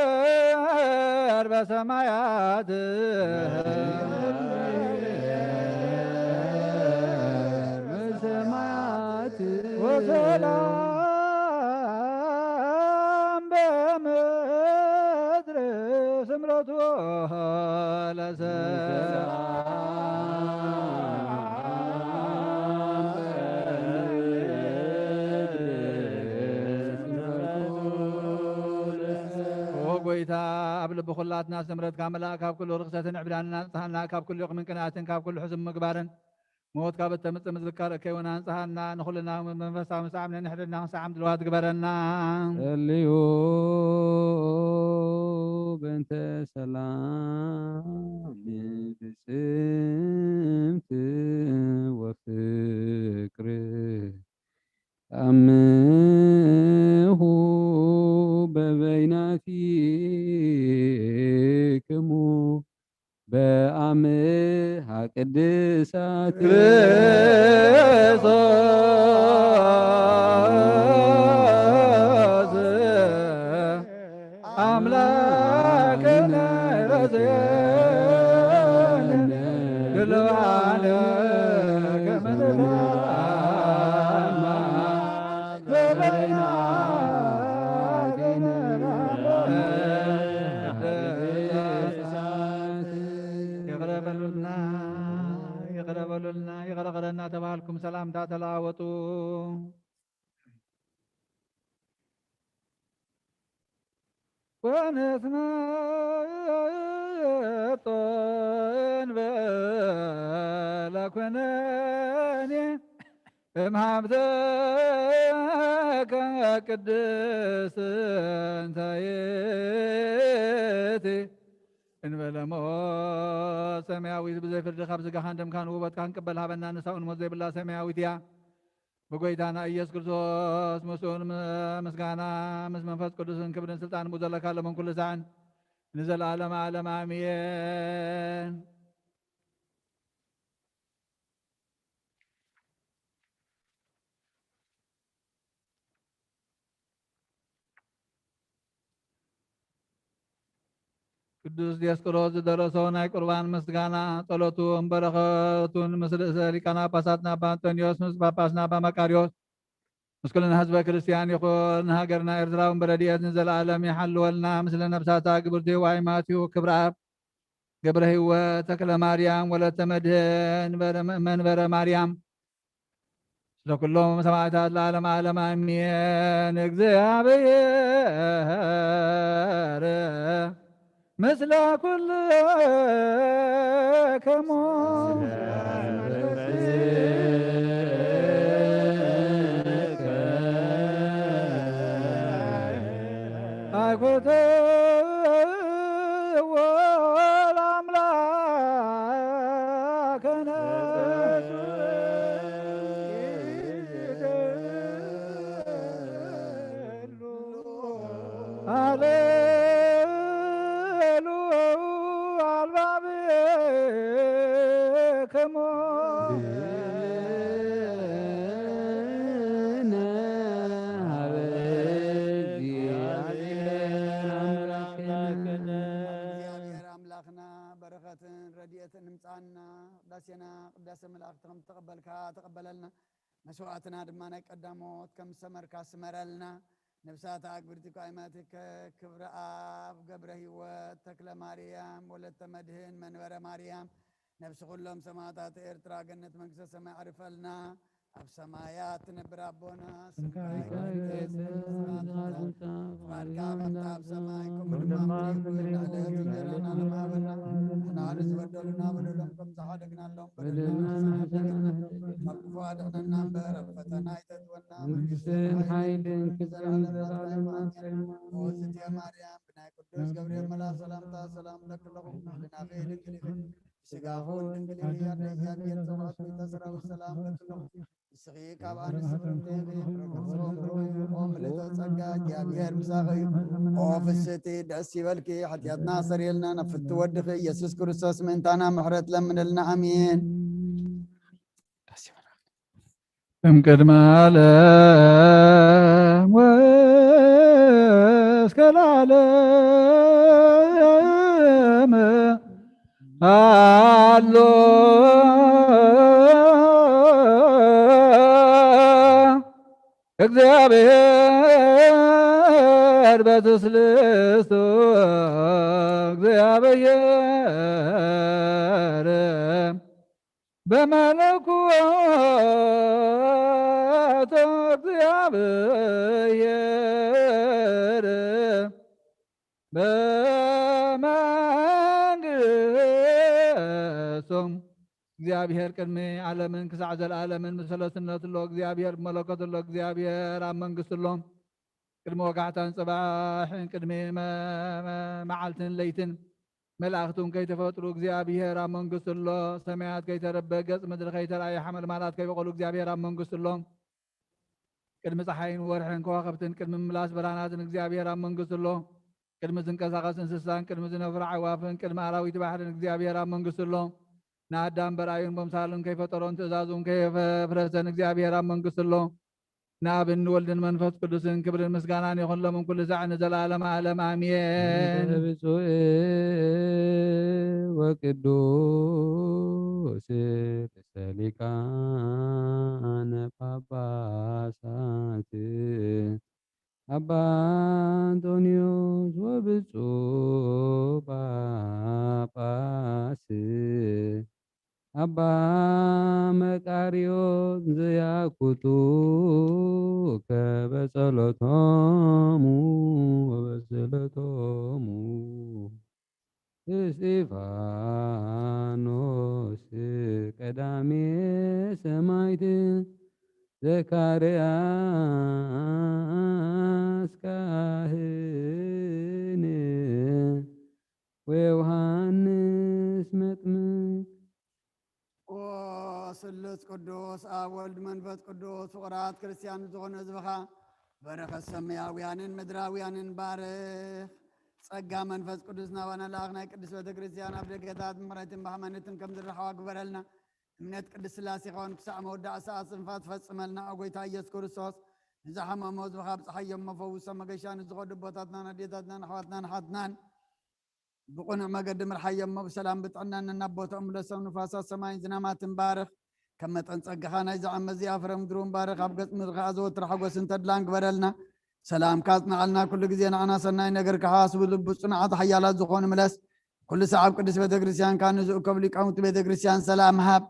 ለእግዚኣብሔር በሰማያት፣ በሰማያት ወሰላም በምድር ስምረቱ ለሰብ። ኦ ጎይታ፣ ኣብ ልቢ ኩላትና ስምረትካ ምልኣእ፣ ካብ ኩሉ ርኽሰትን ዕብዳንን ኣንጽሃና፣ ካብ ኩሉ ይቕምን ቅንኣትን፣ ካብ ኩሉ ሕሱም ምግባርን፣ ሞት ካብ እተምጽእ ምዝካር እከይ እውን ኣንጽሃና፣ ንኹልና መንፈሳዊ ምስዓም ነንሕድና ክንሰዓም ድልዋት ግበረና። ጸልዩ በእንተ ሰላም ብጽምት ወፍቅር። ተአምሁ በበይናቲክሙ በአምሃ ቅድሳት ክርስቶስ አምላክነ ረስየነ ድልዋነ ከመ ንትአማ በበይናቲነ። ይቕረ በሉልና፣ ይቕረ በሉልና፣ ይቕረ በለና ተባህልኩም ሰላምታ ተለዋወጡ። ወንትመጦ እንበለ ኩነኔ እምሃብተከ ቅድስት እንተ ይእቲ እንበለ ሞት ሰማያዊት፣ ብዘይ ፍርዲ ካብ ስጋኻን ደምካን ውበትካ ክንቅበል ሃበና። ንሳውን ሞት ዘይብላ ሰማያዊት እያ። ብጎይታና ኢየሱስ ክርስቶስ ምስኡን ም-፣ ምስጋና ምስ መንፈስ ቅዱስን ክብርን ስልጣን ብኡ ዘለካ ለመን ኩሉ ሳዕን ንዘለዓለመ ዓለም ኣሜን። ቅዱስ ዲዮስቆሮስ ዝደረሶ ናይ ቁርባን ምስጋና፣ ጸሎቱን በረኸቱን ምስ ርእሰ ሊቃነ ጳጳሳትና ኣባ ኣንጦንዮስ፣ ምስ ጳጳስና ኣባ መቃርዮስ፣ ምስ ኩልና ህዝበ ክርስቲያን ይኹን። ንሃገርና ኤርትራ እውን ብረድኤት ንዘለዓለም ይሓልወልና። ምስለ ነብሳታ ግብርቲ ዋይ ማቲው ክብረኣብ ገብረ ህይወት ተክለ ማርያም ወለተ መድህን በረ-፣ መንበረ ማርያም ስለ ኩሎም ሰማዕታት ለዓለመ ዓለም ኣሜን። እግዚኣብሔር ምስለ ኩልክሙ ኣይኮተዎ ለአምላክነ ሃሌሉ አልባብክሙ እግዚአብሔር አምላክና በረኸትን ረድኤትን እምጻና። ቅዳሴና ቅዳሴ መላእክት ከም ተቐበልካ ተቐበለልና። መስዋዕትና ድማ ናይ ቀዳሞት ከም ዝሰመርካ ስመረልና። ነብሳት ኣግብርቲ ኳይማትከ ክብረ ኣብ ገብረ ህይወት ተክለ ማርያም ወለተ መድህን መንበረ ማርያም ነብሲ ኩሎም ሰማዕታት ኤርትራ ገነት መንግስተ ሰማይ ኣዕርፈልና። ኣብ ሰማያት ትነብር ኣቦና ስምካ ይትቀደስ፣ ፍቃድካ ከምቲ ኣብ ሰማይ ከምኡ ድማ ኣብ ምድሪ ይኹን። ዕለት እንጀራና ሃበና። ንሕና ንዝበደሉና በደሎም ከም ዝሓደግናሎም በደልና ንሓድግ። ካብ ክፉ ኣድሕነና እምበር ኣብ ፈተና ኣይተእትወና። መንግስትን ሓይልን ክብርን ዘለዓለም ናትካ እዩ። እዝእትየ ማርያም ብናይ ቅዱስ ገብርኤል መልኣክ ሰላምታ ሰላም እብለኪ ኣለኹ። ህሊናኺ ድንግል ኢኺ፣ ስጋኹ ድንግል እዩ። ኣደ እግዚኣብሔር ጸባኦት ሆይ ሰራዊት ሰላም እብለኪ ኣለኹ። ንስኺ ካብ ኣንስቲ ብርክቲ ኢኺ፣ ፍረ ከርሥኺ ብሩክ እዩ። ኦ ምልዕተ ጸጋ፣ እግዚኣብሔር ምሳኺ እዩ። ኦ ፍስሕቲ ደስ ይበልኪ፣ ሓጢኣትና ኣሰርየልና፣ ናብ ፍትው ወድኺ ኢየሱስ ክርስቶስ ምእንታና ምሕረት ለምንልና። ኣሜን። እምቅድመ ዓለም ወእስከ ለዓለም ኣሎ እግዚአብሔር በትስልስቱ እግዚአብሔር በመለኮት እግዚአብሔር በመንግስቶም። እግዚኣብሔር ቅድሚ ዓለምን ክሳዕ ዘለዓለምን ብሰለስነቱ ኣሎ። እግዚኣብሔር ብመለኮቱ ኣሎ። እግዚኣብሔር ኣብ መንግስቱ ኣሎ። ቅድሚ ወጋሕታን ጽባሕን ቅድሚ መ-፣ መ-፣ መዓልትን ለይትን መላእኽቱን ከይተፈጥሩ እግዚኣብሔር ኣብ መንግስቱ ኣሎ። ሰማያት ከይተረበ፣ ገጽ ምድሪ ከይተራእየ፣ ሓመልማላት ከይበቆሉ እግዚኣብሔር ኣብ መንግስቱ ኣሎ። ቅድሚ ጸሓይን ወርሕን ከዋኽብትን፣ ቅድሚ ምምላስ ብርሃናትን እግዚኣብሔር ኣብ መንግስቱ ኣሎ። ቅድሚ ዝንቀሳቐስ እንስሳን፣ ቅድሚ ዝነፍሩ ኣዕዋፍን፣ ቅድሚ ኣራዊት ባሕርን እግዚኣብሔር ኣብ መንግስቱ ኣሎ። ንኣዳም በርኣዩን በምሳሉን ከይፈጠሮን ትእዛዙን ከየፍረሰን እግዚኣብሔር ኣብ መንግስቱ ኣሎ። ንኣብን ንወልድን መንፈስ ቅዱስን ክብርን ምስጋናን ይኹን ሎምን ኩሉ ሳዕ ንዘለዓለመ ዓለም ኣሜን። ብፁዕ ወቅዱስ ርእሰ ሊቃነ ጳጳሳት አባ አንጦንዮስ ወብፁዕ ጳጳስ አባ መቃርዮስ ዘያኩቱ ከበጸሎቶሙ ወበጸሎቶሙ እስጢፋኖስ ቀዳሜ ሰማዕት ዘካርያስ ካህን ወዮሃንስ መጥምቅ። ኦ ስሉስ ቅዱስ ኣብ ወልድ መንፈስ ቅዱስ ፍቑራት ክርስቲያን ዝኾኑ ህዝብኻ በረኸት ሰማያውያንን ምድራውያንን ባርኽ። ጸጋ መንፈስ ቅዱስ ናባና ለኣኽ ናይ ቅድስት ቤተ ክርስቲያን ኣብ ደገታት ምሕረትን ብሃይማኖትን ከም ዝረኸባ ግበረልና። እምነት ቅድስት ስላሴ ኸውን ክሳዕ መወዳእ ሰዓት ጽንፋ ትፈጽመልና። ኦ ጎይታ ኢየሱስ ክርስቶስ ንዝሓመሙ ህዝብኻ ኣብጽሓዮም፣ መፈውሶም መገሻ ንዝኸዱ ኣቦታትናን ኣዴታትናን ኣሕዋትናን ኣሓትናን ብቕኑዕ መገዲ ምርሓዮም፣ ብሰላም ብጥዕና ነናብ ቦታኦም ምለሶም። ንፋሳት ሰማይን ዝናማትን ባርኽ። ከም መጠን ጸጋኻ ናይዚ ዓመት እዚኣ ፍረ ምድሪ እውን ባርኽ። ኣብ ገጽ ምድሪ ከኣ ዘወትር ሓጎስን ተድላን ግበረልና። ሰላምካ ኣጽንዓልና። ኩሉ ግዜ ንዓና ሰናይ ነገር ክሓስቡ ልቡ ጽኑዓት ሓያላት ዝኾኑ ምለስ። ኩሉ ሰዓብ ቅድስት ቤተ ክርስቲያን ካብ ንዝእከቡ ሊቃውንቲ ቤተ ክርስቲያን ሰላም ሃብ።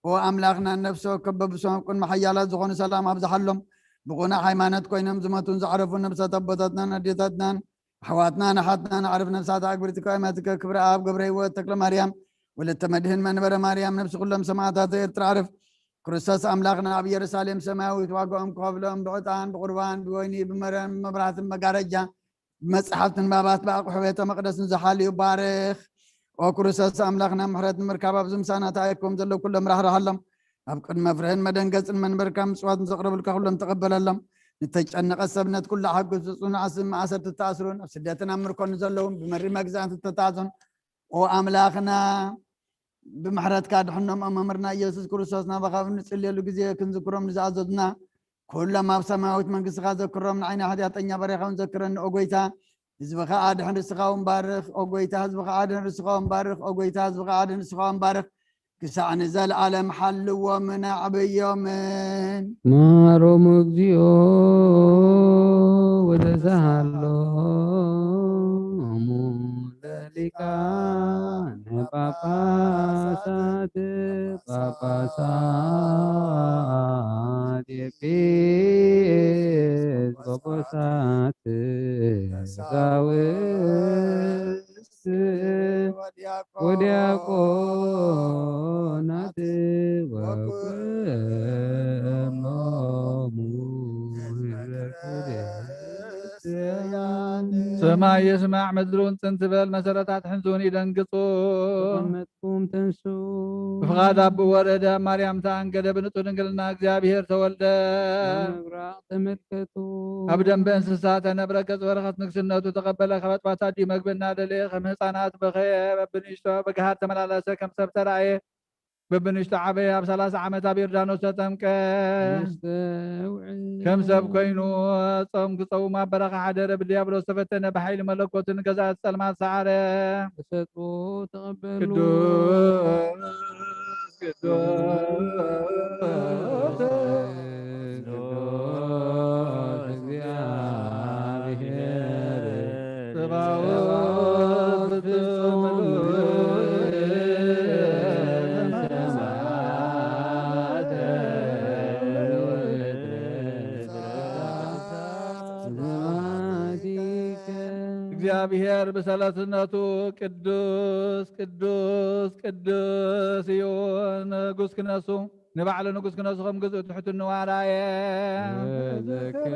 ኦ ኣምላኽና፣ ነፍሲ ወከፍ በብስሞም ኣብ ቅድሚ ሓያላት ዝኾኑ ሰላም ኣብዝሓሎም። ብቑኑዕ ሃይማኖት ኮይኖም ዝሞቱን ዝዓረፉ ነፍሳት ኣቦታትናን ኣዴታትናን ኣሕዋትናን ኣሓትናን ኣዕርፍ ነፍሳት ኣግብርቲ ከማትከ ክብረ ኣብ ገብረ ህይወት ተክለ ማርያም ወለተ መድህን መንበረ ማርያም ነፍሲ ኩሎም ሰማዕታት ኤርትራ ኣዕርፍ ክርስቶስ ኣምላኽና ኣብ ኢየሩሳሌም ሰማያዊት ዋጋኦም ክኸፍሎም ብዕጣን ብቁርባን ብወይኒ ብመረን ብመብራህትን መጋረጃ ብመጽሓፍቲ ንባባት ብኣቑሑ ቤተ መቕደስ ንዝሓልዩ ባርኽ። ኦ ክርስቶስ ኣምላኽና፣ ምሕረት ንምርካብ ኣብዚ ምሳና ተኣኪቦም ዘለዉ ኩሎም ራህርሃሎም። ኣብ ቅድሚ መፍርህን መደንገጽን መንበርካ ምጽዋት ንዘቕረብልካ ኩሎም ተቐበለሎም። ንተጨነቐ ሰብነት ኩሉ ሓግዝ። ብጽኑዕ ስም ማእሰርቲ ዝተኣስሩን ኣብ ስደትን ኣብ ምርኮን ዘለውን ብመሪ መግዛእቲ ተታዞን ኦ ኣምላኽና፣ ብምሕረትካ ድሕኖም። ኦ መምህርና ኢየሱስ ክርስቶስ፣ ናባኻ ኣብ እንጽልየሉ ግዜ ክንዝክሮም ንዝኣዘዙና ኩሎም ኣብ ሰማያዊት መንግስትኻ ዘክሮም። ንዓይና ሓጢኣተኛ ባርያኻ እውን ዘክረኒ ኦ ጎይታ። ህዝብኻ ኣድሕን፣ ርስኻ እውን ባርኽ ኦ ጎይታ። ህዝብኻ ኣድሕን፣ ርስኻ እውን ባርኽ ኦ ጎይታ። ህዝብኻ ኣድሕን፣ ርስኻ እውን ባርኽ። ክሳዕ ንዘለኣለም ሓልዎምን ኣዕብዮምን። ማሮም እግዚኦ ወተሳሃሎሙ ለሊቃነ ጳጳሳት ጳጳሳት ኤጲስቆጶሳት ቀሳውስት ወዲያቆናት ወኩሎሙ ህዝበ ክርስቲያን። ሰማይ ይስማዕ ምድሪ እውን ጽን ትበል፣ መሰረታት ሕንዚ እውን ይደንግጹ። ተቐመጥኩም ተንሱ። ብፍቓድ ኣቦ ወረደ፣ ኣብ ማርያም ተኣንገደ፣ ብንጹህ ድንግልና እግዚኣብሔር ተወልደ። ኣብ ምብራቕ ተመልከቱ። ኣብ ደንበ እንስሳ ተነብረ፣ ገጽ በረኸት ንግስነቱ ተቐበለ። ካብ ኣጥባት ኣዲኡ መግቢ እናደለየ ከም ህፃናት በኸየ። በብንእሽቶ ብግሃድ ተመላለሰ፣ ከም ሰብ ተራእየ። በብንእሽቶ ዓበየ። ኣብ ሰላሳ ዓመት ኣብ ዮርዳኖስ ተጠምቀ። መስተውዕል። ከም ሰብ ኮይኑ ጾም ክጸውም ኣብ በረኻ ሓደረ። ብድያብሎስ ተፈተነ፣ ብሓይሊ መለኮቱ ንገዛእቲ ጸልማት ሰዓረ። ተሰጥኦ ተቐበሉ። ቅዱስ ቅዱስ ቅዱስ እግዚአብሔር ጸባኦት ፍጹም ስብሐቲከ። እግዚኣብሔር ብሰለስነቱ ቅዱስ ቅዱስ ቅዱስ እዩ። ንጉስ ክነሱ፣ ንባዕሉ ንጉስ ክነሱ ከም ግዝኡ ትሕትንኡ ኣርኣየ። ወዘከረ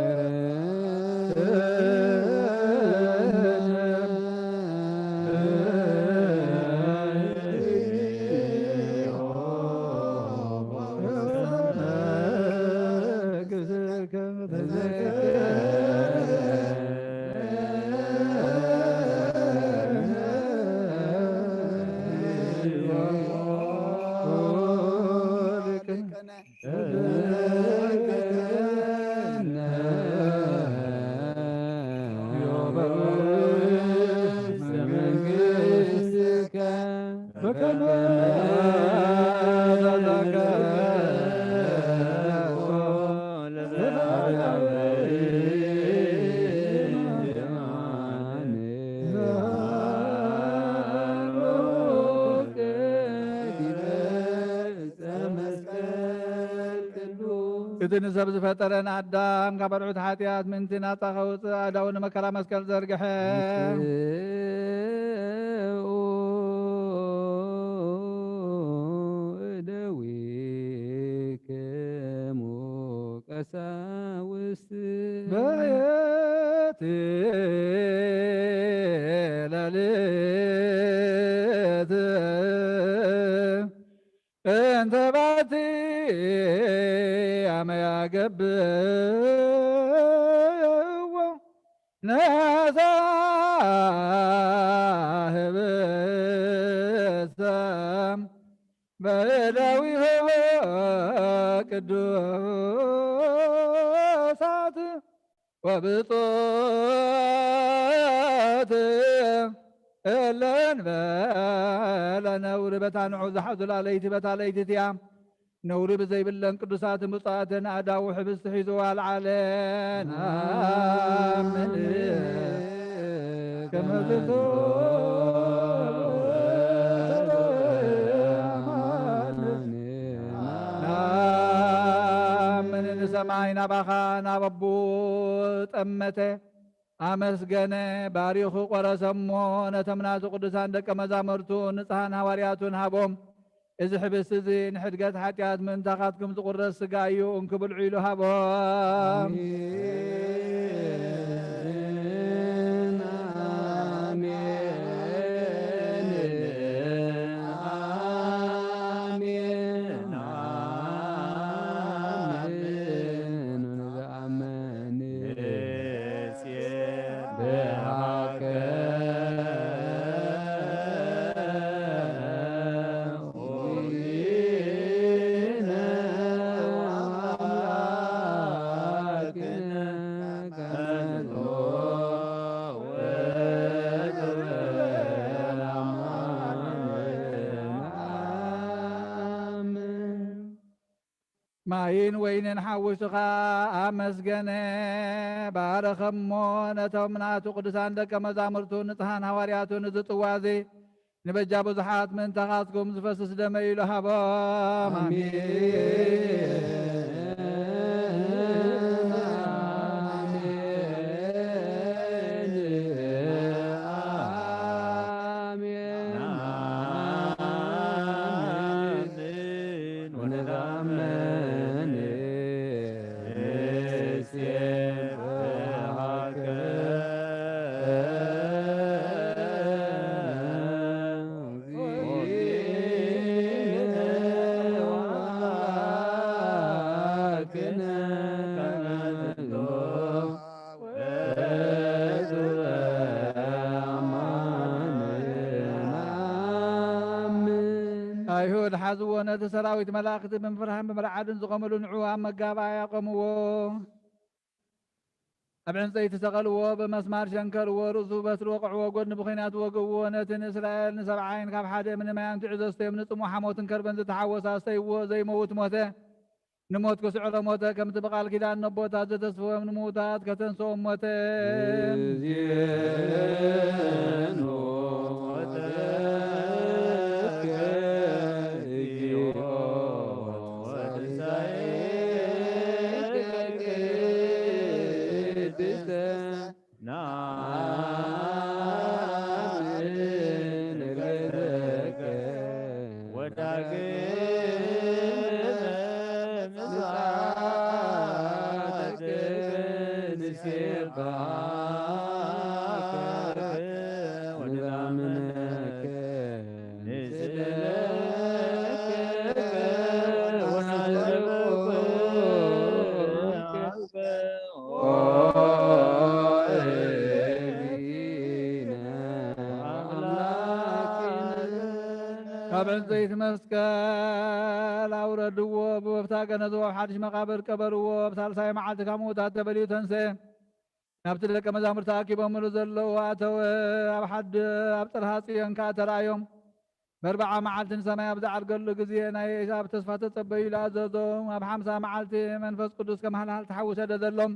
እቲ ንሰብ ዝፈጠረ ንኣዳም ካብ ኣርዑት ሓጢኣት ምእንቲ ናጻ ከውጽእ ኣእዳዉ ንመከራ መስቀል ዘርግሐ። እደዊክሙ ቃልት እንተ ባቲ ኣመ ያገብእዎ ነሳ ህብስተ በእደዊሆ ቅዱሳት ወብጾት እለን በለ ነውሪ በታ ንዑ ዝሓዙላ ለይቲ በታ ለይቲ እቲኣ ነውሪ ብዘይብለን ቅዱሳትን ብፁዓትን ኣእዳዉ ሕብስቲ ሒዙ ኣልዓለ። ነኣምን ከመ ዝቶ ነኣምን ንሰማይ ናባኻ ናብ ኣቦ ጠመተ ኣመስገነ፣ ባሪኹ ቆረሰሞ፣ ነቶም ናቱ ቅዱሳን ደቀ መዛሙርቱ ንጽሃን ሃዋርያቱን ሃቦም። እዚ ሕብስቲ እዚ ንሕድገት ሓጢኣት ምእንታኻትኩም ዝቑረስ ስጋ እዩ፣ እንኪ ብልዑ ኢሉ ሃቦም። ኣሜን፣ ኣሜን፣ ኣሜን፣ ኣሜን። ንሰብሐከ ማይን ወይንን ሓዊስኻ ኣመስገነ፣ ባረኸሞ፣ ነቶም ናቱ ቅዱሳን ደቀ መዛሙርቱ ንጽሃን ሃዋርያቱ፣ እዚ ጽዋ እዚ ንበጃ ብዙሓት ምእንታኻትኩም ዝፈስስ ደመይ ኢሉ ሃቦም። ኣሜን። ኣይሁድ ሓዝዎ፣ ነቲ ሰራዊት መላእኽቲ ብምፍርሃን ብምርዓድን ዝቖመሉ ንዑ ኣብ መጋባእያ ኣቆምዎ። ኣብ ዕንጸይቲ ሰቐልዎ፣ ብመስማር ሸንከርዎ፣ ርእሱ ብበትሪ ወቕዕዎ፣ ጎድኒ ብኹናት ወግእዎ። ነቲ ንእስራኤል ንሰብዓይን ካብ ሓደ እምኒ ማይ ኣንትዑ ዘስተዮም ንጽምኡ ሓሞትን ከርበን ዝተሓወሰ ኣስተይዎ፣ ዘይመውት ሞተ። ንሞት ክስዕሮ ሞተ። ከምቲ ብቓል ኪዳን ነቦታት ዘተስፍዎም ንምውታት ከተንስኦም ሞተ። እዚኤኑ ጸሎትከ እግዚኦ ወትንሳኤከ ቅድስተ ነአምን እግዝእትከ ወዳግመ ምጽኣትከ ንሴብሐከ ወንዛምነከ ንስእለከ ወናስእለከ። ኦ ካብ ዕንፀይቲ መስቀል ኣውረድዎ፣ ብወፍታ ገነዝዎ፣ ኣብ ሓድሽ መቓብር ቀበርዎ። ኣብ ሳልሳይ መዓልቲ ካብ ምዉታት ተፈልዩ ተንስአ። ናብቲ ደቀ መዛሙርቲ ተኣኪቦምሉ ዘለዉ ኣተወ። ኣብ ሓዲ ኣብ ጽርሃ ጽዮን ከኣ ተራእዮም። በርብዓ መዓልቲ ንሰማይ ኣብ ዝዓርገሉ ግዜ ናይ ኣብ ተስፋ ተጸበዩ ኢሉ ኣዘዞም። ኣብ ሓምሳ መዓልቲ መንፈስ ቅዱስ ከም ሃልሃል ተሓዊ ሰደደሎም።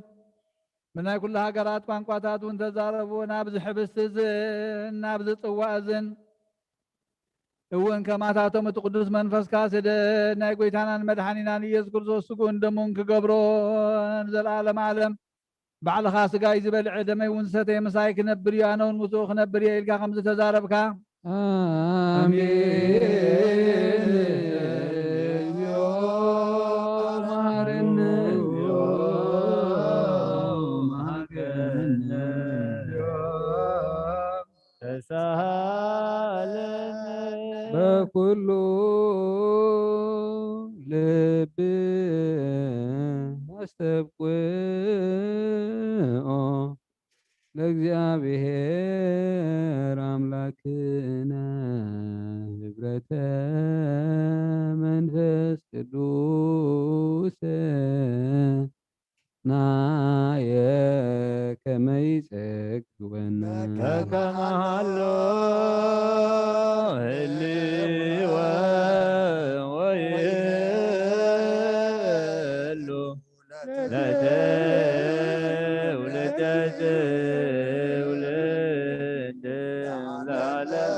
ብናይ ኩሉ ሃገራት ቋንቋታት እውን ተዛረቡ። ናብዚ ሕብስቲ እዝን ናብዚ ጽዋ እዝን እውን ከማታቶም እቲ ቅዱስ መንፈስካ ስደድ። ናይ ጎይታናን መድሓኒናን ኢየሱስ ክርስቶስ ስግኡን ደሙን ክገብሮ ንዘለኣለም ዓለም ባዕልኻ ስጋይ ዝበልዐ ደመይ እውን ዝሰተየ ምሳይ ክነብር እዩ፣ ኣነ እውን ምስኡ ክነብር እየ ኢልካ ከም ዝተዛረብካ። ኣሜን። እግዚኦ መሐረነ፣ እግዚኦ መሐረነ። ተሳሃለነ። በኩሉ ልብ ነስተብቅዖ ለእግዚኣብሔር ኣምላክነ ህብረተ መንፈስ ቅዱስ ናየ ከመ ይጸግወነ። ከከመሃሎ ህልወ ወይህሉ ለትውልደ ትውልድ ለዓለመ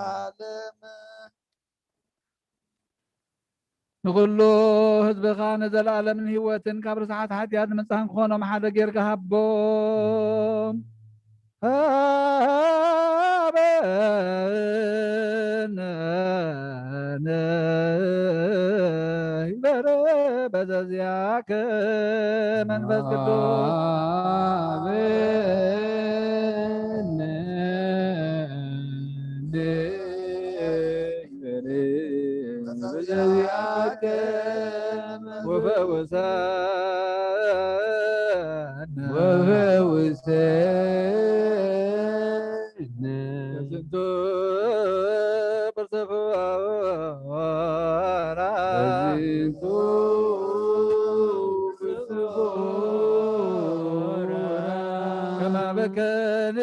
ዓለም። ንኹሉ ህዝብኻ ንዘለኣለምን ህይወትን ካብ ርስሓት ሓጢኣት ንምጽኣን ክኾኖም ሓደ ጌርካ ሃቦም። ሃበነ ንግበር በዘዚኣከ መንፈስ ቅዱስ። ሃበነ ንግበር በዘዚኣከ ወፈውሰነ። ወፈውሰነ። በዝንቱ ብርሰፎራ። በዝንቱ ብርሰፎራ። ከመ በከነ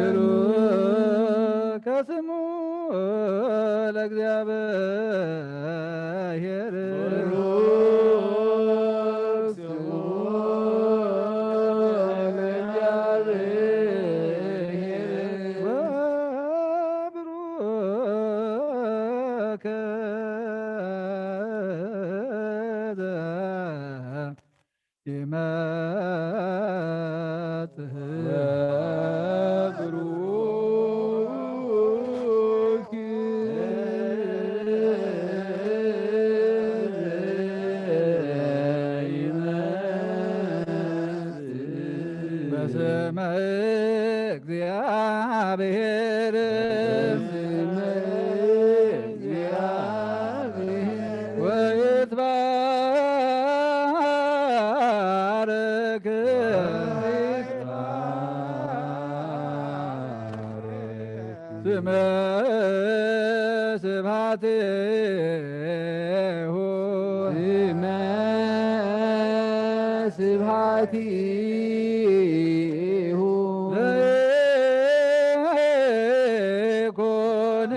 ብሩክ ስሙ ለእግዚኣብሔር። ብሩክ ስሙ ለእግዚኣብሔር። ወብሩክ ይመጽእ። ወብሩክ ይመጽእ። በስመ እግዚአብሔር። በስመ እግዚአብሔር። ወይትባረክ። ስመ ስብሐቲሁ። ስመ ስብሐቲሁ። ለይኩን።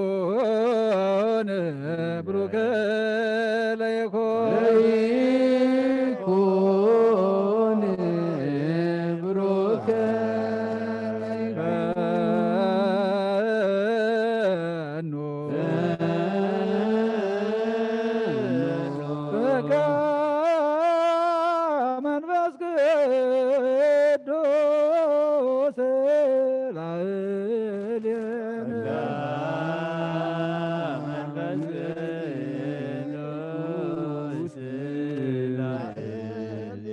ለይኩን ብሩከ ለይኩን። ለይኩን ብሩከ። ፈኑ። በቃ መንፈስ ቅዱስ ላዕሌነ። መንፈስ ቅዱስ ላዕሌነ።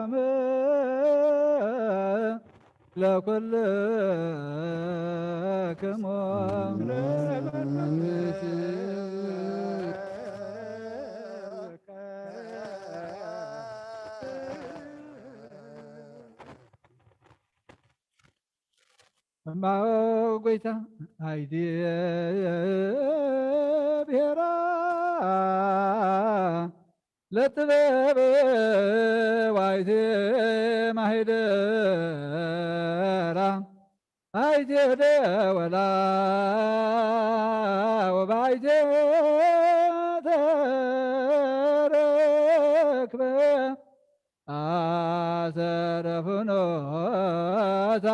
ሰላም ለኩልክሙ። እማ ጎይታ ኣይትየ ብሔራ ለጥበብ ዋይቴ ማሄደራ ኣይቴ ደወላ ወባይቴ ተረክበ ኣሰረ ፍኖታ።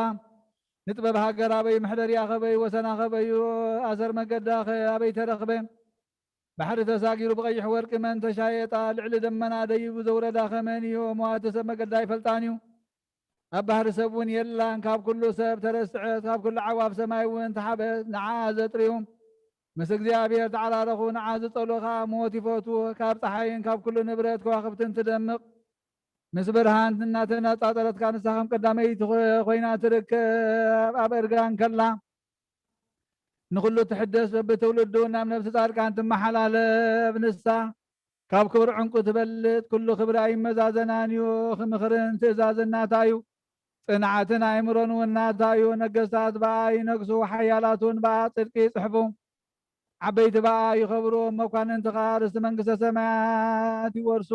ንጥበብ ሃገር ኣበይ መሕደርያ ኸበይ ወሰና ኸበዩ ኣሰር መገዳ ኸ ኣበይ ተረኽበ። ባሕሪ ተሳጊሩ ብቐይሕ ወርቂ መን ተሻየጣ፣ ልዕሊ ደመና ደይቡ ዘውረዳ ኸመን እዩ፣ እሞ እቲ ሰብ መገዳ ኣይፈልጣን እዩ። ኣብ ባሕሪ ሰብ እውን የላን፣ ካብ ኩሉ ሰብ ተረስዐት፣ ካብ ኩሉ ዓዋፍ ሰማይ እውን ተሓበት፣ ንዓ ዘጥርዩ ምስ እግዚኣብሔር ተዓራረኹ፣ ንዓ ዝጸልኡ ኸኣ ሞት ይፈትዉ። ካብ ጸሓይን ካብ ኩሉ ንብረት ከዋኽብትን ትደምቕ፣ ምስ ብርሃን እናተነጻጸረትካ ንሳ ከም ቀዳመይቲ ኮይና ትርከብ። ኣብ እርጋን ከላ ንኹሉ ትሕደስ፣ በብትውልዱ ናብ ነፍሲ ጻድቃን ትመሓላለፍ። ንሳ ካብ ክብሪ ዕንቁ ትበልጥ፣ ኩሉ ክብሪ ኣይመዛዘናን እዩ። ምኽርን ትእዛዝን ናታ እዩ፣ ጽንዓትን ኣእምሮን እውን ናታ እዩ። ነገስታት ብኣ ይነግሱ፣ ሓያላት እውን ብኣ ጽድቂ ይጽሕፉ። ዓበይቲ ብኣ ይኸብሩ፣ መኳንንቲ ኸኣ ርስቲ መንግስተ ሰማያት ይወርሱ።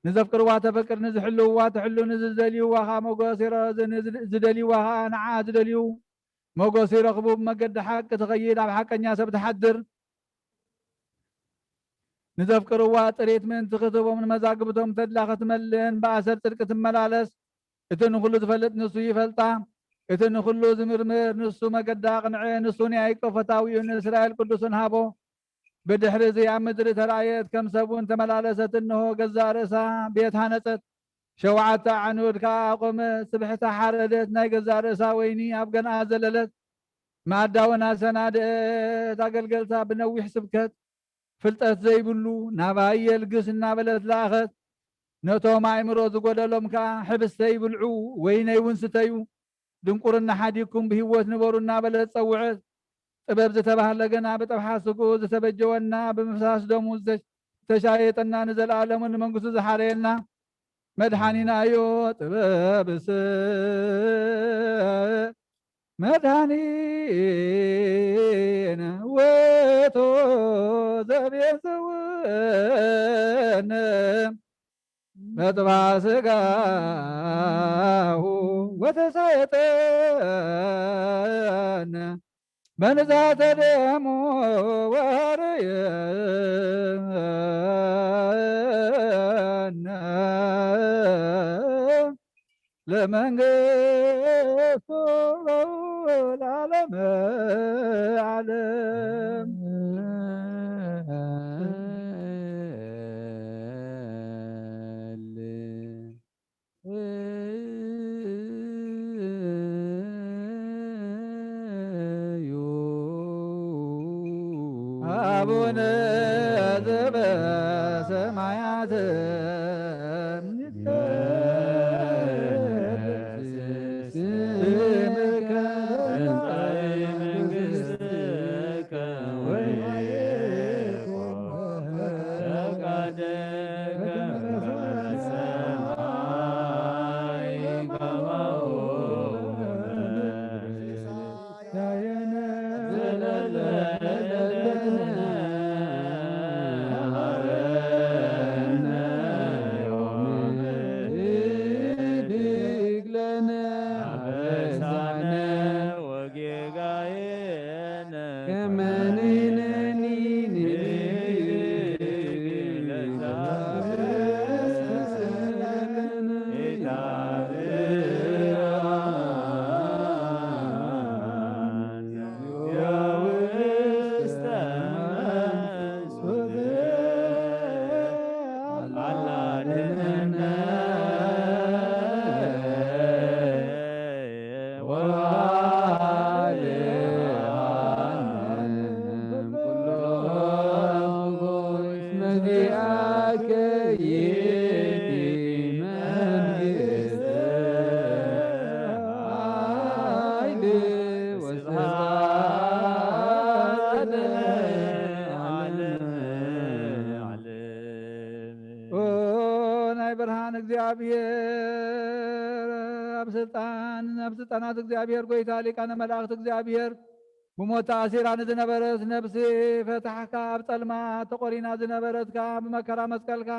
ንዘፍቅርዋ ተፈቅር፣ ንዝሕልውዋ ትሕሉ፣ ንዝደልይዋ ኸኣ ሞገስ ይረ-፣ ዝ-፣ ንዝ-፣ ዝደልይዋ ኸኣ ንዓ ዝደልዩ ሞገስ ይረኽቡ። ብመገዲ ሓቂ ትኸይድ፣ ኣብ ሓቀኛ ሰብ ትሓድር። ንዘፍቅርዋ ጥሪት ምእንቲ ክትህቦም፣ ንመዛግብቶም ተድላ ክትመልእን ብኣሰር ጽድቂ ትመላለስ። እቲ ንኹሉ ዝፈልጥ ንሱ ይፈልጣ፣ እቲ ንኹሉ ዝምርምር ንሱ መገዳ ኣቕንዐ። ንሱ ንያዕቆብ ፈታዊኡ፣ ንእስራኤል ቅዱሱን ሃቦ። ብድሕሪ እዚ ኣብ ምድሪ ተራእየት፣ ከም ሰብ እውን ተመላለሰት። እንሆ ገዛእ ርእሳ ቤት ሃነጸት፣ ሸውዓተ ኣዕኑድ ከኣ ኣቖመት። ስብሕታ ሓረደት፣ ናይ ገዛእ ርእሳ ወይኒ ኣብ ገንኣ ዘለለት። መኣዳውን ኣሰናድአት። ኣገልገልታ ብነዊሕ ስብከት፣ ፍልጠት ዘይብሉ ናባይ የልግስ እናበለት ለኣኸት። ነቶም ኣእምሮ ዝጎደሎም ከኣ፣ ሕብስተይ ብልዑ፣ ወይነይ እውን ስተዩ፣ ድንቁርና ሓዲግኩም ብህይወት ንበሩ እናበለት ጸውዐት። ጥበብ ዝተባህለ ገና ብጠብሓ ስግኡ ዝተበጀወና፣ ብምፍሳስ ደሙ ዝተሻየጠና፣ ንዘለኣለሙ ንመንግስቱ ዝሓረየና መድሓኒና እዩ። ጥበብስ መድሓኒነ ውእቱ ዘቤዝወነ መጥባ ስጋሁ ወተሳየጠነ በንዛተ ደሙ ወርየነ ለመንግስቱ ለዓለመ ዓለም። አቡነ ዘበሰማያት ይትቀደስ ስምከ ትምጻእ መንግስትከ ወይኩን ፈቃድከ በከመ በሰማይ ከማሁ በምድር። ኦ ናይ ብርሃን እግዚኣብሔር ኣብ ስልጣን፣ ኣብ ስልጣናት እግዚኣብሔር፣ ጎይታ ሊቃነ መላእክት እግዚኣብሔር፣ ብሞት ተኣሲራ ንዝነበረት ነፍሲ ፈታሕካ፣ ኣብ ጸልማት ተቖሪና ዝነበረት ከኣ ብመከራ መስቀልካ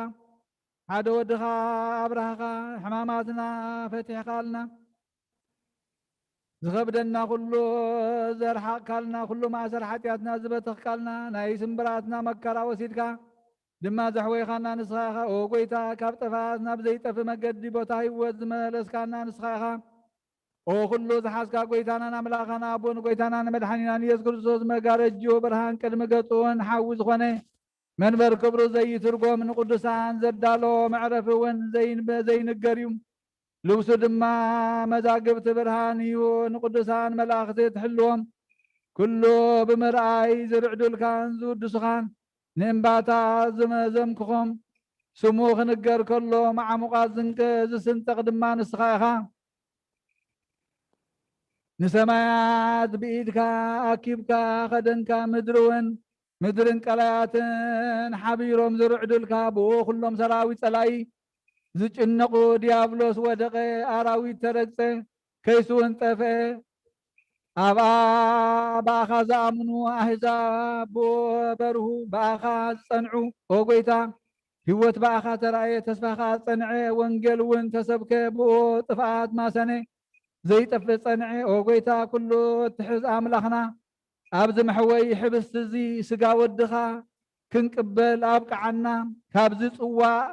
ሓደ ወድኻ ኣብራህኻ፣ ሕማማትና ፈቲሕካልና፣ ዝኸብደና ኩሉ ዘርሓቕካልና፣ ኩሉ ማእሰር ሓጢኣትና ዝበተኽካልና፣ ናይ ስምብራትና መከራ ወሲድካ ድማ ዘሕወይኻና ንስኻ ኢኻ። ኦ ጎይታ፣ ካብ ጥፍኣት ናብ ዘይጠፍእ መገዲ ቦታ ህይወት ዝመለስካና ንስኻ ኢኻ። ኦ ኩሉ ዝሓዝካ ጎይታናን ኣምላኽና ኣቦን ጎይታናን መድሓኒናን ኢየሱስ ክርስቶስ፣ መጋረጆ ብርሃን ቅድሚ ገጹ እውን ሓዊ ዝኾነ መንበር ክብሩ ዘይትርጎም፣ ንቅዱሳን ዘዳሎ መዕረፊ እውን ዘይን-፣ ዘይንገር እዩ። ልብሱ ድማ መዛግብቲ ብርሃን እዩ። ንቅዱሳን መላእኽቲ ትሕልዎም፣ ኩሉ ብምርኣይ ዝርዕዱልካን ዝውድሱኻን፣ ንእምባታት ዝመዘምክኾም፣ ስሙ ክንገር ከሎ መዓሙቓት ዝንቀ-፣ ዝስንጠቕ ድማ ንስኻ ኢኻ። ንሰማያት ብኢድካ ኣኪብካ ኸደንካ፣ ምድሪ እውን፣ ምድርን ቀላያትን ሓቢሮም ዝርዕዱልካ። ብኡ ኹሎም ሰራዊት ጸላኢ ዝጭነቑ፣ ዲያብሎስ ወደቐ፣ ኣራዊት ተረግጸ፣ ከይሱ እውን ጠፍአ። ኣብኣ ብኣኻ ዝኣምኑ ኣህዛብ ብኡ በርሁ፣ ብኣኻ ዝጸንዑ፣ ኦ ጎይታ፣ ህይወት ብኣኻ ተራእየ፣ ተስፋ ኸኣ ጸንዐ፣ ወንጌል እውን ተሰብከ፣ ብኡ ጥፍኣት ማሰነ፣ ዘይጠፍእ ጸንዐ። ኦ ጎይታ፣ ኩሉ እትሕዝ ኣምላኽና፣ ኣብዚ መሕወይ ሕብስቲ እዚ ስጋ ወድኻ ክንቅበል ኣብቅዓና። ካብዚ ጽዋእ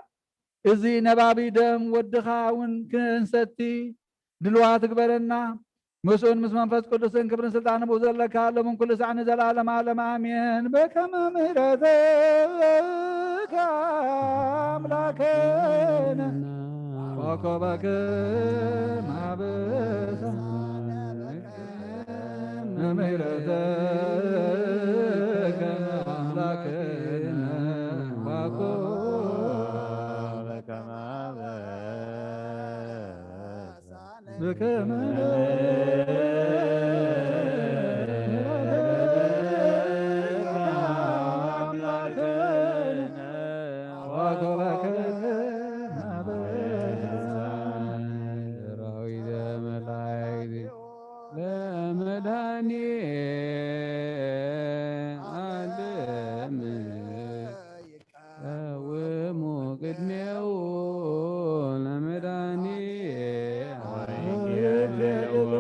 እዚ ነባቢ ደም ወድኻ እውን ክንሰቲ ድልዋት ግበረና። ምስኡን ምስ መንፈስ ቅዱስን ክብርን ስልጣንን ብኡ ዘለካ፣ ሎምን ኩሉ ሳዕ ንዘለዓለም ዓለም ኣሜን። በከመ ምሕረትከ ኣምላክነ ወኮበክነ ኣበሳነ። ምሕረትከ ኣምላክነ ወኮበክነ በከመ ሰራዊተ መላእክት ለመድኃኔ ዓለም ቀውሙ ቅድሜሁ ለመድኃኔ ወንጌልዎ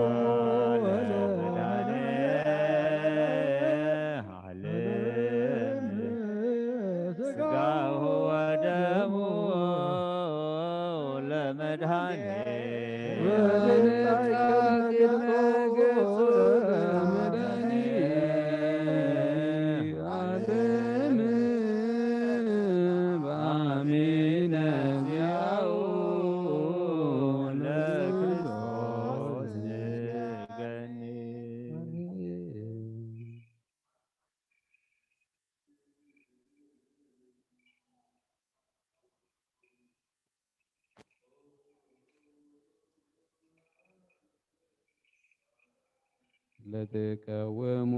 ለመድኃኔ ዓለም ሥጋሁ ወደሙ ለመድኃኔ ለትቀውሙ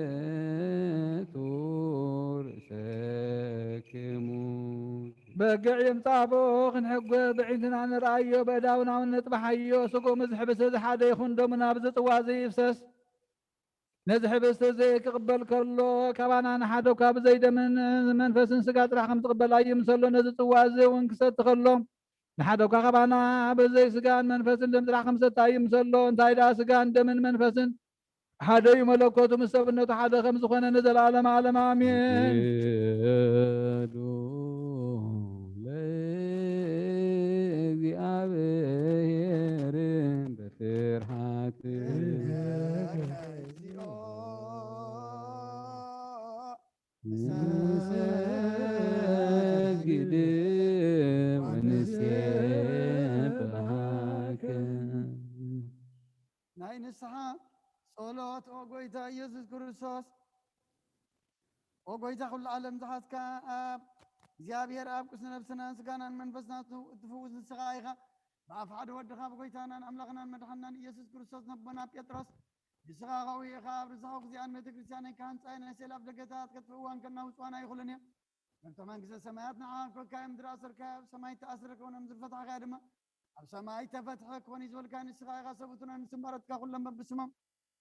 አትቱ ርእሰክሙ። በግዕ ይምጻእ ብኡ ክንሕጎ፣ ብዕንትና ንርኣዮ፣ በእዳውና እውን ንጥባሓዮ። ስግኡ ምስ ሕብስ እዚ ሓደ ይኹን፣ ደሙ ናብዚ ጽዋ እዚ ይፍሰስ። ነዚ ሕብስቲ እዚ ክቕበል ከሎ፣ ካባና ንሓደ እኳ ብዘይ ደምን መንፈስን ስጋ ጥራሕ ከም ዝቕበል ኣይምሰሎ። ነዚ ጽዋ እዚ እውን ክሰቲ ከሎ፣ ንሓደ እኳ ካባና ብዘይ ስጋን መንፈስን ደም ጥራሕ ከም ዝሰቲ ኣይምሰሎ። እንታይ ደኣ ስጋን ደምን መንፈስን ሓደ እዩ፣ መለኮቱ ምስ ሰብነቱ ሓደ ከም ዝኾነ ንዘለዓለመ ዓለም ኣሜን። ስገዱ ለእግዚኣብሔር በፍርሃት። ንሰግድ ወንሴብሐከ። ናይ ንስሓ ጸሎት። ኦ ጎይታ ኢየሱስ ክርስቶስ፣ ኦ ጎይታ ኩሉ ዓለም ዝሓዝካ ኣብ እግዚኣብሔር ኣብ ቅዱስ ነብስናን ስጋናን መንፈስና እትፍውስ ንስኻ ኢኻ። ብኣፍ ሓደ ወድኻ ብጎይታናን ኣምላኽናን መድሓንናን ኢየሱስ ክርስቶስ ነቦና ጴጥሮስ ንስኻ ከኡ ኢኻ ኣብ ርዝኻ ግዚኣን ቤተ ክርስቲያነይ ክሃንጻ እየ፣ ናይ ሴል ኣፍ ደገታት ከጥፍእዋን ከናውጽዋን ኣይኽእሉን እዮም። ከብቲ መንግስተ ሰማያት ንዓኻ ክህበካ እዮም። ምድሪ ኣሰርካዮ ኣብ ሰማይ እተኣስረ ክኾን ከም ዝፈታሕካዮ ድማ ኣብ ሰማይ እተፈትሐ ክኾን እዩ ዝበልካዮ ንስኻ ኢኻ። ሰብኡትና ንስምባረትካ ኩሎም በብስሞም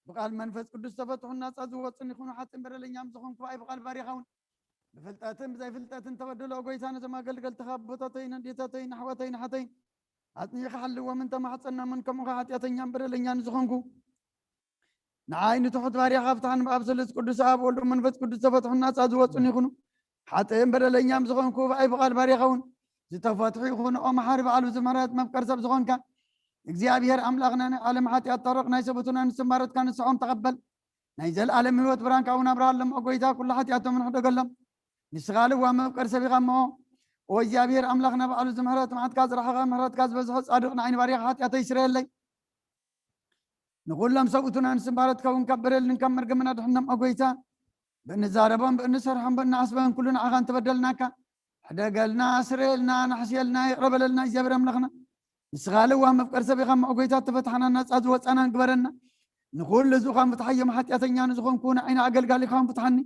ብቃል መንፈስ ቅዱስ ዝተፈትሑን ናጻ ዝወጹን ይኹኑ። ሓጥእን በደለኛም ዝኾንኩ ብኣይ ብቃል ባሪኻ እውን ብፍልጠትን ብዘይፍልጠትን ተበደሎ። ኦ ጎይታ፣ ነዞም ኣገልገልትኻ ኣቦታተይን ኣዴታተይን ኣሕዋተይን ኣሓተይን ኣጽኒዕካ ሓልዎምን ተማሕጸናምን ከምኡ ኸዓ ሓጢኣተኛን በደለኛን ዝኾንኩ ንዓይ ንትሑት ባርያኻ ፍትሓን ብኣብ ስሉስ ቅዱስ ኣብ ወልድ መንፈስ ቅዱስ ዝተፈትሑን ናጻ ዝወጹን ይኹኑ። ሓጥእን በደለኛም ዝኾንኩ ብኣይ ብቃል ባርያኻ እውን ዝተፈትሑ ይኹኑ። ኦ መሓሪ ባዕሉ ዝምህረት መፍቀር ሰብ ዝኾንካ እግዚኣብሔር ኣምላኽና ናይ ዓለም ሓጢኣት ታረቕ ናይ ሰብኡትና ንስምባረትካ ንስሖም ተቐበል። ናይ ዘለኣለም ህይወት ብርሃንካ እውን ኣብርሃሎም። ኦ ጎይታ፣ ኩሉ ሓጢኣቶም ንሕደገሎም። ንስኻ ልዋ መፍቀር ሰብ ኢኻ እሞ፣ ኦ እግዚኣብሔር ኣምላኽና ባዕሉ ዝምህረት መዓትካ ዝረሓቐ ምሕረትካ ዝበዝሖ ጻድቕ ንዓይኒ ባርያኻ ሓጢኣተይ ይስረየለይ። ንኹሎም ሰብኡትና ንስምባረትካ እውን ካብ በደልን ካብ መርገምን ኣድሕኖም። ኦ ጎይታ፣ ብእንዛረቦም ብእንሰርሖም ብእንዓስበን ኩሉ ንዓኻ እንተበደልናካ ሕደገልና፣ ስረየልና፣ ናሕስየልና፣ ይቕረ በለልና እግዚኣብሔር ኣምላኽና። ንስኻ ለዋህ መፍቀር ሰብ ኢኻ እሞ ኦ ጎይታ፣ ተፈትሓና፣ ናጻ ዝወጻናን ግበረና። ንኹሉ እዚ ኸም ፍትሓዮም ሓጢኣተኛ ንዝኾንኩ ንዓይኒ ኣገልጋሊኻ እውን ፍትሓኒ።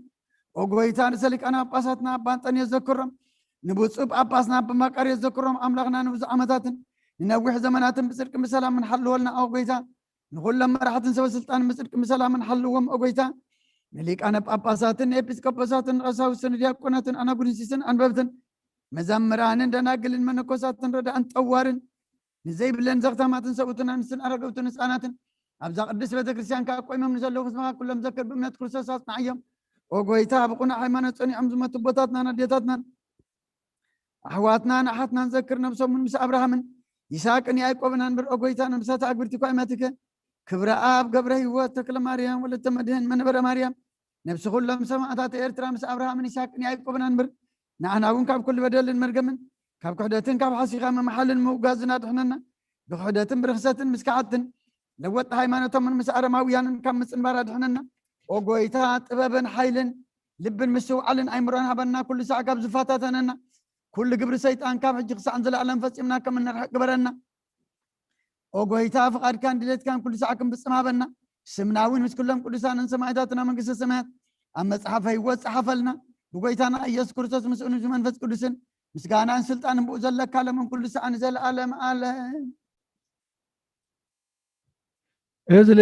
ኦ ጎይታ፣ ርእሰ ሊቃነ ጳጳሳትና ኣባ እንጠንዮስ ዘክሮም፣ ንብፁዕ ጳጳስና ኣባ መቃርዮስ ዘክሮም፣ ኣምላኽና ንብዙሕ ዓመታትን ንነዊሕ ዘመናትን ብጽድቅን ብሰላምን ሓልወልና። ኦ ጎይታ፣ ንኹሎም መራሕትን ሰበ ስልጣን ብጽድቅን ብሰላምን ሓልዎም። ኦ ጎይታ፣ ንሊቃነ ጳጳሳትን ኤጲስቆጶሳትን ቀሳውስትን ዲያቆናትን ኣናጉንሲስን ኣንበብትን መዘምራንን ደናግልን መነኮሳትን ረዳእን ጠዋርን ንዘይብለን ዘኽታማትን ሰብኡትን ኣንስትን ኣረገውትን ህፃናትን ኣብዛ ቅድስት ቤተ ክርስቲያን ካብ ቆይሞም ንዘለዉ ህዝብኻ ኩሎም ዘክር ብእምነት ክርስቶስ ኣጽንዓዮም። ኦ ጎይታ፣ ብቑኑዕ ሃይማኖት ጸኒዖም ዝሞቱ ኣቦታትናን ኣዴታትናን ኣሕዋትናን ኣሓትናን ዘክር፣ ነብሶምን ምስ ኣብርሃምን ይስሐቅን ያዕቆብን ኣንብር። ኦ ጎይታ፣ ነብሳት ኣግብርቲ እኳ ኣይመትከ ክብረ ኣብ ገብረ ህይወት ተክለ ማርያም ወለተ መድህን መንበረ ማርያም ነብሲ ኩሎም ሰማዕታት ኤርትራ ምስ ኣብርሃምን ይስሐቅን ያዕቆብን ኣንብር። ንዓና እውን ካብ ኩሉ በደልን መርገምን ካብ ክሕደትን ካብ ሓሲኻ ምምሓልን ምውጋዝን ኣድሕነና። ብክሕደትን ብርኽሰትን ምስ ከሓድትን ለወጥቲ ሃይማኖቶምን ምስ ኣረማውያንን ካብ ምጽንባር ኣድሕነና። ኦ ጎይታ፣ ጥበብን ሓይልን ልብን ምስትውዓልን ኣይምሮን ሃበና። ኩሉ ሳዕ ካብ ዝፈታተነና ኩሉ ግብሪ ሰይጣን ካብ ሕጂ ክሳዕ ንዘለኣለም ፈጺምና ከም እንርሕቅ ግበረና። ኦ ጎይታ፣ ፍቓድካን ድሌትካን ኩሉ ሳዕ ክንፍጽም ሃበና። ስምና እውን ምስ ኩሎም ቅዱሳንን ሰማዕታትና መንግስተ ሰማያት ኣብ መጽሓፈ ህይወት ጸሓፈልና። ብጎይታና ኢየሱስ ክርስቶስ ምስኡን ምስ መንፈስ ቅዱስን ምስጋናን ስልጣንን ብኡ ዘለካ ለምን ኩሉ ሳዕ ንዘለኣለም ኣለም። እዝሊ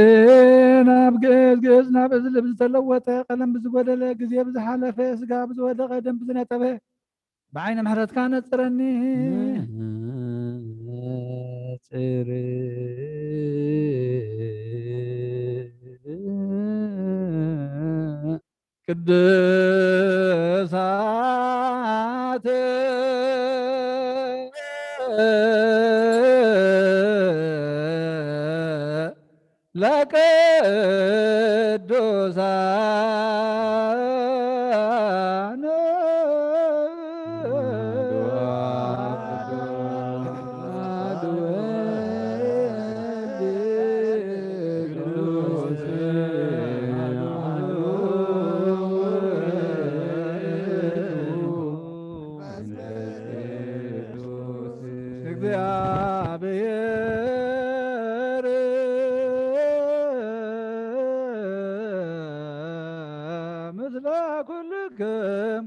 ናብ ግእዝ፣ ግእዝ ናብ እዝሊ ብዝተለወጠ፣ ቀለም ብዝጎደለ፣ ግዜ ብዝሓለፈ፣ ስጋ ብዝወደቐ፣ ደም ብዝነጠበ፣ ብዓይነ ምሕረትካ ነጽረኒ። ነጽር። ቅዱሳት ለቅዱሳን እግዚአብሔር ምስለ ኩልክም።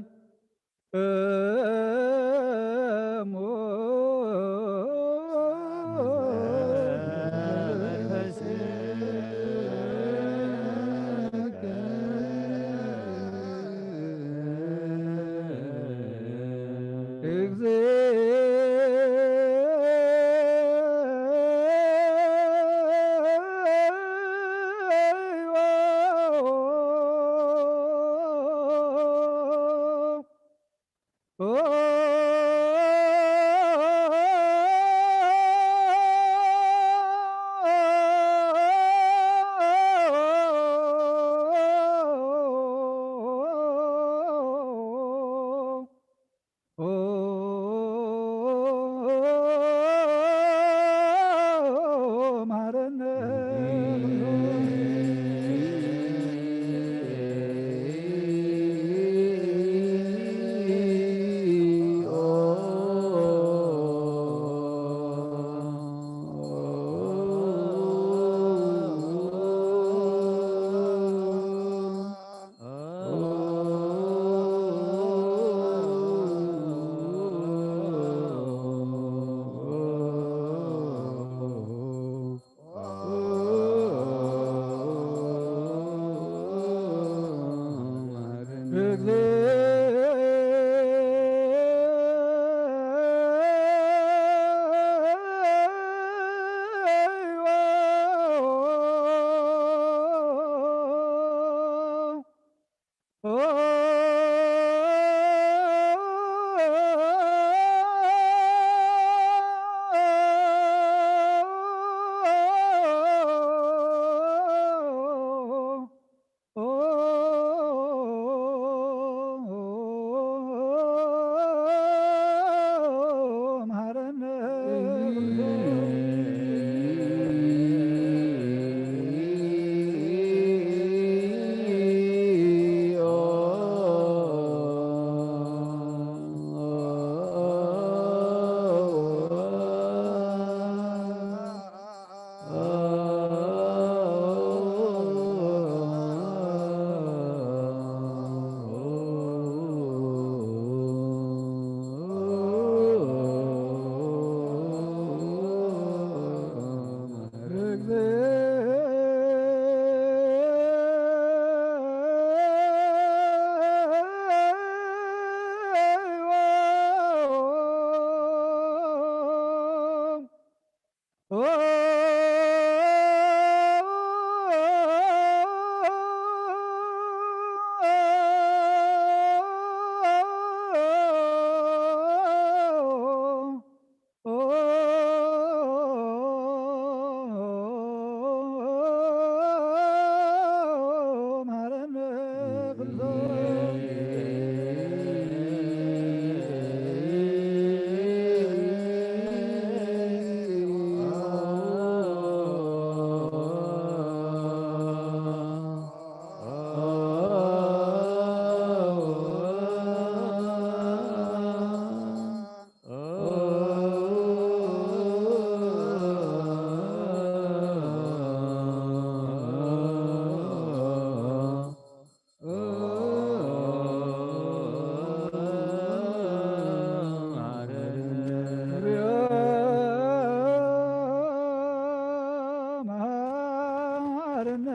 መሐረነ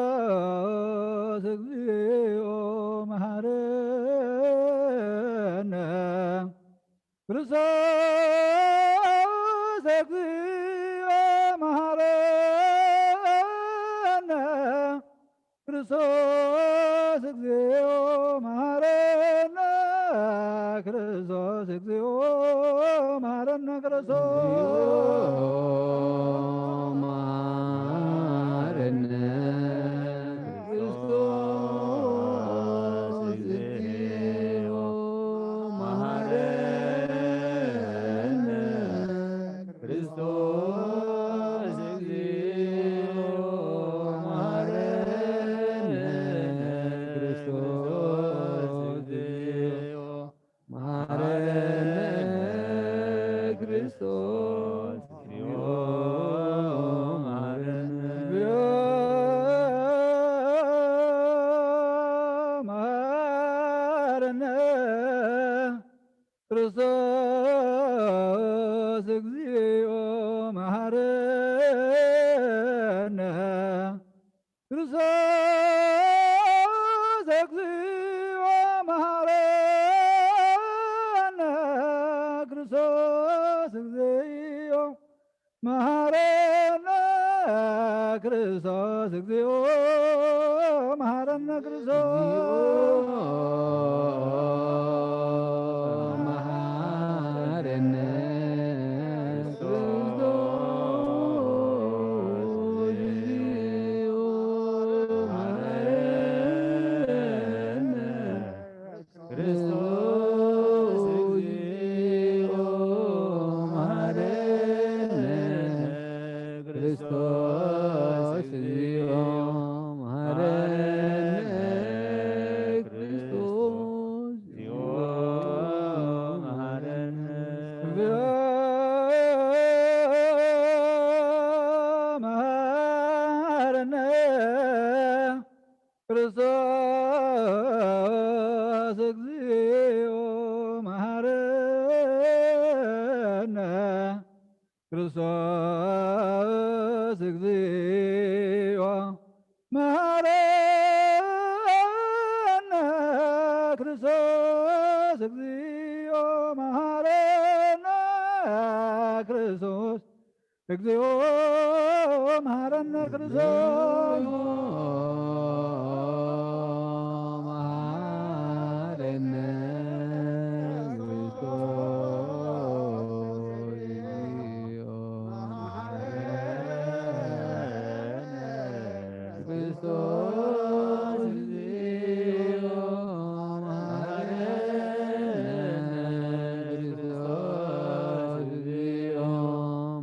ክርስቶስ እግዚኦ መሐረነ። ክርስቶስ እግዚኦ መሐረነ። ክርስቶስ እግዚኦ መሐረነ። ክርስቶስ እግዚኦ መሐረነ። ክርስቶስ መሐረነ። ክርስቶስ እግዚኦ መሐረነ። ክርስቶስ እግዚኦ መሐረነ። ክርስቶስ እግዚኦ መሐረነ። ክርስቶስ እግዚኦ መሐረነ። መሐረነ። ክርስቶስ እግዚኦ መሐረነ። ክርስቶስ እግዚኦ መሐረነ። ክርስቶስ እግዚኦ መሐረነ። ክርስቶስ እግዚኦ መሐረነ። ክርስቶስ መሐረነ። ክርስቶስ እግዚኦ መሐረነ። ክርስቶስ እግዚኦ መሐረነ። ክርስቶስ እግዚኦ መሐረነ። መሐረነ። ክርስቶስ እግዚኦ መሐረነ። ክርስቶስ እግዚኦ መሐረነ። ክርስቶስ እግዚኦ መሐረነ። ክርስቶስ እግዚኦ መሐረነ። ክርስቶስ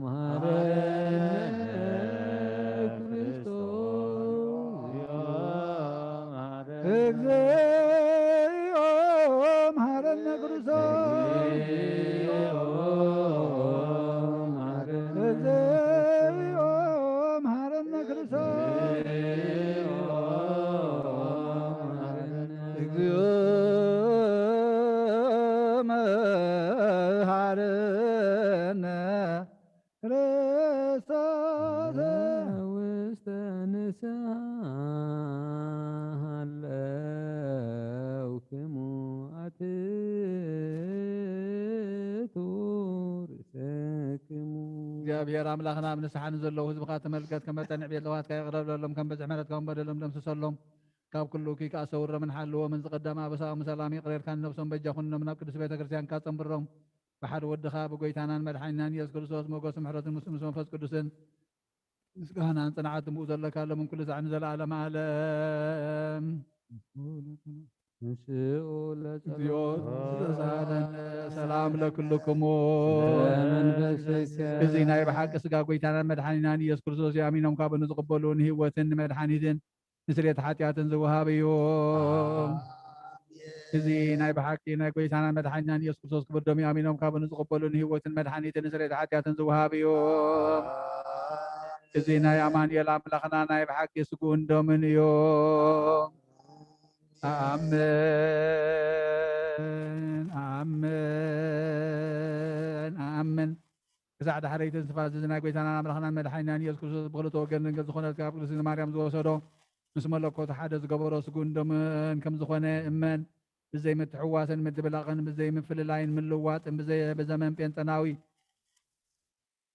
መሐረነ። ክርስቶስ እግዚኣብሔር ኣምላኽና፣ ኣብ ንስሓ ንዘለዉ ህዝብኻ ተመልከት። ከም መጠን ዕቤት ለዋትካ ይቕረ በለሎም፣ ከም በዝሒ ምሕረትካ እውን በደሎም ደምስሰሎም። ካብ ኩሉ እኩይ ከኣ ሰውሮምን ሓልዎምን። ዝቐደመ ኣበሳኦም ሰላም ይቕረ ኢልካ ንነብሶም በጃ ኩኖም፣ ናብ ቅድስት ቤተ ክርስቲያንካ ጸንብሮም። ብሓደ ወድኻ ብጎይታናን መድሓኒናን ኢየሱስ ክርስቶስ ሞገስ ምሕረትን ምስ ምስ መንፈስ ቅዱስን ምስጋናን ጽንዓትን ብኡ ዘለካ ሎምን ኩሉ ሳዕ ንዘለዓለም ዓለም። ምስኡ ለጸሎት እግዚኦ ተሳሃለነ። ሰላም ለክልክሙ። ለመንፈስከ እዚ ናይ ብሓቂ ስጋ ጎይታናን መድሓኒናን ኢየሱስ ክርስቶስ እዩ። ኣሚኖም ካብኡ ንዝቕበሉ ንህይወትን ንመድሓኒትን ንስርየት ሓጢኣትን ዝወሃብ እዩ። እዚ ናይ ብሓቂ ናይ ጎይታናን መድሓኒናን ኢየሱስ ክርስቶስ ክብር ደም እዩ። ኣሚኖም ካብኡ ንዝቕበሉ ንህይወትን መድሓኒትን ንስርየት ሓጢኣትን ዝወሃብ እዩ። እዚ ናይ ኣማኑኤል ኣምላኽና ናይ ብሓቂ ስግኡን ደምን እዩ። ኣሜን፣ ኣሜን፣ ኣሜን። ክሳዕ ዳሕረይቲ ንስፋ እዚ ናይ ጎይታናን ኣምላኽናን መድሓኒናን ኢየሱስ ክርስቶስ ብኽልተ ወገን ድንግል ዝኾነት ካብ ቅድስቲ ማርያም ዝወሰዶ ምስ መለኮቱ ሓደ ዝገበሮ ስግኡን ደምን ከም ዝኾነ እመን። ብዘይ ምትሕዋስን ምድብላቕን ብዘይ ምፍልላይን ምልዋጥን ብዘይ ብዘመን ጴንጠናዊ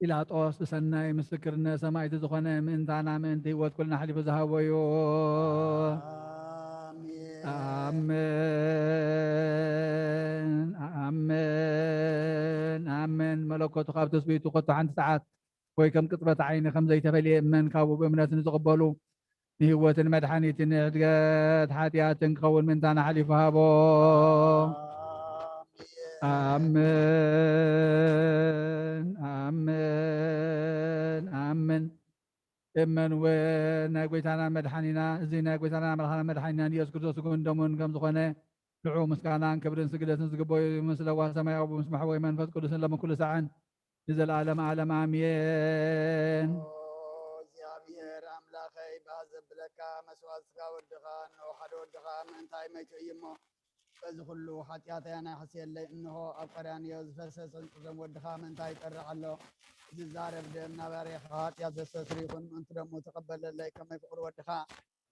ጲላጦስ ብሰናይ ምስክርነት ሰማዕቲ ዝኾነ ምእንታና ምእንቲ ህይወት ኩልና ኣሕሊፉ ዝሃቦ እዩ። ኣሜን፣ ኣሜን፣ ኣሜን። መለኮቱ ካብ ትስብእቱ ከቶ ሓንቲ ሰዓት ወይ ከም ቅጽበት ዓይኒ ከም ዘይተፈልየ እመን። ካብኡ ብእምነት ንዝቕበሉ ንህይወትን መድሓኒትን ንሕድገት ሓጢኣትን ክኸውን ምእንታና ሓሊፉ ሃቦ። ኣሜን፣ ኣሜን፣ ኣሜን። እመን እውን ናይ ጎይታና መድሓኒና፣ እዚ ናይ ጎይታና ኣምላኽና መድሓኒና ንኢየሱስ ክርስቶስ ስግኡን ደሙን ከም ዝኾነ ንዑ ምስጋናን ክብርን ስግደትን ዝግበኦ እዩ። ምስ ለዋህ ሰማያዊ ምስ መሕወይ መንፈስ ቅዱስን ለምን ኩሉ ሳዕን ንዘለዓለም ዓለም ኣሜን። ኦ እግዚኣብሔር ኣምላኸይ፣ ባህ ዘብለካ መስዋእትካ ወድኻ፣ እንሆ ሓደ ወድኻ ምእንታይ መይቱ እዩ እሞ፣ በዚ ኩሉ ሓጢኣተይ ኣናሕስየለይ። እንሆ ኣብ ቀራንዮ ዝፈሰሰ ጽምጽም ወድኻ ምእንታይ ይጠርዕ ኣሎ። ዝዛረብ ደም ናባሬኻ ሓጢኣት ዘስተስሪ ይኹን፣ ምእንቲ ደሙ ተቐበለለይ። ከመይ ፍቕሪ ወድኻ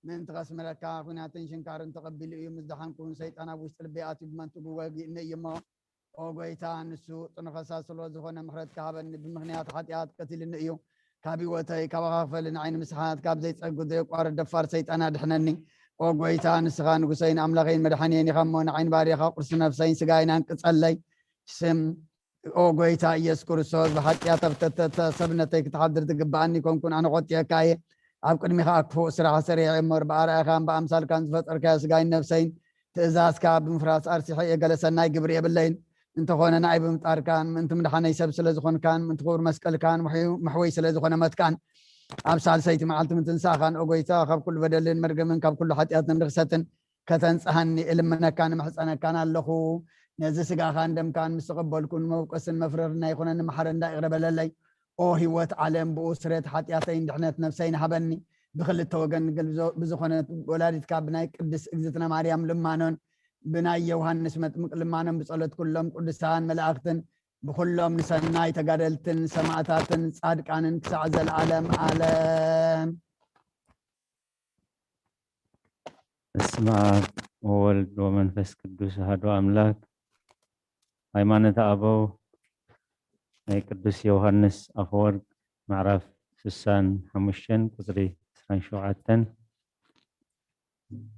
ምእንቲ ከስምረካ፣ ኲናትን ሽንካርን ተቐቢሉ እዩ። ምስ ደሓንኩ እውን ሰይጣን ኣብ ውሽጢ ልበይ ኣትዩ ብመንትጉ ወጊእኒ እዩ እሞ፣ ኦ ጐይታ፣ ንሱ ጽኑዕ ፈሳሲ ስለ ዝኾነ ምሕረትካ ሃበኒ። ብምኽንያት ሓጢኣት ቀቲልኒ እዩ። ካብ ህይወተይ ካባኻ ክፈሊ ንዓይ ንምስሓት፣ ካብ ዘይጸግብ ዘየቋርጽ ደፋር ሰይጣን ኣድሕነኒ። ኦ ጐይታ፣ ንስኻ ንጉሰይን ኣምላኸይን መድሓኒየይን ኢኻ እሞ፣ ንዓይን ባርያኻ ቁርሲ ነፍሰይን ስጋይን ኣንቅጸለይ። ስም ኦ ጐይታ ኢየሱስ ክርስቶስ፣ ብሓጢኣት ኣብ ተተተ ሰብነተይ ክትሓድር ዝግብኣኒ ኣይኮንኩን፣ ኣነ ቖጢኤካ እየ። ኣብ ቅድሚኻ ክፉእ ስራሕ ሰሪሐ እየ እምበር፣ ብኣርኣያኻን ብኣምሳልካን ዝፈጠርካዮ ስጋይን ነፍሰይን ትእዛዝካ ብምፍራስ ኣርሲሐ እየ። ገለ ሰናይ ግብሪ የብለይን፣ እንተኾነ ንዓይ ብምፍጣርካን ምእንቲ ምድሓነይ ሰብ ስለ ዝኾንካን ምእንቲ ክቡር መስቀልካን መሕወይ ስለ ዝኾነ ሞትካን ኣብ ሳልሰይቲ መዓልቲ ምትንሳእኻን፣ ኦ ጐይታ፣ ካብ ኩሉ በደልን መርገምን ካብ ኩሉ ሓጢኣትን ርኽሰትን ከተንጽሃኒ እልምነካን እምሕጸነካን ኣለኹ። ነዚ ስጋኻን ደምካን ምስ ተቐበልኩ፣ ንመውቀስን መፍረርን ኣይኮነን፣ ንመሓረን ደኣ ይቕረ በለለይ። ኦ ህይወት ዓለም፣ ብኡ ስርየት ሓጢኣተይን ድሕነት ነፍሰይን ሃበኒ። ብኽልተ ወገን ድንግል ብዞ-፣ ብዝኾነት ወላዲትካ ብናይ ቅድስት እግዝእትነ ማርያም ልማኖን ብናይ ዮሃንስ መጥምቅ ልማኖን ብጸሎት ኩሎም ቅዱሳን መላእኽትን ብኹሎም ንሰናይ ተጋደልትን ሰማዕታትን ጻድቃንን ክሳዕ ዘለዓለም ዓለም። በስመ አብ ወወልድ ወመንፈስ ቅዱስ አሐዱ አምላክ። ሃይማኖተ አበው ናይ ቅዱስ ዮሐንስ አፈወርቅ ምዕራፍ ስሳን ሓሙሽተን ቁጽሪ ዕስራን ሸውዓተን።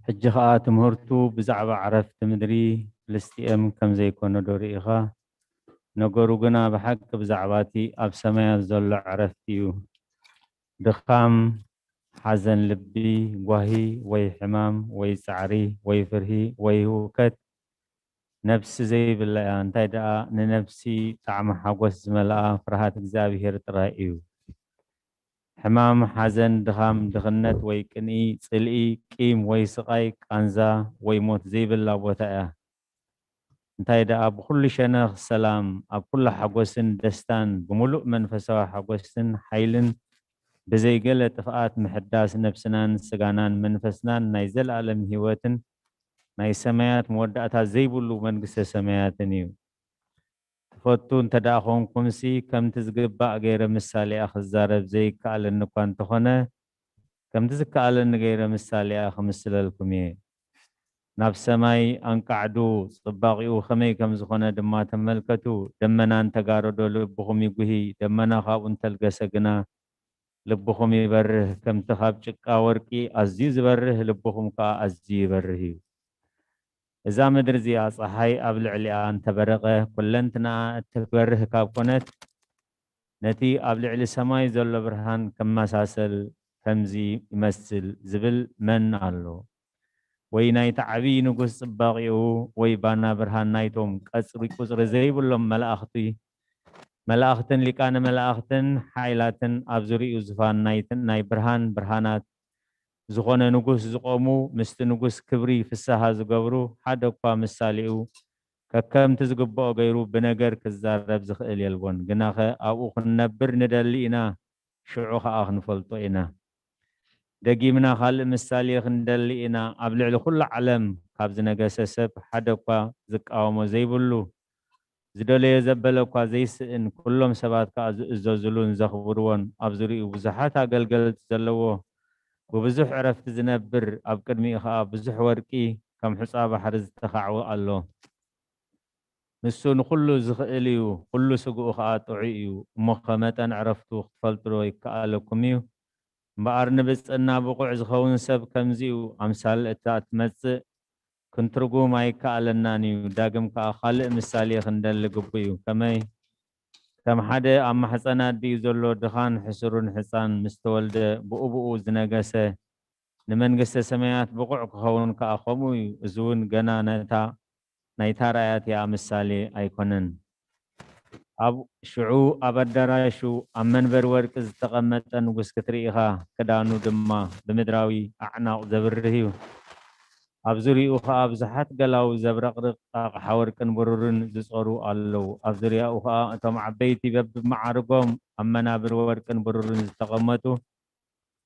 ሕጂ ኸኣ ትምህርቱ ብዛዕባ ዕረፍቲ ምድሪ ፍልስጥኤም ከም ዘይኮነ ዶ ርኢኻ? ነገሩ ግና ብሓቂ ብዛዕባ እቲ ኣብ ሰማያት ዘሎ ዕረፍቲ እዩ። ድኻም፣ ሓዘን ልቢ፣ ጓሂ ወይ ሕማም ወይ ጻዕሪ ወይ ፍርሂ ወይ ህውከት ነፍሲ ዘይብላ እያ። እንታይ ደኣ ንነፍሲ ጣዕሚ ሓጎስ ዝመልኣ ፍርሃት እግዚኣብሄር ጥራይ እዩ። ሕማም፣ ሓዘን፣ ድኻም፣ ድኽነት ወይ ቅንኢ፣ ጽልኢ፣ ቂም ወይ ስቓይ፣ ቃንዛ ወይ ሞት ዘይብላ ቦታ እያ። እንታይ ደኣ ብኹሉ ሸነኽ ሰላም፣ ኣብ ኩሉ ሓጎስን ደስታን ብምሉእ መንፈሳዊ ሓጎስን ሓይልን ብዘይ ገለ ጥፍኣት ምሕዳስ ነብስናን ስጋናን መንፈስናን ናይ ዘለኣለም ህይወትን ናይ ሰማያት መወዳእታ ዘይብሉ መንግስተ ሰማያትን እዩ። ትፈቱ እንተ ደኣ ኾንኩምሲ፣ ከምቲ ዝግባእ ገይረ ምሳሌኣ ክዛረብ ዘይከኣለኒ እኳ እንተኾነ፣ ከምቲ ዝከኣለኒ ገይረ ምሳሌኣ ክምስለልኩም እየ። ናብ ሰማይ ኣንቃዕዱ፣ ጽባቒኡ ኸመይ ከም ዝኾነ ድማ ተመልከቱ። ደመና እንተጋረዶ ልብኹም ይጉሂ፣ ደመና ካብኡ እንተልገሰ ግና ልብኹም ይበርህ። ከምቲ ካብ ጭቃ ወርቂ ኣዝዩ ዝበርህ፣ ልብኹም ከኣ ኣዝዩ ይበርህ እዩ። እዛ ምድሪ እዚኣ ጸሓይ ኣብ ልዕሊኣ እንተበረቐ፣ ኩለንትናኣ እትበርህ ካብ ኮነት፣ ነቲ ኣብ ልዕሊ ሰማይ ዘሎ ብርሃን ክመሳሰል ከምዚ ይመስል ዝብል መን ኣሎ? ወይ ናይቲ ዓብዪ ንጉስ ጽባቒኡ፣ ወይ ባና ብርሃን ናይቶም ቀጽሪ ቁጽሪ ዘይብሎም መላእኽቲ፣ መላእኽትን ሊቃነ መላእኽትን ሓይላትን ኣብ ዙሪኡ ዝፋን ናይቲ ናይ ብርሃን ብርሃናት ዝኾነ ንጉስ ዝቖሙ፣ ምስቲ ንጉስ ክብሪ ፍስሃ ዝገብሩ፣ ሓደ እኳ ምሳሌኡ ከከምቲ ዝግብኦ ገይሩ ብነገር ክዛረብ ዝኽእል የልቦን። ግናኸ ኣብኡ ክንነብር ንደሊ ኢና፣ ሽዑ ኸኣ ክንፈልጦ ኢና። ደጊምና ካልእ ምሳሌ ክንደሊ ኢና። ኣብ ልዕሊ ኩሉ ዓለም ካብ ዝነገሰ ሰብ ሓደ እኳ ዝቃወሞ ዘይብሉ፣ ዝደለዮ ዘበለ እኳ ዘይስእን፣ ኩሎም ሰባት ከኣ ዝእዘዙሉን ዘኽብርዎን፣ ኣብ ዙሪኡ ብዙሓት ኣገልገልቲ ዘለዎ፣ ብብዙሕ ዕረፍቲ ዝነብር፣ ኣብ ቅድሚኡ ኸኣ ብዙሕ ወርቂ ከም ሑጻ ባሕሪ ዝተኻዕወ ኣሎ። ንሱ ንኹሉ ዝኽእል እዩ፣ ኩሉ ስግኡ ኸኣ ጥዑይ እዩ። እሞኸ መጠን ዕረፍቱ ክትፈልጡ ዶ ይከኣለኩም እዩ? እምበኣር ንብጽዕና ብቑዕ ዝኸውን ሰብ ከምዚ'ዩ። ኣምሳል እታ እትመጽእ ክንትርጉም ኣይከኣለናን እዩ። ዳግም ከኣ ካልእ ምሳሌ ክንደሊ ግቡእ እዩ። ከመይ? ከም ሓደ ኣብ ማሕጸን ኣዲኡ ዘሎ ድኻን ሕሱርን ሕጻን ምስ ተወልደ ብኡ ብኡ ዝነገሰ ንመንግስተ ሰማያት ብቑዕ ክኸውን ከኣ ከምኡ እዩ። እዚ እውን ገና ነታ ናይታ ራእያት እያ ምሳሌ ኣይኮነን። ኣብ ሽዑ ኣብ ኣዳራሹ ኣብ መንበር ወርቂ ዝተቐመጠ ንጉስ ክትርኢ ኢኻ፣ ክዳኑ ድማ ብምድራዊ ኣዕናቕ ዘብርህ እዩ። ኣብ ዙርያኡ ኸኣ ብዙሓት ገላዉ ዘብረቕርቕ ኣቕሓ ወርቅን ብሩርን ዝጾሩ ኣለዉ። ኣብ ዙርያኡ ኸኣ እቶም ዓበይቲ በብመዓርጎም ኣብ መናብር ወርቅን ብሩርን ዝተቐመጡ፣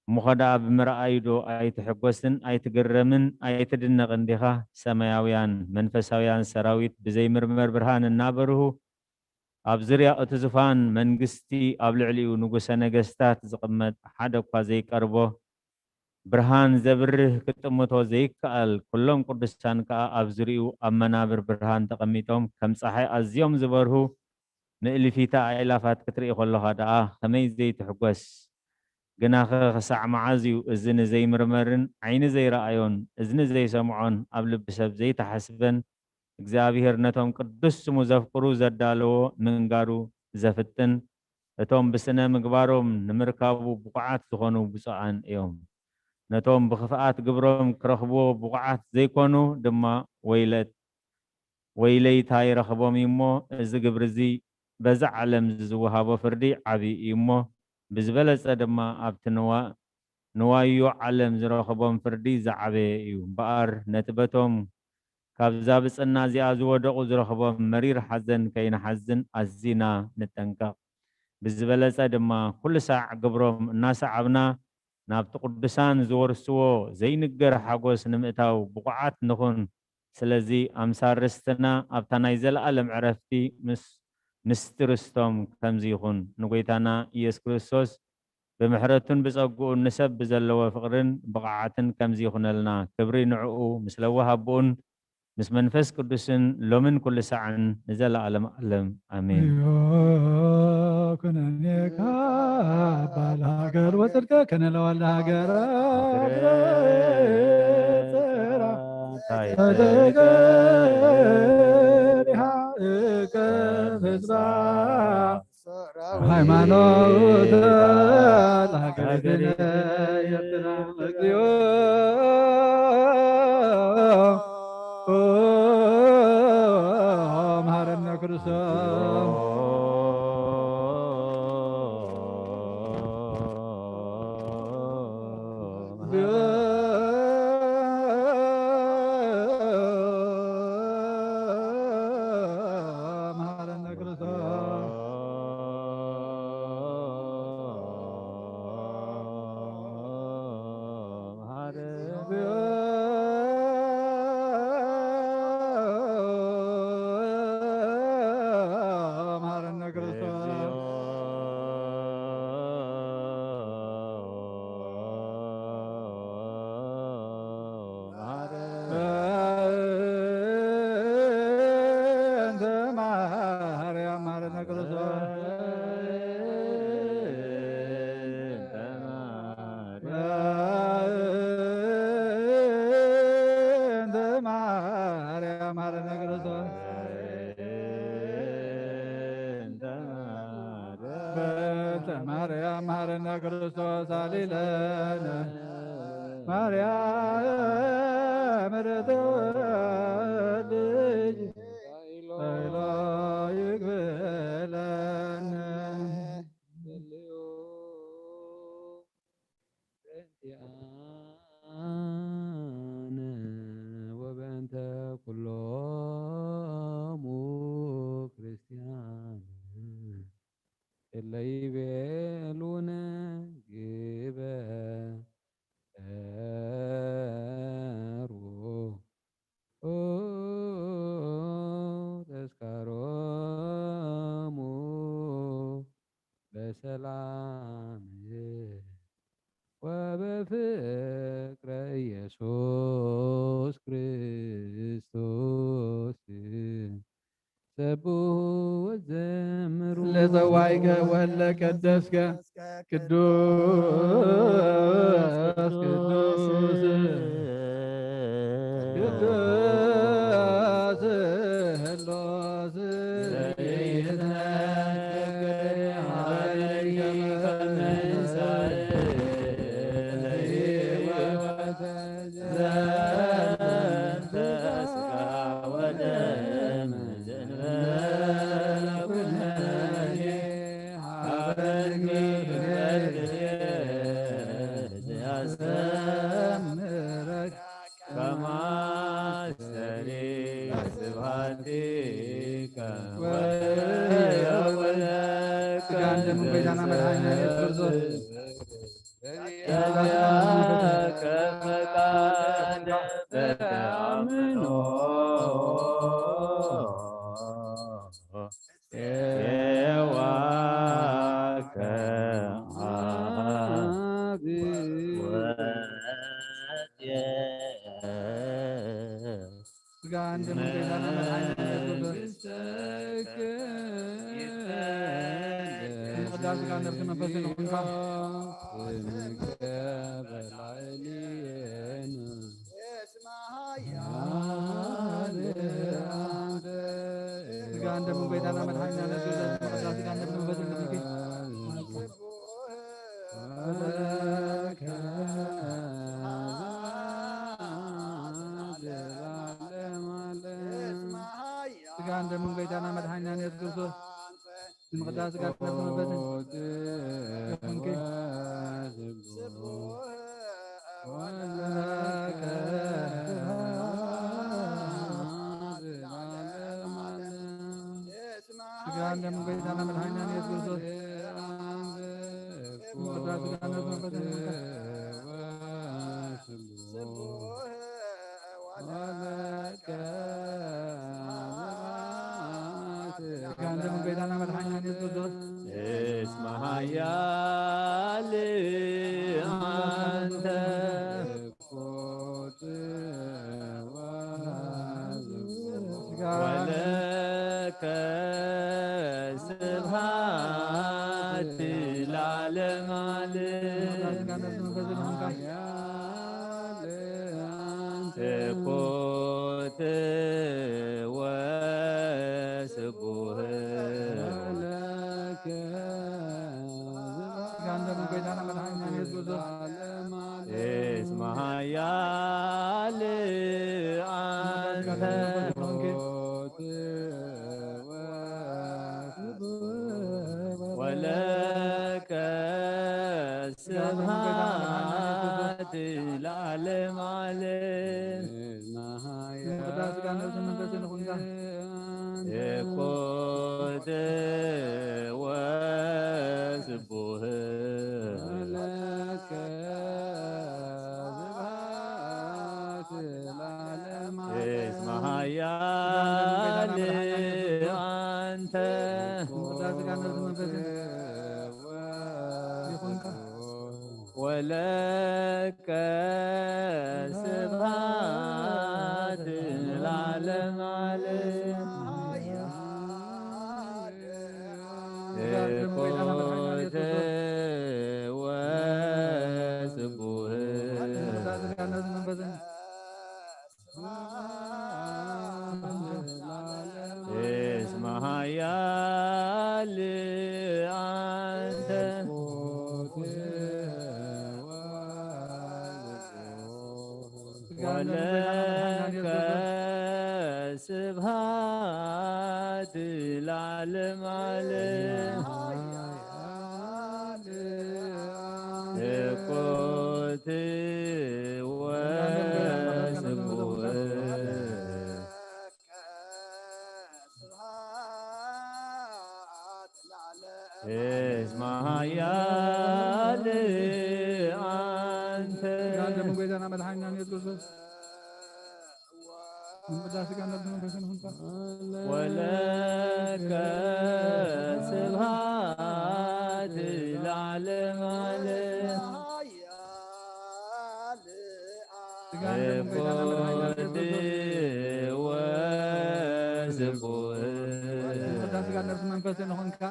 እሞኸ ደኣ ብምርኣዩ ዶ ኣይትሕጎስን ኣይትግረምን ኣይትድነቕን ዲኻ? ሰማያውያን መንፈሳውያን ሰራዊት ብዘይምርመር ብርሃን እናበርሁ፣ ኣብ ዙርያ እቲ ዙፋን መንግስቲ ኣብ ልዕሊኡ ንጉሰ ነገስታት ዝቕመጥ ሓደ እኳ ዘይቀርቦ ብርሃን ዘብርህ ክጥምቶ ዘይከኣል፣ ኩሎም ቅዱሳን ከኣ ኣብ ዙርያኡ ኣብ መናብር ብርሃን ተቐሚጦም ከም ጸሓይ ኣዝዮም ዝበርሁ ምእልፊታ ኣእላፋት ክትርኢ ከለኻ ደኣ ከመይ ዘይትሕጎስ? ግናኸ ክሳዕ መዓዝ እዩ እዚ ንዘይምርመርን ዓይኒ ዘይረኣዮን እዝኒ ዘይሰምዖን ኣብ ልቢ ሰብ ዘይተሓስበን እግዚኣብሄር ነቶም ቅዱስ ስሙ ዘፍቅሩ ዘዳለዎ ምንጋሩ ዘፍጥን? እቶም ብስነ ምግባሮም ንምርካቡ ብቑዓት ዝኾኑ ብፁዓን እዮም። ነቶም ብኽፍኣት ግብሮም ክረኽብዎ ብቑዓት ዘይኮኑ ድማ ወይለት ወይለይታ ይረኽቦም እዩ እሞ፣ እዚ ግብሪ እዚ በዛ ዓለም ዝወሃቦ ፍርዲ ዓቢ እዩ እሞ፣ ብዝበለጸ ድማ ኣብቲ ንዋ-፣ ንዋዮ ዓለም ዝረኽቦም ፍርዲ ዝዓበየ እዩ። እምበኣር፣ ነቲ በቶም ካብዛ ብጽና እዚኣ ዝወደቑ ዝረኽቦም መሪር ሓዘን ከይንሓዝን ኣዚና ንጠንቀቕ። ብዝበለጸ ድማ፣ ኩሉ ሳዕ ግብሮም እናሰዓብና፣ ናብቲ ቅዱሳን ዝወርስዎ ዘይንገር ሓጎስ ንምእታው ብቑዓት ንኹን። ስለዚ ኣምሳል ርስትና ኣብታ ናይ ዘለኣለም ዕረፍቲ ምስ፣ ምስቲ ርስቶም ከምዚ ይኹን። ንጎይታና ኢየሱስ ክርስቶስ ብምሕረቱን ብጸግኡን ንሰብ ብዘለዎ ፍቕርን ብቕዓትን ከምዚ ይኹነልና። ክብሪ ንዕኡ ምስ ለዋህ ኣቦኡን ምስ መንፈስ ቅዱስን ሎምን ኩሉ ሳዕን ንዘለኣለም ዓለም። ኣሜን። ኩነኔካ ባል ሃገር ወጽድቀ ከነ ለወልደ ሃገር ሃይማኖት ለሀገሪትነ ኤርትራ። እግዚኦ መሐረነ ክርስቶስ። ማርያም መሐረነ ክርስቶስ። በእንተ ማርያም መሐረነ ክርስቶስ። በእንተ ማርያም መሐረነ ክርስቶስ። አሊለነ ማርያም ርትዕት ልጅ ተይሎ ይግበለነ። በእንቲአነ ወበእንተ ኩሎሙ ክርስቲያን እለ ይቤሉነ ግበሩ ተስካሮሙ በሰላም ወበፍቅረ ኢየሱስ ክርስቶስ። ሰብሑ ወዘምሩ። ለጸዋይከ ወለ ቀደስከ ቅዱስ ቅዱስ ቅዱስ ስሉስ። ስጋን ደሙን ጌታና መድኃኒና ኢየሱስ ክርስቶስ። ስጋን ደሙን ጌታና መድኃኒና ኢየሱስ ክርስቶስ። ቅዳሴ ስጋን ነፍስን መንፈስን ይኹንካ። ስጋን ደሙን ጌታና መድኃኒና ኢየሱስ ክርስቶስ። ቅዳሴ ስጋን ነፍስን መንፈስን ይኹንካ። ስጋን ደሙን ጌታና መድኃኒና ኢየሱስ ክርስቶስ። ስም ቅዳሴ ስጋን ነፍስን መንፈስን ይኹንኪ። ስጋን ደሙን ጌታና መድኃኒና ኢየሱስ ክርስቶስ። ስም ቅዳሴ ስጋን ነፍስን መንፈስን ይኹንኪ። ስጋን ደሙን ጌታና መድኃኒና ኢየሱስ ክርስቶስ። እስመ ኃያል አንተ ወለከ ስብሐት ለዓለመ ዓለም። ስብሐት ወስቡሕ ለከ። ስጋን ደሙን ጌታና መድኃኒና ኢየሱስ ክርስቶስ። እስመ ኃያል አንተ ወለከ ስብሐት ለዓለመ ዓለም። ስጋን ደሙን ጌታና መድኃኒና ኢየሱስ ክርስቶስ። ስም ቅዳሴ ስጋን ነፍስን መንፈስን ይኹንካ። ይኩን ወስቡሕ ለከ ስብሐት ለዓለመ ዓለም። እስመ ኃያል አንተ ስጋን ነፍስን መንፈስን ይኹንካ። ወለከ ስብሐት ለዓለመ ዓለም። ስጋ ደሙ ጎይታና መድሓኒና ኢየሱስ ክርስቶስ። ወስቡህ ስጋ ነፍስ መንፈስን እስመ ኃያል አንተ ወለከ ስብሐት ለዓለመ ዓለም። እኮት ወስቡህ እስመ ኃያል አንተ ስጋ ደሙ ጎይታና መድሓኒና ኢየሱስ ክርስቶስ። ምንዳ ስጋ ነፍስ መንፈስን ይኹንካ። ወለከ ስብሐት ለዓለመ ዓለም። ስጋ ደሙ ጎይታና መድሓኒና ኢየሱስ ክርስቶስ። ወስቡህ ምንዳ ስጋ ነፍስ መንፈስን ይኹንካ።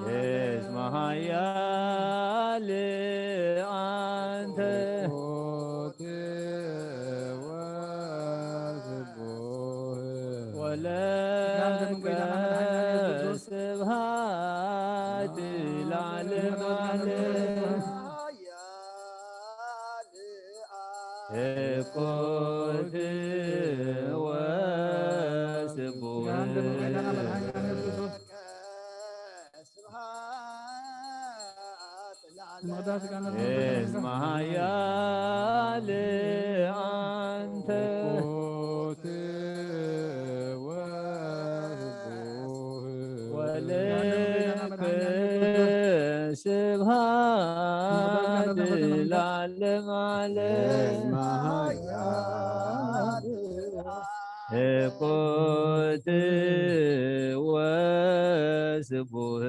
እስመ ኃያል አንተ ወለከ ስብሐት ለዓለመ ዓለም። እኮት ወስቡህ እስመ ኃያል አንተ ወለከ ስብሐት ለዓለመ ዓለም። እኮት ወስቡህ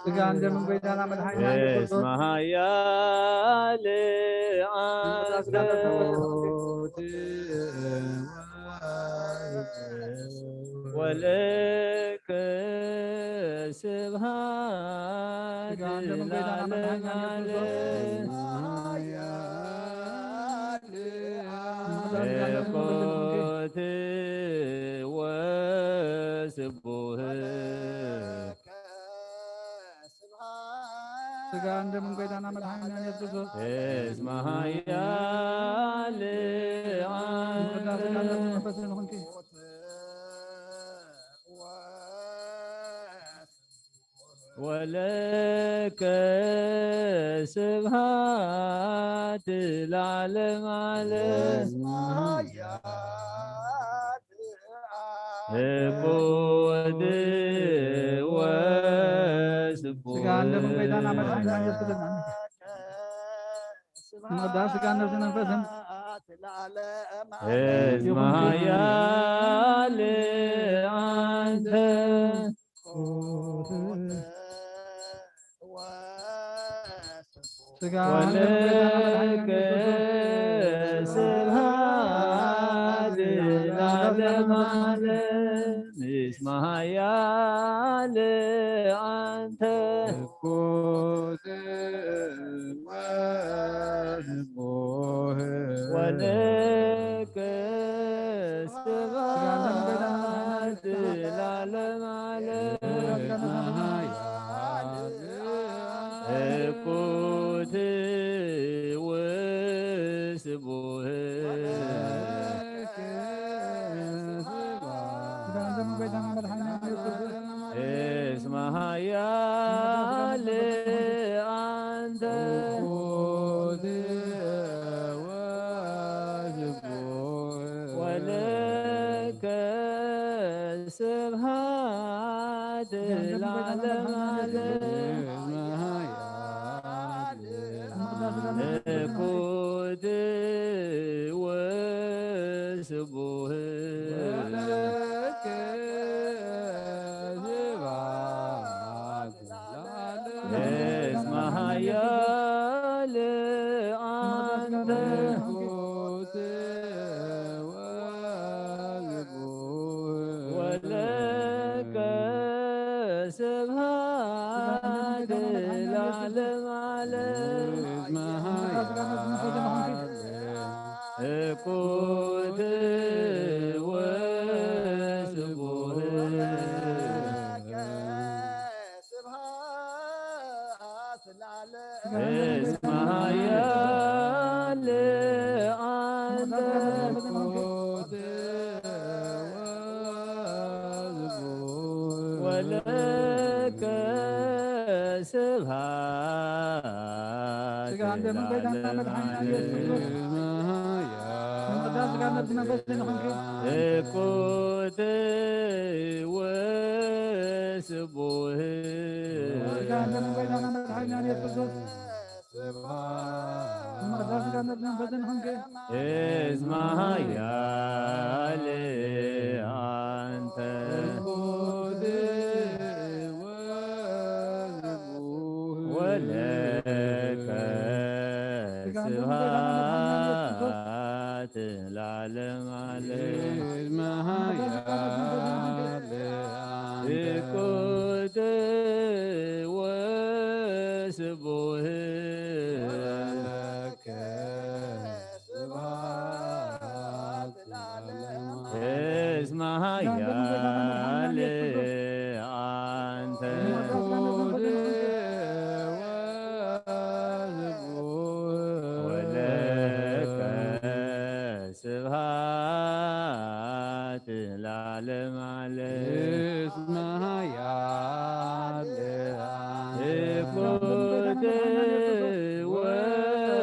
ስጋን ደምን ጎይታና መድሓኒና ኢየሱስ ክርስቶስ። እስመ ኃያል አንተ ወለከ ስብሐት ስጋን ደምን ጎይታና መድሓኒና ኢየሱስ ክርስቶስ። ለዓለም። እኮት ወስቡህ ስጋን ደምን ጎይታና መድሓኒና ኢየሱስ ክርስቶስ። እስመ ኃያል ምቅዳስ ስጋን ደምን መንፈስን ይኹንኪ። ወለከ ስብሐት ለዓለመ ዓለም። እኩት ወስቡህ ስጋን ደምን ጎይታና መድሓኒና ኢየሱስ ክርስቶስ። ምቅዳስ ስጋን ነፍስን መንፈስን እስመ ኃያል አንተ ስጋን ደምን ጎይታና መድሓኒና ወለከ ኢየሱስ ክርስቶስ። ስብሐት ለዓለመ ዓለም። እስመ ኃያል አንተ እኩት ወስቡህ ወለከ ስብሐት ለዓለመ ዓለም። እኩት ወስቡህ እስመ ኃያል አንተ ወለከ ስብሐት ለዓለመ ዓለም። እኩት ወስቡህ እስመ ኃያል አንተ እኩት ወስቡህ እስመ ኃያል አንተ ወለከ ስብሐት ስጋ አንተ ምን በይታ ለዓለመ መድኃኒዓለም ኢየሱስ ክርስቶስ። ዓለም። ምን ቅዳሴ ጋር ነብስ መንፈስ ዘይንኾንኪ? እኩት ወስቡህ ስጋ አንተ ምን በይታ መድኃኒዓለም ኢየሱስ ክርስቶስ። ምን ቅዳሴ ጋር ነብስ መንፈስ ዘይንኾንኪ? እስመ ኃያል አንተ ወለከ ስብሐት ለዓለመ ዓለም። እስመ ኃያል አንተ እኩት ወስቡህ እስመ ኃያል አንተ ወለከ ስብሐት ለዓለመ ዓለም። እስመ ኃያል እኩት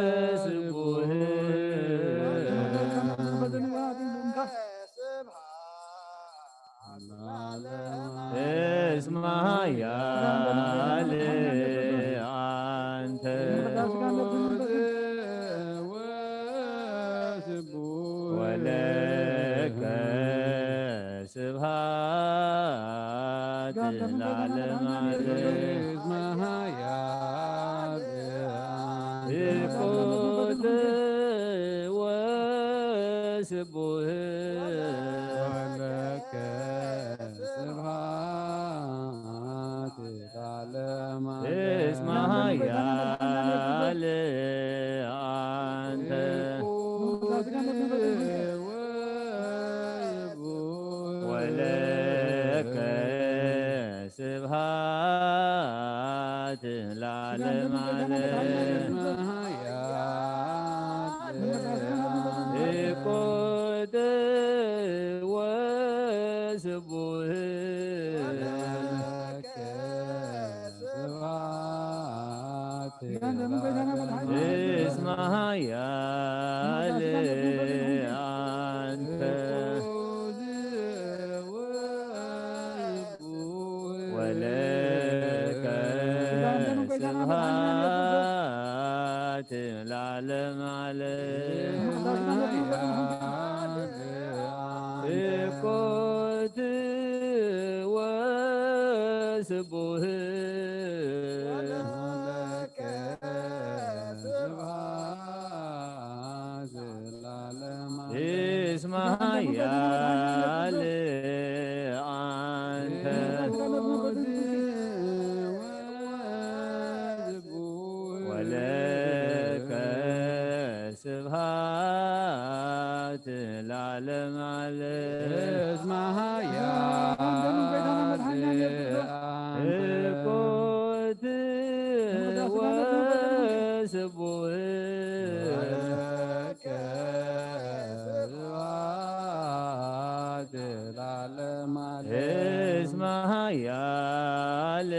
ወስቡህ እስመ ኃያል አንተ ወለከ ስብሐት ለዓለመ ዓለም። እስመ ኃያል እኩት ወስቡህ ወለከ ስብሐት ለዓለመ ዓለም። እስመ ኃያል አንተ ወለከ ስብሐት ለዓለመ ዓለም። እኩት ወስቡህ እስመ ኃያል አንተ ወለከ ስብሐት ለዓለመ ዓለም። እኩት ወስቡህ እስመ ኃያል አንተ ወለከ ስብሐት ለዓለመ ዓለም። እስመ ኃያል እኩት ወስቡህ ለዓለመ ዓለም። እስመ ኃያል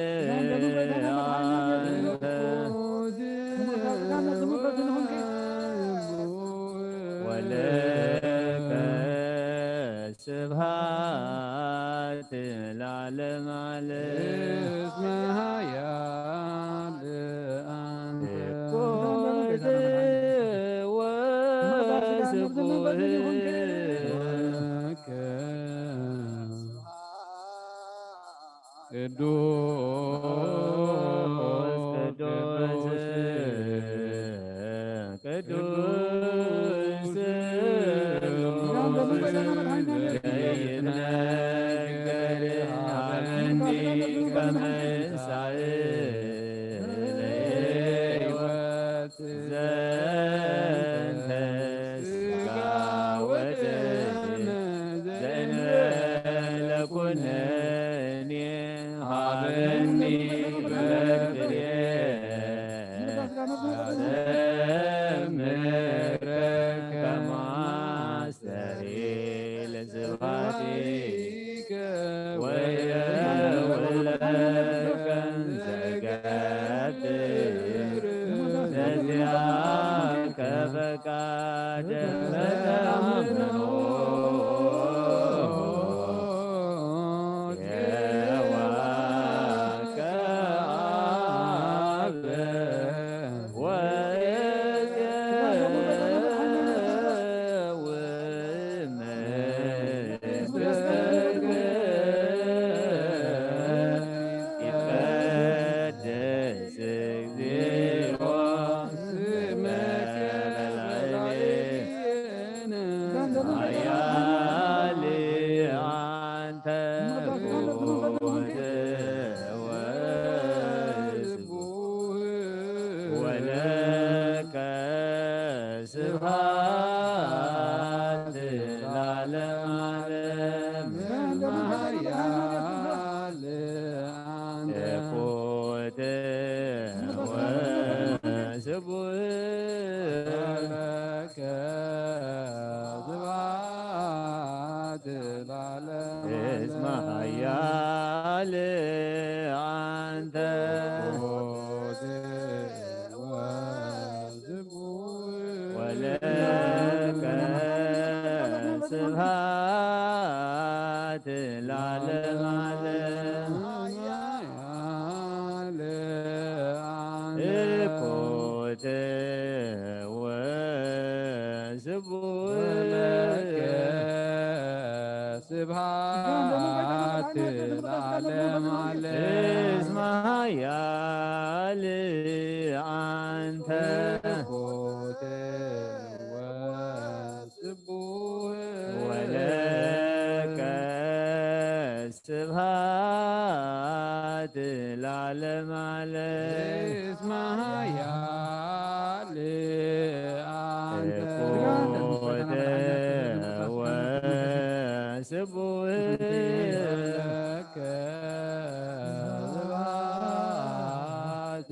አንተ ወለከ ስብሐት ለዓለመ ዓለም። እስመ ኃያል አንተ እኩት ወስቡህ ቅዱስ ቅዱስ ቅዱስ ዘይትነገር ሀበኒ ከመ ከማስተሪ ለስብሐቲከ ወየውለከ እንዘገብር ለዚአከ ፈቃደ በተአምኖ የዋከ አብ ወየውም ይትቀደስ እግዚኦ ስምከ በላዕሌነ ኃያል አንተ ኩንተ ወስቡሕ ወለከ ስብሐት ለዓለመ ዓለም። ኃያል አንተ ኮተ ወስቡሕ ለከ ስብሐት ለዓለመ እስመ ኃያል አንተ ኮተ ወስቡሕ ወለከ ስብሐት ለዓለመ ዓለም። ኃያል አንተ ኮተ ወስቡሕ ወለከ ስብሐት ለዓለመ ዓለም። እስመ ኃያል አንተ ኮተ ወስቡሕ ወለከ ስብሐት ለዓለመ ዓለም። እስመ ኃያል አንተ ኮተ ወስቡሕ ለከ ስብሐት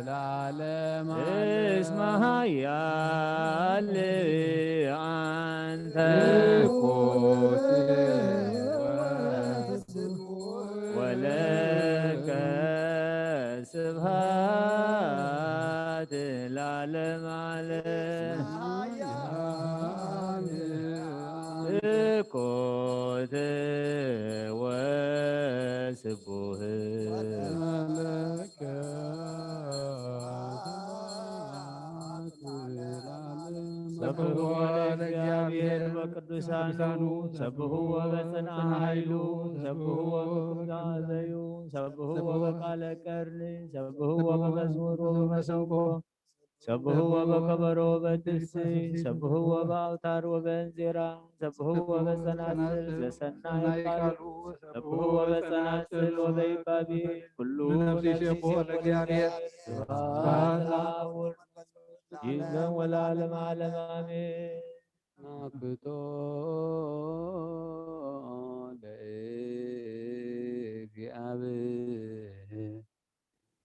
ለዓለመ ዓለም። እስመ ኃያል አንተ ኮተ ወለከ ስብሐት ለዓለመ ዓለም። ኮተ ወስቡሕ ሰብሕዎ ለእግዚአብሔር በቅዱሳኑ፣ ሰብሕዎ በጽንዓ ኃይሉ፣ ሰብሕዎ በኩርጋዘዩ፣ ሰብሕዎ በቃለ ቀርኒ፣ ሰብሕዎ በመዝሙር ወበመሰንቆ፣ ሰብሕዎ በከበሮ ወበድስቲ፣ ሰብሕዎ በአውታር ወበእንዚራ፣ ሰብሕዎ በጸናጽል ዘሰናይ ቃሉ፣ ሰብሕዎ በጸናጽል ወበይባቤ፣ ኩሉ ነፍስ ይሴብሖ ለእግዚአብሔር። ስብሐት ለአብ ወወልድ ወመንፈስ ቅዱስ ለዓለም ወለዓለመ ዓለም አሜን። ናኩቶ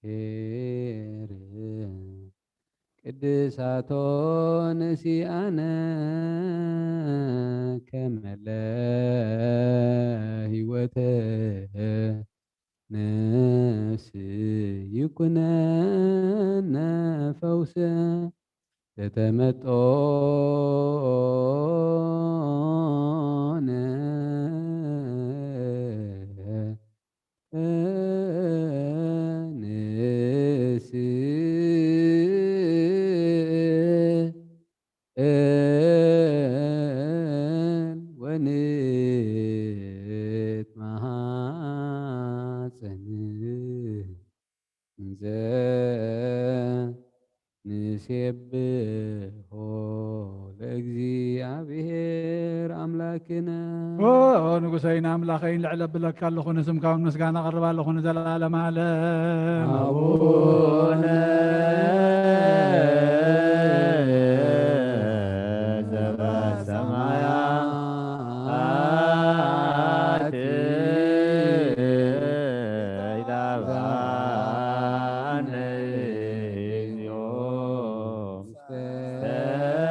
ለእግዚአብሔር ቅድሳቶ ንሲአነ ከመለ ህይወተ ነፍስ ይኩነነ ፈውሰ ለተመጦነ ንስእል ወንትማሐፀን እንዘ ንሴብሖ ለእግዚአብሔር ኣምላክነ። ኦ ንጉሰይን ኣምላኸይን፣ ልዕል ኣብለካ ኣለኹ፣ ንስምካ እውን ምስጋና ኣቕርብ ኣለኹ ንዘለዓለም ዓለም። ኣቡነ ዘበሰማያት ይትባረክ ስምከ።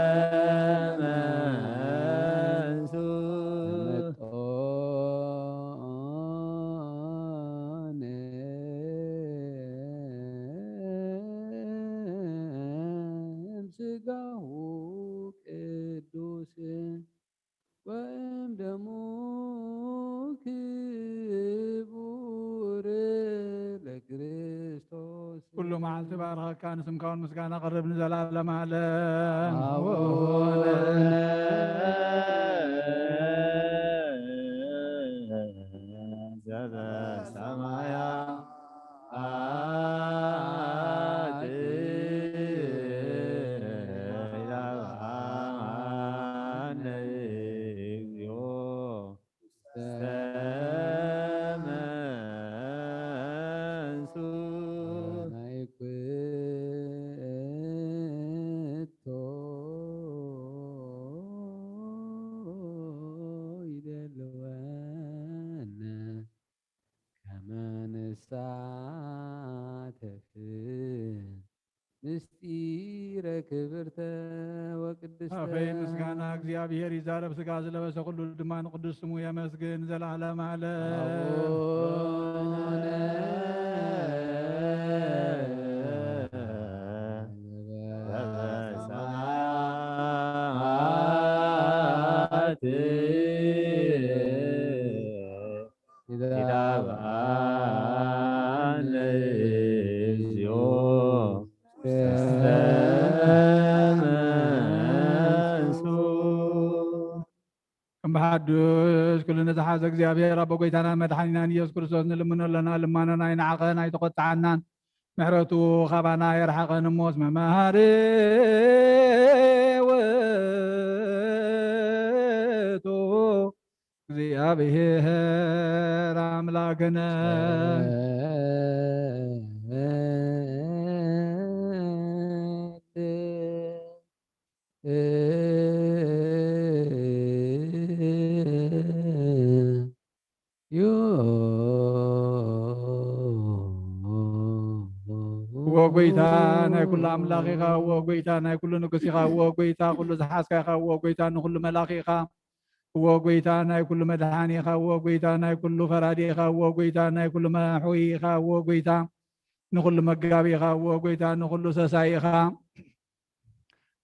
ቅዱስ ወእም ደሙ ክቡር ለክርስቶስ። ኩሉ መዓልቲ ባርኸካ፣ ንስምካ እውን ምስጋና ቀርብ ንዘላለም ዓለም። ኣቡነ ዘበሰማያት ይደልወነ ከመ ንሳተፍ ምስጢረ ክብርተ ወቅድስተ። ኣፈይ ምስጋና እግዚኣብሔር ይዛረብ፣ ስጋ ዝለበሰ ኩሉ ድማ ንቅዱስ ስሙ የመስግን ዘላለም ዓለም። ኣቡነ ዘበሰማያት ይትባዓል እግዚኦ። እም ብሓዱሽ ኩሉ ንዝሓዘ እግዚኣብሔር ኣቦ ጎይታናን መድሓኒናን ኢየሱስ ክርስቶስ ንልምኖ ኣለና። ልማኖና ኣይንዓቐን ኣይተቖጥዓናን። ምሕረቱ ካባና የርሓቐን እሞ፣ እስመ መሃሪ ውእቱ እግዚኣብሔር ኣምላክነ። እወ ጎይታ ናይ ኩሉ ኣምላኽ ኢኻ፣ እወ ጎይታ ናይ ኩሉ ንጉስ ኢኻ፣ እወ ጎይታ ኩሉ ዝሓዝካ ኢኻ፣ እወ ጎይታ ንኩሉ መላኺ ኢኻ፣ እወ ጎይታ ናይ ኩሉ መድሓኒ ኢኻ፣ እወ ጎይታ ናይ ኩሉ ፈራዲ ኢኻ፣ እወ ጎይታ ናይ ኩሉ መሕውይ ኢኻ፣ እወ ጎይታ ንኩሉ መጋቢ ኢኻ፣ እወ ጎይታ ንኩሉ ሰሳይ ኢኻ።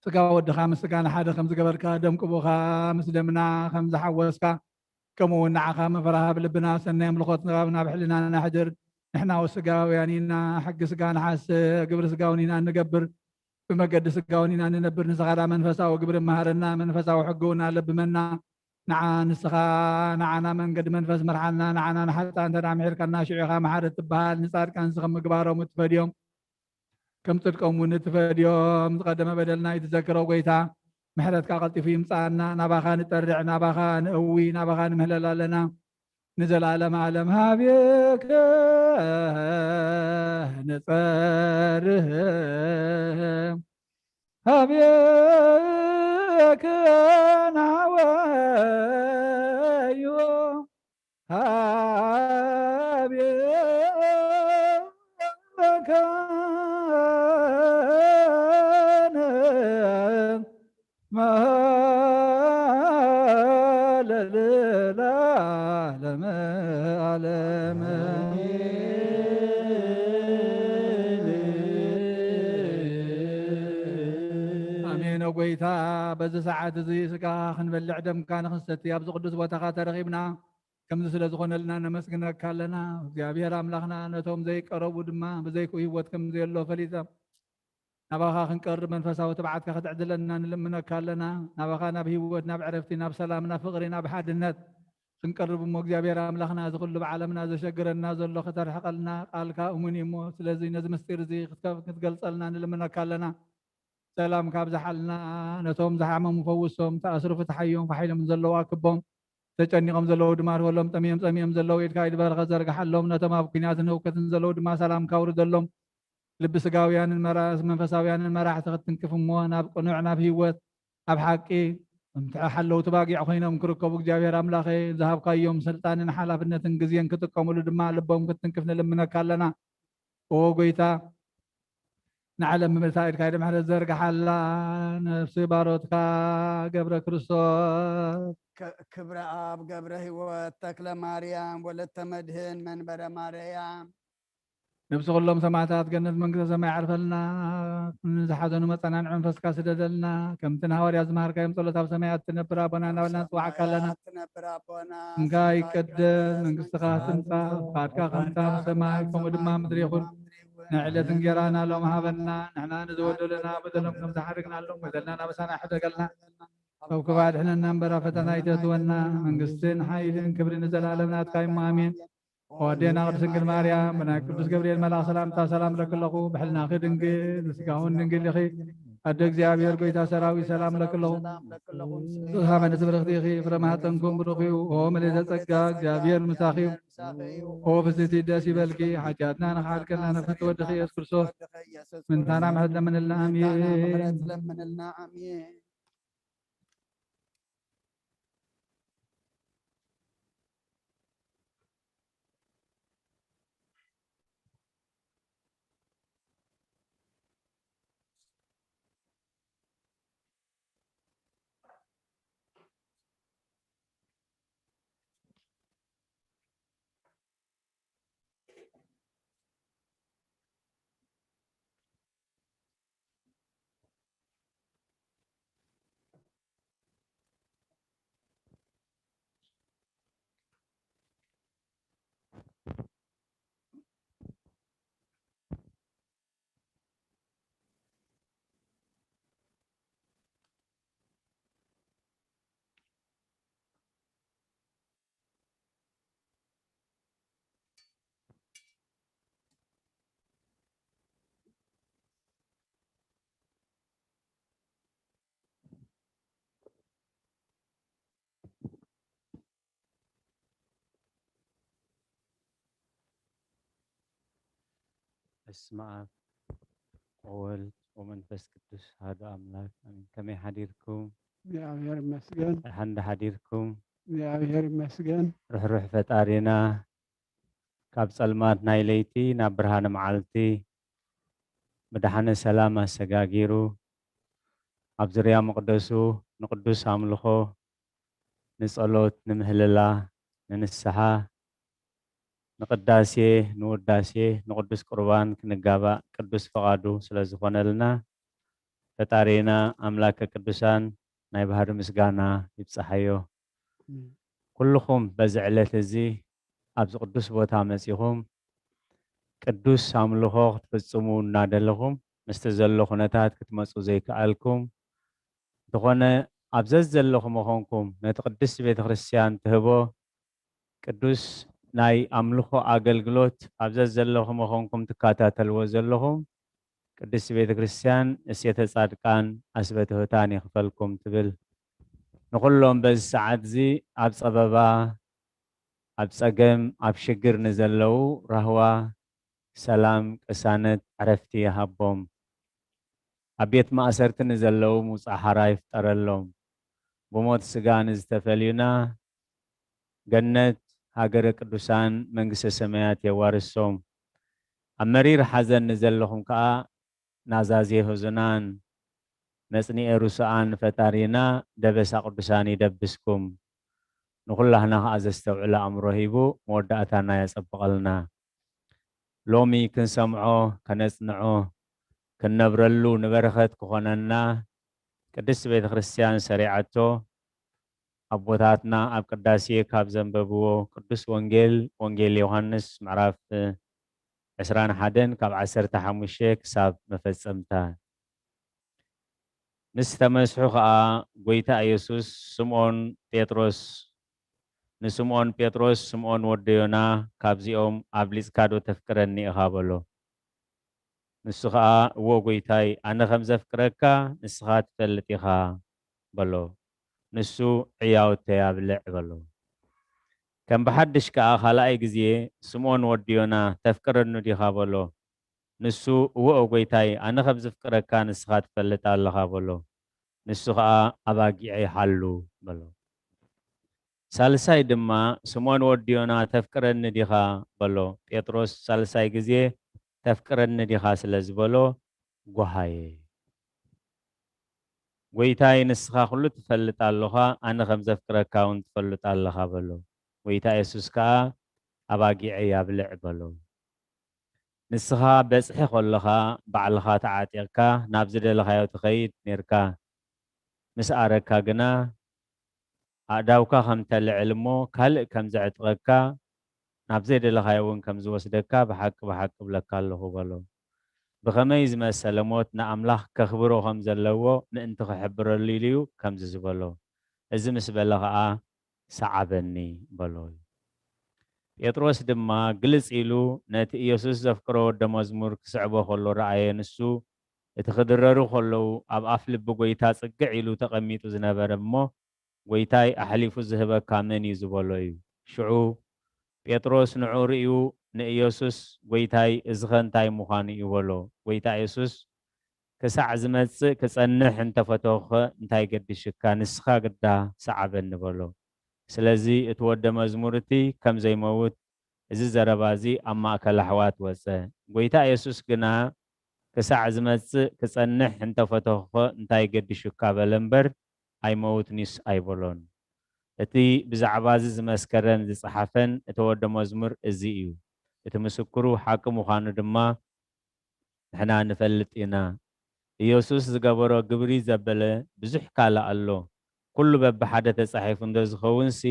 ስጋ ወድኻ ምስ ስጋና ሓደ ከም ዝገበርካ፣ ደም ቅቡኻ ምስ ደምና ከም ዝሓወስካ፣ ከምኡ እውን ንዓኻ ምፍራህ ኣብ ልብና፣ ሰናይ ኣምልኾት ንባብ ናብ ሕልናና ሕድር። ንሕና ስጋውያን ኢና፣ ሕጊ ስጋ ንሓስብ፣ ግብሪ ስጋ እውን ኢና እንገብር፣ ብመገዲ ስጋ እውን ኢና እንነብር። ንስኻ ደኣ መንፈሳዊ ግብሪ መሃረና፣ መንፈሳዊ ሕጊ እውን ኣለብመና። ንዓ ንስኻ ንዓና መንገዲ መንፈስ ምርሓልና። ንዓና ንሓጥኣን እንተ ደኣ ምሒርካና፣ ሽዑ ኢኻ መሓሪ እትበሃል። ንጻድቃንሲ ከም ምግባሮም እትፈድዮም፣ ከም ጽድቆም እውን እትፈድዮም፣ ዝቐደመ በደልና ኣይትዘክሮ። ጐይታ፣ ምሕረትካ ቀልጢፉ ይምጽኣና። ናባኻ ንጠርዕ፣ ናባኻ ንእዊ፣ ናባኻ ንምህለል ኣለና። ንዘለዓለመ ዓለም ሃቤከ ንጸርህ፣ ሃቤከ ናወዮ። ሃቤከ ንመሃለል ለዓለመ ዓለም። ኣሜን። ኦ ጐይታ፣ በዚ ሰዓት እዚ ስጋኻ ክንበልዕ ደምካ ንኽንሰቲ ኣብዚ ቅዱስ ቦታኻ ተረኺብና። ከምዚ ስለ ዝኾነልና ነመስግነካ ኣለና። እግዚኣብሔር ኣምላኽና፣ ነቶም ዘይቀረቡ ድማ ብዘይክኡ ህይወት ከም ዘየሎ ፈሊጠም ናባኻ ክንቀርብ መንፈሳዊ ትብዓትካ ክትዕድለና ንልምነካ ኣለና። ናባኻ ናብ ህይወት፣ ናብ ዕረፍቲ፣ ናብ ሰላም፣ ናብ ፍቕሪ፣ ናብ ሓድነት ክንቀርብ እሞ እግዚኣብሔር ኣምላኽና፣ እዚ ኩሉ ብዓለምና ዘሸግረና ዘሎ ከተርሕቐልና ቃልካ እሙን እዩ እሞ፣ ስለዚ ነዚ ምስጢር እዚ ክትከ-፣ ክትገልጸልና ንልምነካ ኣለና። ሰላምካ ኣብዝሓልና። ነቶም ዝሓመሙ ፈውሶም፣ ተኣስሩ ፍትሓዮም፣ ፋሕ ኢሎም ዘለዉ ኣክቦም፣ ተጨኒቖም ዘለዉ ድማ ኣርህወሎም፣ ጠምዮም ጸሚኦም ዘለዉ ኢድካ ኢድ በረኸት ዘርግሓሎም፣ ነቶም ኣብ ኲናትን ህውከትን ዘለዉ ድማ ሰላምካ ኣውርደሎም። ልቢ ስጋውያንን መራ-፣ መንፈሳውያንን መራሕቲ ክትትንክፍ እሞ፣ ናብ ቅኑዕ፣ ናብ ህይወት፣ ኣብ ሓቂ፣ ከምቲ ሓለውቲ ባጊዕ ኮይኖም ክርከቡ እግዚኣብሔር ኣምላኸ ዝሃብካዮም ስልጣንን ሓላፍነትን ግዜን ክጥቀሙሉ ድማ ልቦም ክትትንክፍ ንልምነካ ኣለና። ኦ ጐይታ፣ ንዓለም ብምልታ ኢድካ ኢድ ምሕረት ዘርግሓላ፣ ነፍሲ ባሮትካ ገብረ ክርስቶስ። ክ-፣ ክብረ ኣብ ገብረ ህይወት ተክለ ማርያም ወለተ መድህን መንበረ ማርያም። ነብሲ ኩሎም ሰማዕታት ገነት መንግስተ ሰማይ ዓርፈልና። ንዝሓዘኑ መጸናንዒ መንፈስካ ስደደልና። ከምቲ ንሃዋርያት ዝመሃርካዮም ጸሎት ኣብ ሰማያት ትነብር ኣቦና እናበልና ንጽዋዓካ ኣለና። ትነብር ኣቦና፣ ስምካ ይቀደስ፣ መንግስትኻ ትምጻእ፣ ፍቓድካ ከምታ ኣብ ሰማይ ከምኡ ድማ ምድሪ ይኹን። ናይ ዕለት እንጌራና ሎም ሃበና። ንሕና ንዝበደሉና በደሎም ከም ዝሓደግናሎም በደልና ናበሳና ኣይሕደገልና። ካብ ክፉእ ኣድሕነና እምበር ኣብ ፈተና ኣይተእትወና። መንግስትን ሓይልን ክብርን ንዘለኣለም ናትካ እዩ። ኣሜን። ወዴና ቅድስት ድንግል ማርያም ብናይ ቅዱስ ገብርኤል መልኣኽ ሰላምታ ሰላም ለክለኹ። ብሕልናኺ ድንግል፣ ብስጋውን ድንግል ኢኺ። ኣደ እግዚኣብሔር ጎይታ ሰራዊት ሰላም ለክለኹ። ጾታ መንስ ብርኽቲ ኢኺ፣ ፍረ ማህፀንኩም ብሩኽ እዩ። ኦ ምልዕተ ጸጋ፣ እግዚኣብሔር ምሳኺ እዩ። ኦ ፍስቲ ደስ ይበልኪ፣ ሓጢኣትና ንኽሓድገና ነፍሲ ወድኺ ኢየሱስ ክርስቶስ ምንታና ምሕረት ለምንልና። ኣሜን። በስመ ኣብ ወወልድ ወመንፈስ ቅዱስ ኣሐዱ ኣምላክ ኣሜን። ከመይ ሓዲርኩም? እግዚኣብሔር ይመስገን። ደሓን ዶ ሓዲርኩም? እግዚኣብሔር ይመስገን። ርሕሩሕ ፈጣሪና ካብ ጸልማት ናይ ለይቲ ናብ ብርሃነ መዓልቲ ብደሓነ ሰላም ኣሰጋጊሩ ኣብ ዙርያ መቕደሱ ንቅዱስ ኣምልኾ፣ ንጸሎት፣ ንምህልላ፣ ንንስሓ፣ ንቅዳሴ፣ ንውዳሴ፣ ንቅዱስ ቁርባን ክንጋባእ ቅዱስ ፈቓዱ ስለ ዝኾነልና ፈጣሪና ኣምላከ ቅዱሳን ናይ ባህሪ ምስጋና ይብጻሓዮ። እም። ኩልኹም በዚ ዕለት እዚ ኣብዚ ቅዱስ ቦታ መጺኹም ቅዱስ ኣምልኾ ክትፍጽሙ እናደለኹም ምስቲ ዘሎ ኩነታት ክትመጹ ዘይከኣልኩም፣ እንተኾነ ኣብ ዘዘለኹም መኾንኩም ነቲ ቅድስቲ ቤተ ክርስቲያን ትህቦ ቅዱስ ናይ ኣምልኾ ኣገልግሎት ኣብ ዘዘለኹም መኾንኩም ትከታተልዎ ዘለኹም ቅድስቲ ቤተ ክርስቲያን እሴተ ጻድቃን ኣስበ ትሑታን ይኽፈልኩም ትብል። ንኹሎም በዚ ሰዓት እዚ ኣብ ጸበባ፣ ኣብ ጸገም፣ ኣብ ሽግር ንዘለዉ ራህዋ፣ ሰላም፣ ቅሳነት፣ ዕረፍቲ ይሃቦም። ኣብ ቤት ማእሰርቲ ንዘለዉ ምውጻእ ሓራ ይፍጠረሎም። ብሞት ስጋ ንዝተፈልዩና ገነት ሃገረ ቅዱሳን መንግስተ ሰማያት የዋርሶም። ኣብ መሪር ሓዘን ንዘለኹም ከኣ ናዛዜ ህዙናን መጽንኤ ርሱኣን ፈጣሪና ደበሳ ቅዱሳን ይደብስኩም። ንኹላህና ከኣ ዘስተውዕል ኣእምሮ ሂቡ መወዳእታና የጸብቐልና። ሎሚ ክንሰምዖ፣ ከነጽንዖ፣ ክንነብረሉ ንበረኸት ክኾነና ቅድስቲ ቤተ ክርስቲያን ሰሪዓቶ ኣቦታትና ኣብ ቅዳሴ ካብ ዘንበብዎ ቅዱስ ወንጌል፣ ወንጌል ዮሃንስ ምዕራፍ ዕስራን ሓደን ካብ ዓሰርተ ሓሙሽተ ክሳብ መፈጸምታ። ምስ ተመስሑ ኸኣ ጐይታ ኢየሱስ ስምዖን ጴጥሮስ፣ ንስምዖን ጴጥሮስ፣ ስምዖን ወዲ ዮና፣ ካብዚኦም ኣብሊጽካ ዶ ተፍቅረኒ ኢኻ? በሎ። ንሱ ኸኣ፣ እወ ጐይታይ፣ ኣነ ኸም ዘፍቅረካ ንስኻ ትፈልጥ ኢኻ በሎ። ንሱ፣ ዕያውተይ ኣብልዕ በሎ። ከም ብሓድሽ ከኣ ካልኣይ ግዜ፣ ስምዖን ወዲ ዮና፣ ተፍቅረኒ ዲኻ በሎ። ንሱ፣ እወ ጐይታይ፣ ኣነ ኸም ዘፍቅረካ ንስኻ ትፈልጥ ኣለኻ በሎ። ንሱ ኸኣ፣ ኣባጊዐይ ሓሉ በሎ። ሳልሳይ ድማ፣ ስምዖን ወዲ ዮና፣ ተፍቅረኒ ዲኻ በሎ። ጴጥሮስ ሳልሳይ ግዜ፣ ተፍቅረኒ ዲኻ ስለ ዝበሎ፣ ጓሃየ። ጐይታይ፣ ንስኻ ኹሉ ትፈልጥ ኣሎኻ፣ ኣነ ኸም ዘፍቅረካ እውን ትፈልጥ ኣለኻ በሎ። ጐይታ የሱስ ከኣ፣ ኣባጊዐይ ኣብልዕ በሎ። ንስኻ በጽሒ ከለኻ ባዕልኻ ተዓጢቕካ ናብ ዝደለኻዮ ትኸይድ ኔርካ። ምስ ኣረካ ግና ኣእዳውካ ከም ተልዕል እሞ ካልእ ከም ዘዕጥቐካ ናብ ዘይደለኻዮ እውን ከም ዝወስደካ ብሓቂ ብሓቂ እብለካ ኣለኹ በሎ። ብኸመይ ዝመሰለ ሞት ንኣምላኽ ከኽብሮ ከም ዘለዎ ምእንቲ ክሕብረሉ ኢሉ እዩ ከምዚ ዝበሎ። እዚ ምስ በለ ኸኣ ሰዓበኒ በሎ። ጴጥሮስ ድማ ግልጽ ኢሉ ነቲ ኢየሱስ ዘፍቅሮ ወደ መዝሙር ክስዕቦ ከሎ ረኣየ። ንሱ እቲ ክድረሩ ከለዉ ኣብ ኣፍ ልቢ ጐይታ ጽግዕ ኢሉ ተቐሚጡ ዝነበረ እሞ ጐይታይ ኣሕሊፉ ዝህበካ መን እዩ ዝበሎ እዩ። ሽዑ ጴጥሮስ ንዑ ርእዩ ንኢየሱስ ጐይታይ እዚኸ እንታይ ምዃኑ እዩ በሎ። ጐይታ ኢየሱስ ክሳዕ ዝመጽእ ክጸንሕ እንተፈተኹኸ እንታይ ገድሽካ ንስኻ ግዳ ሰዓበኒ በሎ። ስለዚ እቲ ወደ መዝሙር እቲ ከም ዘይመውት እዚ ዘረባ እዚ ኣብ ማእከል ኣሕዋት ወጸ። ጐይታ ኢየሱስ ግና ክሳዕ ዝመጽእ ክጸንሕ እንተፈተኹኸ እንታይ ገድሹካ በለ እምበር ኣይመውትንስ ኣይበሎን። እቲ ብዛዕባ እዚ ዝመስከረን ዝጸሓፈን እቲ ወደ መዝሙር እዚ እዩ። እቲ ምስክሩ ሓቂ ምዃኑ ድማ ንሕና ንፈልጥ ኢና። ኢየሱስ ዝገበሮ ግብሪ ዘበለ ብዙሕ ካልእ ኣሎ። ኩሉ በብሓደ ተጻሒፉ እንተ ዝኸውንሲ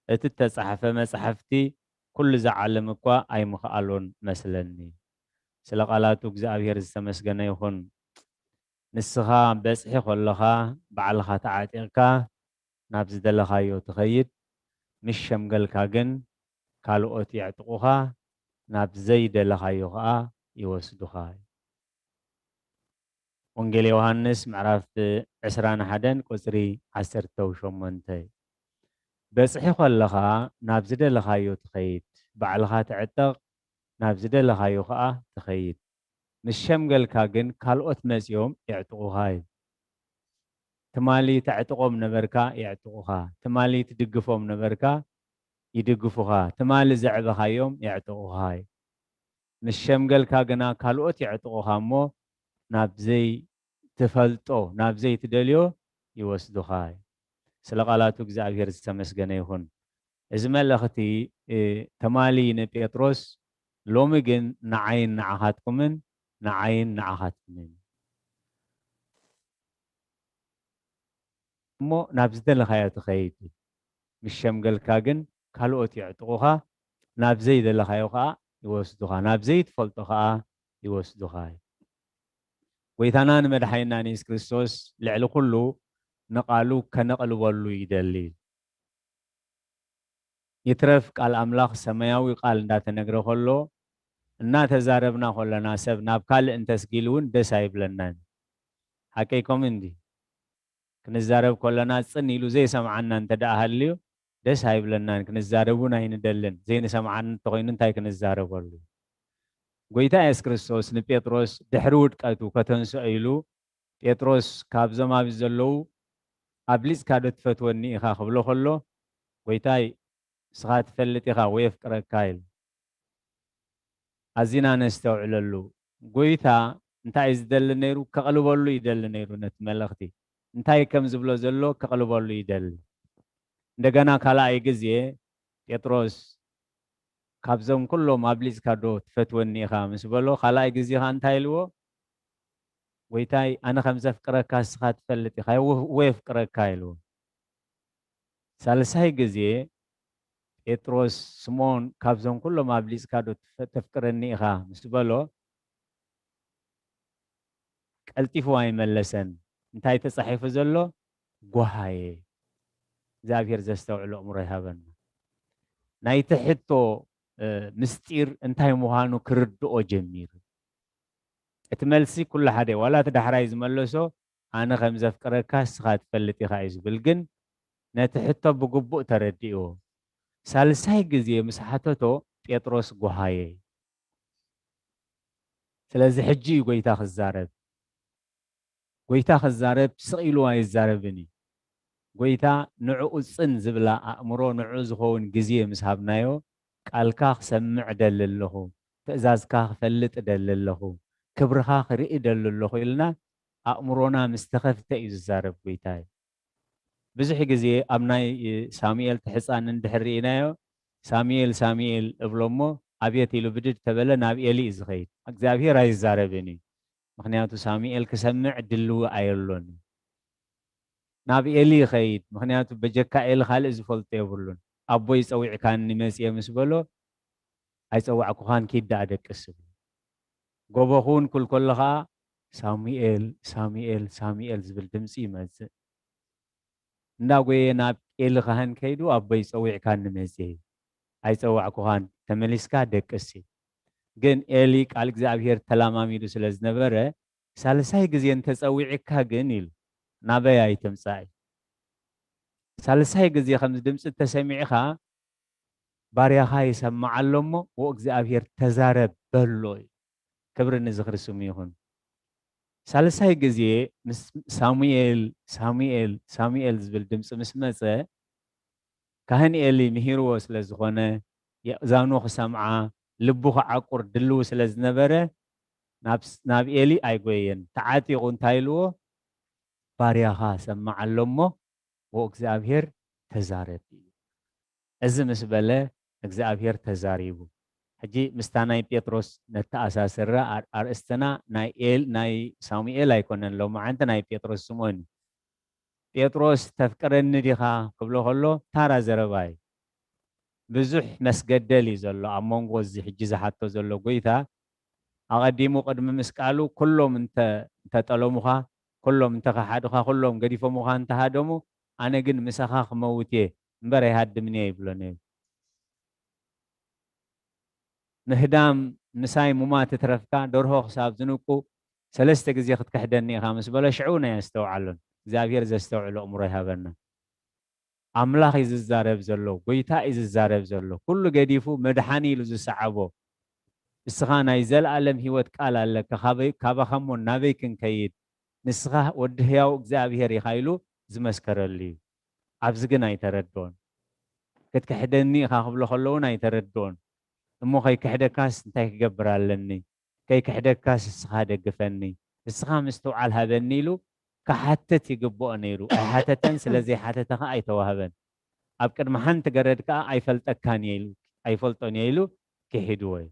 እቲ እተጻሕፈ መጻሕፍቲ ኩሉ እዚ ዓለም እኳ ኣይምኽኣሎን መስለኒ። ስለ ቃላቱ እግዚኣብሔር ዝተመስገነ ይኹን። ንስኻ በጽሒ ከለኻ ባዕልኻ ተዓጢቕካ ናብ ዝደለኻዮ ትኸይድ፣ ምስ ሸምገልካ ግን ካልኦት የዕጥቑኻ፣ ናብ ዘይደለኻዮ ኸኣ ይወስዱኻ። ወንጌል ዮሃንስ ምዕራፍ ዕስራን ሓደን ቁጽሪ ዓሰርተ ሸሞንተ። በጽሒ ከለኻ ናብ ዝደለኻዮ ትኸይድ፣ ባዕልኻ ትዕጠቕ፣ ናብ ዝደለኻዮ ኸኣ ትኸይድ። ምስ ሸምገልካ ግን ካልኦት መጺኦም የዕጥቑኻ እዩ። ትማሊ ተዕጥቖም ነበርካ፣ የዕጥቑኻ። ትማሊ ትድግፎም ነበርካ፣ ይድግፉኻ። ትማሊ ዘዕበኻዮም የዕጥቑኻ እዩ። ምስ ሸምገልካ ግና ካልኦት የዕጥቑኻ እሞ ናብ ዘይትፈልጦ፣ ናብ ዘይትደልዮ ይወስዱኻ እዩ። ስለ ቃላቱ እግዚኣብሔር ዝተመስገነ ይኹን። እዚ መልእኽቲ፣ እ፣ ትማሊ ንጴጥሮስ፣ ሎሚ ግን ንዓይን ንዓኻትኩምን፣ ንዓይን ንዓኻትኩምን። እሞ ናብ ዝደለኻዮ ትኸይድ። ምስ ሸምገልካ ግን ካልኦት የዕጥቑኻ፣ ናብ ዘይደለኻዮ ኸኣ ይወስዱኻ፣ ናብ ዘይትፈልጦ ኸኣ ይወስዱኻ። ጐይታና ንመድሓኒና ንየሱስ ክርስቶስ ልዕሊ ኩሉ ንቓሉ ከነቕልበሉ ይደሊ። ይትረፍ ቃል ኣምላኽ ሰማያዊ ቃል እንዳተነግረ ከሎ፣ እናተዛረብና ከለና ሰብ ናብ ካልእ እንተስጊሉ እውን ደስ ኣይብለናን። ሓቀይ ከምኡ እንዲ? ክንዛረብ ከለና ጽን ኢሉ ዘይሰምዓና እንተ ደኣ ሃልዩ ደስ ኣይብለናን፣ ክንዛረብ እውን ኣይንደልን። ዘይንሰምዓን እንተኾይኑ እንታይ ክንዛረበሉ? ጐይታ የሱስ ክርስቶስ ንጴጥሮስ ድሕሪ ውድቀቱ ከተንስኦ ኢሉ ጴጥሮስ ካብዞም ኣብዚ ዘለዉ ኣብሊጽካ ዶ ትፈትወኒ ኢኻ ክብሎ ከሎ፣ ጐይታይ ንስኻ ትፈልጥ ኢኻ ወይ የፍቅረካ ኢሉ። ኣዚና ነስተውዕለሉ። ጐይታ እንታይ እዩ ዝደሊ ነይሩ? ከቕልበሉ ይደሊ ነይሩ ነቲ መልእኽቲ። እንታይ ከም ዝብሎ ዘሎ ከቕልበሉ ይደሊ። እንደገና ካልኣይ ግዜ ጴጥሮስ ካብዞም ኩሎም ኣብሊጽካ ዶ ትፈትወኒ ኢኻ ምስ በሎ፣ ካልኣይ ግዜ ኸኣ እንታይ ኢልዎ? ጐይታይ ኣነ ከም ዘፍቅረካ ንስኻ ትፈልጥ ኢኻ፣ እወ፣ እወ የፍቅረካ ኢልዎ። ሳልሳይ ግዜ ጴጥሮስ ስምኦን ካብዞም ኩሎም ኣብሊጽካ ዶ ትፈ-፣ ተፍቅረኒ ኢኻ ምስ በሎ፣ ቀልጢፉ ኣይመለሰን። እንታይ ተጻሒፉ ዘሎ? ጓሃየ። እግዚኣብሔር ዘስተውዕሎ ኣእምሮ ይሃበና። ናይቲ ሕቶ፣ እ፣ ምስጢር እንታይ ምዃኑ ክርድኦ ጀሚሩ። እቲ መልሲ ኩሉ ሓደ፣ ዋላ እቲ ዳሕራይ ዝመለሶ ኣነ ከም ዘፍቅረካ ንስኻ ትፈልጥ ኢኻ እዩ ዝብል፣ ግን ነቲ ሕቶ ብግቡእ ተረዲእዎ። ሳልሳይ ግዜ ምስ ሓተቶ ጴጥሮስ ጓሃየ። ስለዚ ሕጂ እዩ ጐይታ ክዛረብ። ጐይታ ክዛረብ ስቕ ኢሉ ኣይዛረብን እዩ። ጐይታ ንዕኡ ጽን ዝብላ ኣእምሮ፣ ንዕኡ ዝኸውን ግዜ ምስ ሃብናዮ፣ ቃልካ ክሰምዕ እደሊ ኣለኹ፣ ትእዛዝካ ክፈልጥ እደሊ ኣለኹ፣ ክብርኻ ክርኢ እደሊ ኣለኹ ኢልና ኣእምሮና ምስ ተኸፍተ እዩ ዝዛረብ ጐይታ እዩ። ብዙሕ ግዜ ኣብ ናይ ሳሙኤል እቲ ሕጻን እንድሕር ርኢናዮ፣ ሳሙኤል፣ ሳሙኤል እብሎ እሞ፣ ኣቤት ኢሉ ብድድ ተበለ፣ ናብ ኤሊ እዩ ዝኸይድ። እግዚኣብሔር ኣይዛረብን እዩ። ምኽንያቱ ሳሙኤል ክሰምዕ ድልው ኣየሎን እዩ። ናብ ኤሊ ይኸይድ። ምኽንያቱ በጀካ ኤሊ ካልእ ዝፈልጦ የብሉን። ኣቦይ ጸዊዕካኒ መጽየ ምስ በሎ፣ ኣይጸዋዕኩኻን፣ ኪድ ደኣ ደቅስ ይብሎ። ጎቦ ክውንኩል ከሎ ኸኣ ሳሙኤል፣ ሳሙኤል፣ ሳሙኤል ዝብል ድምጺ ይመጽእ። እንዳጎየ ናብ ኤሊ ካህን ከይዱ፣ ኣቦይ ጸዊዕካኒ መጽየ፣ ኣይጸዋዕኩኻን፣ ተመሊስካ ደቅስ። ግን ኤሊ ቃል እግዚኣብሔር ተላማሚዱ ስለ ዝነበረ፣ ሳልሳይ ግዜ እንተጸዊዕካ ግን ኢሉ፣ ናበይ ኣይትምጻእ። ሳልሳይ ግዜ ከምዚ ድምጺ እንተሰሚዕኻ፣ ባርያኻ ይሰምዕ ኣሎ እሞ፣ ወእግዚኣብሔር ተዛረብ በሎ እዩ። ክብሪ ንዝኽሪ ስሙ ይኹን። ሳልሳይ ግዜ ምስ ሳሙኤል፣ ሳሙኤል፣ ሳሙኤል ዝብል ድምጺ ምስ መጸ፣ ካህን ኤሊ ምሂርዎ ስለ ዝኾነ፣ የእዛኑ ክሰምዓ፣ ልቡ ክዓቁር ድልው ስለ ዝነበረ፣ ናብ ስ-፣ ናብ ኤሊ ኣይጎየየን። ተዓጢቑ እንታይ ኢልዎ? ባርያኻ ሰምዕ ኣሎ እሞ፣ ወእግዚኣብሔር ተዛረብ እዩ። እዚ ምስ በለ፣ እግዚኣብሔር ተዛሪቡ። ሕጂ ምስታ ናይ ጴጥሮስ ነተኣሳስራ፣ ኣር-፣ ኣርእስትና ናይ ኤል-፣ ናይ ሳሙኤል ኣይኮነን፣ ሎማዓንቲ ናይ ጴጥሮስ ስምኦን እዩ። ጴጥሮስ፣ "ተፍቅረኒ ዲኻ?" ክብሎ ከሎ፣ ታራ ዘረባ እዩ። ብዙሕ መስገደል እዩ ዘሎ ኣብ መንጎ እዚ ሕጂ ዝሓቶ ዘሎ ጎይታ። ኣቐዲሙ ቅድሚ ምስቃሉ፣ "ኩሎም እንተ-፣ እንተጠለሙኻ፣ ኩሎም እንተኸሓዱኻ፣ ኩሎም ገዲፎሙኻ እንተሃደሙ፣ ኣነ ግን ምሳኻ ክመውት እየ እምበር ኣይሃድምን እየ" ይብሎ ነይሩ። ምህዳም ምሳይ ሙማት እትረፍካ፣ ደርሆ ክሳብ ዝንቁ ሰለስተ ግዜ ክትክሕደኒ ኢኻ ምስ በሎ፣ ሽዑ ናይ ኣስተውዓሎን። እግዚኣብሔር ዘስተውዕሎ ኣእምሮ ይሃበና። ኣምላኽ እዩ ዝዛረብ ዘሎ፣ ጎይታ እዩ ዝዛረብ ዘሎ። ኩሉ ገዲፉ መድሓኒ ኢሉ ዝሰዓቦ፣ "እስኻ ናይ ዘለኣለም ህይወት ቃል ኣለካ፣ ካበይ-፣ ካባኻ እሞ ናበይ ክንከይድ? ንስኻ ወዲ ህያው እግዚኣብሔር ኢኻ" ኢሉ ዝመስከረሉ እዩ። ኣብዚ ግን ኣይተረድኦን። "ክትክሕደኒ ኢኻ" ክብሎ ከሎ እውን ኣይተረድኦን። "እሞ ከይክሕደካስ እንታይ ክገብር ኣለኒ? ከይክሕደካስ እስኻ ደግፈኒ። እስኻ ምስትውዓል ሃበኒ" ኢሉ ክሓትት ይግብኦ ነይሩ። ኣይሓተተን፣ ስለ ዘይሓተተ ኸኣ ኣይተዋህበን። ኣብ ቅድሚ ሓንቲ ገረድ ከኣ "ኣይፈልጠካን እየ" ኢሉ፣ "ኣይፈልጦን እየ" ኢሉ ክሒድዎ እዩ።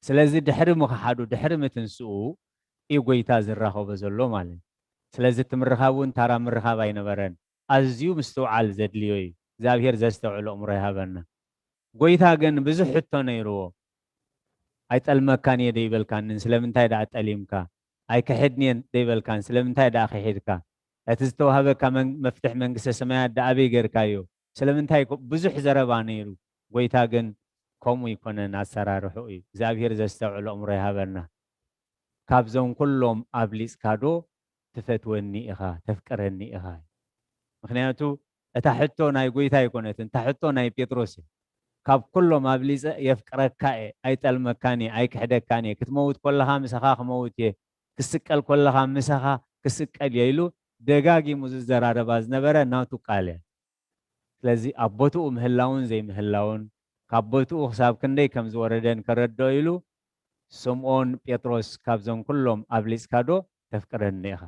ስለዚ ድሕሪ ምኽሓዱ፣ ድሕሪ ምትንስኡ እዩ ጎይታ ዝራኸቦ ዘሎ ማለት እዩ። ስለዚ እቲ ምርኻብ እውን ታራ ምርኻብ ኣይነበረን። ኣዝዩ ምስትውዓል ዘድልዮ እዩ። እግዚኣብሔር ዘስተውዕሎ ኣእምሮ ይሃበና። ጎይታ ግን ብዙሕ ሕቶ ነይርዎ። "ኣይጠልመካን እየ ዶ ኣይበልካንን? ስለምንታይ ደኣ ጠሊምካ? ኣይክሕድን እየ ዶ ኣይበልካን? ስለምንታይ ደኣ ክሒድካ? እቲ ዝተዋህበካ መን-፣ መፍትሕ መንግስተ ሰማያት ደኣ ኣበይ ጌርካዮ?" ስለምንታይ ኮ-፣ ብዙሕ ዘረባ ነይሩ። ጎይታ ግን ከምኡ ኣይኮነን ኣሰራርሕኡ እዩ። እግዚኣብሔር ዘስተውዕሎ ኣእምሮ ይሃበና። "ካብዞም ኩሎም ኣብሊጽካ ዶ ትፈትወኒ ኢኻ፣ ተፍቅረኒ ኢኻ?" ምኽንያቱ እታ ሕቶ ናይ ጎይታ ኣይኮነትን፣ እታ ሕቶ ናይ ጴጥሮስ እያ። "ካብ ኩሎም ኣብሊጸ የፍቅረካ እየ፣ ኣይጠልመካን እየ፣ ኣይክሕደካን እየ፣ ክትመውት ከለኻ ምሳኻ ክመውት እየ፣ ክስቀል ከለኻ ምሳኻ ክስቀል እየ" ኢሉ ደጋጊሙ ዝዘራረባ ዝነበረ ናቱ ቃል እያ። ስለዚ ኣብ ቦትኡ ምህላውን ዘይምህላውን፣ ካብ ቦትኡ ክሳብ ክንደይ ከም ዝወረደን ከረድኦ ኢሉ፣ "ስምኦን ጴጥሮስ፣ ካብዞም ኩሎም ኣብሊጽካ ዶ ተፍቅረኒ ኢኻ?"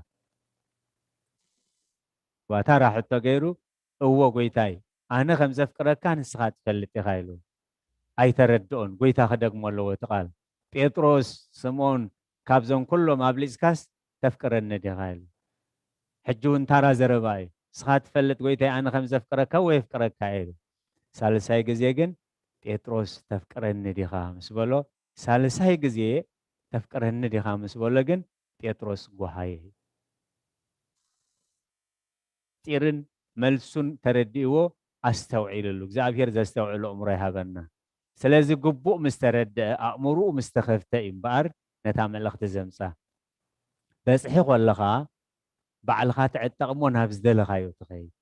ዋታራ ሕቶ ገይሩ፣ "እወ ጎይታይ፣ ኣነ ከም ዘፍቅረካ ንስኻ ትፈልጥ ኢኻ" ኢሉ። ኣይተረድኦን። ጎይታ ክደግሞ ኣለዎ እቲ ቃል። "ጴጥሮስ፣ ስምኦን፣ ካብዞም ኩሎም ኣብሊጽካስ ተፍቅረኒ ዲኻ?" ኢሉ። ሕጂ እውን ታራ ዘረባ እዩ። "ንስኻ ትፈልጥ ጎይታይ፣ ኣነ ከም ዘፍቅረካ ወይ የፍቅረካ" ኢሉ። ሳልሳይ ግዜ ግን "ጴጥሮስ፣ ተፍቅረኒ ዲኻ?" ምስ በሎ፣ ሳልሳይ ግዜ "ተፍቅረኒ ዲኻ?" ምስ በሎ ግን ጴጥሮስ ጓሃየ። ምስጢርን መልሱን ተረዲእዎ ኣስተውዒልሉ። እግዚኣብሔር ዘስተውዕሎ ኣእምሮ ይሃበና። ስለዚ ግቡእ ምስ ተረድአ፣ ኣእምሮኡ ምስ ተኸፍተ እዩ እምበኣር ነታ መልእኽቲ ዘምጻ። በጽሒ ከለኻ ባዕልኻ ትዕጠቕ እሞ ናብ ዝደለኻዮ ትኸይድ።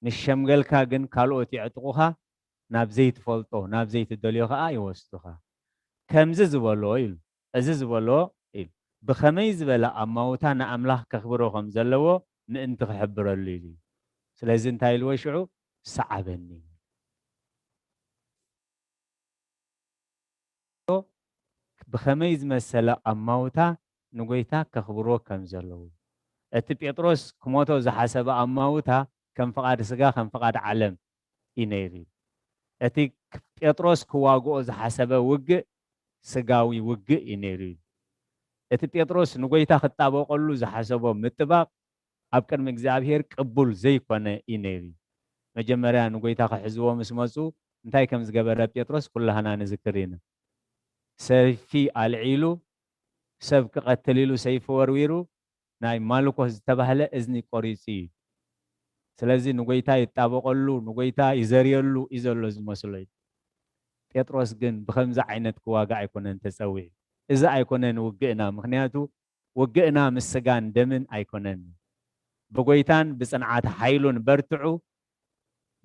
ምስ ሸምገልካ ግን ካልኦት የዕጥቑኻ፣ ናብ ዘይትፈልጦ፣ ናብ ዘይትደልዮ ኸኣ ይወስዱኻ። ከምዚ ዝበሎ ኢሉ፣ እዚ ዝበሎ ኢሉ፣ ብኸመይ ዝበለ ኣማውታ ንኣምላኽ ከኽብሮ ከም ዘለዎ ምእንቲ ክሕብረሉ ኢሉ እዩ። ስለዚ እንታይ ኢልዎ ሽዑ? ሰዓበኒ። ብኸመይ ዝመሰለ ኣማውታ ንጎይታ ከኽብርዎ ከም ዘለዉ። እቲ ጴጥሮስ ክሞቶ ዝሓሰበ ኣማውታ ከም ፍቓድ ስጋ፣ ከም ፍቓድ ዓለም እዩ ነይሩ። እቲ ጴጥሮስ ክዋግኦ ዝሓሰበ ውግእ ስጋዊ ውግእ እዩ ነይሩ እዩ። እቲ ጴጥሮስ ንጎይታ ክጣበቐሉ ዝሓሰቦ ምጥባቕ ኣብ ቅድሚ እግዚኣብሔር ቅቡል ዘይኮነ እዩ ነይሩ እዩ። መጀመርያ ንጎይታ ክሕዝዎ ምስ መፁ እንታይ ከም ዝገበረ ጴጥሮስ ኩላህና ንዝክር ኢና። ሰይፊ ኣልዒሉ ሰብ ክቐትል ኢሉ ሰይፊ ወርዊሩ ናይ ማልኮስ ዝተባህለ እዝኒ ቆሪፁ እዩ። ስለዚ ንጎይታ ይጣበቐሉ ንጎይታ ይዘርየሉ እዩ ዘሎ ዝመስሎ እዩ። ጴጥሮስ ግን ብኸምዚ ዓይነት ክዋጋ ኣይኮነን ተፀዊዑ። እዚ ኣይኮነን ውግእና፣ ምክንያቱ ውግእና ምስ ስጋን ደምን ኣይኮነን። ብጎይታን ብፅንዓት ሓይሉን በርትዑ፣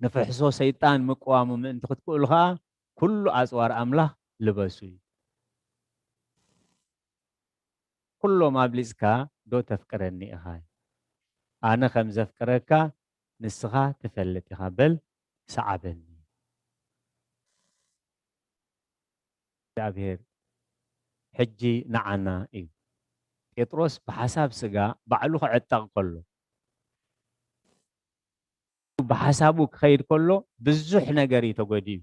ንፍሕሶ ሰይጣን ምቅዋሙ ምእንቲ ክትክእሉ ከዓ ኩሉ ኣፅዋር ኣምላኽ ልበሱ እዩ። ኩሎም ኣብሊፅካ ዶ ተፍቅረኒ ኢኻ? ኣነ ከም ዘፍቅረካ ንስኻ ትፈልጥ ኢኻ። በል ሰዓበኒ። እግዚኣብሔር ሕጂ ንዓና እዩ። ጴጥሮስ ብሓሳብ ስጋ ባዕሉ ክዕጠቕ ከሎ ብሓሳቡ ክኸይድ ከሎ ብዙሕ ነገር እዩ ተጎዲኡ።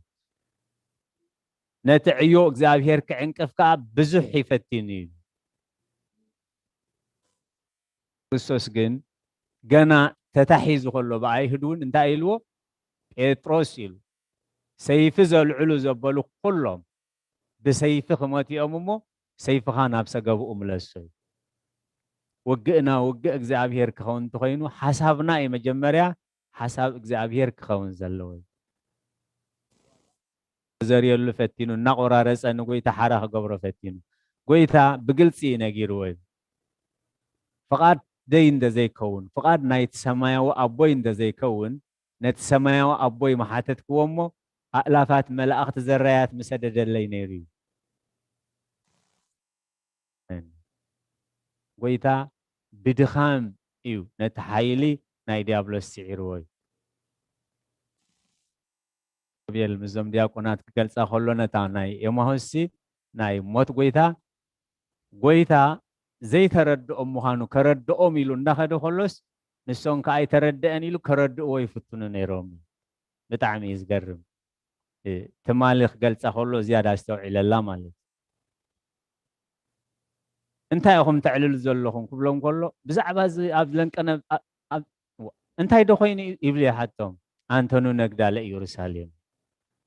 ነቲ ዕዮ እግዚኣብሔር ክዕንቅፍ ከኣ ብዙሕ ይፈቲኑ እዩ። ክርስቶስ ግን ገና ተታሒዙ ከሎ ብኣይሁድ እውን እንታይ ኢልዎ? ጴጥሮስ ኢሉ። ሰይፊ ዘልዕሉ ዘበሉ ኩሎም ብሰይፊ ክመትኦም እሞ ሰይፍኻ ናብ ሰገብኡ ምለሶ እዩ። ውግእና ውግእ እግዚኣብሔር ክኸውን እንተኾይኑ ሓሳብና እዩ መጀመርያ ሓሳብ እግዚኣብሔር ክኸውን ዘለዎ እዩ። ዘርየሉ ፈቲኑ እናቆራረፀ ንጎይታ ሓራ ክገብሮ ፈቲኑ። ጎይታ ብግልፂ እዩ ነጊርዎ እዩ። ፍቓድ ደይ እንደዘይከውን ፍቓድ ናይቲ ሰማያዊ ኣቦይ እንደዘይከውን ነቲ ሰማያዊ ኣቦይ መሓተትክዎ እሞ ኣእላፋት መላእኽቲ ዘራያት ምሰደደለይ ነይሩ እዩ። ጎይታ ብድኻም እዩ ነቲ ሓይሊ ናይ ዲያብሎስ ስዒርዎ እዩ። ገብርኤል ምስዞም ዲያቆናት ክገልፃ ከሎ ነታ ናይ ኤማሁስሲ ናይ ሞት ጎይታ ጎይታ ዘይተረድኦም ምዃኑ ከረድኦም ኢሉ እንዳኸደ ከሎስ ንሶም ከዓ ኣይተረድአን ኢሉ ከረድእዎ ይፍትኑ ነይሮም። ብጣዕሚ እዩ ዝገርም። ትማሊ ክገልፃ ከሎ ዝያዳ ኣስተውዒለላ ማለት እዩ። እንታይ ኢኹም ተዕልሉ ዘለኹም ክብሎም ከሎ ብዛዕባ እዚ ኣብ ለንቀነ እንታይ ዶ ኮይኑ ይብሉ ይሓቶም። ኣንተኑ ነግዳለ ኢየሩሳሌም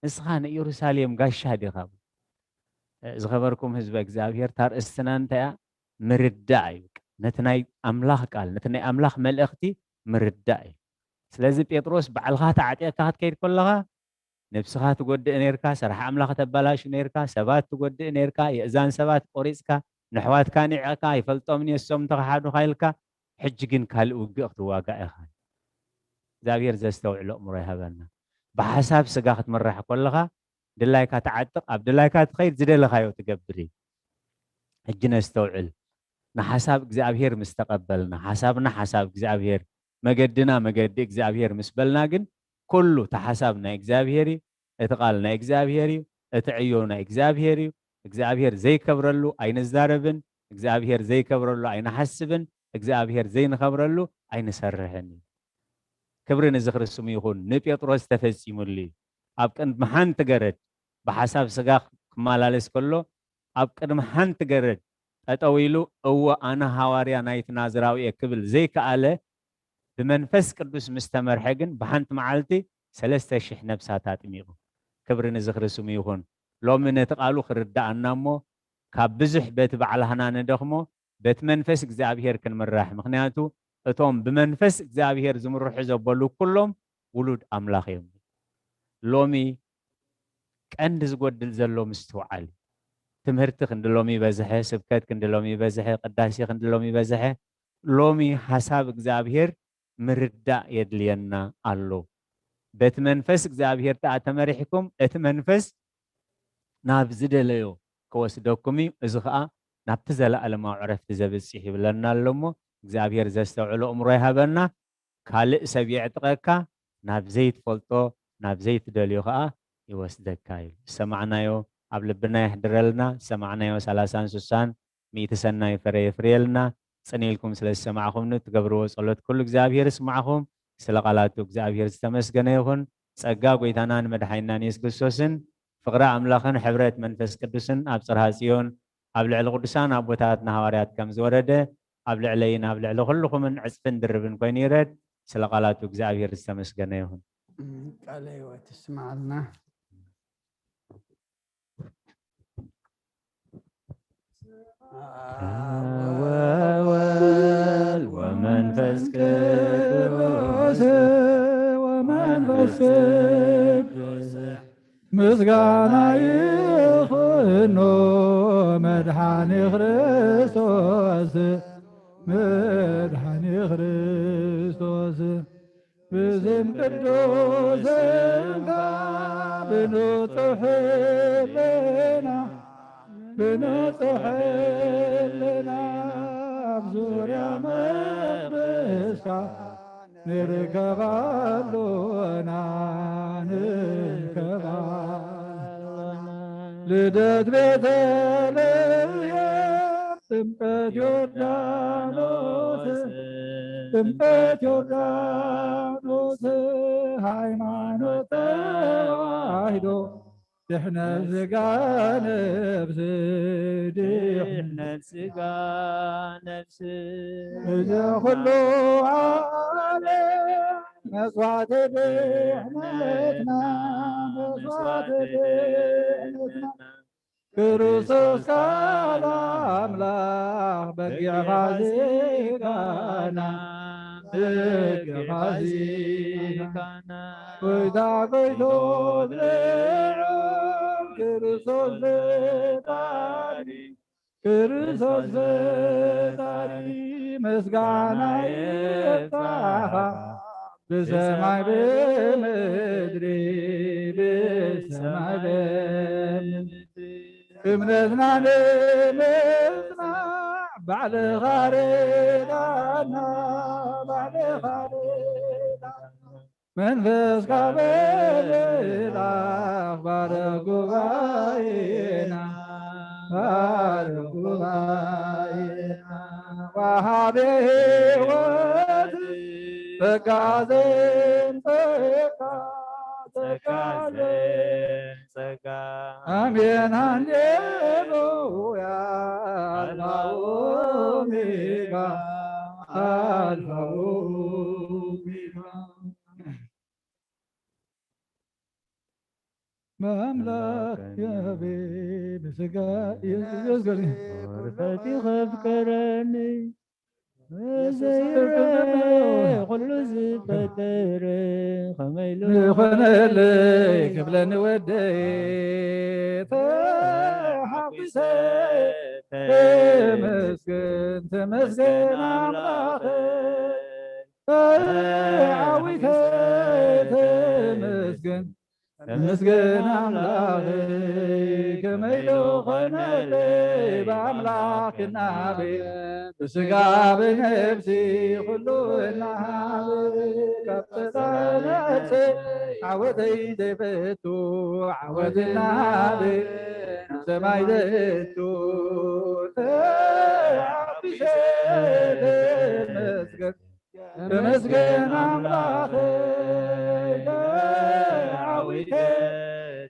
ንስኻ ንኢየሩሳሌም ጋሻ ዲኻ? ዝኸበርኩም ህዝበ እግዚኣብሔር ታርእስትና እንታይ እያ? ምርዳእ እዩ። ነቲ ናይ ኣምላኽ ቃል ነቲ ናይ ኣምላኽ መልእኽቲ ምርዳእ እዩ። ስለዚ ጴጥሮስ ባዕልኻ ተዓጢቕካ ክትከይድ ከለኻ ነብስኻ ትጎድእ ነርካ፣ ስራሕ ኣምላኽ ተባላሹ ነርካ፣ ሰባት ትጎድእ ነርካ፣ የእዛን ሰባት ቆሪጽካ፣ ንሕዋትካ ኒዕቕካ፣ ይፈልጦምን የሶም እንተኸሓዱኻ ኢልካ፣ ሕጂ ግን ካልእ ውግእ ክትዋጋእ ኢኻ። እግዚኣብሔር ዘስተውዕሎ ኣእምሮ ይሃበና። ብሓሳብ ስጋ ክትምራሕ ከለኻ ድላይካ ትዓጥቕ፣ ኣብ ድላይካ ትኸይድ፣ ዝደለኻዮ ትገብር እዩ። ሕጂ ነስተውዕል። ንሓሳብ እግዚኣብሔር ምስ ተቐበልና፣ ሓሳብና ሓሳብ እግዚኣብሔር፣ መገድና መገዲ እግዚኣብሔር ምስ በልና ግን ኩሉ እቲ ሓሳብ ናይ እግዚኣብሔር እዩ፣ እቲ ቃል ናይ እግዚኣብሔር እዩ፣ እቲ ዕዮ ናይ እግዚኣብሔር እዩ። እግዚኣብሔር ዘይከብረሉ ኣይንዛረብን፣ እግዚኣብሔር ዘይከብረሉ ኣይንሓስብን፣ እግዚኣብሔር ዘይንኸብረሉ ኣይንሰርሕን እዩ። ክብሪ ንዝኽሪ ስሙ ይኹን። ንጴጥሮስ ተፈጺሙሉ እዩ። ኣብ ቅድሚ ሓንቲ ገረድ ብሓሳብ ስጋ ክመላለስ ከሎ ኣብ ቅድሚ ሓንቲ ገረድ ጠጠው ኢሉ እወ ኣነ ሃዋርያ ናይቲ ናዝራዊ እየ ክብል ዘይከኣለ ብመንፈስ ቅዱስ ምስ ተመርሐ ግን ብሓንቲ መዓልቲ ሰለስተ ሽሕ ነብሳት ኣጥሚቑ። ክብሪ ንዝኽሪ ስሙ ይኹን። ሎሚ ነቲ ቃሉ ክርድኣና እሞ ካብ ብዙሕ በቲ ባዕላህና ንደኽሞ በቲ መንፈስ እግዚኣብሔር ክንምራሕ። ምኽንያቱ እቶም ብመንፈስ እግዚኣብሔር ዝምርሑ ዘበሉ ኩሎም ውሉድ ኣምላኽ እዮም። ሎሚ ቀንዲ ዝጎድል ዘሎ ምስትውዓል እዩ። ትምህርቲ ክንዲ ሎሚ በዝሐ፣ ስብከት ክንዲ ሎሚ በዝሐ፣ ቅዳሴ ክንዲ ሎሚ በዝሐ። ሎሚ ሓሳብ እግዚኣብሔር ምርዳእ የድልየና ኣሎ። በቲ መንፈስ እግዚኣብሔር ተኣ ተመሪሕኩም እቲ መንፈስ ናብ ዝደለዮ ክወስደኩም እዩ። እዚ ኸኣ ናብቲ ዘለኣለማዊ ዕረፍቲ ዘብጽሕ ይብለና ኣሎ እሞ እግዚኣብሔር ዘስተውዕሎ እምሮ ይሃበና። ካልእ ሰብ የዕጥቐካ፣ ናብ ዘይትፈልጦ ናብ ዘይትደልዮ ኸኣ ይወስደካ እዩ። ዝሰማዕናዮ ኣብ ልብና የሕድረልና። ዝሰማዕናዮ ሰላሳን ስሳን ሚእቲ ሰናይ ፍረ የፍርየልና። ጽን ኢልኩም ስለ ዝሰማዕኹምኒ ትገብርዎ ጸሎት ኩሉ እግዚኣብሔር ይስማዕኹም። ስለ ቃላቱ እግዚኣብሔር ዝተመስገነ ይኹን። ጸጋ ጎይታናን መድሓኒናን የሱስ ክርስቶስን ፍቕሪ ኣምላኽን ሕብረት መንፈስ ቅዱስን ኣብ ጽርሃ ጽዮን ኣብ ልዕሊ ቅዱሳን ኣቦታትና ሃዋርያት ከም ዝወረደ ኣብ ልዕለይን ኣብ ልዕሊ ኩልኹምን ዕጽፍን ድርብን ኮይኑ ይረድ። ስለ ቃላቱ እግዚኣብሔር ዝተመስገነ ይኹን። ቃለ ሕይወት ይስማዓልና። ወወልድ ወመንፈስ ቅዱስ ወመንፈስ ቅዱስ ምስጋና ይኹኖ መድሓኒ ክርስቶስ መድሓኒ ክርስቶስ ብስም ቅዱስንካ ብንጹሕ ሕልና ብንጹሕ ሕልና ኣብ ዙርያ መቕደስካ ንርከባሉና ንርከባሉና ልደት ቤተልሔም ጥምቀት ዮርዳኖስ ጥምቀት ዮርዳኖስ ሃይማኖት ተዋህዶ ድሕነት ስጋ ነብስ ድሕነት ስጋ ነብስ እዚ ኩሉ ዓለም መስዋዕቲ ድሕነትና መስዋዕቲ ድሕነትና ክርስቶስ ቃል ኣምላኽ በጊዕ ፋሲካና በጊዕ ፋሲካና ጎይታ ጎይቶ ብልዑል ክርስቶስ ፈጣሪ ክርስቶስ ፈጣሪ ምስጋና ይብጻኻ ብሰማይ ብምድሪ ብሰማይ ብምድሪ እምነትና ንምጽናዕ ባዕልኻ ርዳና ባዕልኻ ርዳና መንፈስካ ብምልኣኽ ባርኽ ጉባኤና ባርኽ ጉባኤና ወሃቢ ህይወት ጸጋ ዘንጸካ ጸጋ ዘንጸካ ኣሜን ሃሌሉያ ኣልፋ ኦሜጋ ኣልፋ ኦሜጋ በኣምላኽ ያቤ ብስጋ ኢየሱስ ገሊ ወርፈት ይኸፍቀረኒ ዘይረ ኩሉ ዝፈጠረ ከመይ ኢሉ ዝኾነለይ ክብለኒ ወደይ ተሓጒሰ ተመስገን ተመስገን ኣምላኸይ ተዓዊተ ተመስገን ተመስገን ኣምላኸይ ከመይ ዝኾነለይ ብኣምላኽ ክናበ ብስጋ ብነፍሲ ኩሉ እናሃበ ካብ ጸላኢ ነፍሰይ ዓወተይ ዘይፈቱ ዓወት እናሃበ ሰማይ ዘእቱ ተዓቢሰ ተመስገን ተመስገን ኣምላኸይ ተዓዊተ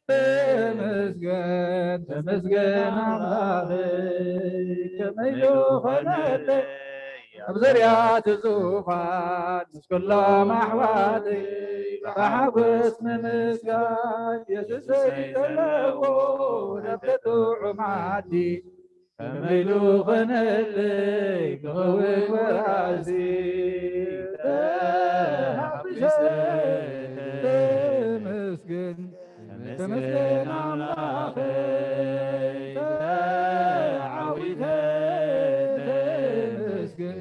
ተመስገን ተመስገን ኣምላኸይ ከመይ ዝኾነለይ ኣብ ዙርያ እቲ ዙፋን ምስ ኩሎም ኣሕዋተይ ብሓጎስ ምምስጋን የሱሰይ ዘለዎ ነብተ ጥዑም ዓዲ ከመይ ዝኾነለይ ክኸውን ወራሲ ተሓጒሰ ተመስገን ተመስገን ኣምላኸይ ተዓዊተ ተመስገን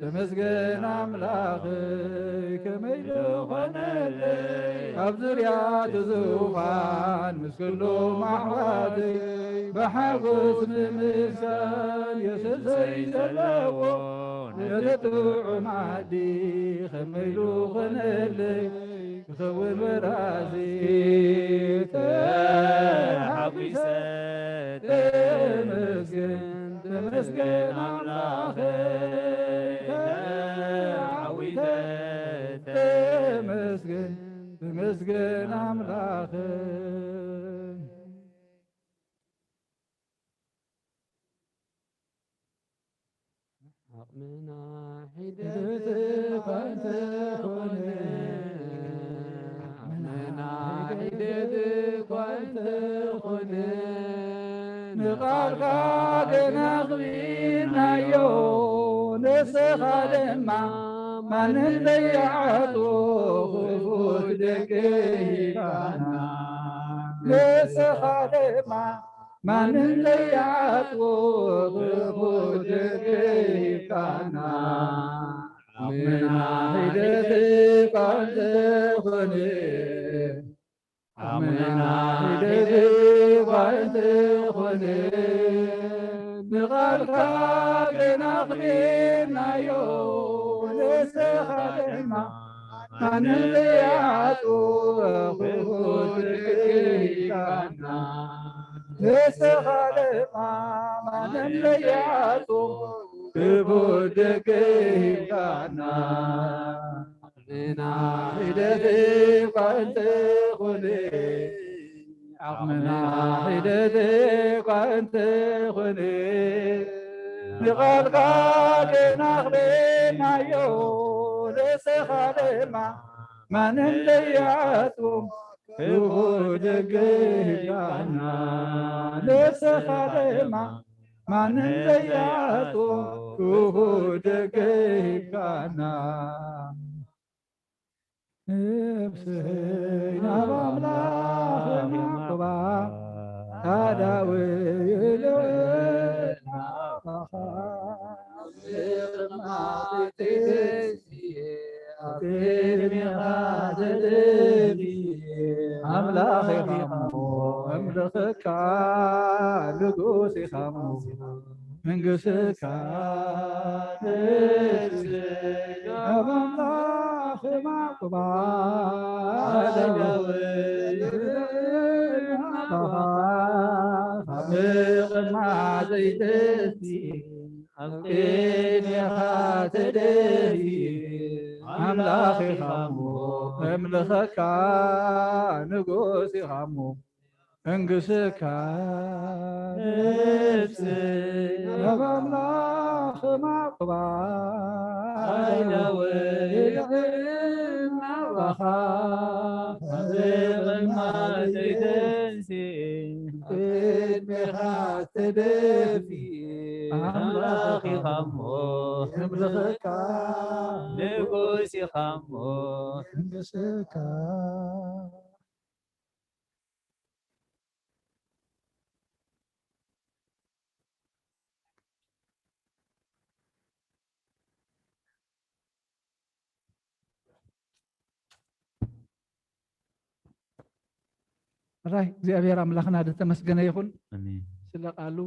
ተመስገን ኣምላኸይ ከመይ ዝኾነለይ ኣብ ዙርያ እቲ ዙፋን ምስ ኩሎም ኣሕዋተይ ብሓጎስ ምምስጋን የሱሰይ ዘለዎ ነቲ ጥዑም ዓዲ ከመይ ዝኾነለይ ክኸውን ወራሲ ተሓጒሰ ተመስገን ተመስገን ኣምላኸይ ተዓዊተ ተመስገን ተመስገን ኣምላኽን። ዓቕምና ሒደት እኳ እንተኾነ፣ ዓቕምና ሒደት እኳ እንተኾነ፣ ንቓልካ ገና ኣኽቢርናዮ፣ ንስኻ ድማ ማንም ዘይዓጾ ክፉት ደገ ሂብካና። ንስኻ ድማ ማንም ዘይዓጽዎ ክፉት ደገ ሂብካና። ዓቕምና ሒደት እኳ እንተኾነ፣ ዓቕምና ሒደት እኳ እንተኾነ፣ ንቓልካ ገና ኣኽቢርናዮ፣ ንስኻ ድማ ማንም ዘይዓጽዎ ክፉት ደገ ሂብካና። ንስኻ ድማ ማንም ዘይዓጽዎ ክፉት ደገ ሂብካና። ዓቕምና ሒደት እኳ እንተኾነ፣ ዓቕምና ሒደት እኳ እንተኾነ፣ ንቓልካ ገና ኣኽቢርናዮ፣ ንስኻ ድማ ማንም ዘይዓጽዎ ክፉት ደገ ሂብካና። ንስኻ ድማ ማንም ዘይዓጽዎ ክፉት ደገ ሂብካና። ነፍሰይ ናብ ኣምላኽ የማቕባ፣ ኣዳወይ ልዕል ናባኻ። ኣብ ቅድሜኻ ተደፊ፣ ኣምላኽ ኢኻ እሞ ኣምልኸካ፣ ንጉስ ኢኻ እሞ መንግስትካ። ነፍሰይ ናብ ኣምላኽ የማቕባ፣ ኣዳወይ ናባኻ። ኣብ ቅድማ ዘይተሲ ኣብ ቅድሜኻ ተደፊ፣ ኣምላኽ ኢኻ እሞ ኣምልኸካ፣ ንጉስ ኢኻ እሞ መንግስትካ። ነፍሰይ ናብ ኣምላኽ የማቕባ፣ ኣዳወይ ናባኻ። ኣብ ቅድማ ዘይተሲ ቅድሜኻ ተደፊ፣ ኣምላኽ ኢኻ እሞ ኣምልኸካ፣ ንጉስ ኢኻ እሞ መንግስትካ። ሕራይ እግዚኣብሔር ኣምላኽና ዝተመስገነ ይኹን። ኣሜን። ስለ ቃሉ፣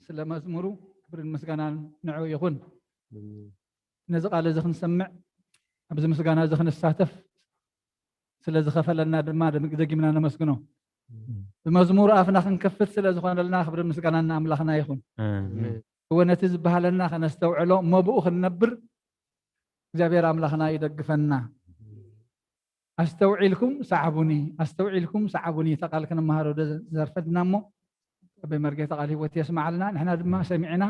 ስለ መዝሙሩ ክብርን ምስጋናን ንዕኡ ይኹን። ኣሜን። ነዚ ቃል እዚ ክንሰምዕ፣ ኣብዚ ምስጋና እዚ ክንሳተፍ ስለ ዝኸፈለና ድማ ደም-፣ ደጊምና ነመስግኖ። ኣሜን። ብመዝሙሩ ኣፍና ክንከፍት ስለ ዝኾነልና ክብርን ምስጋናን ንኣምላኽና ይኹን። ኣሜን። እወ ነቲ ዝበሃለና ከነስተውዕሎ፣ እሞ ብኡ ክንነብር እግዚኣብሔር ኣምላኽና ይደግፈና። ኣስተውዒልኩም ሰዓቡኒ፣ ኣስተውዒልኩም ሰዓቡኒ። እታ ቃል ክንመሃሮ ዶ ዘርፈድና እሞ፣ ኣቦይ መርጌታ ቃል ህይወት የስምዓልና። ንሕና ድማ ሰሚዕና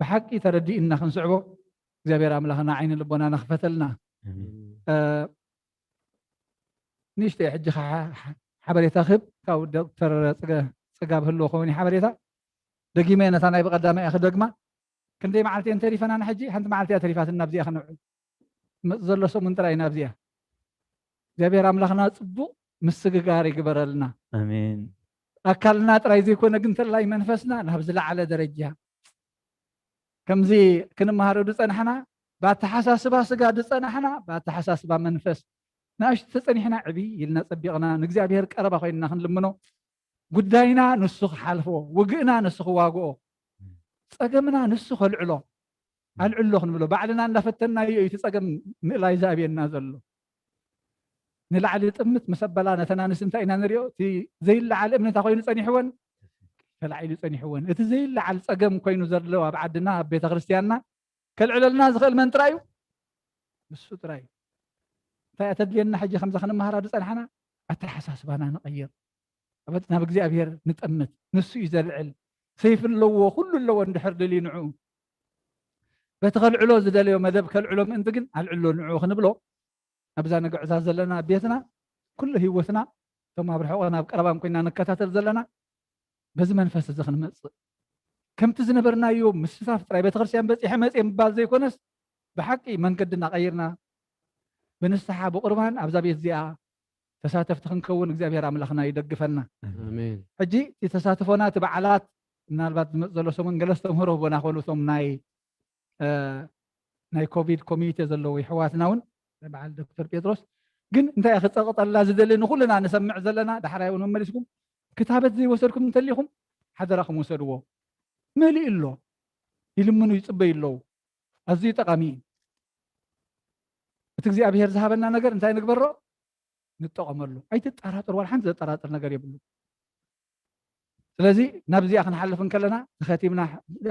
ብሓቂ ተረዲእና ክንስዕቦ እግዚኣብሔር ኣምላኽና ዓይኒ ልቦናና ክፈተልና። ኣሜን። እ፣ ንእሽተይ ሕጂ ኸዓ ሓ-፣ ሓበሬታ ክህብ ካብ ዶክተር ጽገ-፣ ጽጋብ ህልዎ ከውን እዩ ሓበሬታ። ደጊመ ነታ ናይ ብቐዳማይ እያ ክደግማ። ክንደይ መዓልቲ እየን ተሪፈና ንሕጂ? ሓንቲ መዓልቲ እያ ተሪፋትና ኣብዚኣ ክንውዕል። ዝመጽእ ዘሎ ሰሙን ጥራይ ኢና ኣብዚኣ። እግዚኣብሔር ኣምላኽና ጽቡቕ ምስግጋር ይግበረልና። ኣሜን። ኣካልና ጥራይ ዘይኮነ ግን እንተላይ መንፈስና ናብ ዝለዓለ ደረጃ ከምዚ ክንመሃሮ ዝጸናሕና፣ ብኣተሓሳስባ ስጋ ዝጸናሕና፣ ብኣተሓሳስባ መንፈስ ንኣሽቱ ተጸኒሕና ዕብይ ኢልና ጸቢቕና ንእግዚኣብሔር ቀረባ ኮይንና ክንልምኖ፣ ጉዳይና ንሱ ክሓልፎ፣ ውግእና ንሱ ክዋግኦ፣ ጸገምና ንሱ ከልዕሎ፣ ኣልዕሎ ክንብሎ፣ ባዕልና እንዳፈተናዮ እዩ እቲ ጸገም ምእላይ ዝኣብየና ዘሎ። ንላዕሊ ጥምት ምስ ኣበላ ነተን ኣንስቲ እንታይ ኢና ንሪኦ? እቲ ዘይለዓል እምኒ እንታይ ኮይኑ ጸኒሕወን? ተላዒሉ ጸኒሕወን። እቲ ዘይለዓል ጸገም ኮይኑ ዘሎ ኣብ ዓድና፣ ኣብ ቤተ ክርስቲያንና፣ ከልዕለልና ዝኽእል መን ጥራይ እዩ? ንሱ ጥራይ እዩ። እንታይ እያ ተድልየና? ሕጂ ከምዛ ክንመሃራ ዝጸናሕና ኣተሓሳስባና ንቐይር። ኣብ ናብ እግዚኣብሔር ንጠምት። ንሱ እዩ ዘልዕል። ሰይፊ ኣለዎ፣ ኩሉ ኣለዎ እንድሕር ደልዩ ንዕኡ። በቲ ከልዕሎ ዝደለዮ መደብ ከልዕሎ ምእንቲ ግን ኣልዕሎ ንዕኡ ክንብሎ፣ ኣብዛ ንግዕዛ ዘለና ቤትና፣ ኩሉ ህይወትና፣ እቶም ኣብ ርሑቕ ናብ ቀረባን ኮይና ንከታተል ዘለና፣ በዚ መንፈስ እዚ ክንመጽእ፣ ከምቲ ዝነበርናዮ ምስታፍ ጥራይ፣ ቤተክርስትያን በጺሐ መጽየ ምባል ዘይኮነስ፣ ብሓቂ መንገድና ቀይርና፣ ብንስሓ ብቁርባን ኣብዛ ቤት እዚኣ ተሳተፍቲ ክንከውን እግዚኣብሔር ኣምላኽና ይደግፈና። ኣሜን። ሕጂ እቲ ተሳትፎና፣ እቲ በዓላት፣ ምናልባት ዝመጽእ ዘሎ ሰሙን ገለ ዝተምህሮ ህቦና ኮኑ፣ እቶም ናይ፣ እ፣ ናይ ኮቪድ ኮሚቴ ዘለዉ ይሕዋትና እውን፣ በዓል ዶክተር ጴጥሮስ ግን እንታይ ክጸቕጠላ ዝደሊ ንኹልና ንሰምዕ ዘለና፣ ዳሕራይ እውን መመሊስኩም ክታበት ዘይወሰድኩም እንተሊኹም ሓደራኹም ውሰድዎ። መሊኡ ኣሎ፣ ይልምኑ ይጽበዩ ኣለዉ። ኣዝዩ ጠቓሚ እዩ። እቲ እግዚኣብሔር ዝሃበና ነገር እንታይ ንግበሮ? ንጠቐመሉ። ኣይትጠራጠር፣ ዋላ ሓንቲ ዘጠራጥር ነገር የብሉ። ስለዚ ናብዚኣ ክንሓልፍ እንከለና ተኸቲምና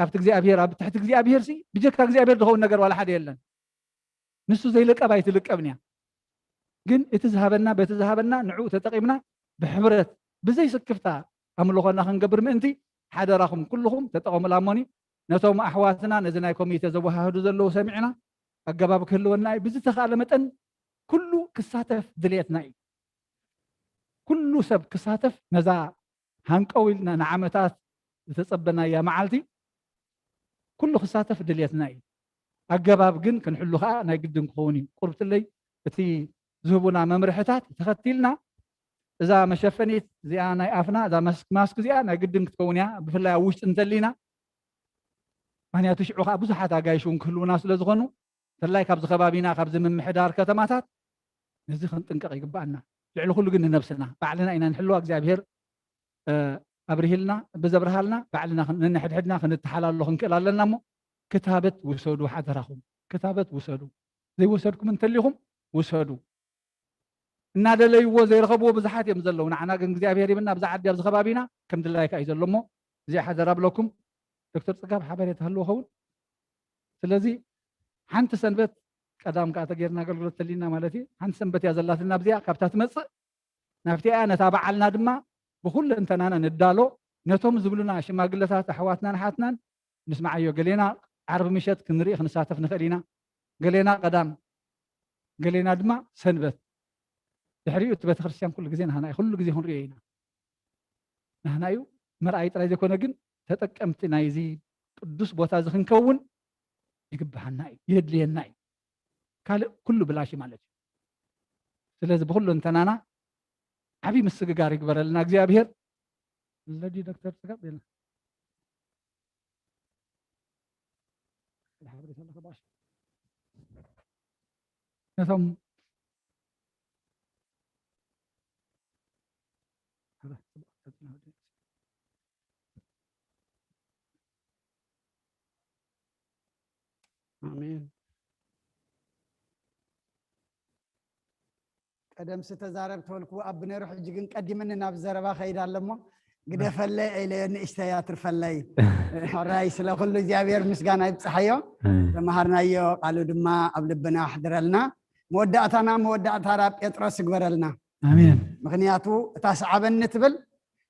ኣብቲ እግዚኣብሔር፣ ኣብ ትሕቲ እግዚኣብሔር ሲ ብጀካ እግዚኣብሔር ዝኸውን ነገር ዋላ ሓደ የለን። ንሱ ዘይልቀብ ኣይትልቀብን እያ። ግን እቲ ዝሃበና፣ በቲ ዝሃበና ንዕኡ ተጠቒምና ብሕብረት ብዘይ ስክፍታ ኣምልኾና ክንገብር ምእንቲ ሓደራኹም ኩልኹም ተጠቐሙላ እሞኒ። ነቶም ኣሕዋትና ነዚ ናይ ኮሚቴ ዘወሃህዱ ዘለዉ ሰሚዕና ኣገባብ ክህልወና እዩ። ብዝተኻእለ መጠን ኩሉ ክሳተፍ ድልየትና እዩ። ኩሉ ሰብ ክሳተፍ ነዛ ሃንቀው ኢልና ንዓመታት ዝተጸበናያ መዓልቲ ኩሉ ክሳተፍ ድልየትና እዩ። ኣገባብ ግን ክንሕሉ ከኣ ናይ ግድን ክኸውን እዩ። ቁርብትለይ እቲ ዝህቡና መምርሕታት ተኸቲልና እዛ መሸፈኒት እዚኣ ናይ ኣፍና እዛ ማስክ፣ ማስክ እዚኣ ናይ ግድን ክትከውን እያ፣ ብፍላይ ኣብ ውሽጢ እንተሊና። ምክንያቱ ሽዑ ከኣ ብዙሓት ኣጋይሽ እውን ክህልውና ስለ ዝኾኑ፣ እንተላይ ካብዚ ከባቢና ካብዚ ምምሕዳር ከተማታት ነዚ ክንጥንቀቕ ይግብኣና። ልዕሊ ኩሉ ግን ንነብስና ባዕልና ኢና ንሕልዋ። እግዚኣብሔር፣ እ፣ ኣብርሂልና፣ ብዘብርሃልና ባዕልና ክን-፣ ነንሕድሕድና ክንተሓላሎ ክንክእል ኣለና እሞ ክታበት ውሰዱ፣ ሓደራኹም ክታበት ውሰዱ። ዘይወሰድኩም እንተሊኹም ውሰዱ። እናደለይዎ ዘይረኸብዎ ብዙሓት እዮም ዘለዉ። ንዓና ግን እግዚኣብሔር ይብና፣ ኣብዚ ዓዲ ኣብዚ ከባቢና ከም ድላይካ እዩ ዘሎ እሞ እዚኣ ሓደራ ብለኩም። ዶክተር ጽጋብ ሓበሬታ ህልዎ ኸውን። ስለዚ ሓንቲ ሰንበት ቀዳም ከኣ ተጌርና ኣገልግሎት ተሊና ማለት እዩ። ሓንቲ ሰንበት እያ ዘላትና ኣብዚኣ፣ ካብታ ትመጽእ ናብቲኣ ነታ በዓልና ድማ ብኹለንተናና ንዳሎ። ነቶም ዝብሉና ሽማግለታት ኣሕዋትናን ኣሓትናን ንስምዓዮ። ገሌና ዓርቢ ምሸት ክንርኢ ክንሳተፍ ንኽእል ኢና፣ ገሌና ቀዳም፣ ገሌና ድማ ሰንበት። ድሕሪኡ እቲ ቤተክርስትያን ኩሉ ግዜ ናህና እዩ፣ ኩሉ ግዜ ክንሪኦ ኢና። ናህና እዩ፣ መርኣይ ጥራይ ዘይኮነ ግን ተጠቀምቲ ናይዚ ቅዱስ ቦታ እዚ ክንከውን ይግብሃና እዩ፣ የድልየና እዩ። ካልእ ኩሉ ብላሽ ማለት እዩ። ስለዚ ብኹለንተናና ዓብዪ ምስግጋር ይግበረልና እግዚኣብሔር። ለዲ ዶክተር ጽጋብ የለን። ነቶም ኣሜን። ቀደም ዝተዛረብ ተበልኩ ኣብ ነሩ፣ ሕጂ ግን ቀዲምኒ ናብ ዘረባ ከይድ ኣለሞ ግደፈለይ ኢለ ንእሽተይ ኣትርፈለይ። ሕራይ ስለ ኩሉ እግዚኣብሔር ምስጋና ይብጽሓዮ። ኣሜን። ተመሃርናዮ ቃሉ ድማ ኣብ ልብና ኣሕድረልና። መወዳእታና መወዳእታ ራ ጴጥሮስ ይግበረልና። ኣሜን። ምኽንያቱ እታ ሰዓበኒ ትብል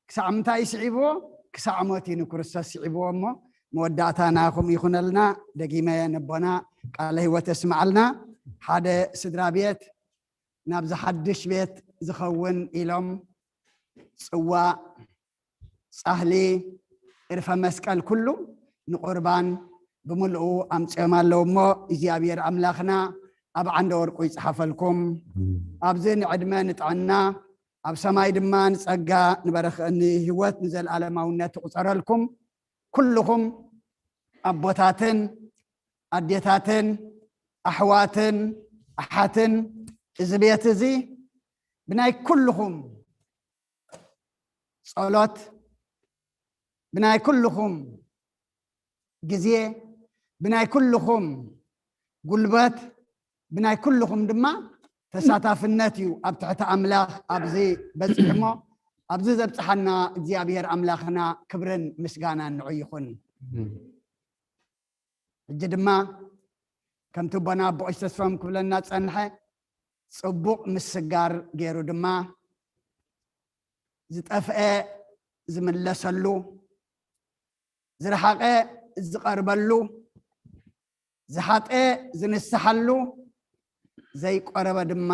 ክሳዕ ምንታይ ስዒብዎ? ክሳዕ ሞት እዩ ንክርስቶስ ስዒብዎ እሞ መወዳእታ ናኹም ይኹነልና። ደጊመ ነቦና ቃለ ህይወት የስምዓልና። ሓደ ስድራ ቤት ናብዚ ሓድሽ ቤት ዝኸውን ኢሎም ጽዋእ፣ ጻህሊ፣ ዕርፈ መስቀል ኩሉ ንቁርባን ብምልኡ ኣምጽኦም ኣለዉ እሞ እግዚኣብሔር ኣምላኽና ኣብ ዓንደ ወርቁ ይጽሓፈልኩም። ኣብዚ ንዕድመ ንጥዕና ኣብ ሰማይ ድማ ንጸጋ ንበረኸ-፣ ንህይወት ንዘለኣለማውነት ትቑጸረልኩም። ኩልኹም ኣቦታትን ኣዴታትን ኣሕዋትን ኣሓትን እዚ ቤት እዚ ብናይ ኩልኹም ጸሎት፣ ብናይ ኩልኹም ግዜ፣ ብናይ ኩልኹም ጉልበት፣ ብናይ ኩልኹም ድማ ተሳታፍነት እዩ ኣብ ትሕቲ ኣምላኽ ኣብዚ በጺሑ እሞ፣ ኣብዚ ዘብጽሓና እግዚኣብሔር ኣምላኽና ክብርን ምስጋናን ንዑ ይኹን። ሕጂ ድማ ከምቲ ኣቦና ኣቦ ቀሺ ተስፋም ክብለና ጸንሐ፣ ጽቡቕ ምስጋር ገይሩ ድማ ዝጠፍአ ዝምለሰሉ፣ ዝረሓቐ ዝቐርበሉ፣ ዝሓጠ ዝንስሓሉ፣ ዘይቆረበ ድማ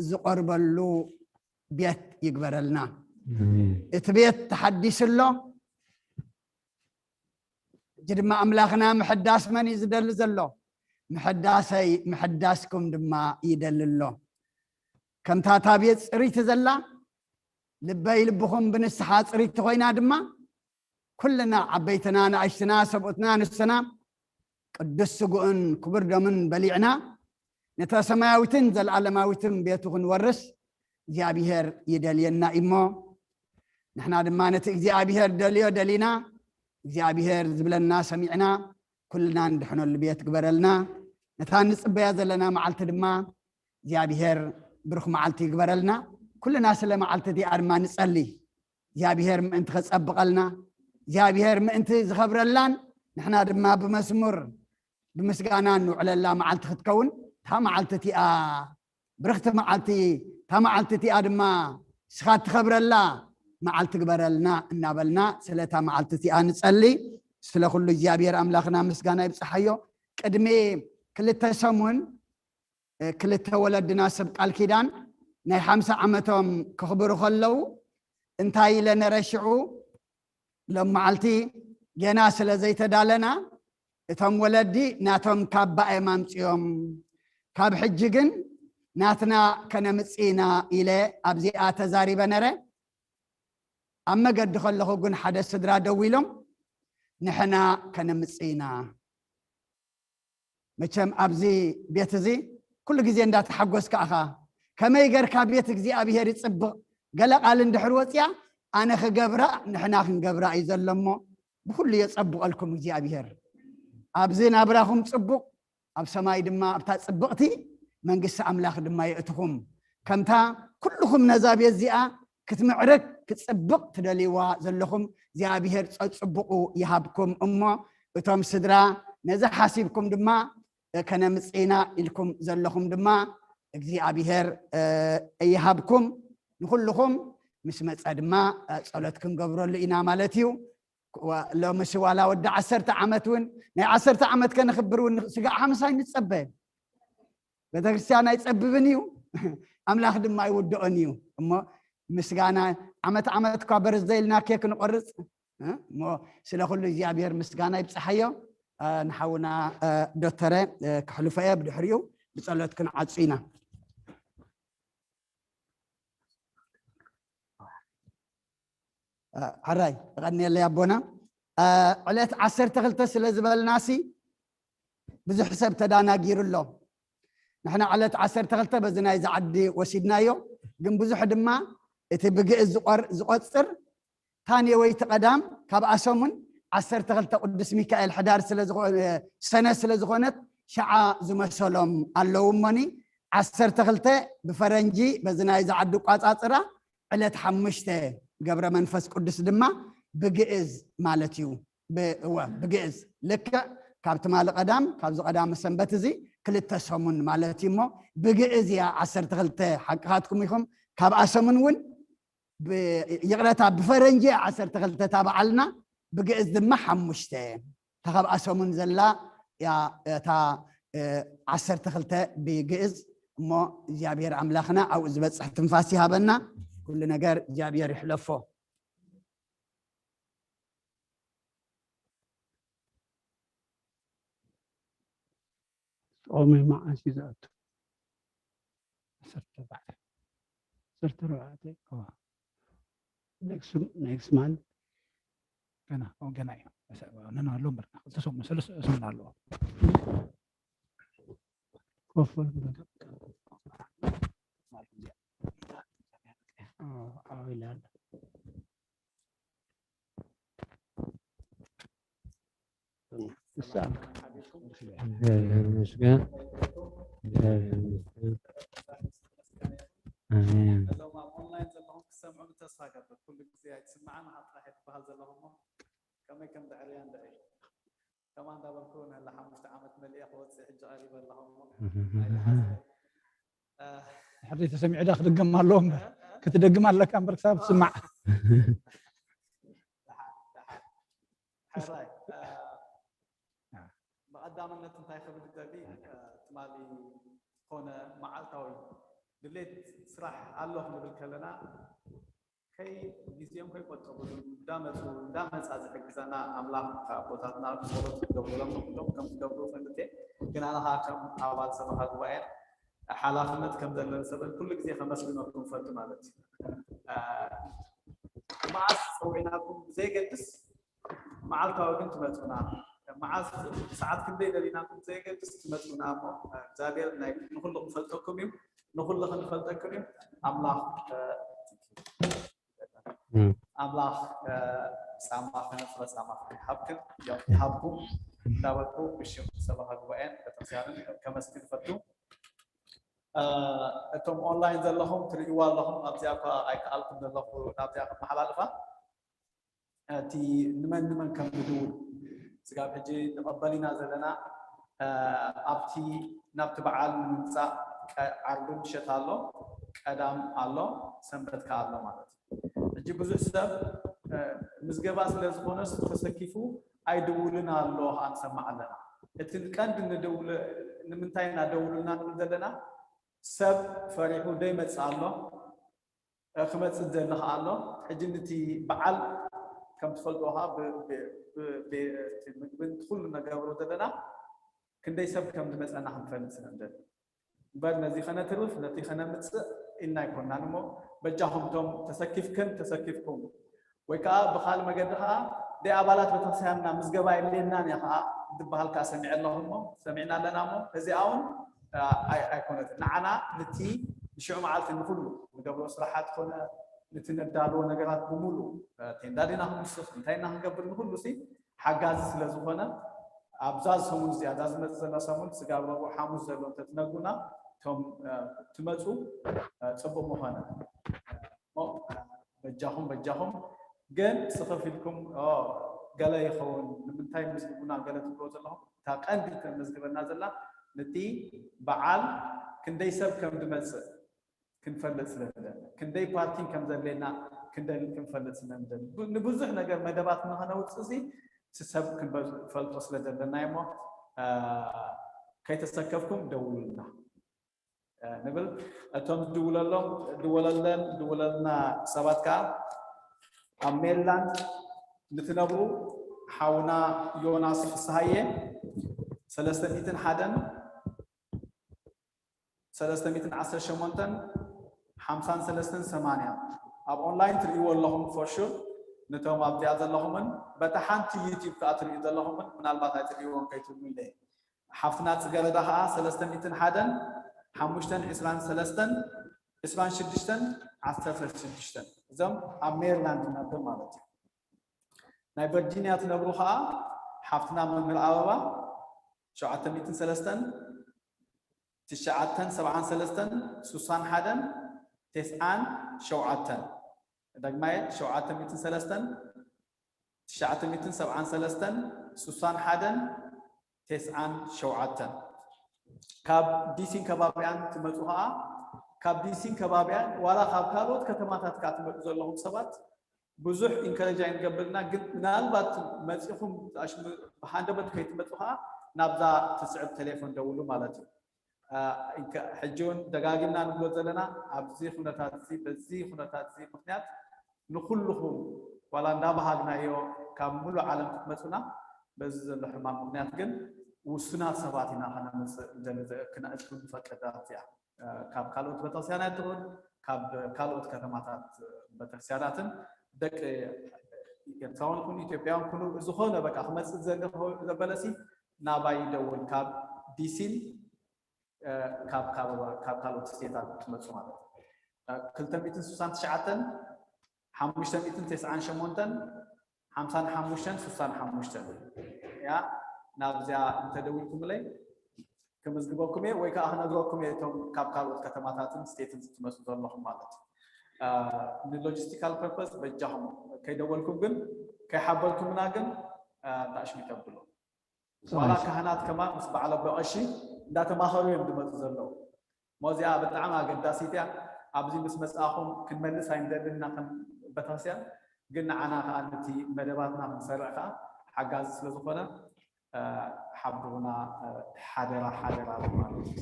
ዝቆርበሉ ቤት ይግበረልና። እቲ ቤት ተሓዲሱ ኣሎ። ሕጂ ድማ ኣምላኽና ምሕዳስ መን እዩ ዝደሊ ዘሎ? ምሕዳሰይ ምሕዳስኩም ድማ ይደሊ ኣሎ። ከምታ እታ ቤት ጽርይቲ ዘላ፣ ልበይ ልብኹም ብንስሓ ጽርይቲ ኮይና ድማ፣ ኩልና ዓበይትና ንኣሽትና ሰብኡትና ንስና ቅዱስ ስግኡን ክቡር ደሙን በሊዕና ነታ ሰማያዊትን ዘለዓለማዊትን ቤቱ ክንወርስ እግዚኣብሔር ይደልየና እሞ፣ ንሕና ድማ ነቲ እግዚኣብሔር ደልዮ ደሊና እግዚኣብሔር ዝብለና ሰሚዕና ኩልና ንድሕነሉ ቤት ግበረልና። ነታ ንጽበያ ዘለና መዓልቲ ድማ እግዚኣብሔር ብሩኽ መዓልቲ ይግበረልና። ኩልና ስለ መዓልቲ እቲኣ ድማ ንጸሊ። እግዚኣብሔር ምእንቲ ከጸብቐልና፣ እግዚኣብሔር ምእንቲ ዝኸብረላን፣ ንሕና ድማ ብመስሙር ብምስጋና ንውዕለላ መዓልቲ ክትከውን፣ እታ መዓልቲ እቲኣ ብርኽቲ መዓልቲ፣ እታ መዓልቲ እቲኣ ድማ ንስኻ እትኸብረላ መዓልቲ ግበረልና እናበልና ስለ እታ መዓልቲ እቲኣ ንጸሊ። ስለ ኩሉ እግዚኣብሔር ኣምላኽና ምስጋና ይብጽሓዮ። ቅድሚ ክልተ ሰሙን እ፣ ክልተ ወለድና ሰብ ቃል ኪዳን ናይ ሓምሳ ዓመቶም ከኽብሩ ከለዉ እንታይ ኢለ ነረ ሽዑ? ሎም መዓልቲ ገና ስለ ዘይተዳለና እቶም ወለዲ ናቶም ካባ እዮም ኣምጺኦም። ካብ ሕጂ ግን ናትና ከነምጽእ ኢና ኢለ ኣብዚኣ ተዛሪበ ነረ። ኣብ መገዲ ከለኹ ግን ሓደ ስድራ ደው ኢሎም ንሕና ከነምጽእ ኢና። መቸም ኣብዚ ቤት እዚ ኩሉ ግዜ እንዳተሓጎስካ ኢኻ። ከመይ ገርካ ቤት እግዚኣብሔር ይጽብቕ? ገለ ቃል እንድሕር ወጽያ ኣነ ክገብራ ንሕና ክንገብራ እዩ ዘሎ እሞ ብኩሉ የጸብቐልኩም እግዚኣብሔር። ኣብዚ ናብራኹም ጽቡቕ፣ ኣብ ሰማይ ድማ ኣብታ ጽብቕቲ መንግስቲ ኣምላኽ ድማ የእትኹም። ከምታ ኩልኹም ነዛ ቤት እዚኣ ክትምዕርግ ክትጽብቕ ትደልይዋ ዘለኹም እግዚኣብሔር ጸጽብቑ ይሃብኩም። እሞ እቶም ስድራ ነዚ ሓሲብኩም ድማ ከነምጽእ ኢና ኢልኩም ዘለኹም ድማ እግዚኣብሔር ይሃብኩም። ንኹልኹም ምስ መጸ ድማ ጸሎት ክንገብረሉ ኢና ማለት እዩ። ዋ-፣ ሎምስ ዋላ ወዲ ዓሰርተ ዓመት እውን ናይ ዓሰርተ ዓመት ከነኽብር እውን ስጋዕ ሓምሳ ኣይንጸበ። ቤተክርስትያን ኣይጸብብን እዩ፣ ኣምላኽ ድማ ኣይውድኦን እዩ። እሞ ምስጋና ዓመት ዓመት እኳ በርዝደይ ኢልና ኬክ ንቆርጽ፣ እ? እሞ ስለ ኩሉ እግዚኣብሔር ምስጋና ይብጽሓዮ። እ፣ ንሓውና፣ እ፣ ዶተረ፣ እ፣ ከሕልፎ እየ፣ ብድሕሪኡ ብጸሎት ክንዓጹ ኢና። እ፣ ሕራይ፣ የቐንየለይ ኣቦና። እ፣ ዕለት ዓሰርተ ክልተ ስለ ዝበልናሲ ብዙሕ ሰብ ተዳናጊሩ ኣሎ። ንሕና ዕለት ዓሰርተ ክልተ በዚ ናይዚ ዓዲ ወሲድናዮ፣ ግን ብዙሕ ድማ እቲ ብግእዝ ዝቆር-፣ ዝቆጽር ታኔወይቲ ቀዳም ካብ ኣሰሙን ዓሰርተ ክልተ ቅዱስ ሚካኤል ሕዳር ስለ ዝኾነ፣ ሰነ ስለ ዝኾነት ሸዓ ዝመሰሎም ኣለዉ እሞኒ፣ ዓሰርተ ክልተ ብፈረንጂ በዚ ናይዚ ዓዲ ኣቋጻጽራ ዕለት ሓሙሽተ ገብረ መንፈስ ቅዱስ ድማ ብግእዝ ማለት እዩ። ብ-፣ እወ፣ ብግእዝ ልክዕ ካብ ትማሊ ቀዳም፣ ካብዚ ቀዳመ ሰንበት እዚ ክልተ ሰሙን ማለት እዩ እሞ ብግእዝ እያ ዓሰርተ ክልተ ሓቅኻትኩም ኢኹም። ካብኣ ሰሙን እውን ብ-፣ ይቕረታ፣ ብፈረንጂ ዓሰርተ ክልተ እታ በዓልና፣ ብግእዝ ድማ ሓሙሽተ። እታ ካብኣ ሰሙን ዘላ እያ እታ፣ እ፣ ዓሰርተ ክልተ ብግእዝ። እሞ እግዚኣብሔር ኣምላኽና ኣብኡ ዝበጽሕ ትንፋስ ይሃበና። ኩሉ ነገር እግዚኣብሔር ይሕለፎ። ጾመ መዓስ እዩ ዝኣቱ? ዓሰርተ ኣርባዕተ። ዓሰርተ ኣርባዕተ። እዋ። ኔክስት፣ ኔክስት ማንት። ገና፣ ኦ፣ ገና እዩ። መሰ-፣ ነን ኣሎ እምበር፣ ክልተ ሰሙን፣ ሰለስተ ሰሙን ኣለዎ። ኮፍ በል። ኦ፣ ዓው ኢላ ኣላ። ይስኣልካ። እግዚኣብሔር ይመስገን። እግዚኣብሔር ይመስገን። ኣሜን። እዞም ኣብ ኦንላይን ዘለኹም ክትሰምዑ ተስፋ እገብር። ኩሉ ግዜ ኣይትስምዓን ኢኻ ጥራሕ እየ ትበሃል ዘለኹ እሞ ከመይ ከም ዘዕርያ እንድዒ። ከማን እንዳበልኩ ንለ ሓሙሽተ ዓመት መሊአ ክወፅእ ሕጂ ቀሪበ ኣለኹ እሞ ኣይትሓዝኑ። እ፣ ሕዚ ተሰሚዑ ዳ ክድገም ኣለዎ እምበር፣ ክትደግም ኣለካ እምበር ክሳብ ትስማዕ። ሕራይ ብቐዳምነት እንታይ ክብል ደሊ ትማሊ ዝኾነ መዓልታዊ ድሌት ስራሕ ኣሎ ክንብል ከለና ከይ ግዜኦም ከይቆጠቡ እንዳመፁ እንዳመፃ ዝሕግዘና ኣምላኽ ኣቦታትና ጸሎት ክገብሩሎም ንኩሎም ከም ዝገብሩ ፈልጥ እየ። ግን ኣነ ከዓ ከም ኣባል ሰበኻ ጉባኤን ሓላፍነት ከም ዘለኒ ሰበን ኩሉ ግዜ ከመስግነኩም ፈቱ ማለት እዩ። መዓስ ፀዊዕናኩም ብዘይገድስ መዓልታዊ ግን ትመፁና፣ መዓስ ሰዓት ክንደይ ደሊናኩም ብዘይገድስ ትመፁና እሞ እግዚኣብሔር ናይ ንኩሉ ክፈልጠኩም እዩ፣ ንኩሉ ክንፈልጠኩም እዩ። ኣምላኽ ኣምላኽ ጻማ ከነፍረ ጻማ ይሃብክን ይሃብኩም እንዳበልኩ ብሽም ሰበኻ ጉባኤን ቤተክርስቲያንን ከመስግን ፈቱ። እቶም ኦንላይን ዘለኹም ትርእይዋ ኣለኹም ኣብዚኣ እኳ ኣይከኣልኩም ዘለኹ ናብዚኣ ክመሓላልፋ እቲ ንመን ንመን ከም ንድውል ስጋብ ሕጂ ንቐበል ኢና ዘለና። ኣብቲ ናብቲ በዓል ንምምፃእ ዓርቢ ምሸት ኣሎ፣ ቀዳም ኣሎ፣ ሰንበት ከ ኣሎ ማለት እዩ። ሕጂ ብዙሕ ሰብ ምዝገባ ስለ ዝኾነስ ተሰኪፉ ኣይድውልን ኣሎ ከዓ ንሰማዕ ኣለና። እቲ ቀንዲ ንድውል ንምንታይ ኢና ደውሉልና ንብል ዘለና ሰብ ፈሪሑ ደይመፅእ ኣሎ። ክመፅእ ዝደሊ ከዓ ኣሎ። ሕጂ ንቲ በዓል ከም ትፈልጥዎ ከዓ ምግብን ኩሉ ነገብሮ ዘለና ክንደይ ሰብ ከም ዝመፀና ክንፈልጥ ስለ ንደሊ እምበር ነዚ ከነትርፍ ነቲ ከነምፅእ ኢልና ኣይኮናን እሞ በጃኹም ቶም ተሰኪፍክን ተሰኪፍኩም ወይ ከዓ ብካል መገዲ ከዓ ደይ ኣባላት ቤተክርስቲያንና ምዝገባ የድልየናን እያ ከዓ ዝበሃል ከዓ ሰሚዐ ኣለኹ እሞ ሰሚዕና ኣለና እሞ እዚኣ እውን ኣይኮነትን ንዓና ንቲ ንሽዑ መዓልቲ ንኩሉ ንገብሮ ስራሓት ኮነ ንቲ ነዳልዎ ነገራት ብምሉ ቴንዳ ዲና ክንስኽ እንታይ ኢና ክንገብር ንኩሉ ሲ ሓጋዚ ስለ ዝኾነ ኣብዛ ሰሙን እዚኣ እዛ ዝመፅእ ዘላ ሰሙን ስጋብ ረቡዕ ሓሙስ ዘሎ እንተትነግሩና እቶም ትመፁ ፅቡቅ ምኾነ በጃኹም በጃኹም ግን ስኽፍ ኢልኩም ገለ ይኸውን ንምንታይ ምዝግቡና ገለ ትብሎ ዘለኹም እታ ቀንዲ ተመዝግበና ዘላ ነቲ በዓል ክንደይ ሰብ ከም ዝመፅእ ክንፈልጥ ስለ ክንደይ ፓርኪን ከም ዘድልየና ክንፈልጥ ስለ ንብዙሕ ነገር መደባት ንኸነውፅእ እዚ እቲ ሰብ ክንፈልጦ ስለ ዘለና እሞ ከይተሰከፍኩም ደውሉልና ንብል እቶም ዝድውለሎም ድወለለን ድወለልና ሰባት ከዓ ኣብ ሜሪላንድ ንትነብሩ ሓውና ዮናስ ፍስሃየ ሰለስተ ሚእትን ሓደን ሰለስተ ሚእትን ዓሰርተ ሸሞንተን ሓምሳን ሰለስተን ሰማንያ ኣብ ኦንላይን ትርእይዎ ኣለኹም for sure ነቶም ኣብዚኣ ዘለኹምን በታ ሓንቲ ዩቲብ ከዓ ትርእዩ ዘለኹምን ምናልባት ኣይትርእይዎን ከይትብሉ ኢለ ሓፍትና ፅገረዳ ከዓ ሰለስተ ሚእትን ሓደን ሓሙሽተን ዕስራን ሰለስተን ዕስራን ሽዱሽተን ዓሰርተ ሽዱሽተን እዞም ኣብ ሜሪላንድ ነብር ማለት እዩ ናይ ቨርጂኒያ ትነብሩ ከዓ ሓፍትና መምህር ኣበባ ሸውዓተ ሚእትን ሰለስተን ትሽዓተን ሰብዓን ሰለስተን ሱሳን ሓደን ተስዓን ሸውዓተን ደግማየ ሸውዓተ ሚእትን ሰለስተን ትሽዓተ ሚእትን ሰብዓን ሰለስተን ሱሳን ሓደን ተስዓን ሸውዓተን ካብ ዲሲን ከባቢያን ትመፁ ከዓ ካብ ዲሲን ከባቢያን ዋላ ካብ ካልኦት ከተማታት ከዓ ትመፁ ዘለኹም ሰባት ብዙሕ ኢንከረጅ ኣይንገብርና ግን ምናልባት መፂኹም ብሃንደበት ከይትመፁ ከዓ ናብዛ ትስዕብ ቴሌፎን ደውሉ ማለት እዩ ሕጂ እውን ደጋጊምና ንብሎ ዘለና ኣብዚ ኩነታት እዚ በዚ ኩነታት እዚ ምክንያት ንኩልኹም ዋላ እንዳባሃግናዮ ካብ ሙሉእ ዓለም ክትመፁና በዚ ዘሎ ሕማም ምክንያት ግን ውሱናት ሰባት ኢና ከነምፅእ ክነእቱ ንፈቅድ እዚኣ ካብ ካልኦት ቤተክርስትያናት ትኹን ካብ ካልኦት ከተማታት ቤተክርስትያናትን ደቂ ኤርትራውን ኩኑ ኢትዮጵያውን ኩኑ ዝኾነ በቃ ክመፅእ ዘበለሲ ናባይ ይደውል ካብ ዲሲን ካብ ካልኦት ስቴታት ትመፁ ማለት ክልተ ሚእትን ስሳን ትሽዓተን ሓሙሽተ ሚእትን ተስዓን ሸሞንተን ሓምሳን ሓሙሽተን ስሳን ሓሙሽተን ያ ናብዚኣ እንተደዊልኩምለይ ክምዝግበኩም እየ ወይ ከዓ ክነግረኩም እየ እቶም ካብ ካልኦት ከተማታትን ስቴትን ዝትመፁ ዘለኹም ማለት እዩ ንሎጂስቲካል ፐርፐስ በጃኹም ከይደወልኩም ግን ከይሓበርኩምና ግን ታሽሚ ተብሎ ዋላ ካህናት ከማን ምስ በዓል ኣቦ ቀሺ እንዳተማኸሩ እዮም ዝመፁ ዘለዉ እዚኣ ብጣዕሚ ኣገዳሲት እያ። ኣብዚ ምስ መጻኹም ክንመልስ ኣይንደልን ኢና ከም ቤተክርስትያን፣ ግን ንዓና ከዓ ነቲ መደባትና ክንሰርዕ ከዓ ሓጋዚ ስለ ዝኾነ፣ እ፣ ሓብሩና፣ እ፣ ሓደራ፣ ሓደራ ማለት እዩ።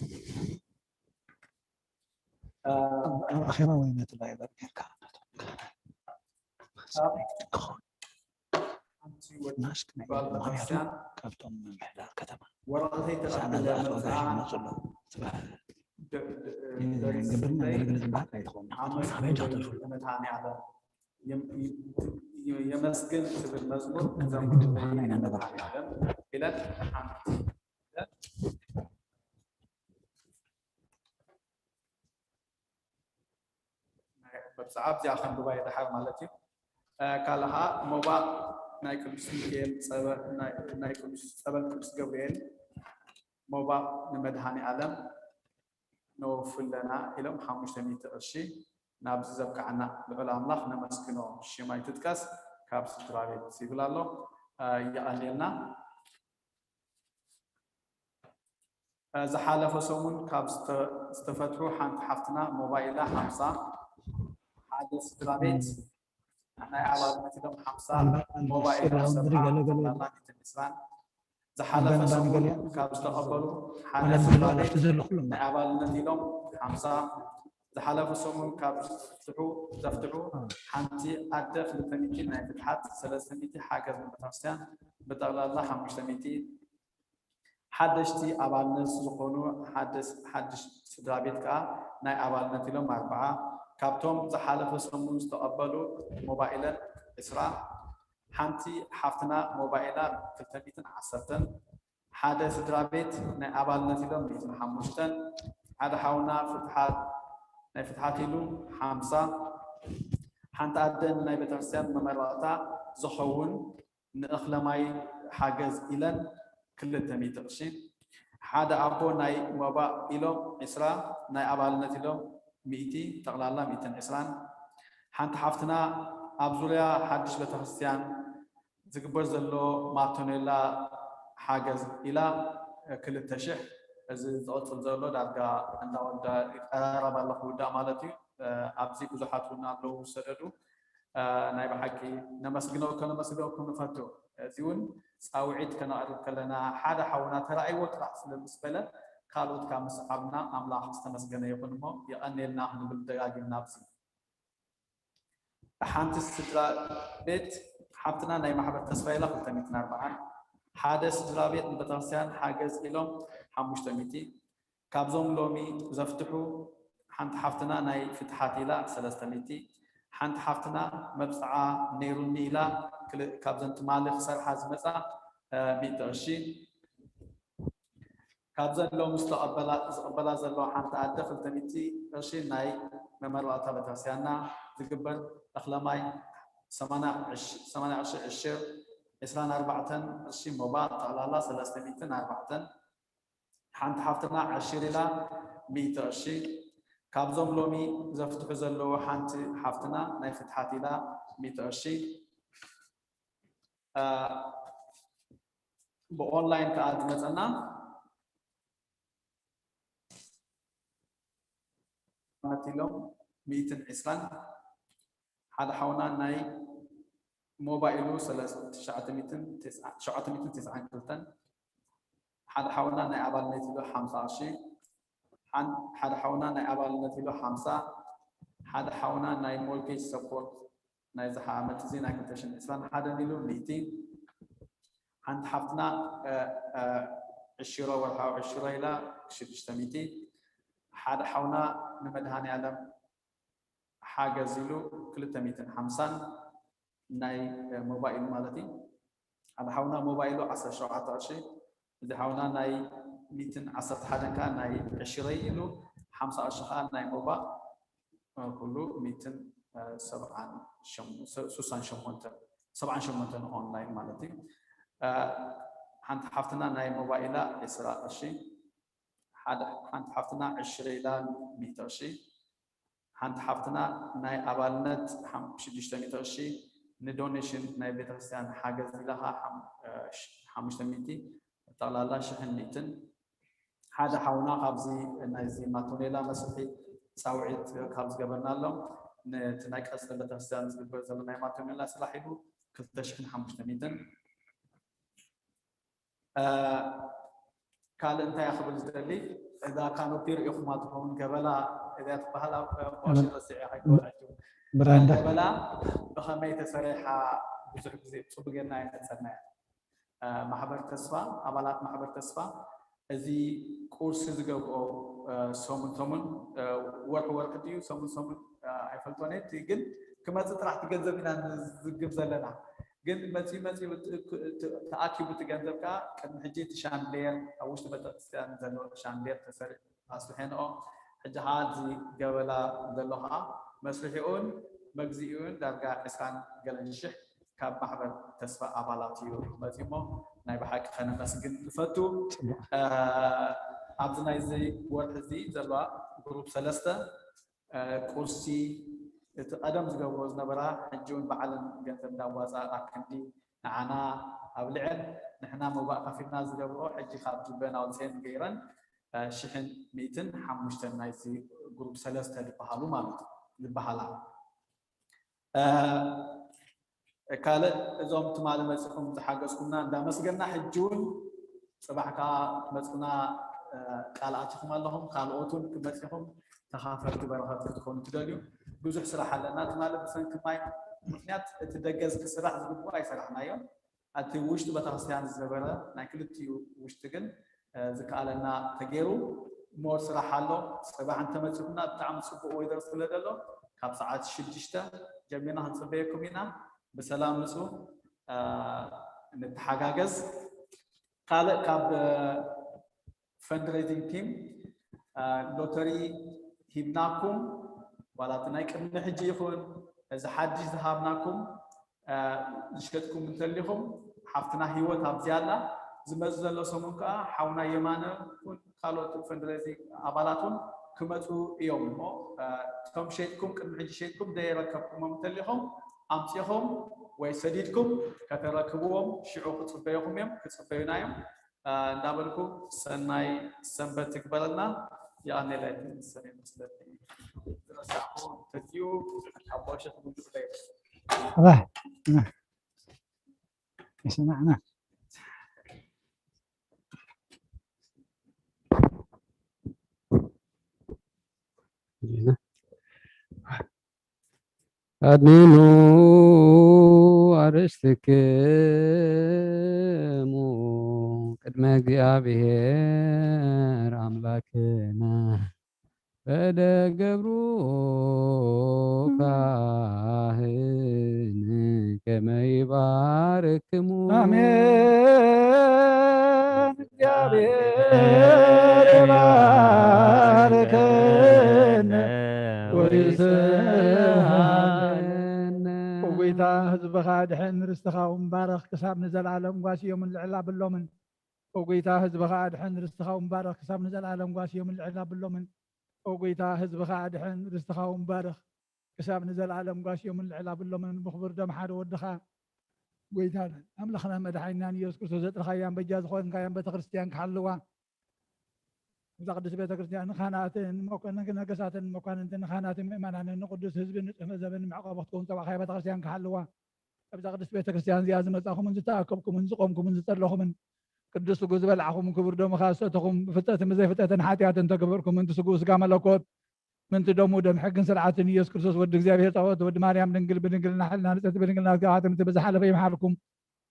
እ፣ ኣብ ኣኼባ ወይ ነቲ ቫይበር ጌርካ ነቶም ክኸውን። ሓንቲ ወዲ ናስክ ናይ ጓል ምኽንያቱ ቤተክርስትያን ካብቶም ምምሕዳር ከተማ ወረቐተይ ተቐብለ ዝኣመዝኣ መጽዓ ወጋሽ ይመጹ ኣለዉ ዝበሃል ደ-፣ ደ-፣ ግብርና ደሪስለይ ኣገልግሎት ዝበሃል ኣይትኸውን። ዓመት ኣበይ ዶ ክትረኽቡ? መድኃኔዓለም የም-፣ የ-፣ የመስግን ትብል መዝሙር ግድ ክዘምሩ ብሃና ኢና ነበር። መድኃኔዓለም ኢለን ሓንቲ ናይ መብጽዓ ኣብዚኣ ከንብባ እየ ደሓር ማለት እዩ። እ፣ ካልእ ኸዓ ሞባእ ናይ ቅዱስ ሚካኤል ጸበ-፣ ናይ፣ ናይ ቅዱስ ጸበል ቅዱስ ገብርኤል ሞባእ ንመድኃኔ ዓለም ነወፍለና ኢሎም ሓሙሽተ ሚእቲ ቅርሺ ናብዚ ዘብቅዓና ልዑል ኣምላኽ ነመስግኖ። ሽም ኣይትጥቀስ ካብ ስድራ ቤት ይብል ኣሎ። እ፣ የቐንየልና። እ፣ ዝሓለፈ ሰሙን ካብ ዝተ-፣ ዝተፈትሑ ሓንቲ ሓፍትና ሞባይላ ሓምሳ፣ ሓደ ስድራ ቤት ናይ ኣባልነት ኢሎም ሓምሳ፣ ሞባይል ኢሎም ሰብዓ፣ ጠቕላላ ሚእትን ዕስራን። ዝሓለፈ ሰሙን ካብ ዝተቐበሉ ሓደ ስድራ ቤት ናይ ኣባልነት ኢሎም ሓምሳ፣ ዝሓለፈ ሰሙን ካብ ዝፍትሑ፣ ዘፍትሑ ሓንቲ ኣደ ክልተ ሚእቲ ናይ ፍትሓት፣ ሰለስተ ሚእቲ ሓገዝ ንቤተክርስትያን፣ ብጠቕላላ ሓሙሽተ ሚእቲ ሓደሽቲ ኣባልነት ዝኾኑ ሓደስ-፣ ሓድሽ ስድራ ቤት ከኣ ናይ ኣባልነት ኢሎም ኣርብዓ፣ ካብቶም ዝሓለፈ ሰሙን ዝተቐበሉ ሞባይለን ዕስራ፣ ሓንቲ ሓፍትና ሞባይላ ክልተ ሚእትን ዓሰርተን፣ ሓደ ስድራ ቤት ናይ ኣባልነት ኢሎም ሚእትን ሓሙሽተን፣ ሓደ ሓውና ፍትሓት፣ ናይ ፍትሓት ኢሉ ሓምሳ፣ ሓንቲ ኣደ ንናይ ቤተክርስትያን መመረቕታ ዝኸውን ንእኽለ ማይ ሓገዝ ኢለን ክልተ ሚእቲ ቅርሺ፣ ሓደ ኣቦ ናይ ሞባእ ኢሎም ዕስራ፣ ናይ ኣባልነት ኢሎም ሚእቲ፣ ጠቕላላ ሚእትን ዕስራን። ሓንቲ ሓፍትና ኣብ ዙርያ ሓድሽ ቤተክርስትያን ዝግበር ዘሎ ማቶኔላ ሓገዝ ኢላ ክልተ ሽሕ። እዚ ዝቕጽል ዘሎ ዳርጋ እንዳወዳ ይቀራረብ ኣሎ ክውዳእ ማለት እዩ። ኣብዚ ብዙሓት እውን ኣለዉ ዝሰደዱ። እ፣ ናይ ብሓቂ ነመስግነኩም፣ ከነመስግነኩም ንፈቱ። እዚ እውን ጻውዒት ከነቕርብ ከለና ሓደ ሓውና ተራእይዎ ጥራሕ ስለ ምስ በለ ካልኦት ካብ ምስዓብና ኣምላኽ ዝተመስገነ ይኹን እሞ የቐንየልና ክንብል ደጋጊምና ኣብዚ። ሓንቲ ስድራ ቤት ሓብትና ናይ ማሕበር ተስፋ ኢላ ክልተ ሚእትን ኣርብዓን፣ ሓደ ስድራ ቤት ንቤተክርስትያን ሓገዝ ኢሎም ሓሙሽተ ሚእቲ፣ ካብዞም ሎሚ ዘፍትሑ ሓንቲ ሓፍትና ናይ ፍትሓት ኢላ ሰለስተ ሚእቲ፣ ሓንቲ ሓፍትና መብጽዓ ነይሩኒ ኢላ ክል-፣ ካብዘን ትማሊ ክሰርሓ ዝመጻ፣ እ፣ ሚእቲ ቅርሺ፣ ካብዘን ሎሚ ዝተቐበላ፣ ዝቕበላ ዘለዋ ሓንቲ ኣደ ክልተ ሚእቲ ቅርሺ ናይ መመረቕታ ቤተክርስትያንና ዝግበር እኽለ ማይ ሰማንያ ቅርሺ፣ ሰማንያ ቅርሺ ዕሽር፣ ዕስራን ኣርባዕተን ቅርሺ ሞባ፣ ጠቕላላ ሰለስተ ሚእትን ኣርባዕተን። ሓንቲ ሓፍትና ዕሽር ኢላ ሚእቲ ቅርሺ። ካብዞም ሎሚ ዘፍትሑ ዘለዉ ሓንቲ ሓፍትና ናይ ፍትሓት ኢላ ሚእቲ ቅርሺ። እ፣ ብኦንላይን ከኣ ዝመጸና መቲሎም ሚእትን ዕስራን። ሓደ ሓውና ናይ ሞባይሉ ሰለስተ፣ ትሽዓተ ሚእትን ትስዓ፣ ትሽዓተ ሚእትን ትስዓን ክልተን። ሓደ ሓውና ናይ ኣባልነት ኢሉ ሓምሳ ቅርሺ። ሓን-፣ ሓደ ሓውና ናይ ኣባልነት ኢሉ ሓምሳ። ሓደ ሓውና ናይ ሞርጌጅ ሰፖርት ናይዚ ዓመት እዚ ናይ ክልተ ሽሕን ዕስራን ሓደን ኢሉ ሚእቲ። ሓንቲ ሓፍትና፣ እ፣ እ፣ ዕሽሮ፣ ወርሓዊ ዕሽሮ ኢላ ሽዱሽተ ሚእቲ። ሓደ ሓውና ንመድሃኔ ዓለም ሓገዝ ኢሉ ክልተ ሚእትን ሓምሳን ናይ፣ እ፣ ሞባይል ማለት እዩ። ሓደ ሓውና ሞባይሉ ዓሰርተ ሸውዓተ ቅርሺ፣ እዚ ሓውና ናይ ሚእትን ዓሰርተ ሓደን ከኣ ናይ ዕሽረይ ኢሉ ሓምሳ ቅርሺ ከኣ ናይ ሞባ፣ እ፣ ኩሉ ሚእትን፣ እ፣ ሰብዓን ሸም-፣ ስ-፣ ሱሳን ሸሞንተን፣ ሰብዓን ሸሞንተን ኦንላይን ማለት እዩ። እ፣ ሓንቲ ሓፍትና ናይ ሞባይላ ዕስራ ቅርሺ፣ ሓደ፣ ሓንቲ ሓፍትና ዕሽረይ ኢላ ሚእቲ ቅርሺ፣ ሓንቲ ሓፍትና ናይ ኣባልነት ሓም-፣ ሽዱሽተ ሚእቲ ቅርሺ፣ ንዶኔሽን ናይ ቤተክርስትያን ሓገዝ ኢላ ኸዓ ሓም-፣ እ፣ ሽ-፣ ሓሙሽተ ሚእቲ፣ ጠቕላላ ሽሕን ሚእትን። ሓደ ሓውና ካብዚ ናይዚ ማቶኔላ መስርሒ ፃውዒት ካብ ዝገበርናሎም፣ ነቲ ናይ ቀፅሪ ቤተክርስትያን ዝግበር ዘሎ ናይ ማቶኔላ ስራሕ ኢሉ ክልተ ሽሕን ሓሙሽተ ሚእትን። ካልእ እንታይ ክብል ዝደሊ፣ እዛ ካኖፒ ርኢኹማ ትኸውን፣ ገበላ እዚኣ ትበሃል፣ ኣብ ቋሽ ረሲዐ ከይኮነችው። ብራንዳ። ገበላ ብኸመይ ተሰሪሓ ብዙሕ ግዜ ብፅቡቅ ጌርና ኣይነፀናያ። ማሕበር ተስፋ፣ ኣባላት ማሕበር ተስፋ፣ እዚ ቁርሲ ዝገብሮ ሰሙን ሰሙን፣ ወርሒ ወርሒ ድዩ ሰሙን ሰሙን ኣይፈልጦን እየ፣ ግን ክመፅእ ጥራሕ እቲ ገንዘብ ኢና ንዝግብ ዘለና። ግን መፂኡ መፂኡ ተኣኪቡ እቲ ገንዘብ ከዓ ቅድሚ ሕጂ እቲ ሻንድሌር ኣብ ውሽጢ ቤተክርስትያን ዘሎ ሻንድሌር ተሰሪሑ ኣስርሐንኦ። ሕጂ ከዓ እዚ ገበላ ዘሎ ከዓ መስርሒኡን መግዚኡን ዳርጋ ዕስራን ገለን ሽሕ ካብ ማሕበር ተስፋ ኣባላት እዩ መፂሞ። ናይ ብሓቂ ከነመስግን ንፈቱ። ኣብዚ ናይዚ ወርሒ እዚ ዘለዋ ግሩፕ ሰለስተ ቁርሲ እቲ ቀደም ዝገብሮ ዝነበራ ሕጂ እውን ባዕለን ገንዘብ እንዳዋፃ ኣብ ክንዲ ንዓና ኣብልዐን ንሕና መባእ ከፊልና ዝገብሮ ሕጂ ካብ ጅበን ኣውፅኤን ገይረን ሽሕን ሚእትን ሓሙሽተን ናይዚ ግሩፕ ሰለስተ ዝበሃሉ ማለት ዝበሃላ። ካልእ እዞም ትማሊ መፂኹም ዝሓገዝኩምና እንዳመስገና ሕጂ እውን ፅባሕ ከዓ ክትመፁና ቃል ኣቲኹም ኣለኹም። ካልኦት እውን ክመፂኹም ተኻፈልቲ በረኸት ክትኾኑ ትደልዩ። ብዙሕ ስራሕ ኣለና። ትማሊ ብሰንኪ ማይ ምክንያት እቲ ደገዝ ክስራሕ ዝግብኦ ኣይሰራሕናዮን። ኣብቲ ውሽጢ ቤተክርስትያን ዝነበረ ናይ ክልቲኡ ውሽጢ ግን ዝከኣለና ተገይሩ። ሞር ስራሕ ኣሎ። ፅባሕ እንተመፂኹምና ብጣዕሚ ፅቡቅ ወይደር ስለ ዘሎ ካብ ሰዓት ሽዱሽተ ጀሚርና ክንፅበየኩም ኢና። ብሰላም ምፁ፣ ንተሓጋገዝ። ካልእ ካብ ፈንድሬዚንግ ቲም ሎተሪ ሂብናኩም፣ ዋላ እቲ ናይ ቅድሚ ሕጂ ይኹን እዚ ሓድሽ ዝሃብናኩም ዝሸጥኩም እንተሊኹም፣ ሓፍትና ህይወት ኣብዚ ኣላ። ዝመፅ ዘሎ ሰሙን ከዓ ሓውና የማነ እውን ካልኦት ፈንድሬዚንግ ኣባላት እውን ክመፁ እዮም እሞ፣ እቶም ሸይጥኩም፣ ቅድሚ ሕጂ ሸይጥኩም ደየረከብኩሞም እንተሊኹም ኣምፂኹም ወይ ሰዲድኩም ከተረክብዎም ሽዑ ክፅበዩኹም እዮም፣ ክፅበዩና እዮም። እንዳበልኩ ሰናይ ሰንበት ትግበረልና። የቐኔለይ ሰኔ መስለኒ ዝረሳዕኩ እንተዝዩ ኣቦ እሸት ጉንዱ ክለይ ኣባህ ይሰማዕና። ኣድንኑ ኣርእስትክሙ ቅድመ እግዚኣብሔር ኣምላክነ በደ ገብሩ ካህን ከመ ይባርክሙ። ኣሜን። እግዚኣብሔር ይባርከነ ወይስሃነ። ኦጎይታ ህዝብኻ ኣድሕን ርስትኻ ውንባረኽ ክሳብ ንዘለኣለም ጓስዮምን ልዕል ኣብሎምን። ኦጎይታ ህዝብኻ ኣድሕን ርስትኻ ውንባረኽ ክሳብ ንዘለኣለም ጓስዮምን ልዕል ኣብሎምን። ኦጎይታ ህዝብኻ ኣድሕን ርስትኻ ውንባረኽ ክሳብ ንዘለኣለም ጓስዮምን ልዕል ኣብሎምን ብኽቡር ደም ሓደ ወድኻ ጎይታ ኣምላኽና መድሓኒናን ኢየሱስ ክርስቶስ ዘጥረኻያን በጃ ዝኾንካያን ቤተክርስትያን ክሓልዋ እዛ ቅድስት ቤተክርስትያን ንካህናትን መኮንን ነገሳትን መኳንንትን ንካህናትን ምእመናንን ንቅዱስ ህዝብን ንጽሕመ ዘበን መዕቆቢ ክትከውን ጸዋዕካያ ቤተክርስትያን ክሓልዋ ኣብዛ ቅድስት ቤተክርስትያን እዚኣ ዝመጻኹምን ዝተኣከብኩምን ዝቆምኩምን ዝጸለኹምን ቅዱስ ስጉ ዝበላዕኹም ክቡር ደሙኻ ዝሰተኹም ብፍልጠትን ብዘይፍልጠትን ሓጢኣትን ተገበርኩም ምንቲ ስጉ ስጋ መለኮት ምንቲ ደሙ ደም ሕግን ስርዓትን ኢየሱስ ክርስቶስ ወዲ እግዚኣብሔር ጸወት ወዲ ማርያም ድንግል ብድንግልና ሕልና ንጽሕቲ ብድንግልና ዝገባትምቲ ብዝሓለፈ ይምሓርኩም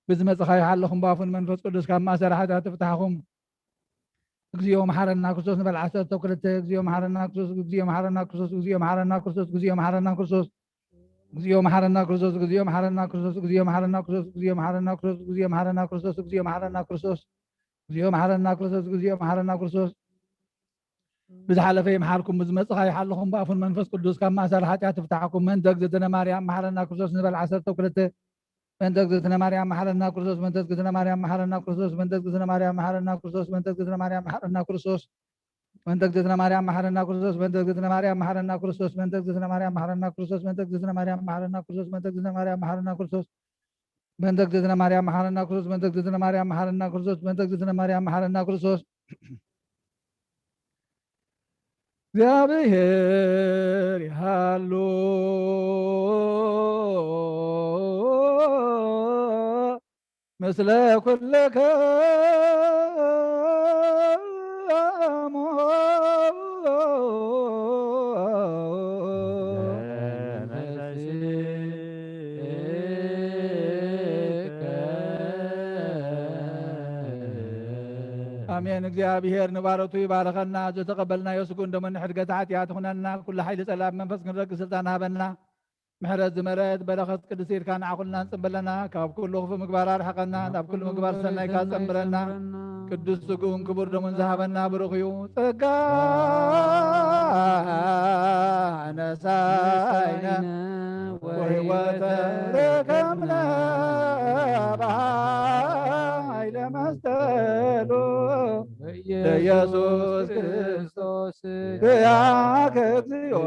ብዝመጽኻ ይሓለኹም ብኣፉን መንፈስ ቅዱስ ካብ ማእሰር ሓጢኣት ትፍታሕኹም እግዚኦ መሓረና ክርስቶስ ንበል ዓሰርተ ክልተ እግዚኦ መሓረና ክርስቶስ እግዚኦ መሓረና ክርስቶስ እግዚኦ መሓረና ክርስቶስ እግዚኦ መሓረና ክርስቶስ እግዚኦ መሓረና ክርስቶስ እግዚኦ መሓረና ክርስቶስ እግዚኦ መሓረና ክርስቶስ እግዚኦ መሓረና ክርስቶስ እግዚኦ መሓረና ክርስቶስ እግዚኦ መሓረና ክርስቶስ እግዚኦ መሓረና ክርስቶስ እግዚኦ መሓረና ክርስቶስ ብዝሓለፈ ይምሓርኩም ብዝመፅኻ ይሓልኹም ብኣፉን መንፈስ ቅዱስ ካብ ማእሰር ሓጢኣት ትፍታሕኩም መንተ እግዝእትነ ማርያም መሓረና ክርስቶስ ንበል ዓሰርተ ክልተ መንተ እግዝእትነ ማርያም መሓረና ክርስቶስ መንተ እግዝእትነ ማርያም መሓረና ክርስቶስ መንተ እግዝእትነ ማርያም መሓረና ክርስቶስ መንተ እግዝእትነ ማርያም መሓረና ክርስቶስ መንተ እግዝእትነ ማርያም መሓረና ክርስቶስ መንተ እግዝእትነ ማርያም መሓረና ክርስቶስ መንተ እግዝእትነ ማርያም መሓረና ክርስቶስ መንተ እግዝእትነ ማርያም መሓረና ክርስቶስ መንተ እግዝእትነ ማርያም መሓረና ክርስቶስ መንተ እግዝእትነ ማርያም መሓረና ክርስቶስ መንተ እግዝእትነ ማርያም መሓረና ክርስቶስ መንተ እግዝእትነ ማርያም መሓረና ክርስቶስ እግዚኣብሔር ይሃሉ ምስለ ኩልክሙ። ኣሜን። እግዚኣብሔር ንባሮቱ ይባርኸና። ዝተቐበልናዮ ስጉን ደሙን ንሕድገት ሓጢኣት ይኹነና። ኩሉ ሓይሊ ጸላእ መንፈስ ክንረግእ ስልጣን ሃበና። ምሕረት ዝመልአት በረኸት ቅድስቲ ኢድካ ንዓኹልና ንጽበለና። ካብ ኩሉ ክፉእ ምግባር ኣርሕቐና፣ ናብ ኩሉ ምግባር ሰናይካ ጸንብረና። ቅዱስ ስግኡን ክቡር ደሙን ዝሃበና ብሩኽ እዩ። ጸጋ ነሳይነ ወሕይወተ ረከብነ በኃይለ መስቀሉ ለኢየሱስ ክርስቶስ ያከ እግዚኦ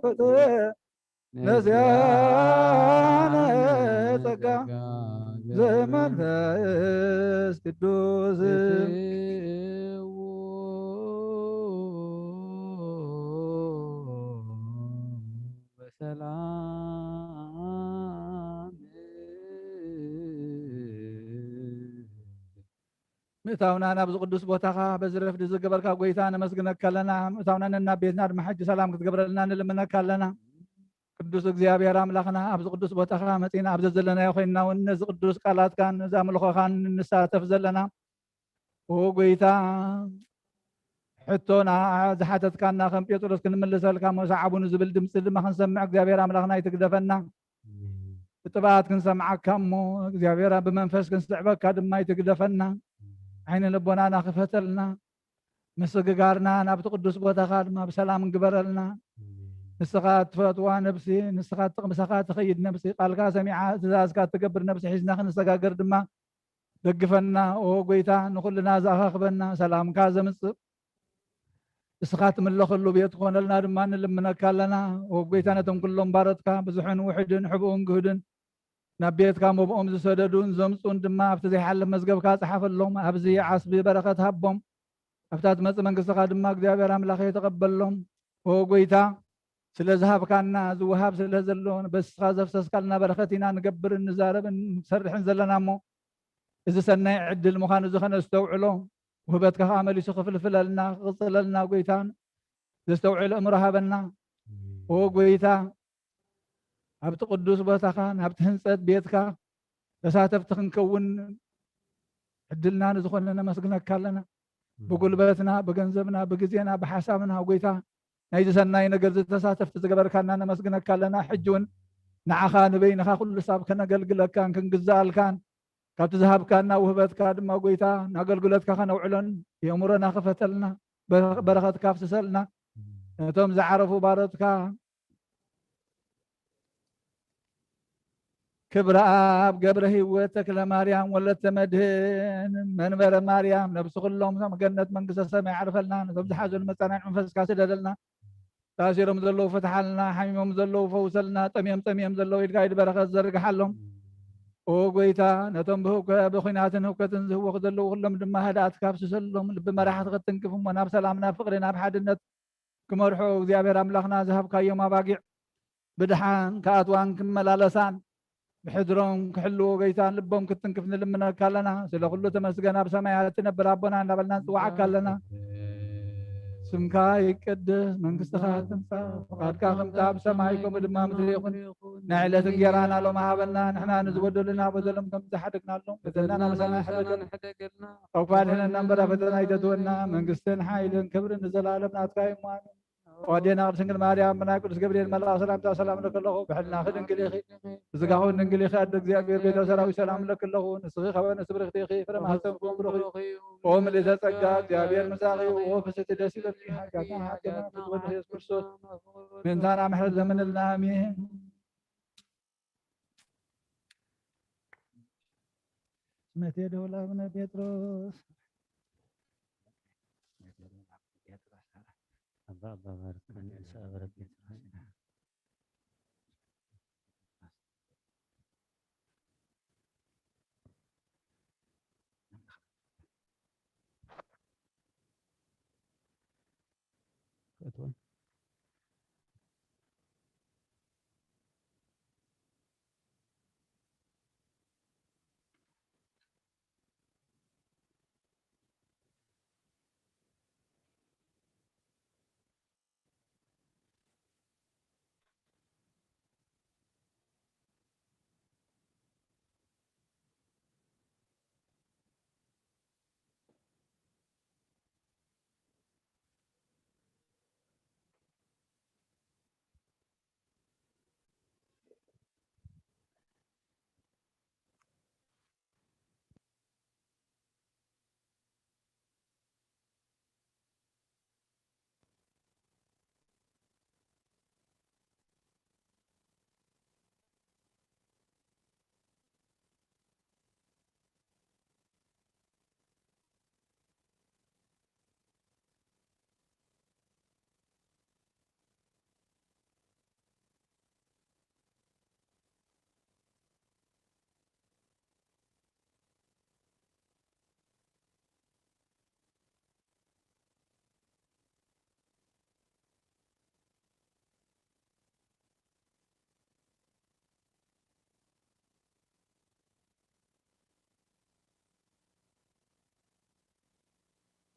ፍትሕ ነዚያነ ጸጋ ዘመንፈስ ቅዱስ በሰላም ምእታውና ናብዚ ቅዱስ ቦታኻ በዚ ረፍዲ ዝገበርካ ጎይታ ነመስግነካ ኣለና። ምእታውና ነናብ ቤትና ድማ ሕጂ ሰላም ክትገብረልና ንልምነካ ኣለና። ቅዱስ እግዚኣብሔር ኣምላኽና ኣብዚ ቅዱስ ቦታኻ መጺና ኣብ ዘዘለናዮ ኮይንና እውን ነዚ ቅዱስ ቃላትካን ነዚ ኣምልኾኻን ንሳተፍ ዘለና ኦ ጎይታ ሕቶና ዝሓተትካና ከም ጴጥሮስ ክንምልሰልካ እሞ ሰዓቡኒ ዝብል ድምፂ ድማ ክንሰምዕ እግዚኣብሔር ኣምላኽና ይትግደፈና። ብጥብኣት ክንሰምዓካ እሞ እግዚኣብሔር ብመንፈስ ክንስዕበካ ድማ ይትግደፈና። ዓይኒ ልቦናና ክፈተልና። ምስግጋርና ናብቲ ቅዱስ ቦታኻ ድማ ብሰላም ግበረልና። ንስኻ እትፈትዋ ነብሲ፣ ንስኻ እትቕምሰኻ ትኸይድ ነብሲ፣ ቃልካ ሰሚዓ ትእዛዝካ እትገብር ነብሲ ሒዝና ክንሰጋገር ድማ ደግፈና። ኦ ጎይታ ንኹልና ዝኣኻኽበና ሰላምካ ዘምጽእ እስኻ ትምለኸሉ ቤት ክኾነልና ድማ ንልምነካ ኣለና። ኦ ጎይታ ነቶም ኩሎም ባሮትካ ብዙሕን ውሕድን ሕቡኡን ግህድን ናብ ቤትካ መብኦም ዝሰደዱን ዘምጹን ድማ ኣብቲ ዘይሓልፍ መዝገብካ ጸሓፈሎም። ኣብዚ ዓስቢ በረኸት ሃቦም። ኣብታ ትመጽእ መንግስትኻ ድማ እግዚኣብሔር ኣምላኸ ተቐበሎም። ኦ ጎይታ ስለ ዝሃብካና ዝወሃብ ስለ ዘሎ በስኻ ዘፍሰስካልና በረኸት ኢና ንገብርን ንዛረብን ንሰርሕን ዘለና እሞ እዚ ሰናይ ዕድል ምዃኑ እዚ ከነስተውዕሎ ውህበትካ ከዓ መሊሱ ክፍልፍለልና ክቕፅለልና ጎይታን ዘስተውዕል እምሮ ሃበና። ኦ ጎይታ ኣብቲ ቅዱስ ቦታኻ ናብቲ ህንፀት ቤትካ ተሳተፍቲ ክንከውን ዕድልና ንዝኾነ ነመስግነካ ኣለና። ብጉልበትና ብገንዘብና ብግዜና ብሓሳብና ጎይታ ናይዚ ሰናይ ነገር ዝተሳተፍቲ ዝገበርካና ነመስግነካ ኣለና። ሕጂ እውን ንዓኻ ንበይንኻ ኩሉ ሳብ ከነገልግለካን ክንግዛኣልካን ካብቲ ዝሃብካና ውህበትካ ድማ ጎይታ ንኣገልግሎትካ ከነውዕሎን የእምሮና ክፈተልና በረኸትካ ኣፍስሰልና። ነቶም ዝዓረፉ ባሮትካ ክብረኣብ ገብረ ህይወት ተክለ ማርያም ወለተ መድህን መንበረ ማርያም ነብሲ ኩሎም ገነት መንግስተ ሰማይ ዓርፈልና። ነቶም ዝሓዘኑ መጻናን መንፈስካ ስደደልና። ታሲሮም ዘለዉ ፍትሓልና፣ ሓሚሞም ዘለዉ ፈውሰልና፣ ጠምዮም ጠምዮም ዘለዉ ኢድካ ኢድ በረኸት ዘርግሓሎም። ኦ ጎይታ ነቶም ብኩናትን ህውከትን ዝህወኹ ዘለዉ ኩሎም ድማ ህድኣትካ ኣፍስሰሎም። ልቢ መራሕቲ ክትትንክፍ እሞ ናብ ሰላም ናብ ፍቕሪ ናብ ሓድነት ክመርሑ እግዚኣብሔር ኣምላኽና ዝሃብካዮም ኣባጊዕ ብድሓን ክኣትዋን ክመላለሳን ብሕድሮም ክሕልዎ ጎይታ ልቦም ክትትንክፍ ንልምነካ ኣለና። ስለ ኩሉ ተመስገን። ኣብ ሰማያት እትነብር ኣቦና እናበልና ንጽዋዓካ ኣለና። ስምካ ይቀደስ፣ መንግስትኻ ትምጻእ፣ ፍቓድካ ከምቲ ኣብ ሰማይ ከምኡ ድማ ምድሪ ይኹን። ናይ ዕለት እንጌራና ሎም ሃበና፣ ንሕና ንዝበደሉና በደሎም ከም ዝሓደግናሎም፣ ፈተና ናብ ሰማይ ሕደገልና፣ ካብ ክፉእ ኣድሕነና እምበር ኣብ ፈተና ኣይተእትወና። መንግስትን ሓይልን ክብርን ንዘለኣለም ናትካ እዩ። ኣሜን። ኣዴና ቅድስት ድንግል ማርያም ብናይ ቅዱስ ገብርኤል መልኣኽ ሰላምታ ሰላም እልኪ ኣለኹ። ብሕልናኺ ድንግል ኢኺ፣ ብስጋኺ እውን ድንግል ኢኺ። ኣደ እግዚኣብሔር ቤተ ሰራዊት ሰላም እልኪ ኣለኹ። ንስኺ ካብ ኣንስቲ ብርኽቲ ኢኺ፣ ፍረ ማህፀንኪ እውን ብሩኽ እዩ። ኦ ምልዕተ ጸጋ እግዚኣብሔር ምሳኺ እዩ። ኦ ፍስሕቲ ደስ ይበልኪ፣ ሓጢኣትና ሓጢኣትና ፍትወት ኢየሱስ ክርስቶስ ምእንታና ምሕረት ለምንልና። ኣሜን። ስመቴ ደውል ኣቡነ ጴጥሮስ። ኣባ ኣባ ባርክ ንእሳ በረከት። እትውን